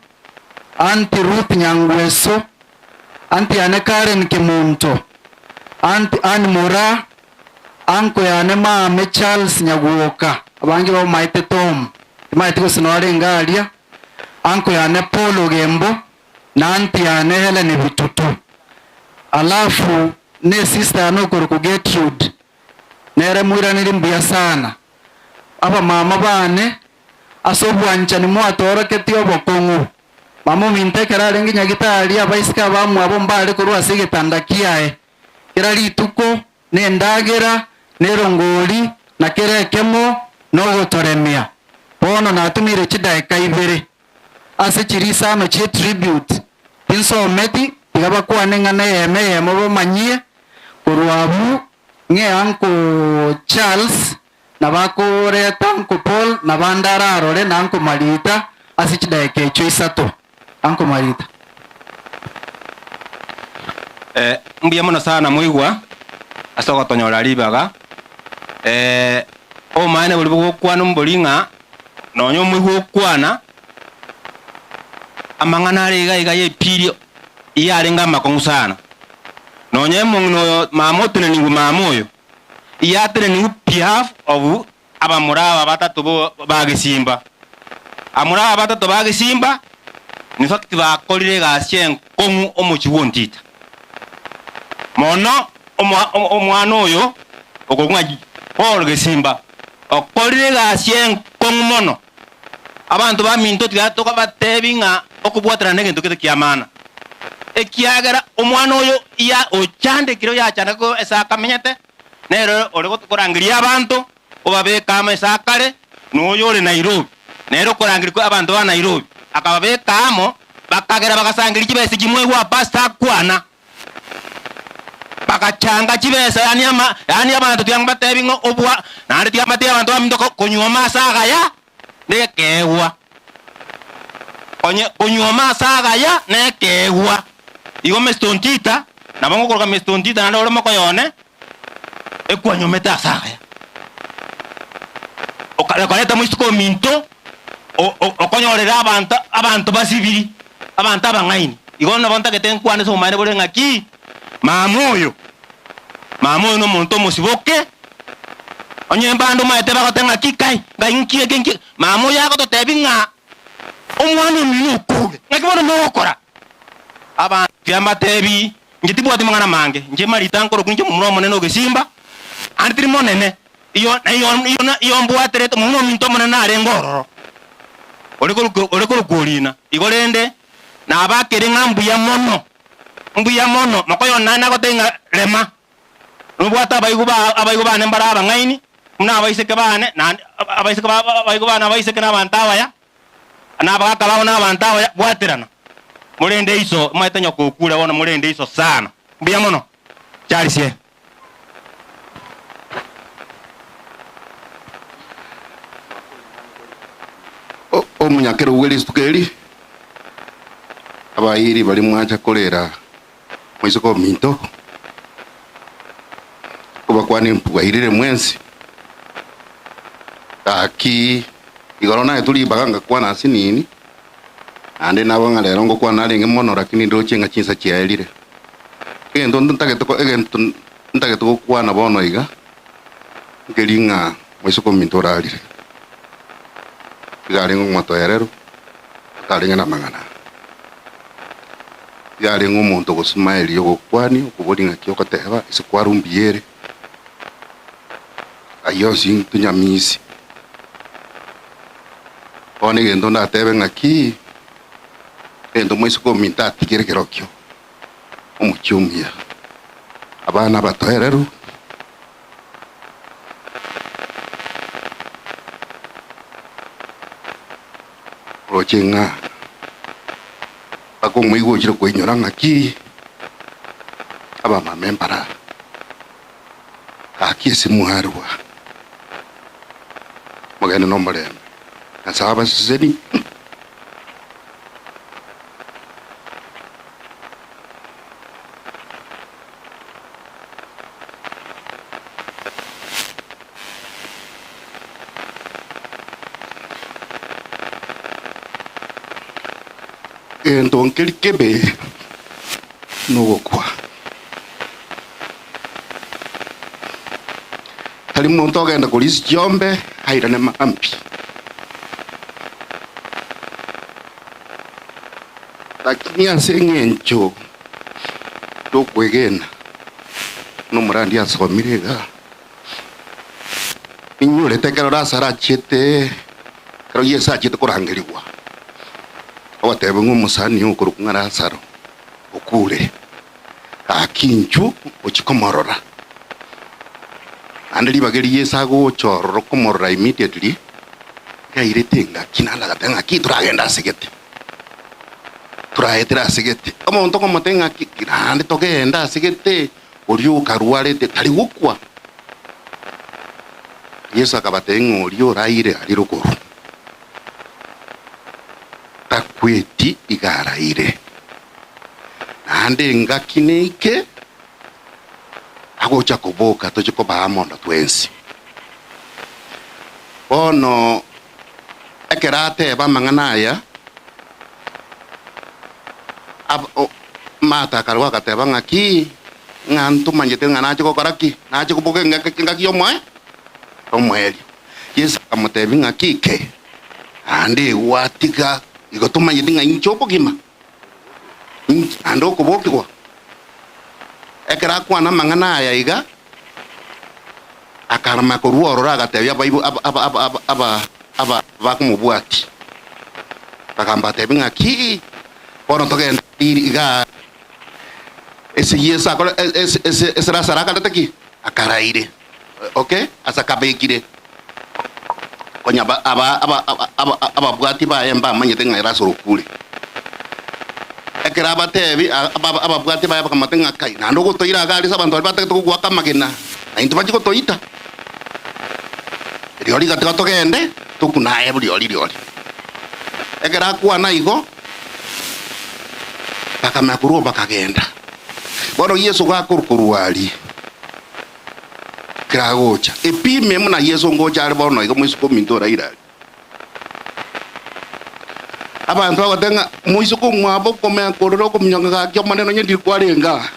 anti Ruth Nyangweso anti ane Karen Kemunto anti Ann Mora anko yane mame Charles Nyaguoka abangi ba maite Tom maite gose no arengaria anko yane Paul Ogembo na anti yane Helen Bitutu alafu ne sister anokoruku Gertrude nere mwiranire mbuya sana aba mama bane ase obwanchani mwatoroketie obokong'u mama ominto ekero arenge nyagitari abaisika bamwabo mbare korwa ase egetanda kiaye kera rituko nendagera nerongori na kera ekemo nogotoremia bono natumire chidaika ibere ase chiri isano chie tribute tinsometi tiga bakwane ng'ana eyemo eyemo bamanyie korwa abu ng'e Uncle Charles na bakoreta Uncle Paul na bande ararore na Uncle Marita ase chidaika echo isato. Uncle Marita. Mbuya mono sana mwigwa Ase ogotonyora ribaga omaene bori bogokwana omboring'a nonya omwe gokwana amang'ana are iga iga yepiri iyarenga amakong'u sana nonya emong'ina oyo mama oteneniwu mama oyo iyateneniwu behalf of abamura batatu bagisimba amura batatu bagisimba in fact bakorire egasi enkong'u omochi bwontita mono omwana oyo okong'wa Paul Gisimba okorire egasi enkong'u mono abantu baminto tigatoka batebi ng'a okobwatana na egento kete kia maana ekiagera omwana oyo ya ochandekire yachandako esakamenyete nero ore gokorangiria abantu obabeka amesakare noyo ore Nairobi nero korangirwa abantu ba Nairobi akababeka amo bakagera bakasangira chibesa chimwe gwa pastor kwana bakachanga chibesa yani ama yani abantu tuyang batebi ngo obwa nandi tuyamate abantu baminto konywa masaga ya nekewa konywa masaga ya nekewa igo mestontita nabo ngokoroka mestontita nande ore mokoyone ekwanyomete asaga ya okaleta mwisuko minto okonyorera abantu basibiri abantu abang'aini igo nabo ntagete nkwane somaene bore ng'aki mama oyo nomonto omosiboke onye mbandu maete bagote ng'aki kai ngai nkieke nki mama oyo agototebi ng'a omwana omino okure ng'aki bono nogokora abantu kiamatebi nche tibwati mang'ana mange nche marita nkoroku nche momura omonene ogesimba andi tiri monene iyo mbwaterete momura ominto omonene arenge ororo ore igo rende nabakere ng'a mbuya mono makoyo nana gotenga lema nobwata abayigo bane mbara abang'aini muna abaiseke bane na abaiseke abayigo bane abaiseke n'abantu abaya n'abagaka babo n'abantu abaya bwaterana murende iso maete nyokokura bono murende iso sana mbuya mono charisie omunyakero weli abayiri bali mwacha kolera mwisoko minto kubakwani mpugahirire mwensi aki igoro naye tuli baganga kwana asinini ande nabo ngalero ngo kwana arenge mono lakini ndoche nga chinsa chiaelire egento ntageto kwana bono iga ngelinga mwisoko minto ralire igarengo mwatoerero tarenga na mangana igarengo omuntu gosmaili yogokwani okuboringa kyokoteba isikwarumbiere ayo sintunyamisi one gento ndatebe ng'aki gento mwisiko minta atigere kerokio omuchiumia abana batoereru rochenga bakomwigo chiro kwenyora ng'aki abamame mbara aki simuharwa mugende no murembe nasaba siseni entonke kebe nogokwa tali muntu ogenda kulisi jombe hairane mampi lakini ase eng'encho tokwegena nomorandi asomire iga ninyurete ekero Lazaro achiete ekero Yesu achiete korangerigwa abatebe ng'omusani okorokwa ng'a Lazaro okure akinchu ochikomorora ande ribageri Yesu agochorora okomorora immediately gairete ng'aki nalagate ng'aki turagenda asegete turaetera asegete omonto okomote ng'aki ande togenda asegete oria okarwarete tari gokwa Yesu akabate ng'a oria oraire ari rogoro takweti igaraire ande ng'aki neike Agocha kuboka toche koba mondo twensi. Bono ekerate ba mang'ana aya mata karwa kateba ng'aki ng'antu manjete ng'a nache gokora ki nache koboka engaki yomoe omoerio. Yesu akamotebi ng'aki ke ande gwatiga igo tumanyete ng'a inche obogima ande okobokigwa ekera akwana mang'ana aya iga akarama korwa ororo agatebia abaibo aba bakumubwati bakambatebi ng'aki bono togenda iga ese Yesu akora ese Lazaro akarete ki akaraire okay asakabekire konya ababwati baye mbamanyete ng'a Lazaro okure ekera abatebi ababwati baye bakamate ng'a kai naende ogotoira iga aria ase abanto baria batagete kogwaka amagena naintwe bachi gotoita riori gatiga togende tokunaye buriori riori ekera akwana igo bakamanya korwa bakagenda. Bono Yesu gakorukorwa aria keragocha epime muna Yesu ngocha ari bono igo moisuko ominto oraire aria abanto bagoteba ng'a moisuko mwabo okomenya korora okominyonga gaki omonene onye ndiri kwarenga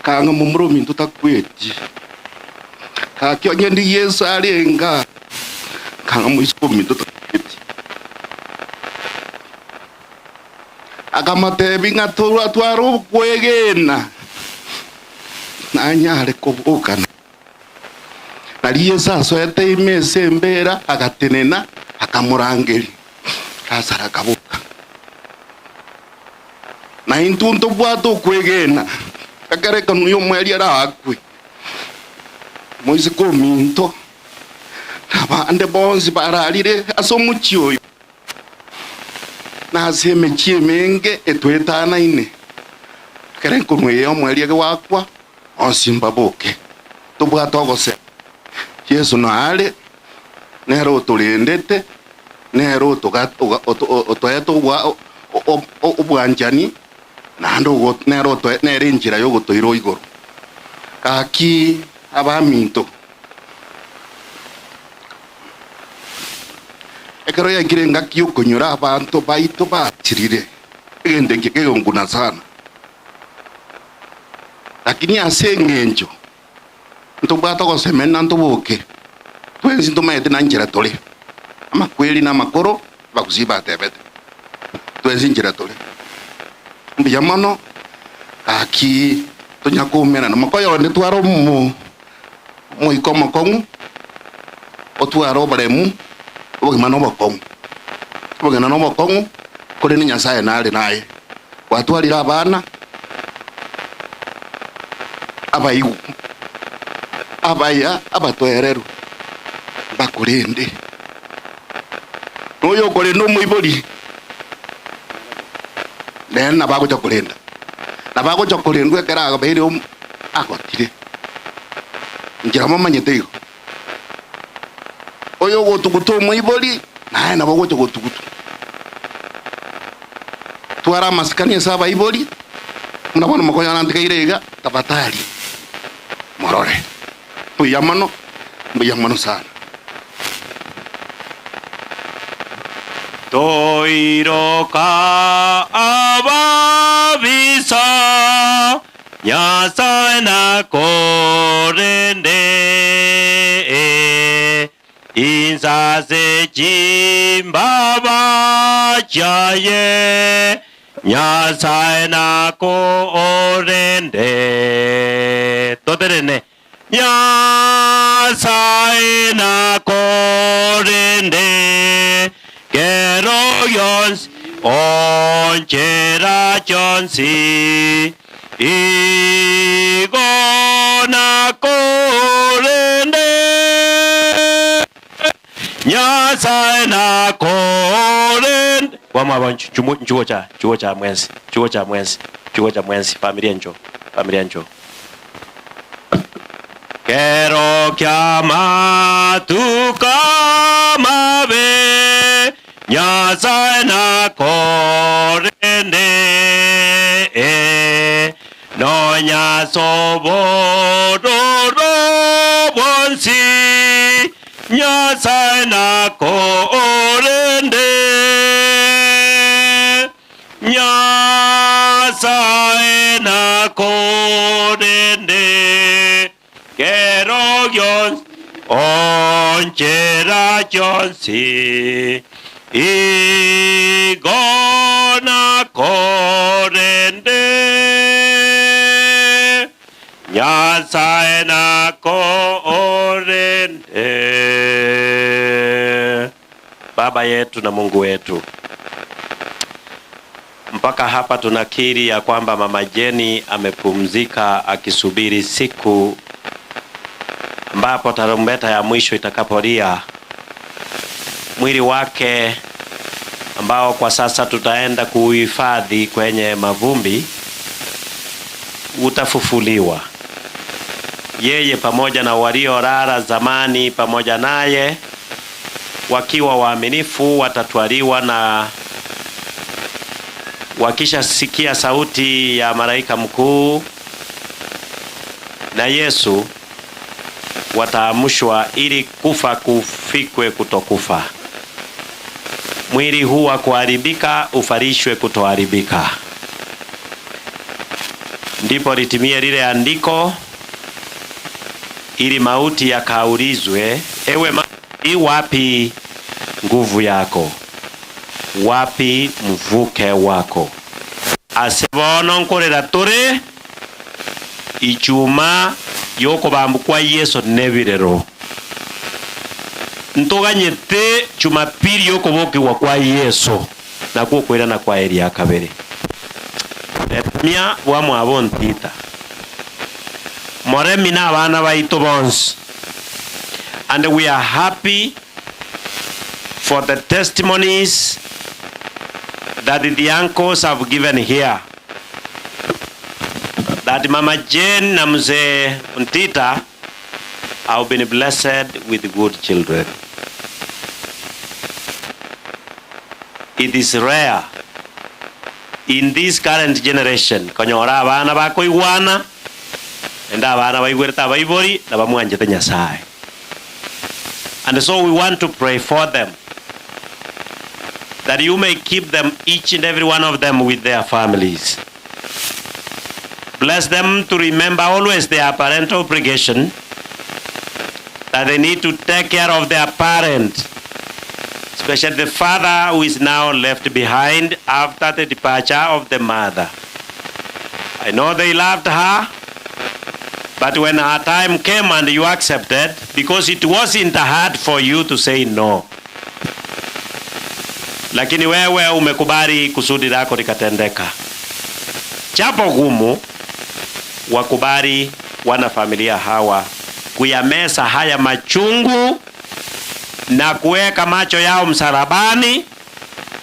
kang'a momura ominto takweti gaki onye ndi Yesu arenga kang'a moisuko ominto takweti akamatebi ng'a twara okwegena nanyare kobokana nari Yesu asoete imesa embera agatenena akamurangeri Lazaro akaboka na intwe ntobwate okwegena ekereka noyo omweri arakwe moisiko ominto abande bonsi bararire ase omochi oyo nase emechi emenge etwetanaine ekere nkonwa omweri ege wakwa onsi mbaboke tobwate ogose Yesu noare nere otorendete nere otoete obwanchani naende nere nere enchera yogotoira igoro gaki abaminto ekero yaikire ngaki okonyora abanto baito bachirire egento eke kegonguna sana lakini ase eng'encho ntobwate ogosemena ntoboke twensi ntomaete na nchera tore amakweri na amakoro bagusi batebete twensi nchera tore mbuya mono gaki tonyakumerana mokoyo twara moiko omokong'u otwara oboremu obogima na obokong'u obogima na obokong'u korende Nyasaye nare naye gwatwarire abana abaigu abaya abatwereru bakurinde noyo okorenda omoibori nere nabagocha korenda nabagocha korendwa ekero abeire agotire nchera momanyete igo oyo ogotuguta omoibori naye nabo ogocha gotuguta twara amasikani ase abaibori muna bono mokonya nantikaire iga tafadhali morore mbuya mono sana. Toiroka ababisa Nyasaye nakorende insase chimbaba chaye Nyasaye nakorende toterene Nyasaye nakorende kero yonsi onchera chonsi igo nakorende Nyasaye nakorende wamaba chuo cha mwenzi familia njo kero kya matuka mabe Nyasaye nakorende Nonya sobororo bonsi Nyasaye nakorende Nyasaye nakorende Kero gyonsi onchera gyonsi Igo nakorende Nyasaye nakorende. Baba yetu na Mungu wetu, mpaka hapa tunakiri ya kwamba Mama Jeni amepumzika akisubiri siku ambapo tarumbeta ya mwisho itakapolia. Mwili wake ambao kwa sasa tutaenda kuhifadhi kwenye mavumbi utafufuliwa. Yeye pamoja na waliolala zamani pamoja naye wakiwa waaminifu watatwaliwa, na wakishasikia sauti ya malaika mkuu na Yesu wataamshwa ili kufa kufikwe kutokufa. Mwili huu wa kuharibika ufarishwe kutoharibika. Ndipo litimie lile andiko, ili mauti yakaulizwe, ewe mauti, wapi nguvu yako? Wapi mvuke wako? Asebono nkorera tore ichuma yoko bambukwa Yesu nebirero. Ntoganyete Jumapili yoko bokiwa kwa Yesu na kukwirana kwa Elia kabere. Mia wa mwabo ntita. Moremi na abana baitu bonsi. And we are happy for the testimonies that the uncles have given here. That Mama Jane na Mzee Ntita have been blessed with good children. It is rare in this current generation konyora abana bakoigwana enda abana baigwerete abaibori na bamwanjete Nyasaye. And so we want to pray for them, that you may keep them, each and every one of them, with their families. Bless them to remember always their parental obligation, that they need to take care of their parents, especially the father who is now left behind after the departure of the mother. I know they loved her, but when her time came and you accepted, because it wasn't hard for you to say no. Lakini wewe umekubali kusudi lako likatendeka. Chapo gumu, wakubali wana familia hawa kuyamesa haya machungu na kuweka macho yao msalabani,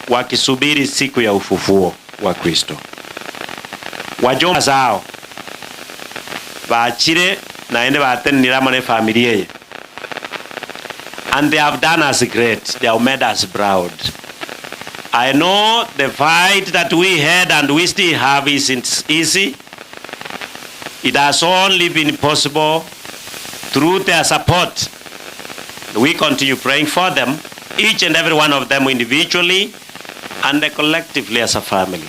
wakisubiri siku ya ufufuo wa Kristo. Wajomba zao baachire naende batenira mone familia ye. And they have done us great. They have made us proud. I know the fight that we had and we still have isn't easy. It has only been possible through their support. We continue praying for them, each and every one of them individually and collectively as a family,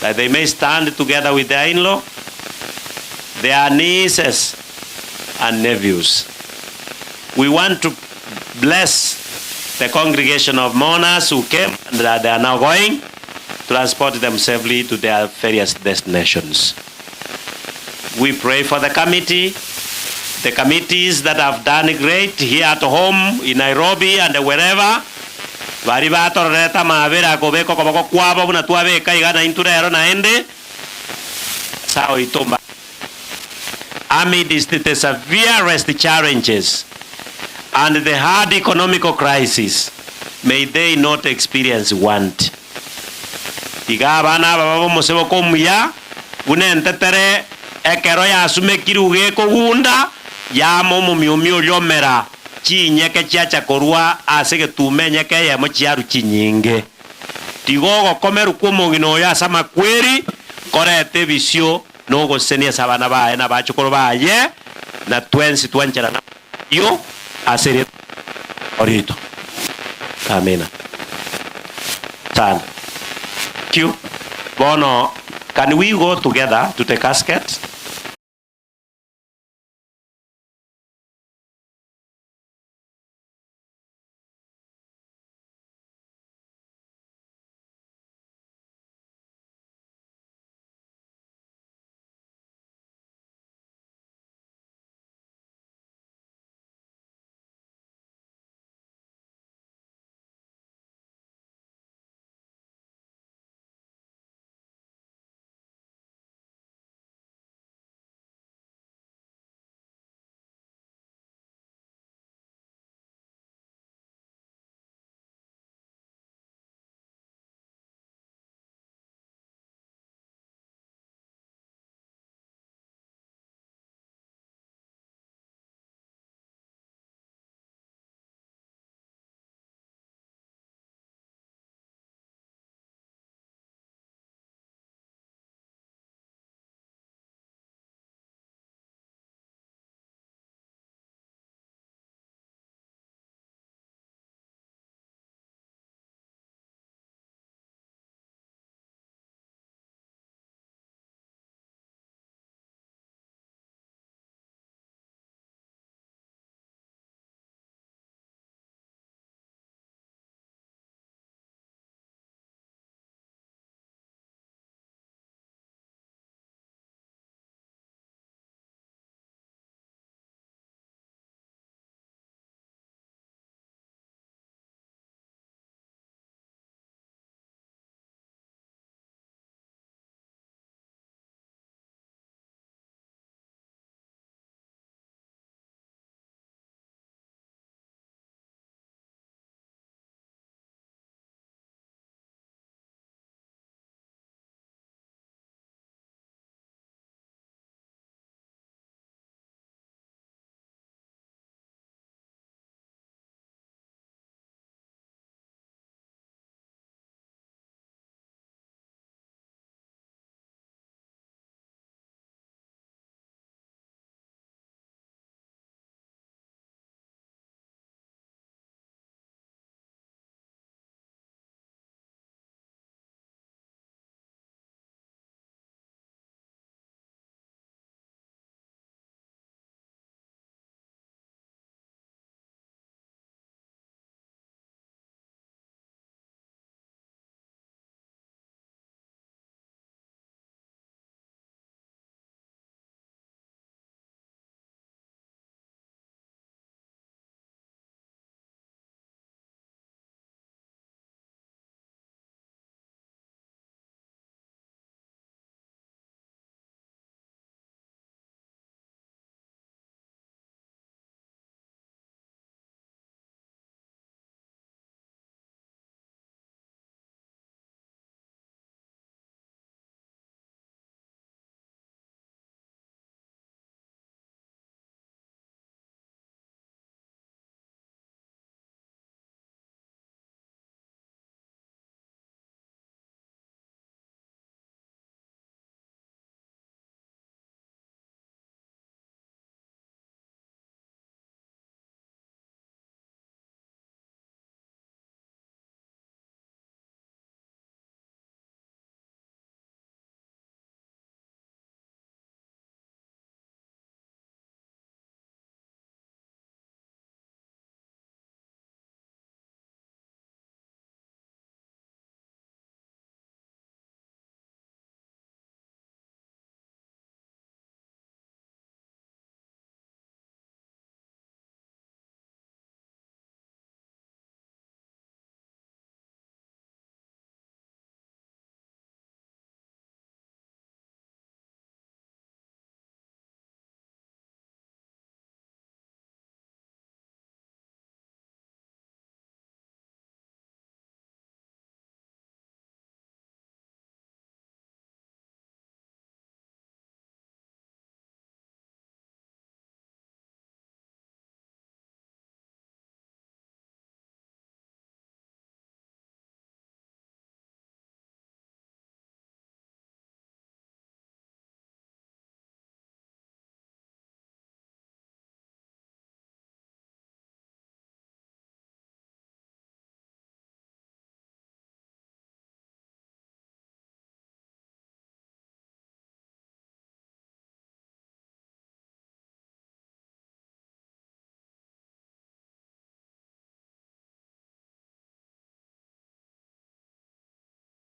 that they may stand together with their in-law, their nieces and nephews. We want to bless the congregation of mourners who came and that they are now going, transport them safely to their various destinations. We pray for the committee, the committees that have done great here at home in Nairobi and wherever. Bari batororeta mabera kobeko koboko kwabo buna twabeka igana inturero naende sao itomba. Amidst the severest challenges and the hard economical crisis, may they not experience want. Tiga abana babo mosebo komuya bunentetere ekero yasumekiru gekogunda yamo mumiumio lyomera chinyeke chiacha korwa ase getume nyeke yemo chiaru chinyinge. Tigo gokomeru kwomogino oyo ase amakweri korete ebisio Nogosenia sabana baye na bachukuru baye na twensi twancherana yo asere orito. Amina. Sana. Q. Bono, can we go together to the casket?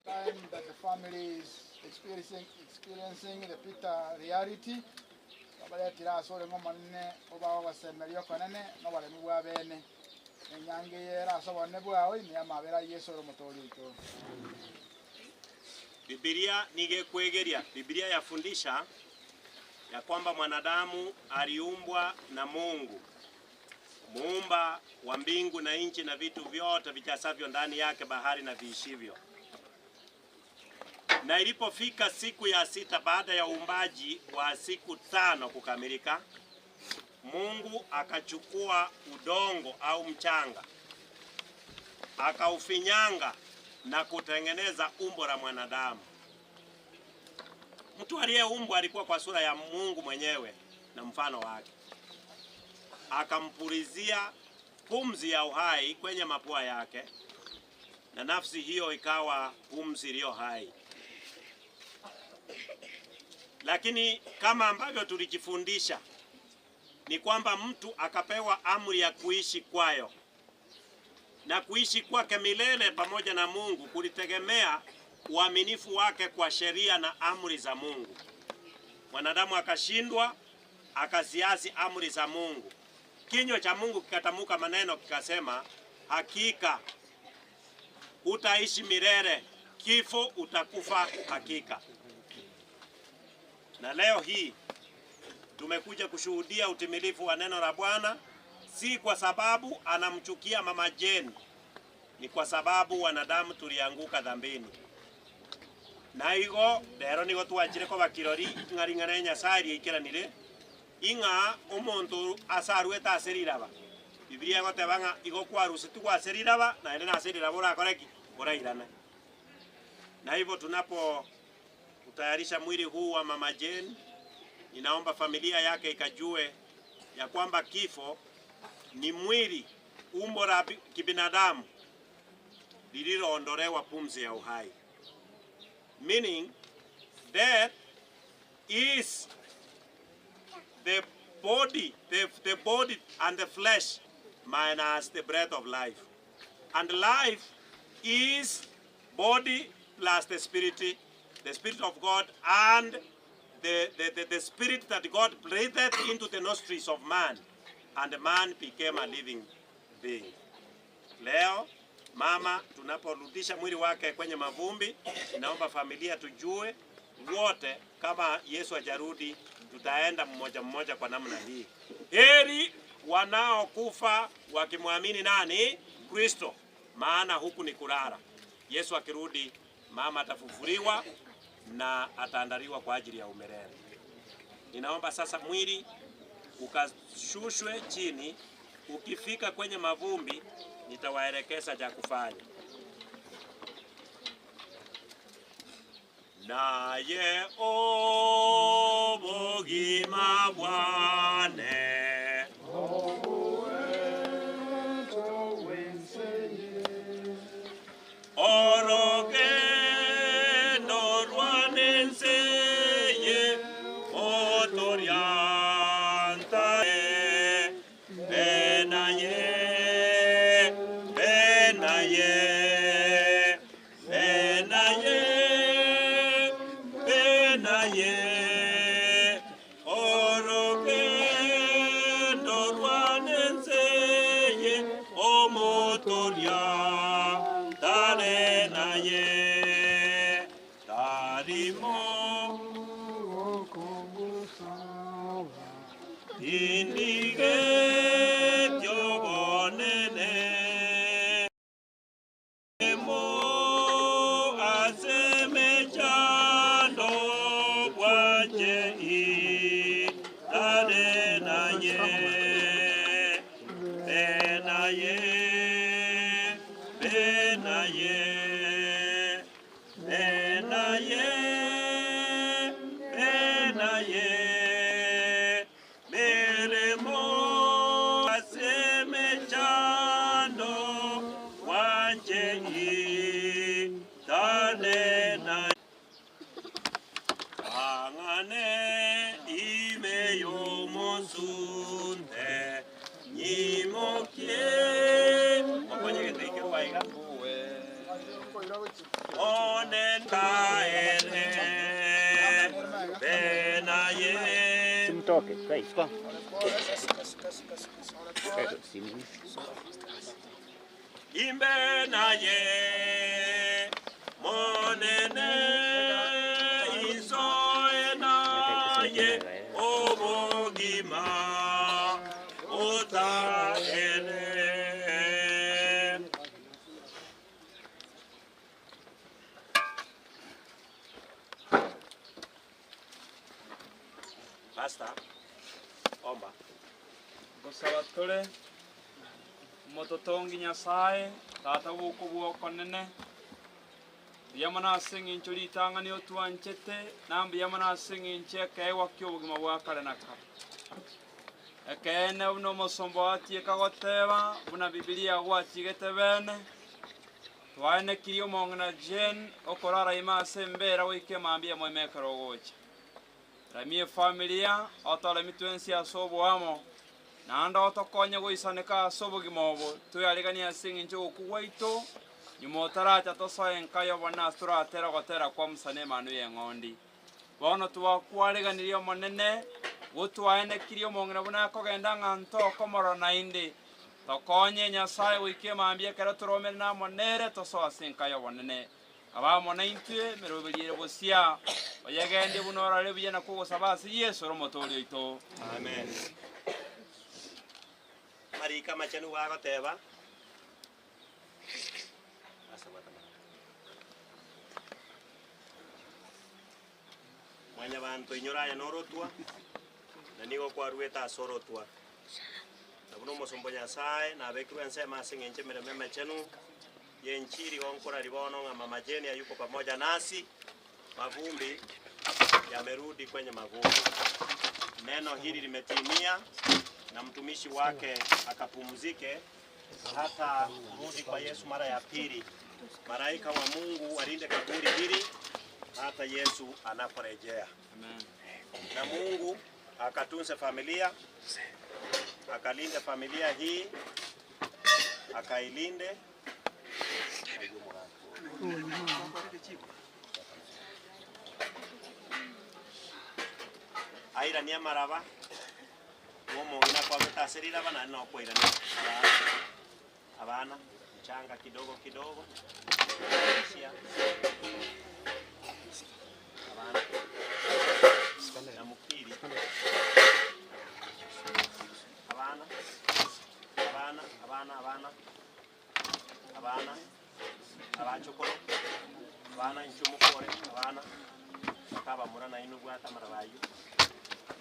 Time that the family is experiencing the bitter reality. Babaletira asore ngomanene obawa basemerio konene no baremi bwa bene. Enyange yera asobone bwawe ni amabera Yesu romotorito. Biblia nigekwegeria. Biblia yafundisha ya kwamba mwanadamu aliumbwa na Mungu, muumba wa mbingu na nchi na vitu vyote vijasavyo ndani yake, bahari na viishivyo. Na ilipofika siku ya sita baada ya uumbaji wa siku 5 kukamilika, Mungu akachukua udongo au mchanga, akaufinyanga na kutengeneza umbo la mwanadamu. Mtu aliyeumbwa alikuwa kwa sura ya Mungu mwenyewe na mfano wake. Akampulizia pumzi ya uhai kwenye mapua yake, na nafsi hiyo ikawa pumzi iliyo hai. Lakini kama ambavyo tulijifundisha ni kwamba mtu akapewa amri ya kuishi kwayo, na kuishi kwake milele pamoja na Mungu kulitegemea uaminifu wake kwa sheria na amri za Mungu. Mwanadamu akashindwa, akaziasi amri za Mungu. Kinywa cha Mungu kikatamuka maneno kikasema, hakika utaishi milele, kifo utakufa hakika. Na leo hii tumekuja kushuhudia utimilifu wa neno la Bwana, si kwa sababu anamchukia Mama Jane, ni kwa sababu wanadamu tulianguka dhambini. Na igo lero nigo twachire ko bakirori ng'aring'ana Nyasaye ikiranire ing'a omonto asarwete aseriraba. Biblia egoteba ng'a igo kwarusi twaseriraba na ere naseriraba orakoreki orairana. Na hivyo tunapo kutayarisha mwili huu wa Mama Jane, ninaomba familia yake ikajue ya kwamba kifo ni mwili, umbo la kibinadamu lililoondolewa pumzi ya uhai. Meaning, death is the body, the body and the flesh minus the breath of life. And life is body plus the spirit of God, and the spirit that God breathed into the nostrils of man, and man became a living being. Leo mama tunaporudisha mwili wake kwenye mavumbi, naomba familia tujue wote kama Yesu hajarudi tutaenda mmoja mmoja kwa namna hii. Heri wanaokufa wakimwamini nani? Kristo, maana huku ni kulala. Yesu akirudi mama atafufuliwa na ataandaliwa kwa ajili ya umelele. Ninaomba sasa mwili ukashushwe chini, ukifika kwenye mavumbi nitawaelekeza cha kufanya. Naye obogima bwane orogendo rwanenseye otorianta benaye benaye benaye benaye orogendo rwanenseye omotoria tare naye tarimo indige tyogonene mo asemechando bwache i tare naye benaye benaye benaye benaye meremo asemechando wanje i tane na angane imeyo mosunde nimokie okonyegeteikirwaiga one Mtoke, kai. Imbe naye monene isoe naye obogima otaene. Pastor, omba. Gosaba tore mototongi Nyasaye tata buko bwokonene yamana asing'incho ritang'ani otwanchete nambi yamana asing'inche ekeegwa kia obogima bwa kare na kare ekeene buna omosomba watieka goteba buna Bibilia gwatigete bene twaenekirie omong'ina Jane okorara ime ase embera goika emambia mwemekero ogocha ramie familia otore mitwensi ase oboamo naanda otokonye goisaneka ase obogima obo twearigania ase eng'encho ogoku gwaito nyuma otaracha tosoe nkayo bona ase toratera gotera kwa musana emanu ya eng'ondi bono twakwariganirie omonene gotwaenekirie omong'ina buna akogenda ng'a ntokomorora naende tokonye Nyasaye goika emambia ekero toromere na omonere tosoe ase enkayo obonene abamo naintwe meroberiere bosia oyegende buna orare buya na kogosaba ase Yesu ore omotori oito. Amen. Marika machenu wagoteba mwanya bantu inyoraya norotwa na nigo kwarueta asorotwa nabuno omosombo Nyasaye nabekirwe ensemo ase eng'encho emeremo emechenu yenchiri gonkora ribono ng'a Mama Jane yuko pamoja nasi. Mavumbi yamerudi kwenye mavumbi. Neno hili limetimia na mtumishi wake akapumzike hata kurudi kwa Yesu mara ya pili. Malaika wa Mungu alinde kaburi hili hata Yesu anaporejea. Amen. Na Mungu akatunze familia, akalinde familia hii, akailinde. Aira ni amaraba omong'ina kwabetasirira bana nokoirania abana mchanga kidogo kidogo sia abana na mukiri abana abana abana abana abana abachokoro abana inchumukore abana bakaba murana inu bwata marabayu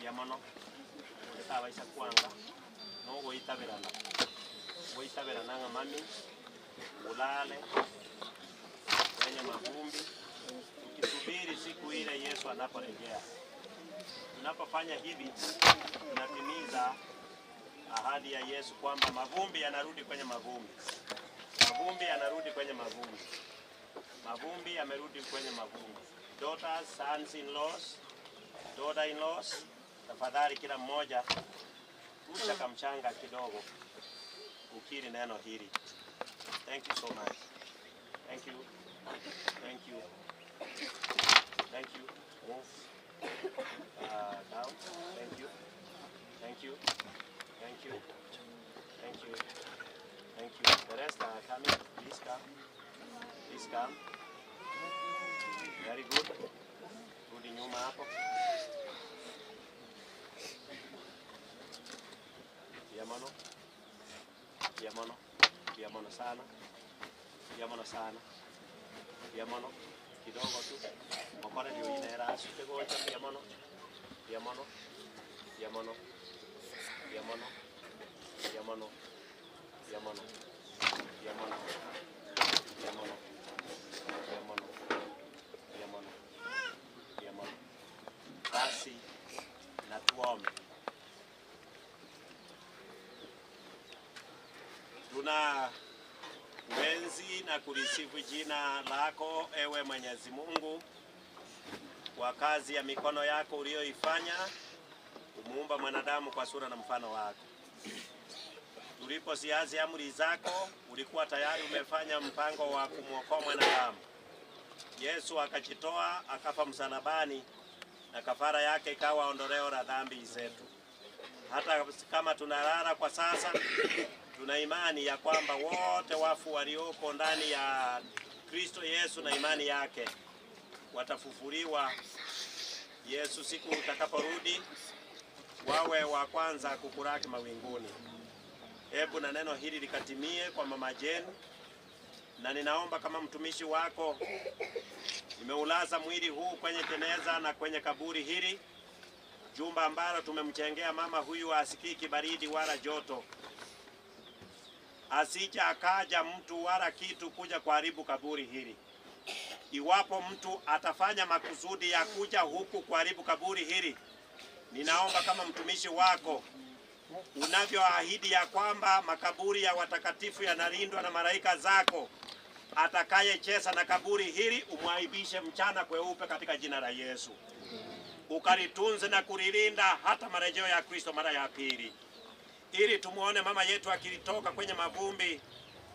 yamono etabaisa kwanga no goitaberana goitaberana nga mami ulale kwenye mavumbi ukisubiri siku ile Yesu anaporejea. Tunapofanya hivi tunatimiza ahadi ya Yesu kwamba mavumbi yanarudi kwenye mavumbi. Mavumbi yanarudi kwenye mavumbi. Mavumbi yamerudi kwenye mavumbi. Daughters, sons-in-laws, daughter-in-laws, tafadhali kila mmoja rusha kamchanga kidogo ukiri neno hili. Thank you so much. Thank you. Thank you. Thank you. Move down. Thank you. Thank you. Thank you. Thank you. Thank you. The rest are coming. Please come. Please come. Very good. Rudi nyuma hapo. Yamono. Yamono. Yamono sana. Yamono sana. Yamono. Kidogo tu. Mokore ndio ina rasu tegocha yamono. Yamono. Yamono. Yamono. Yamono. Yamono. Yamono. Yamono. Yamono. Yamono. Yamono. Basi na tuombe. Tuna kuenzi na kulisifu jina lako ewe Mwenyezi Mungu kwa kazi ya mikono yako uliyoifanya, umuumba mwanadamu kwa sura na mfano wako. Tuliposiazi amri zako, ulikuwa tayari umefanya mpango wa kumwokoa mwanadamu. Yesu akajitoa akafa msalabani na kafara yake ikawa ondoleo la dhambi zetu. Hata kama tunalala kwa sasa, tuna imani ya kwamba wote wafu walioko ndani ya Kristo Yesu na imani yake watafufuliwa. Yesu siku utakaporudi, wawe wa kwanza kukuraki mawinguni. Hebu na neno hili likatimie kwa mama Jane, na ninaomba kama mtumishi wako, nimeulaza mwili huu kwenye jeneza na kwenye kaburi hili, jumba ambalo tumemchengea mama huyu asikii kibaridi wala joto, asija akaja mtu wala kitu kuja kuharibu kaburi hili. Iwapo mtu atafanya makusudi ya kuja huku kuharibu kaburi hili, ninaomba kama mtumishi wako, unavyoahidi ya kwamba makaburi ya watakatifu yanalindwa na malaika zako, atakayecheza na kaburi hili umwaibishe mchana kweupe katika jina la Yesu. Ukalitunze na kulilinda hata marejeo ya Kristo mara ya pili, ili tumuone mama yetu akilitoka kwenye mavumbi,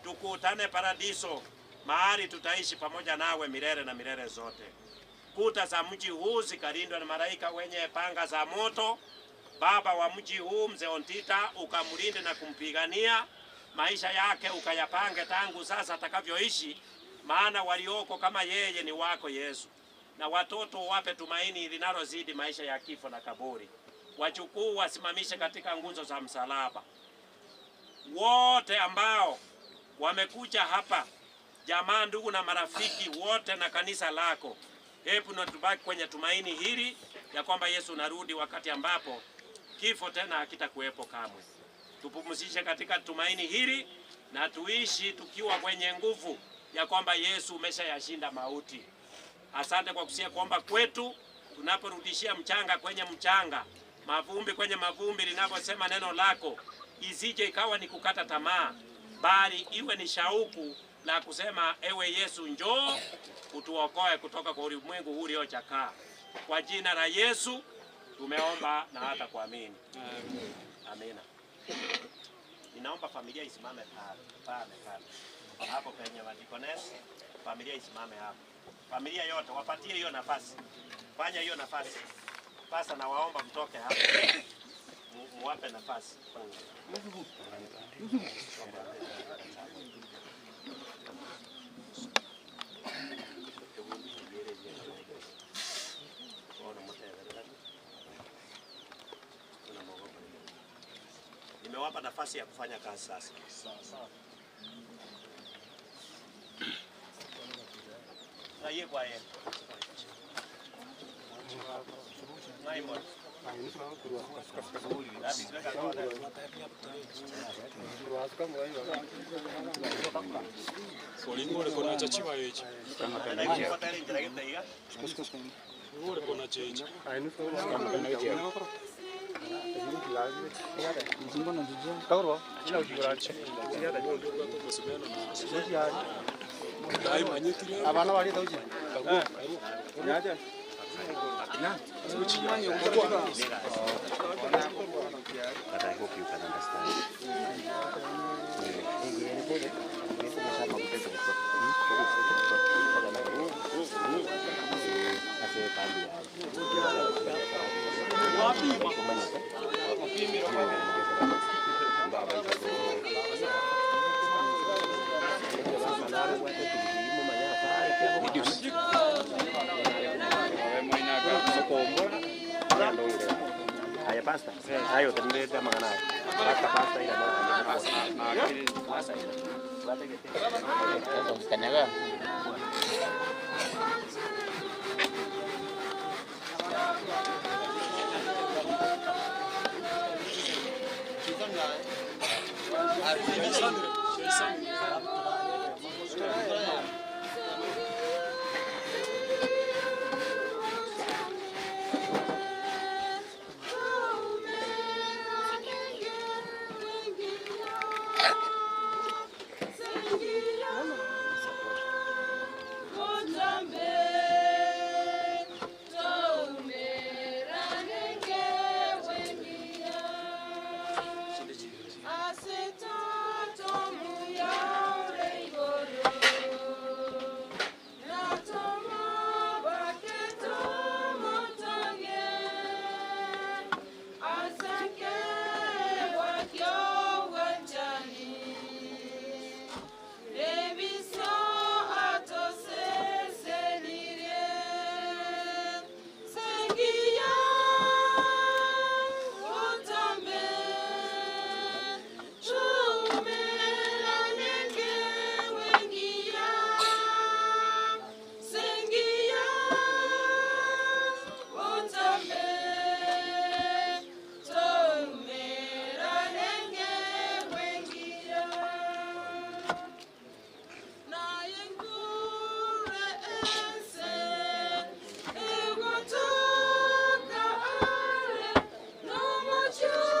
tukutane paradiso, mahali tutaishi pamoja nawe milele na milele zote. Kuta za mji huu zikalindwa na malaika wenye panga za moto. Baba wa mji huu mzee Ontita ukamlinde na kumpigania, maisha yake ukayapange tangu sasa atakavyoishi, maana walioko kama yeye ni wako Yesu. Na watoto wape tumaini linalozidi maisha ya kifo na kaburi. Wachukuu wasimamishe katika nguzo za msalaba. Wote ambao wamekuja hapa, jamaa, ndugu na marafiki wote na kanisa lako, hebu na tubaki kwenye tumaini hili ya kwamba Yesu unarudi wakati ambapo kifo tena hakitakuwepo kamwe. Tupumzishe katika tumaini hili na tuishi tukiwa kwenye nguvu ya kwamba Yesu umeshayashinda mauti. Asante kwa kusikia kuomba kwetu, tunaporudishia mchanga kwenye mchanga, mavumbi kwenye mavumbi, linaposema neno lako, isije ikawa ni kukata tamaa, bali iwe ni shauku la kusema, ewe Yesu njoo utuokoe kutoka kwa ulimwengu huu uliochakaa. Kwa jina la Yesu tumeomba na hata kuamini. Amina. Ninaomba familia isimame pale pale hapo penye madikones, familia isimame hapo. Familia yote wapatie hiyo nafasi. Fanya hiyo nafasi. Sasa nawaomba mtoke hapo. Muwape nafasi. Nimewapa nafasi ya kufanya kazi sasa. Na yeye kwa yeye. But I hope you can understand. Haya pasta. Hayo tendete magana. Pasta pasta ila na. Pasta ila. Kanyaga. Asita Serio,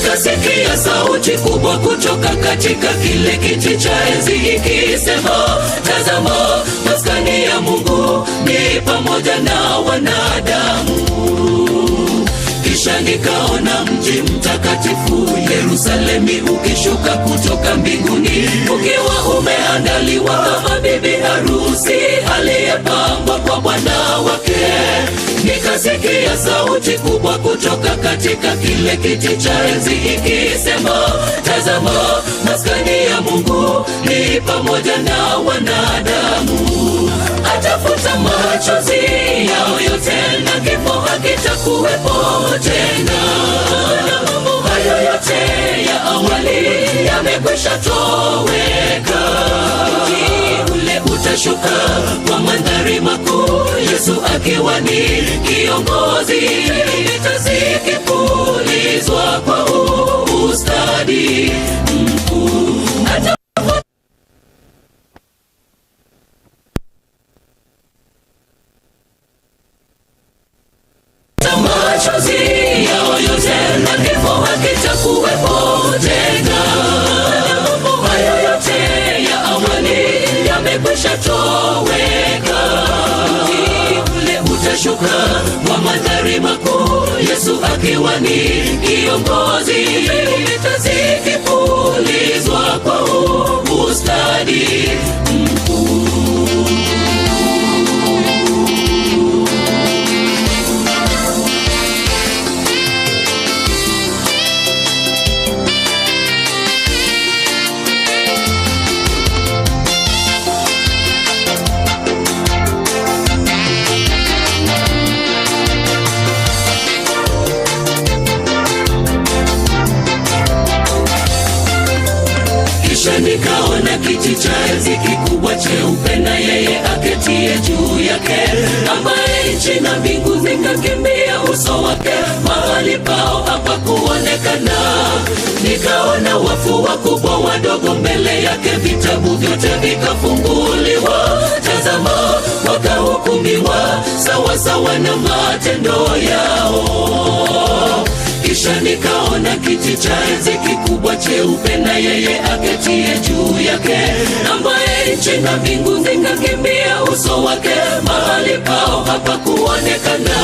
Nikasikia sauti kubwa kutoka katika kile kiti cha enzi ikisema, tazama, maskani ya Mungu ni pamoja na wanadamu. Kisha nikaona mji mtakatifu Yerusalemu ukishuka kutoka mbinguni, ukiwa umeandaliwa kama bibi harusi aliyepambwa kwa bwana wake. Nikasikia sauti kubwa kutoka katika kile kiti cha enzi ikisema, tazama, maskani ya Mungu ni pamoja na wanadamu. Atafuta machozi yao yote na kifo hakitakuwepo tena. Na mambo hayo yote ya awali yamekwisha toweka. Mji ule utashuka kwa mandhari makuu, Yesu akiwa ni kiongozi. Tarumbeta zikipulizwa kwa ustadi mkuu. Machozi yao yote na kifo hakitakuwepo tena. Na mambo hayo yote ya awali yamekwisha toweka. Mji ule utashuka kwa mandhari makuu, Yesu akiwa ni kiongozi. Tarumbeta zikipulizwa kwa ustadi mkuu. Kisha nikaona kiti cha enzi kikubwa cheupe na yeye aketie juu yake, ambaye nchi na mbingu zikakimbia uso wake, mahali pao hapakuonekana. Nikaona wafu wakubwa wadogo mbele yake, vitabu vyote vikafunguliwa. Tazama, wakahukumiwa sawa sawa na matendo yao. Kisha nikaona kiti cha enzi kikubwa cheupe na yeye aketie juu yake, ambaye nchi na mbingu zikakimbia uso wake, mahali pao hapakuonekana.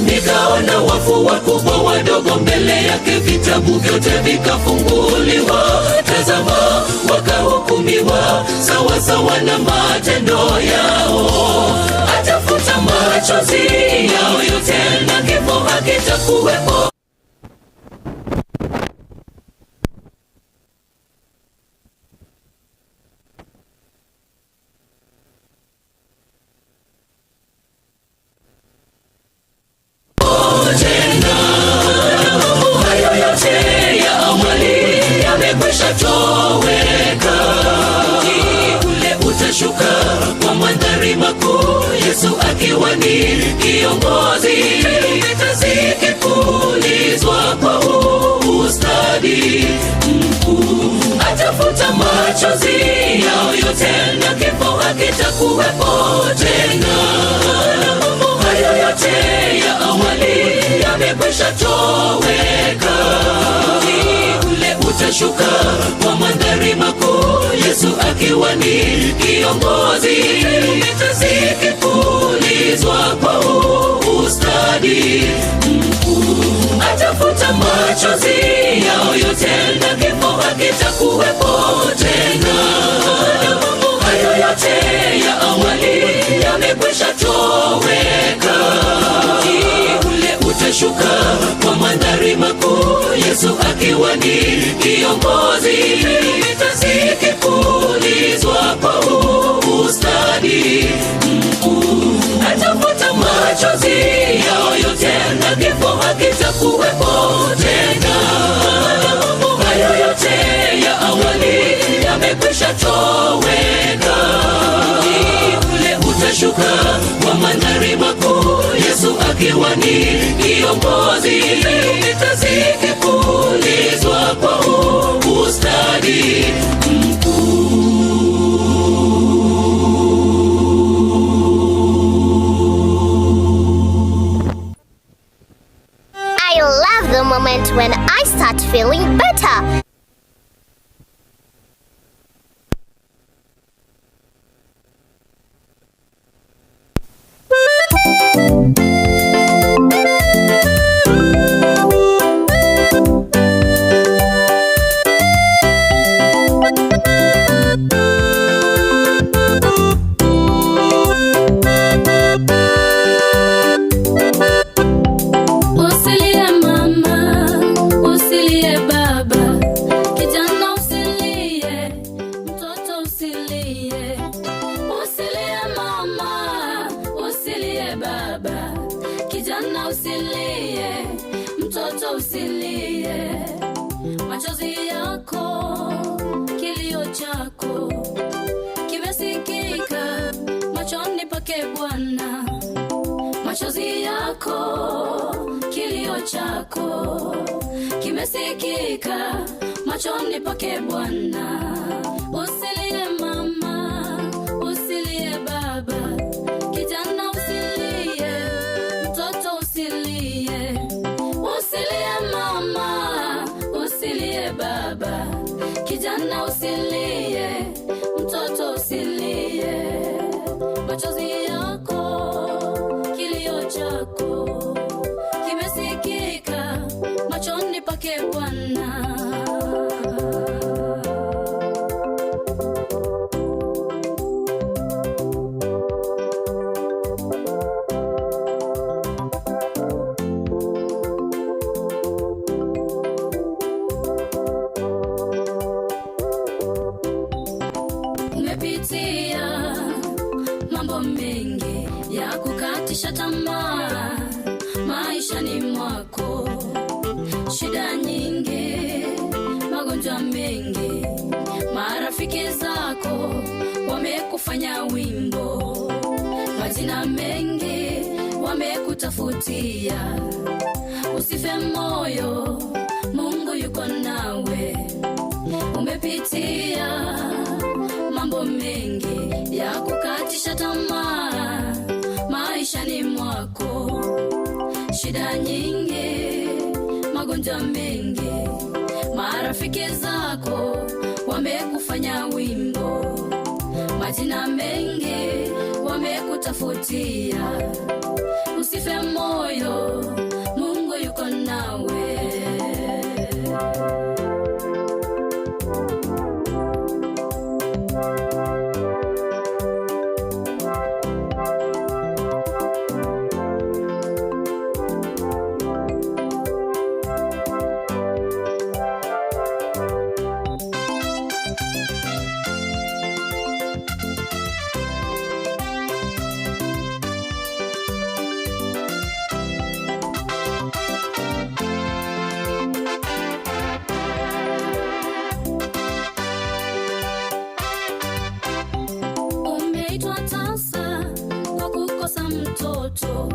Nikaona wafu wakubwa wadogo mbele yake, vitabu vyote vikafunguliwa. Tazama, wakahukumiwa sawa sawa na matendo yao. Atafuta machozi yao yote na kifo hakitakuwepo. Toweka. Mji ule utashuka kwa mandhari makuu, Yesu akiwa ni kiongozi. Tarumbeta zikipulizwa kwa ustadi mkuu. Atafuta machozi yao yote na kifo hakitakuwepo tena. Na mambo hayo yote ya awali yamekwisha toweka. Mji ule utashuka kwa mandhari makuu, Yesu akiwa ni kiongozi. Tarumbeta zikipulizwa kwa ustadi mkuu. Atafuta machozi yao yote na kifo hakitakuwepo tena. Na mambo hayo yote ya awali yamekwisha toweka. Mji ule utashuka kwa mandhari makuu, Yesu akiwa ni kiongozi. Tarumbeta zikipulizwa kwa ustadi mkuu. Atafuta machozi yao yote na kifo hakitakuwepo tena. Na mambo hayo yote ya awali yamekwisha toweka. Mji ule utashuka kwa mandhari makuu, Yesu akiwa ni kiongozi. Tarumbeta zikipulizwa kwa ustadi mkuu. I love the moment when I start feeling usilie, machozi yako, kilio chako kimesikika machoni pake Bwana. Machozi yako, kilio chako kimesikika machoni pake Bwana. Usilie mama, usilie baba, kijana usilie, mtoto usilie. Usilie mama, usilie baba, kijana usilie, mtoto usilie. Machozi yako, kilio chako kimesikika machoni pake Bwana. Umepitia mambo mengi ya kukatisha tamaa maishani mwako, shida nyingi, magonjwa mengi, marafiki zako wamekufanya wimbo, majina mengi wamekutafutia. Usife moyo, Mungu yuko nawe. Umepitia mambo mengi ya kukatisha tamaa maishani mwako, shida nyingi, magonjwa mengi, marafiki zako wamekufanya wimbo, majina mengi wamekutafutia. Usife moyo, Mungu yuko nawe. Umeitwa tasa kwa kukosa mtoto,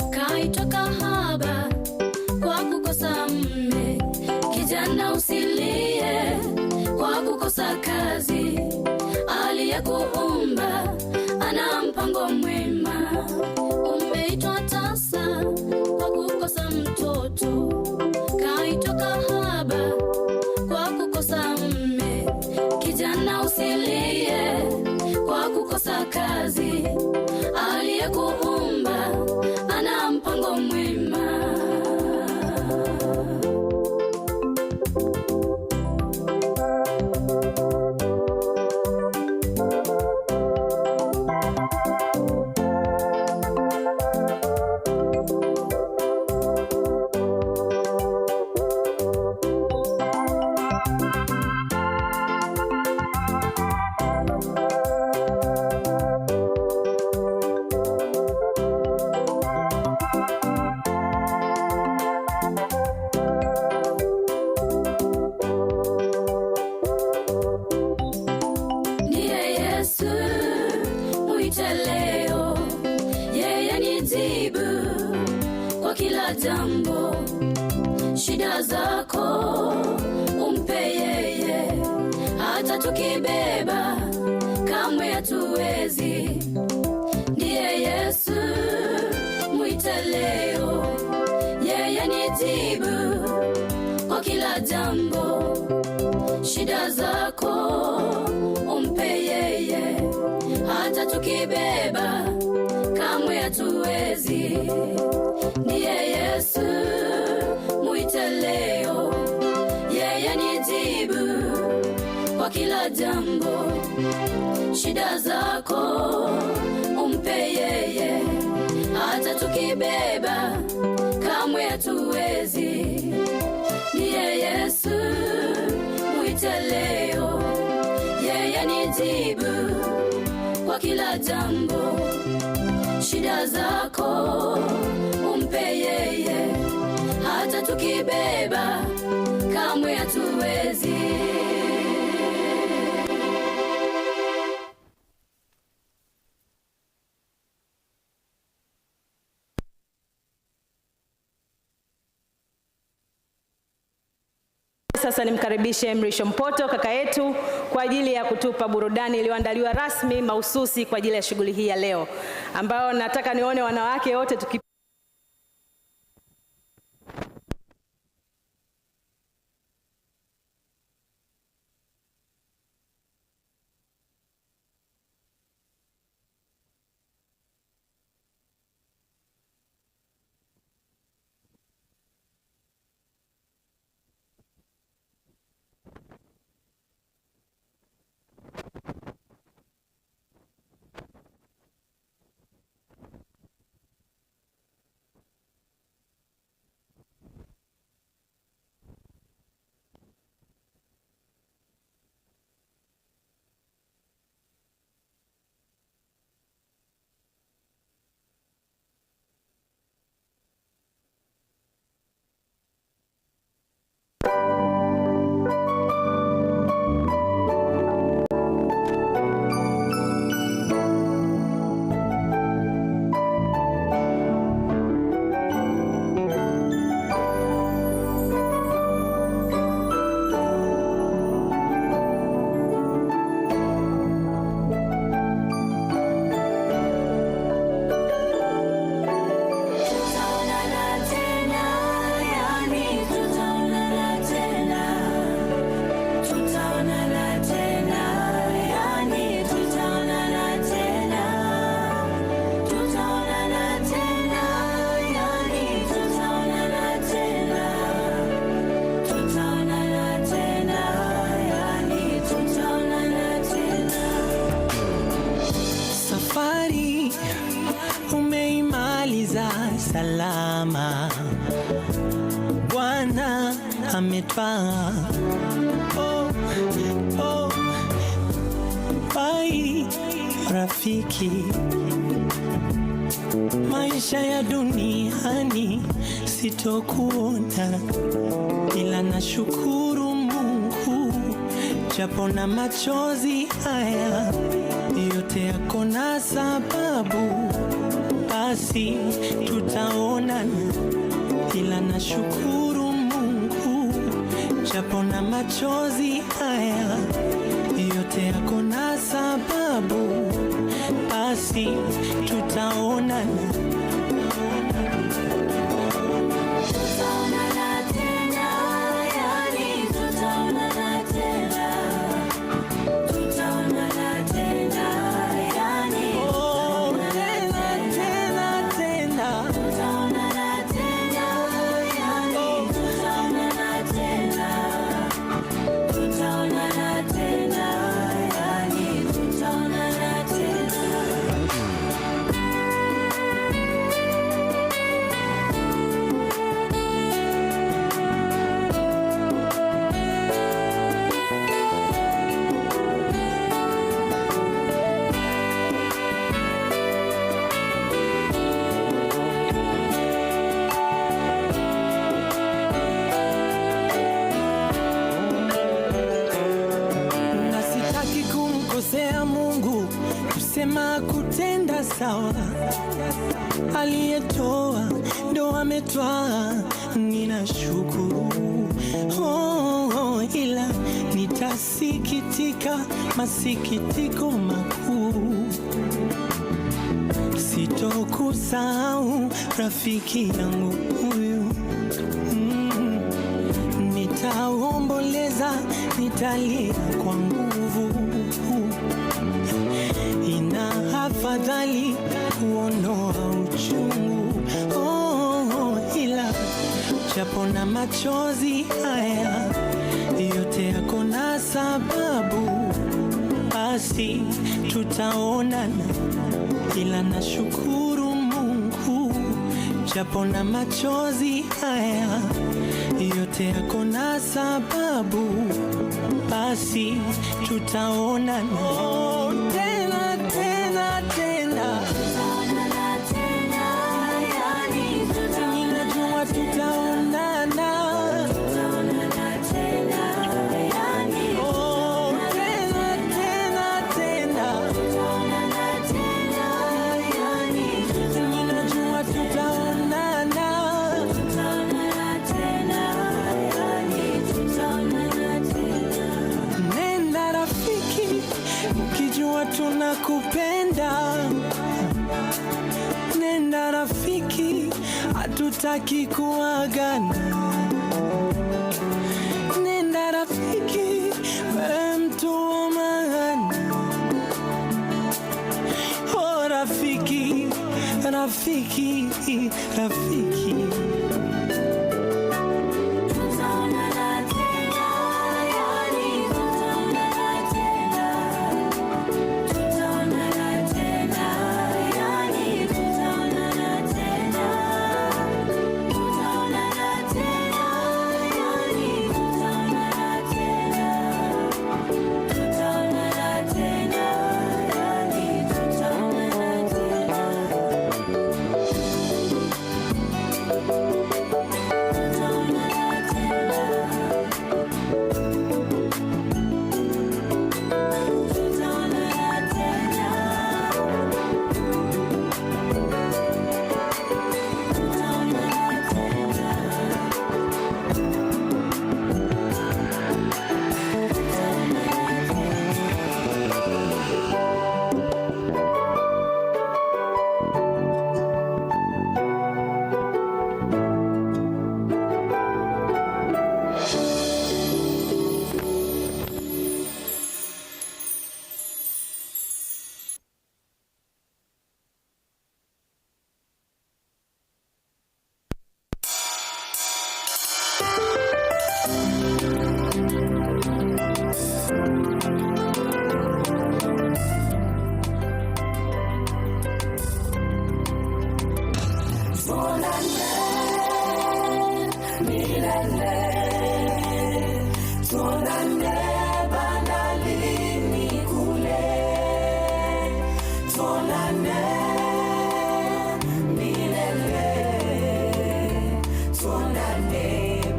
kaitwa kahaba kwa kukosa mme. Kijana usilie kwa kukosa kazi, aliyekuumba ana mpango mwema. Umeitwa tasa kwa kukosa mtoto, kaitwa kahaba kwa kukosa mme. Kijana usilie kwa kukosa kazi, aliyekuumba ana mpango mwema. Ndiye Yesu, mwite leo, yeye ni jibu kwa kila jambo. Shida zako umpe yeye, hata tukibeba kamwe hatuwezi. Ndiye Yesu, mwite leo, yeye ni jibu kwa kila jambo. Shida zako umpe yeye, hata tukibeba kamwe hatuwezi. Ndiye Yesu, mwite leo, yeye ni jibu kwa kila jambo. Shida zako umpe yeye, hata tukibeba kamwe hatuwezi. Ndiye Yesu, mwite leo, yeye ni jibu kwa kila jambo. Shida zako umpe yeye, hata Hata tukibeba kamwe hatuwezi. Sasa nimkaribishe Mrisho Mpoto kaka yetu kwa ajili ya kutupa burudani iliyoandaliwa rasmi mahususi kwa ajili ya shughuli hii ya leo, ambayo nataka nione wanawake wote tuki Salama, Bwana ametwaa. Oh, oh, bai rafiki, maisha ya duniani sitokuona, ila nashukuru Mungu japo na machozi haya yote yako na sababu, basi tutaonana, ila nashukuru Mungu japo na machozi haya yote yako na sababu, basi tutaonana. Tutaonana tena, yani tutaonana tena. Tutaonana tena, yani tutaonana tena tena. Tutaonana tena, yani tutaonana tena. Tutaonana tena, yani tutaonana tena. Na sitaki kumkosea Mungu, kusema kutenda sawa. Aliyetoa ndo ametwaa, ninashukuru. Oh, oh, ila nitasikitika masikitiko makuu, sitokusahau rafiki yangu huyu. Nitaomboleza, nitalia kwa nguvu. Ina afadhali kuondoa uchungu. Oh, oh, ila japo na machozi haya yote yako na sababu, basi tutaonana, ila nashukuru Mungu japo na machozi haya yote yako na sababu, basi tutaonana. Oh, tena tena tena, Tutaonana tena, yani tutaonana ninajua tutaonana. Tulipenda. Nenda rafiki, hatutaki kuagana. Nenda rafiki, wewe mtu wa maana. Oh rafiki, rafiki, rafiki. Tutaonana tena, yani tutaonana tena. Tutaonana tena, yani tutaonana tena. Tutaonana tena, yani tutaonana tena. Tutaonana tena, yani tutaonana tena. Tuonane milele, tuonane bandarini kule, tuonane milele, tuonane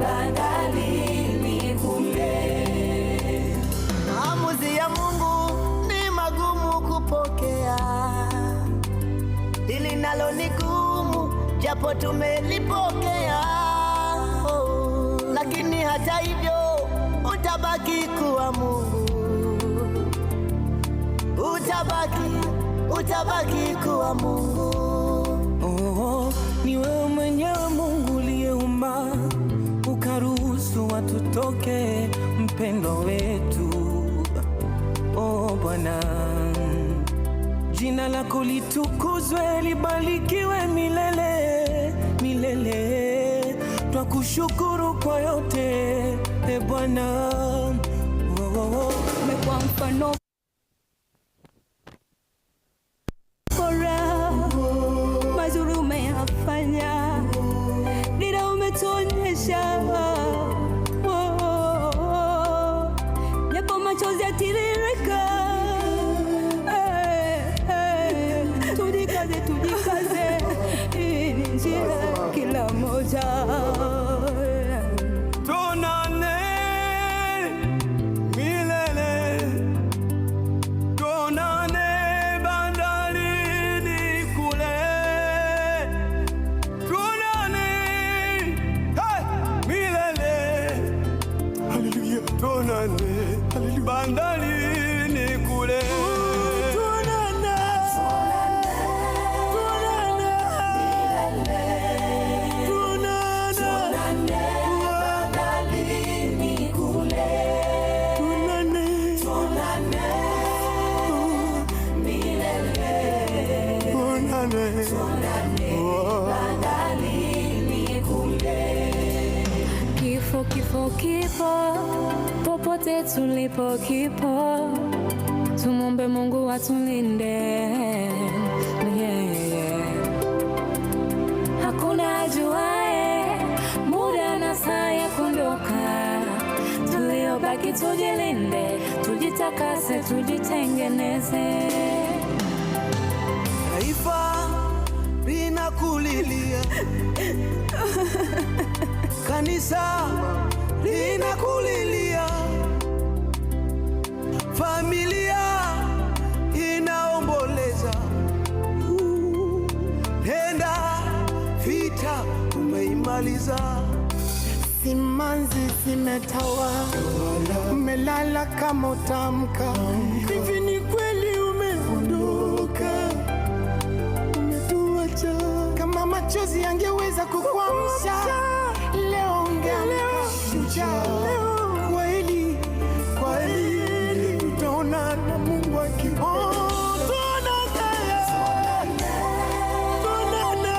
bandarini kule. Maamuzi ya Mungu ni magumu kupokea, hili nalo ni gumu, japo tumelipokea. Oh, lakini hata hivyo utabaki kuwa Mungu, utabaki kuwa Mungu. Oh, ni wewe mwenyewe Mungu uliyeumba ukaruhusu watu toke, mpendo wetu. Oh Bwana, jina lako litukuzwe, libarikiwe milele milele. Twakushukuru kwa yote, e Bwana. Oh, oh, oh. Umekuwa mfano bora, mazuri umeyafanya, dira umetuonyesha. Oh, oh, oh. Japo machozi yatiririka, tujikaze, tujikaze, hii ni njia kila mmoja. Tuonane milele, tuonane bandarini kule, tuonane hey, milele, haleluya, tuonane bandarini kule. Tuonane, tuonane, tuonane bandarini kule, tuonane, tuonane milele, tuonane, tuonane bandarini kule. Kifo, kifo, kifo, popote tulipo kipo, tumombe Mungu atulinde. Yeah. Hakuna ajuae muda na saa ya kuondoka, tuliobaki tujilinde, tujitakase, tujitengeneze. Taifa linakulilia, kanisa linakulilia, familia inaomboleza. Nenda, vita umeimaliza. Simanzi zimetawa, umelala kama utamka. Hivi ni kweli umeondoka? Kukuamsha leo, ungeamka shujaa. Kweli kweli, tutaonana Mungu akipenda. Tuonane,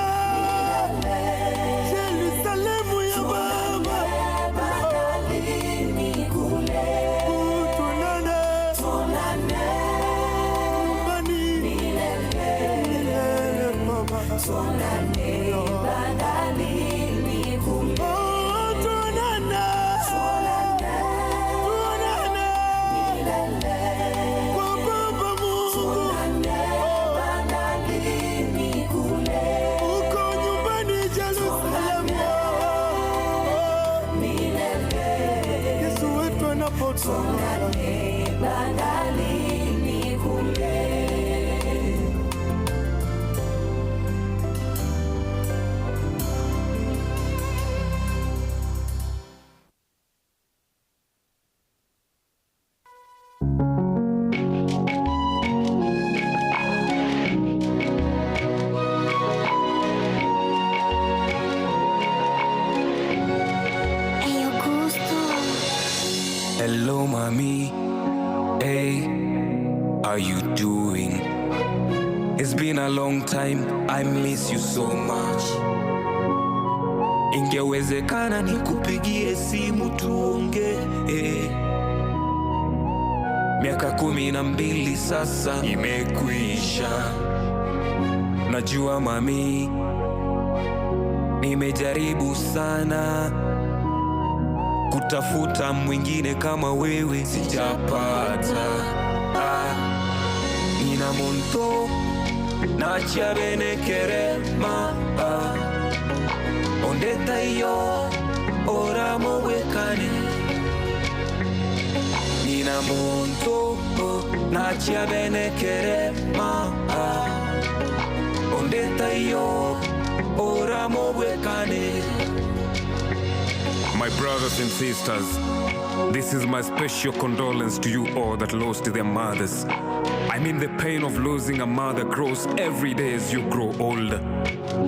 Yerusalemu ya Baba. Tuonane nyumbani milele, Baba. Oh, tuonane, tuonane kwa Baba Mungu. Uko nyumbani Yerusalemu. Yesu wetu anapotoka. Hello, mommy. Hey, how you doing? It's been a long time. I miss you so much. Ingewezekana nikupigie simu tuonge eh. Miaka 12 sasa imekwisha. Najua mami, nimejaribu sana kutafuta mwingine kama wewe sijapata. Ah, nina muntu nachiabenekerema ah. Ondeta iyo oramowekane nina muntu nachiabenekerema ah. Ondeta iyo oramowekane. My brothers and sisters, this is my special condolence to you all that lost their mothers. I mean, the pain of losing a mother grows every day as you grow older.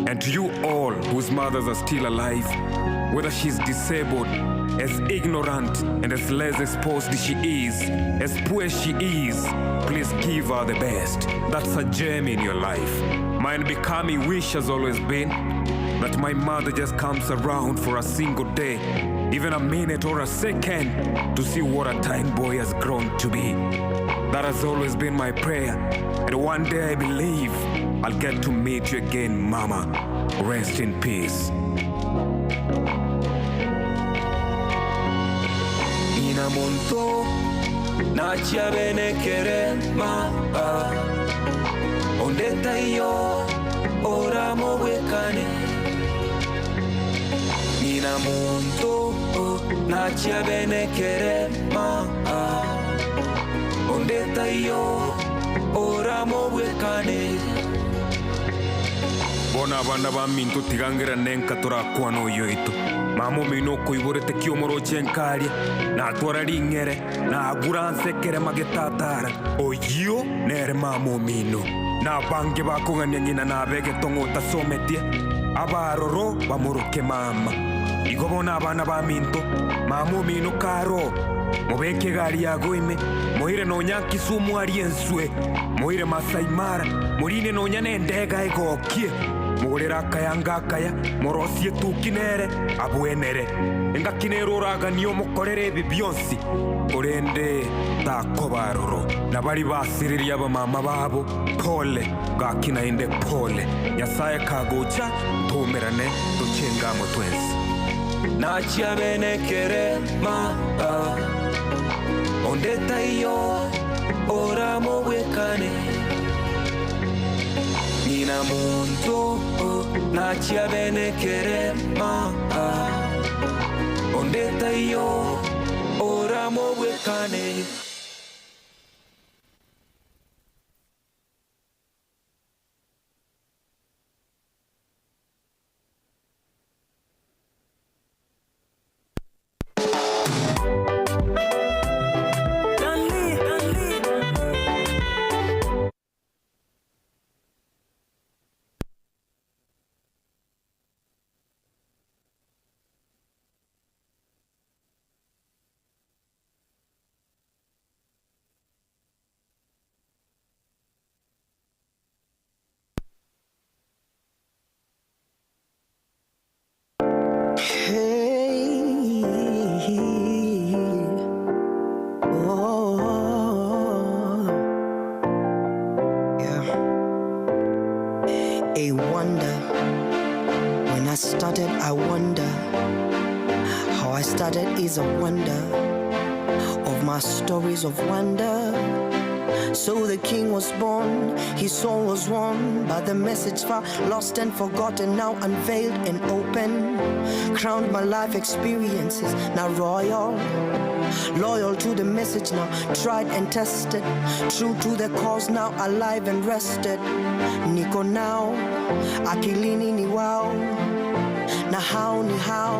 And to you all whose mothers are still alive, whether she's disabled, as ignorant and as less exposed she is, as poor as she is, please give her the best. That's a gem in your life. My unbecoming wish has always been that my mother just comes around for a single day, even a minute or a second, to see what a tiny boy has grown to be. That has always been my prayer, and one day I believe I'll get to meet you again, Mama. Rest in peace. Nina muntu nachiabenekerema ah. Ondeta iyo oramowekane nina muntu nachiabenekerema ah. Ondeta iyo oramowekane. Bona abana ba minto tigangira nenka torakwana oyo itu mama omino okoiborete kiomoroche nkaria natwara ring'ere nagura nsekere magetatara oyio nere mama omino na bange bakong'ania ng'ina nabege tong'o otasometie abaroro bamoroke mama igo bona abana ba minto mama omino karo mubeke gari yago ime moire nonya Kisumu arie enswe moire Masai Mara morine nonya nendega egokie mugurira akaya ngakaya morosie tukinere abwenere engakinere oraganio mukorere ebi bionsi orende takobaroro na bari basiriria abamama babo pole gakina inde pole Nyasaye kagocha tumerane tuchengamo twensi. Nachiabenekerema ah. Ondeta iyo oramowekane nina muntu nachiabenekerema ah. Ondeta iyo oramowekane. a wonder. When I started, I wonder. How I started is a wonder of my stories of wonder. So the king was born, his soul was won by the message far lost and forgotten, now unveiled and open. Crowned my life experiences, now royal. Loyal to the message now, tried and tested. True to the cause now, alive and rested. Niko now, akilini ni wow. Na how ni how,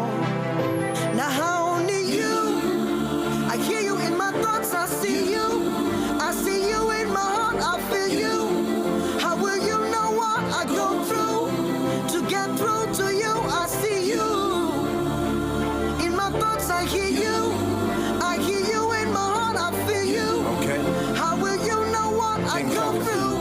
na how ni you. I hear you in my thoughts, I see you. I see you in my heart, I feel you. How will you know what I go through to get through to you? I see you. In my thoughts, I hear you. I hear you in my heart, I feel you. Okay. How will you know what I go through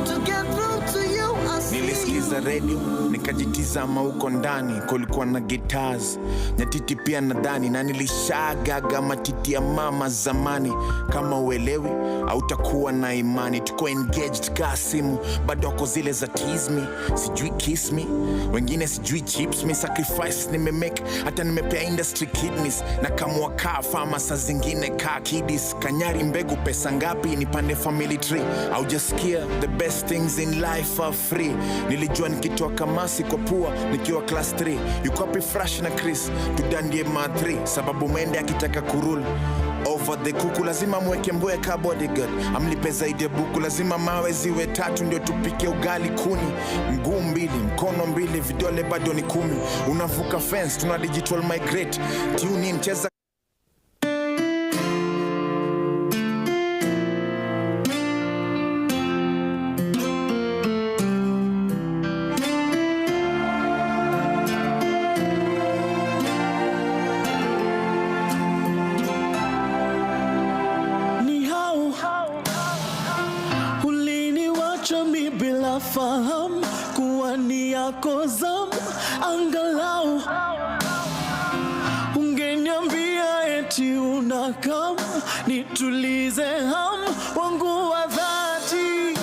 to get through to you? I see you. Nilisikiza radio nikajitizama huko ndani, kulikuwa na guitars nyatiti pia nadhani, na nilishagaga matiti ya mama zamani. Kama uelewi hautakuwa na imani, tuko engaged kaa simu, bado wako zile za tease me, sijui kiss me, wengine sijui chips me. Sacrifice nimemake, hata nimepea industry kidneys, na kamua kaa fama saa zingine kaa kidis. Kanyari mbegu pesa ngapi nipande family tree? Haujasikia the best things in life are free. Nilijua nikitoa kamasi kwa pua nikiwa class 3. Yuko wapi Fresh na Chris tudandie ma 3, sababu mende akitaka kurule over the kuku lazima mweke mboe ka bodyguard, amlipe zaidi ya buku, lazima mawe ziwe tatu ndio tupike ugali kuni. Mguu mbili mkono mbili vidole bado ni 10, unavuka fence tuna digital migrate, tune in cheza. Ni hao uliniwacha mi bila fahamu kuwa ni yako zamu, angalau ungeniambia eti unakam nitulize hamu wangu wa dhati.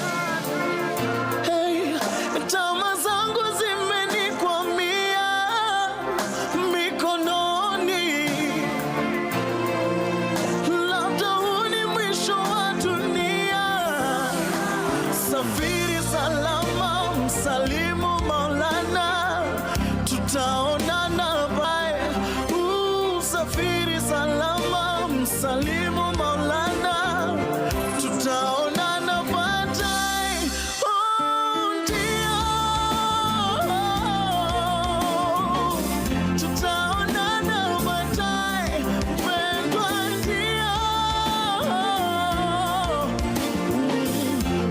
Hey, tamaa zangu zimenikwamia mikononi, labda huu ni mwisho wa dunia. Safiri salama, msalimu Maulana, tutaonana bae. Safiri salama, msalimu Maulana, tutaonana baadaye. Oh, ndio, tutaonana baadaye, mpendwa, ndio,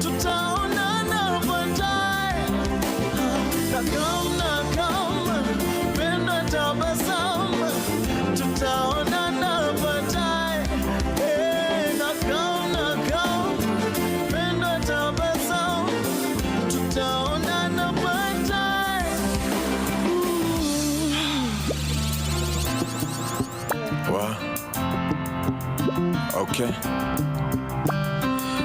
tutaonana baadaye. Nakam, nakam, mpendwa, tabasamu, tutaonana baadaye. Eh, nakam, nakam, mpendwa, tabasamu, tutaonana baadaye. Wa. Okay.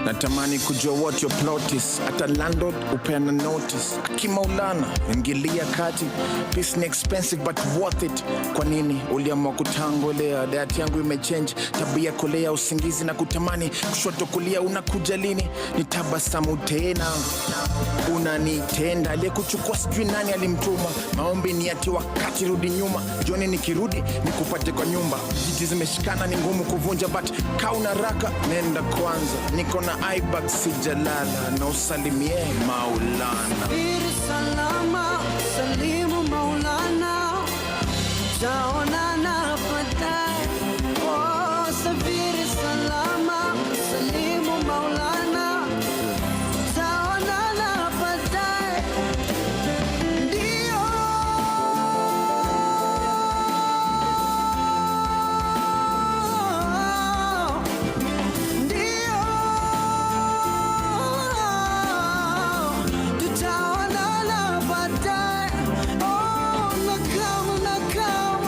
Natamani kujua what your plot is. Hata landlord upeana notice. Akimaulana ingilia kati. Peace ni expensive but worth it. Kwa nini uliamua kutangolea? Diet yangu imechange, tabia kulea, usingizi na kutamani, kushoto kulia, unakuja lini? Nitabasamu tena, unanitenda. Aliyekuchukua sijui nani alimtuma. Maombi ni ati wakati rudi nyuma, jioni nikirudi nikupate kwa nyumba. Jiji zimeshikana ni ngumu kuvunja, but kauna raka nenda kwanza. Niko na ibak sijalala, na usalimie Maulana. Safiri salama, salimu Maulana, tutaonana baadaye. Oh, safiri salama, salimu Maulana, tutaonana baadaye. Ndio. Ndio, tutaonana baadaye. Oh, nakam, nakam,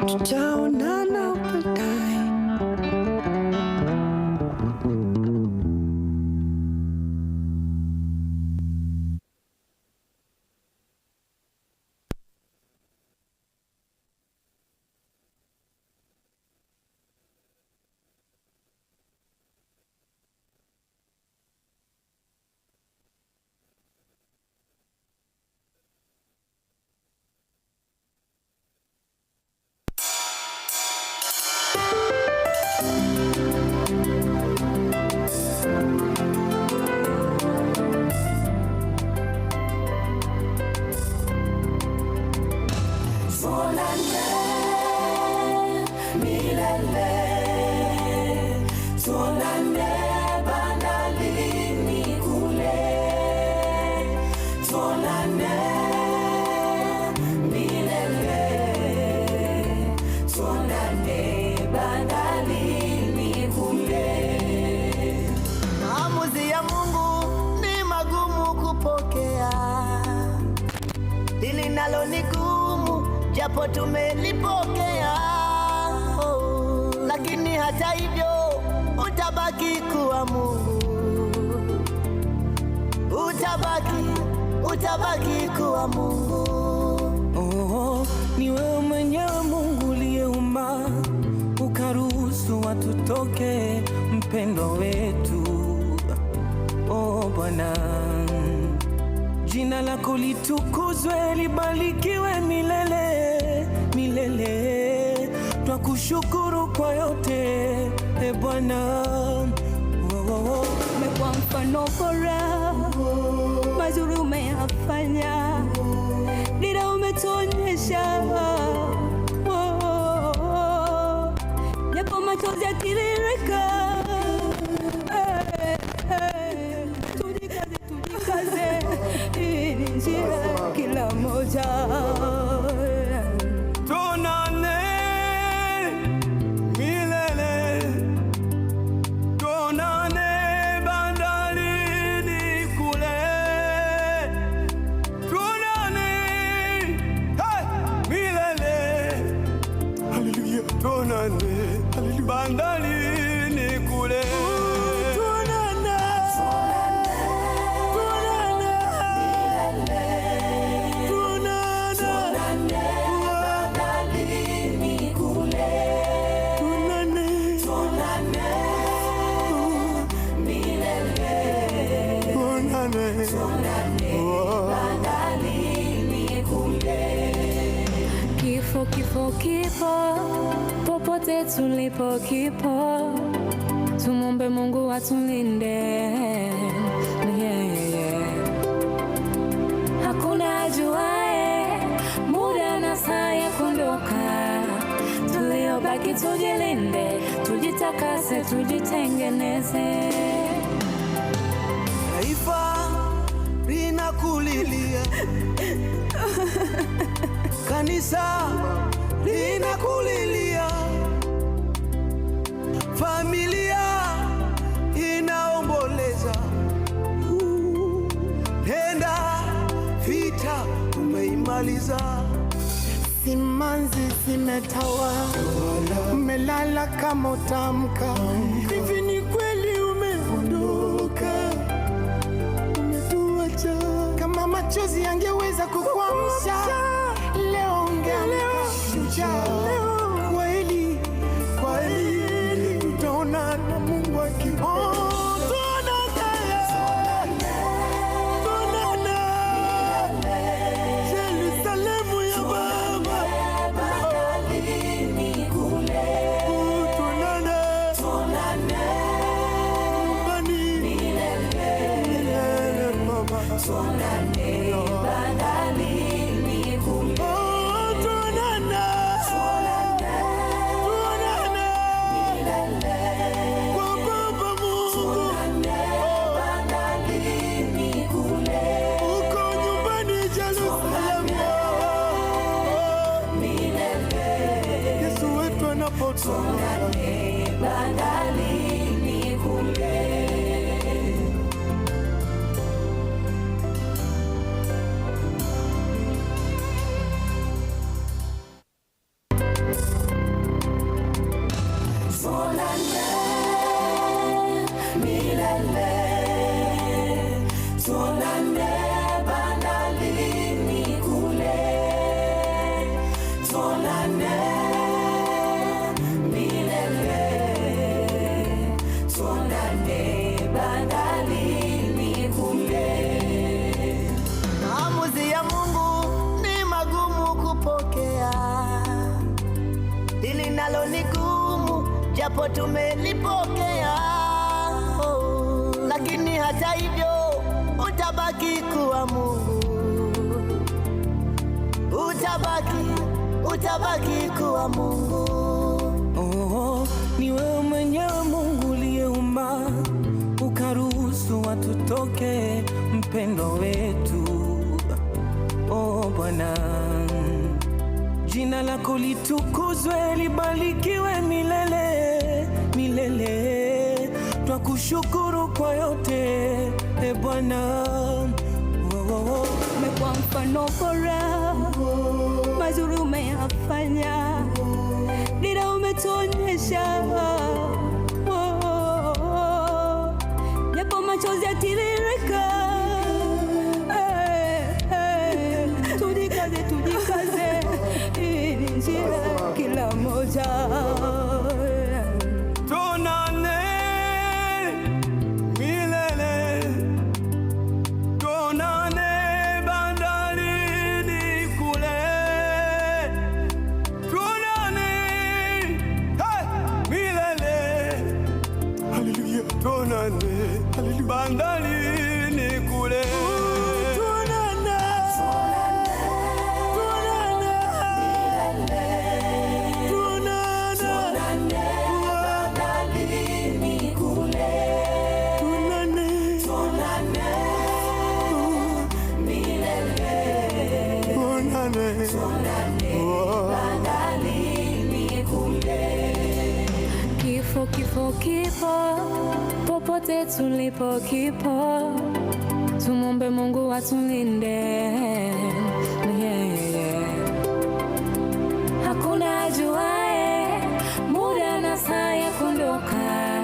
Tutaonana baadaye. Tuonane milele, tuonane bandarini kule, tuonane milele, tuonane bandarini kule. Maamuzi ya Mungu ni magumu kupokea, hili nalo ni gumu, japo tumelipokea. Oh, lakini hata hivyo utabaki kuwa Mungu, utabaki kuwa Mungu. Oh, ni wewe mwenyewe Mungu uliyeumba ukaruhusu watu toke, mpendwa wetu. Oh Bwana, jina lako litukuzwe, libarikiwe milele milele. Twakushukuru kwa yote, e Bwana. Oh, oh, oh. Umekuwa mfano bora, mazuri umeyafanya, dira umetuonyesha. Oh, oh, oh. Japo machozi yatiririka, eh, eh. Tujikaze, tujikaze, hii ni njia kila mmoja. Tuonane milele, tuonane bandarini kule, tuonane hey, milele, haleluya, tuonane bandarini kule, tuonane, tuonane, Tuonane bandarini kule, tuonane, tuonane milele, tuonane, tuonane bandarini kule. Kifo, kifo, kifo, popote tulipo kipo, tumombe Mungu atulinde. Yeah, yeah. Hakuna ajuae muda na saa ya kuondoka, tuliobaki tujilinde, tujitakase, tujitengeneze. Taifa linakulilia, kanisa linakulilia, familia inaomboleza. Nenda, vita umeimaliza. Simanzi zimetawa, umelala kama utamka. Hivi ni kweli umeondoka, umetuacha. Kama machozi yangeweza kukuamsha leo, ungeamka shujaa. Kweli, kweli tutaonana, Mungu akipenda. Tuonane, tuonane, Yerusalemu ya Baba. Bandarini kule, Tuonane, tuonane nyumbani milele, milele, Baba. tuonane bandarini kule, Oh, tuonane, tuonane tuonane milele, kwa Baba Mungu. tuonane bandarini kule, Uko nyumbani Yerusalemu, milele, Yesu wetu anapotoka. tuonane bandarini kule. japo tumelipokea, oh, lakini hata hivyo utabaki kuwa Mungu, utabaki kuwa Mungu. Oh, ni wewe mwenyewe Mungu uliyeumba ukaruhusu watu toke, mpendo wetu. Oh Bwana, jina lako litukuzwe, libarikiwe milele milele. Twakushukuru kwa yote, e Bwana. Oh, oh, oh. Umekuwa mfano bora, mazuri umeyafanya, dira umetuonyesha. Oh, oh, oh. Japo machozi yatiririka, tujikaze, tujikaze, hii ni njia kila mmoja. Tuonane milele, tuonane bandarini kule, tuonane hey, milele, haleluya, tuonane bandarini kule. Kifo, kifo, kipo popote tulipo, kipo. Tumombe Mungu atulinde. Yeah, yeah. Hakuna ajuae muda na saa ya kuondoka,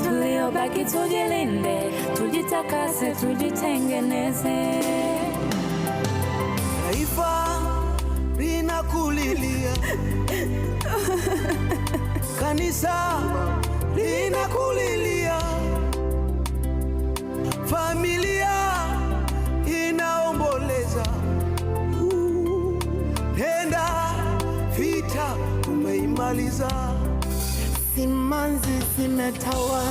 tuliobaki tujilinde, tujitakase, tujitengeneze. Taifa linakulilia, kanisa linakulilia, familia inaomboleza. Nenda, vita umeimaliza. Simanzi zimetawa,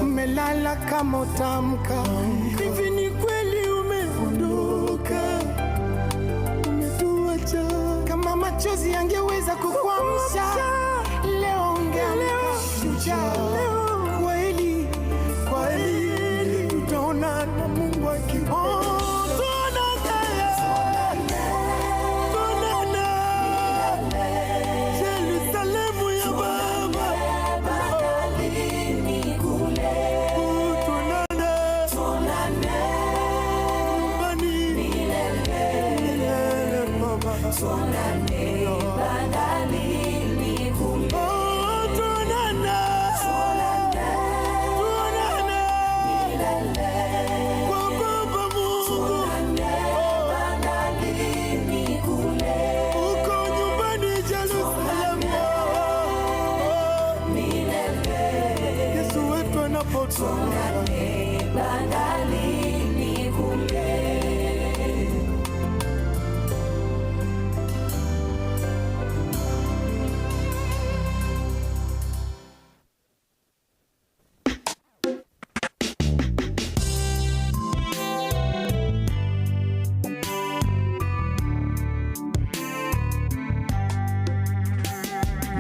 umelala kama utamka. Hivi ni kweli umeondoka, umetuacha. Kama machozi yangeweza kukuamsha leo, ungeamka shujaa. Kweli kweli, tutaonana Mungu akipenda. Tuonane, Yerusalemu ya Baba. Tuonane nyumbani milele, Baba. Oh, tuonane, tuonane kwa Baba Mungu. Uko nyumbani Yerusalemu, Yesu wetu anapotoka.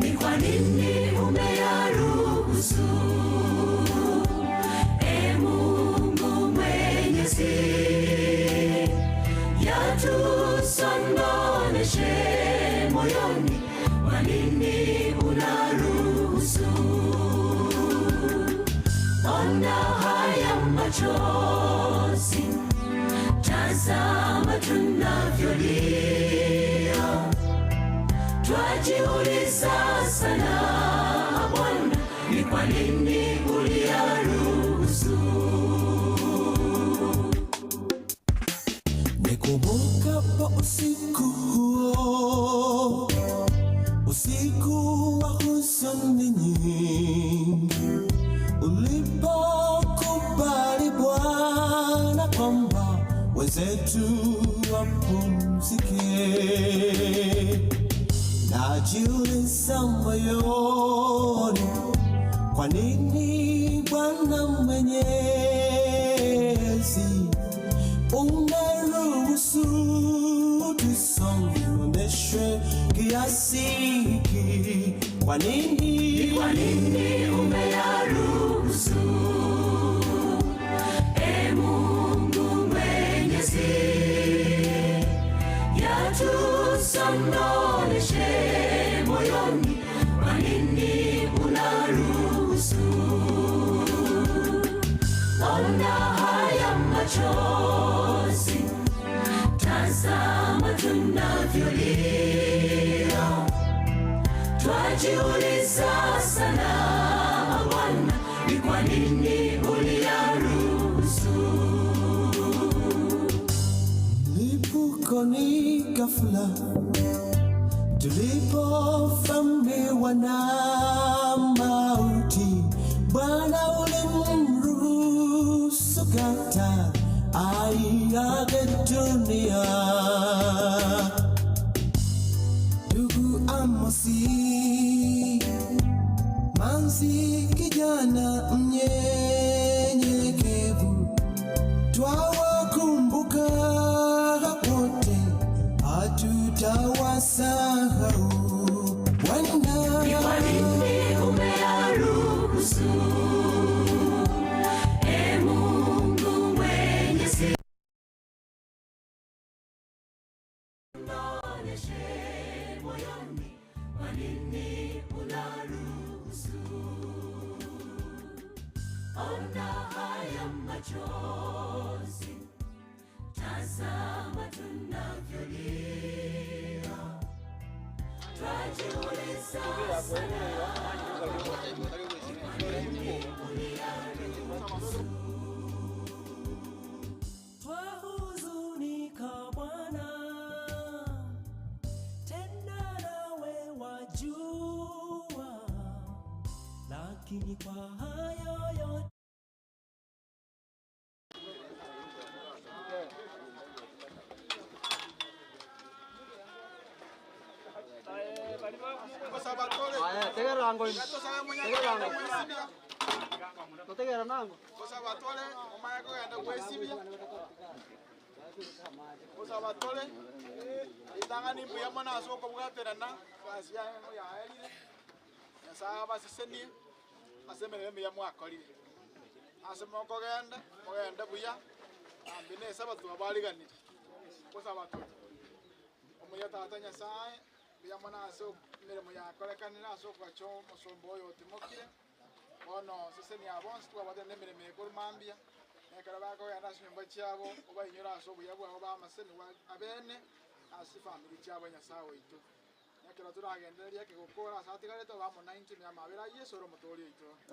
Ni kwa nini umeyaruhusu, e Mungu Mwenyezi, yatusondoneshe moyoni? Kwa nini unaruhusu? Ona haya machozi, tazama tunavyolia. Twajiuliza sana Bwana, ni kwa nini uliyaruhusu? Nikumbukapo usiku huo, usiku wa huzuni nyingi, ulipokubali Bwana kwamba wenzetu wapumzike. Najiuliza moyoni, Kwa nini Bwana Mwenyezi umeruhusu tusononeshwe kiasi hiki? Kwa nini? Kwa nini umeyaruhusu, e Mungu Mwenyezi, yatusononeshe moyoni? Kwa nini unaruhusu? Ona haya machozi, tazama tunavyolia, twajiuliza sana Bwana, ni kwa nini uliyaruhusu? Mlipuko ni ghafla tulipovamiwa na mauti, Bwana ulimruhusu kata aiage dunia. Ndugu Amosi Manzi, kijana mnyenyekevu, twawakumbuka wote, hatutawasahau Bwana. Ni kwa nini umeyaruhusu, e Mungu Mwenyezi? Tuoneshe moyoni, kwa nini unaruhusu? Ona haya machozi, tazama tunavyolia, twajiuliza sana, kwa nini uliyaruhusu? Twahuzunika Bwana, tena nawe wajua, lakini kwa hayo yote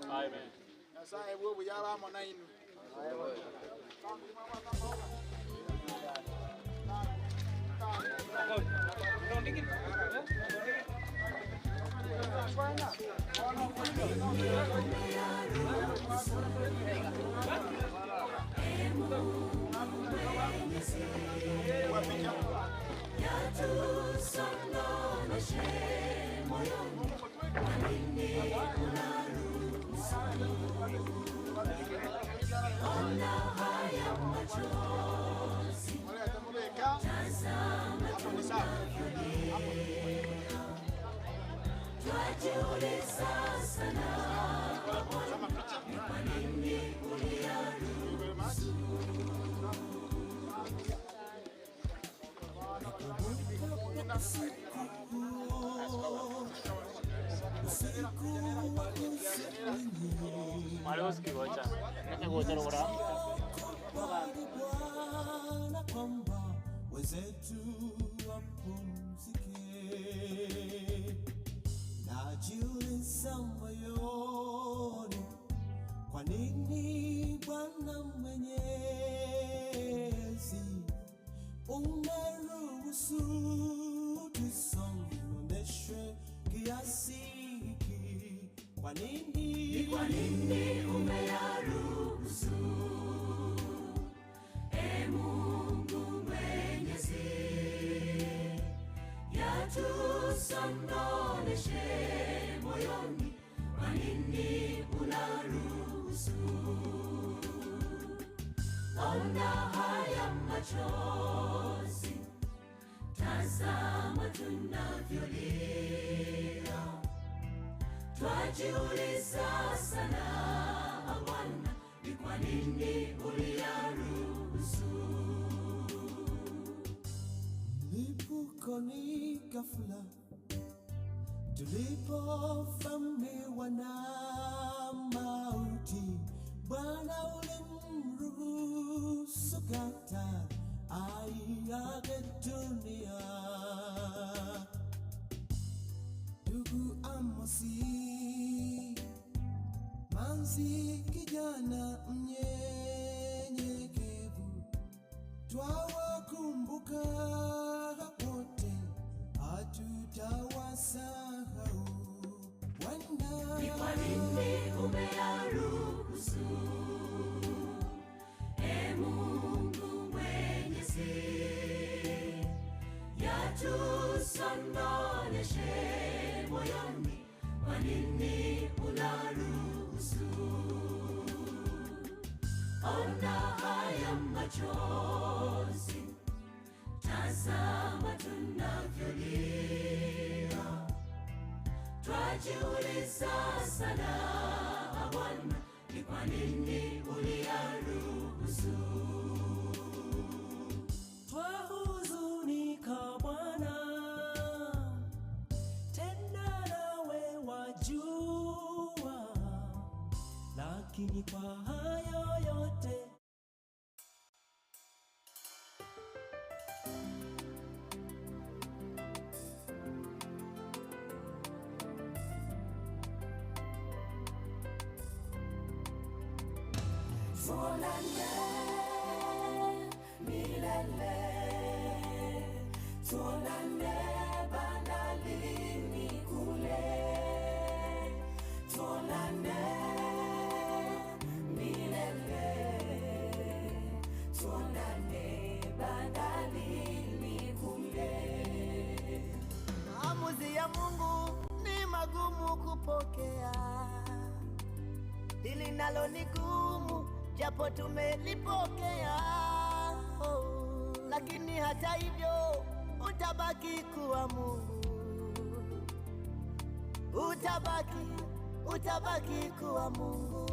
Amen. Bwana kwamba wenzetu wapumzike. Najiuliza moyoni, kwa nini Bwana Mwenyezi umeruhusu tusononeshwe kiasi hiki? Kwa nini? Ni kwa nini umeyaruhusu, e Mungu Mwenyezi, yatusondoneshe moyoni? kwa nini unaruhusu? Ona haya machozi, tazama tunavyolia, twajiuliza sana Bwana, ni kwa nini uliyaruhusu? Mlipuko ni ghafla tulipovamiwa na mauti, Bwana ulimruhusu kata aiage dunia. Ndugu Amosi Manzi, kijana mnyenyekevu, twawakumbuka wote, hatutawasahau Bwana. Ni kwa nini umeyaruhusu, e Mungu Mwenyezi, yatusondoneshe moyoni? Kwa nini unaruhusu? Ona haya machozi, tazama tunavyolia, twajiuliza sana Bwana, ni kwa nini uliyaruhusu? Twahuzunika Bwana, tena nawe wajua, lakini kwa hayo yote tuonane milele, tuonane bandarini kule, tuonane milele, tuonane bandarini kule. Maamuzi ya Mungu ni magumu kupokea, hili nalo ni gumu japo tumelipokea, oh, lakini hata hivyo utabaki kuwa Mungu, utabaki kuwa Mungu.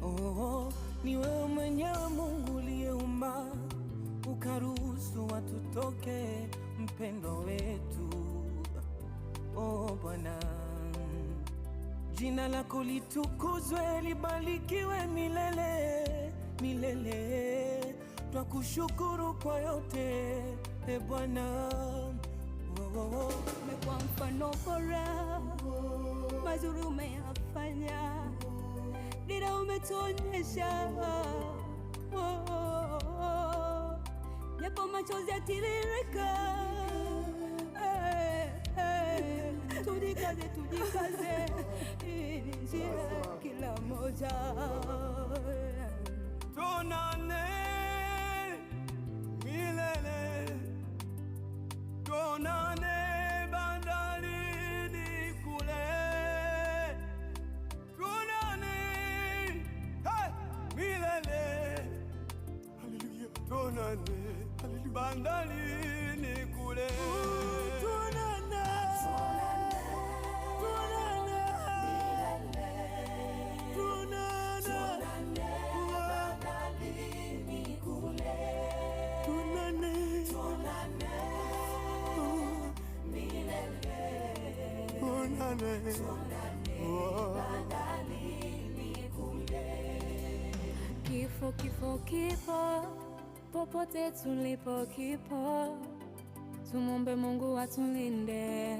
Oh, ni wewe mwenyewe Mungu uliyeumba, ukaruhusu watu toke, mpendo wetu. Oh Bwana, jina lako litukuzwe, libarikiwe milele milele. Twakushukuru kwa yote, e Bwana. Oh, oh, oh. Umekuwa mfano bora, mazuri umeyafanya, dira umetuonyesha, oh, oh, oh. Japo machozi yatiririka, tujikaze, tujikaze, hii ni njia kila moja. Tuonane milele, tuonane bandarini kule, tuonane hey, milele, haleluya, tuonane bandarini kule. Tuonane, tuonane, tuonane bandarini kule, tuonane, tuonane milele, tuonane, tuonane bandarini kule. Kifo, kifo, kifo, popote tulipo kipo, tumombe Mungu atulinde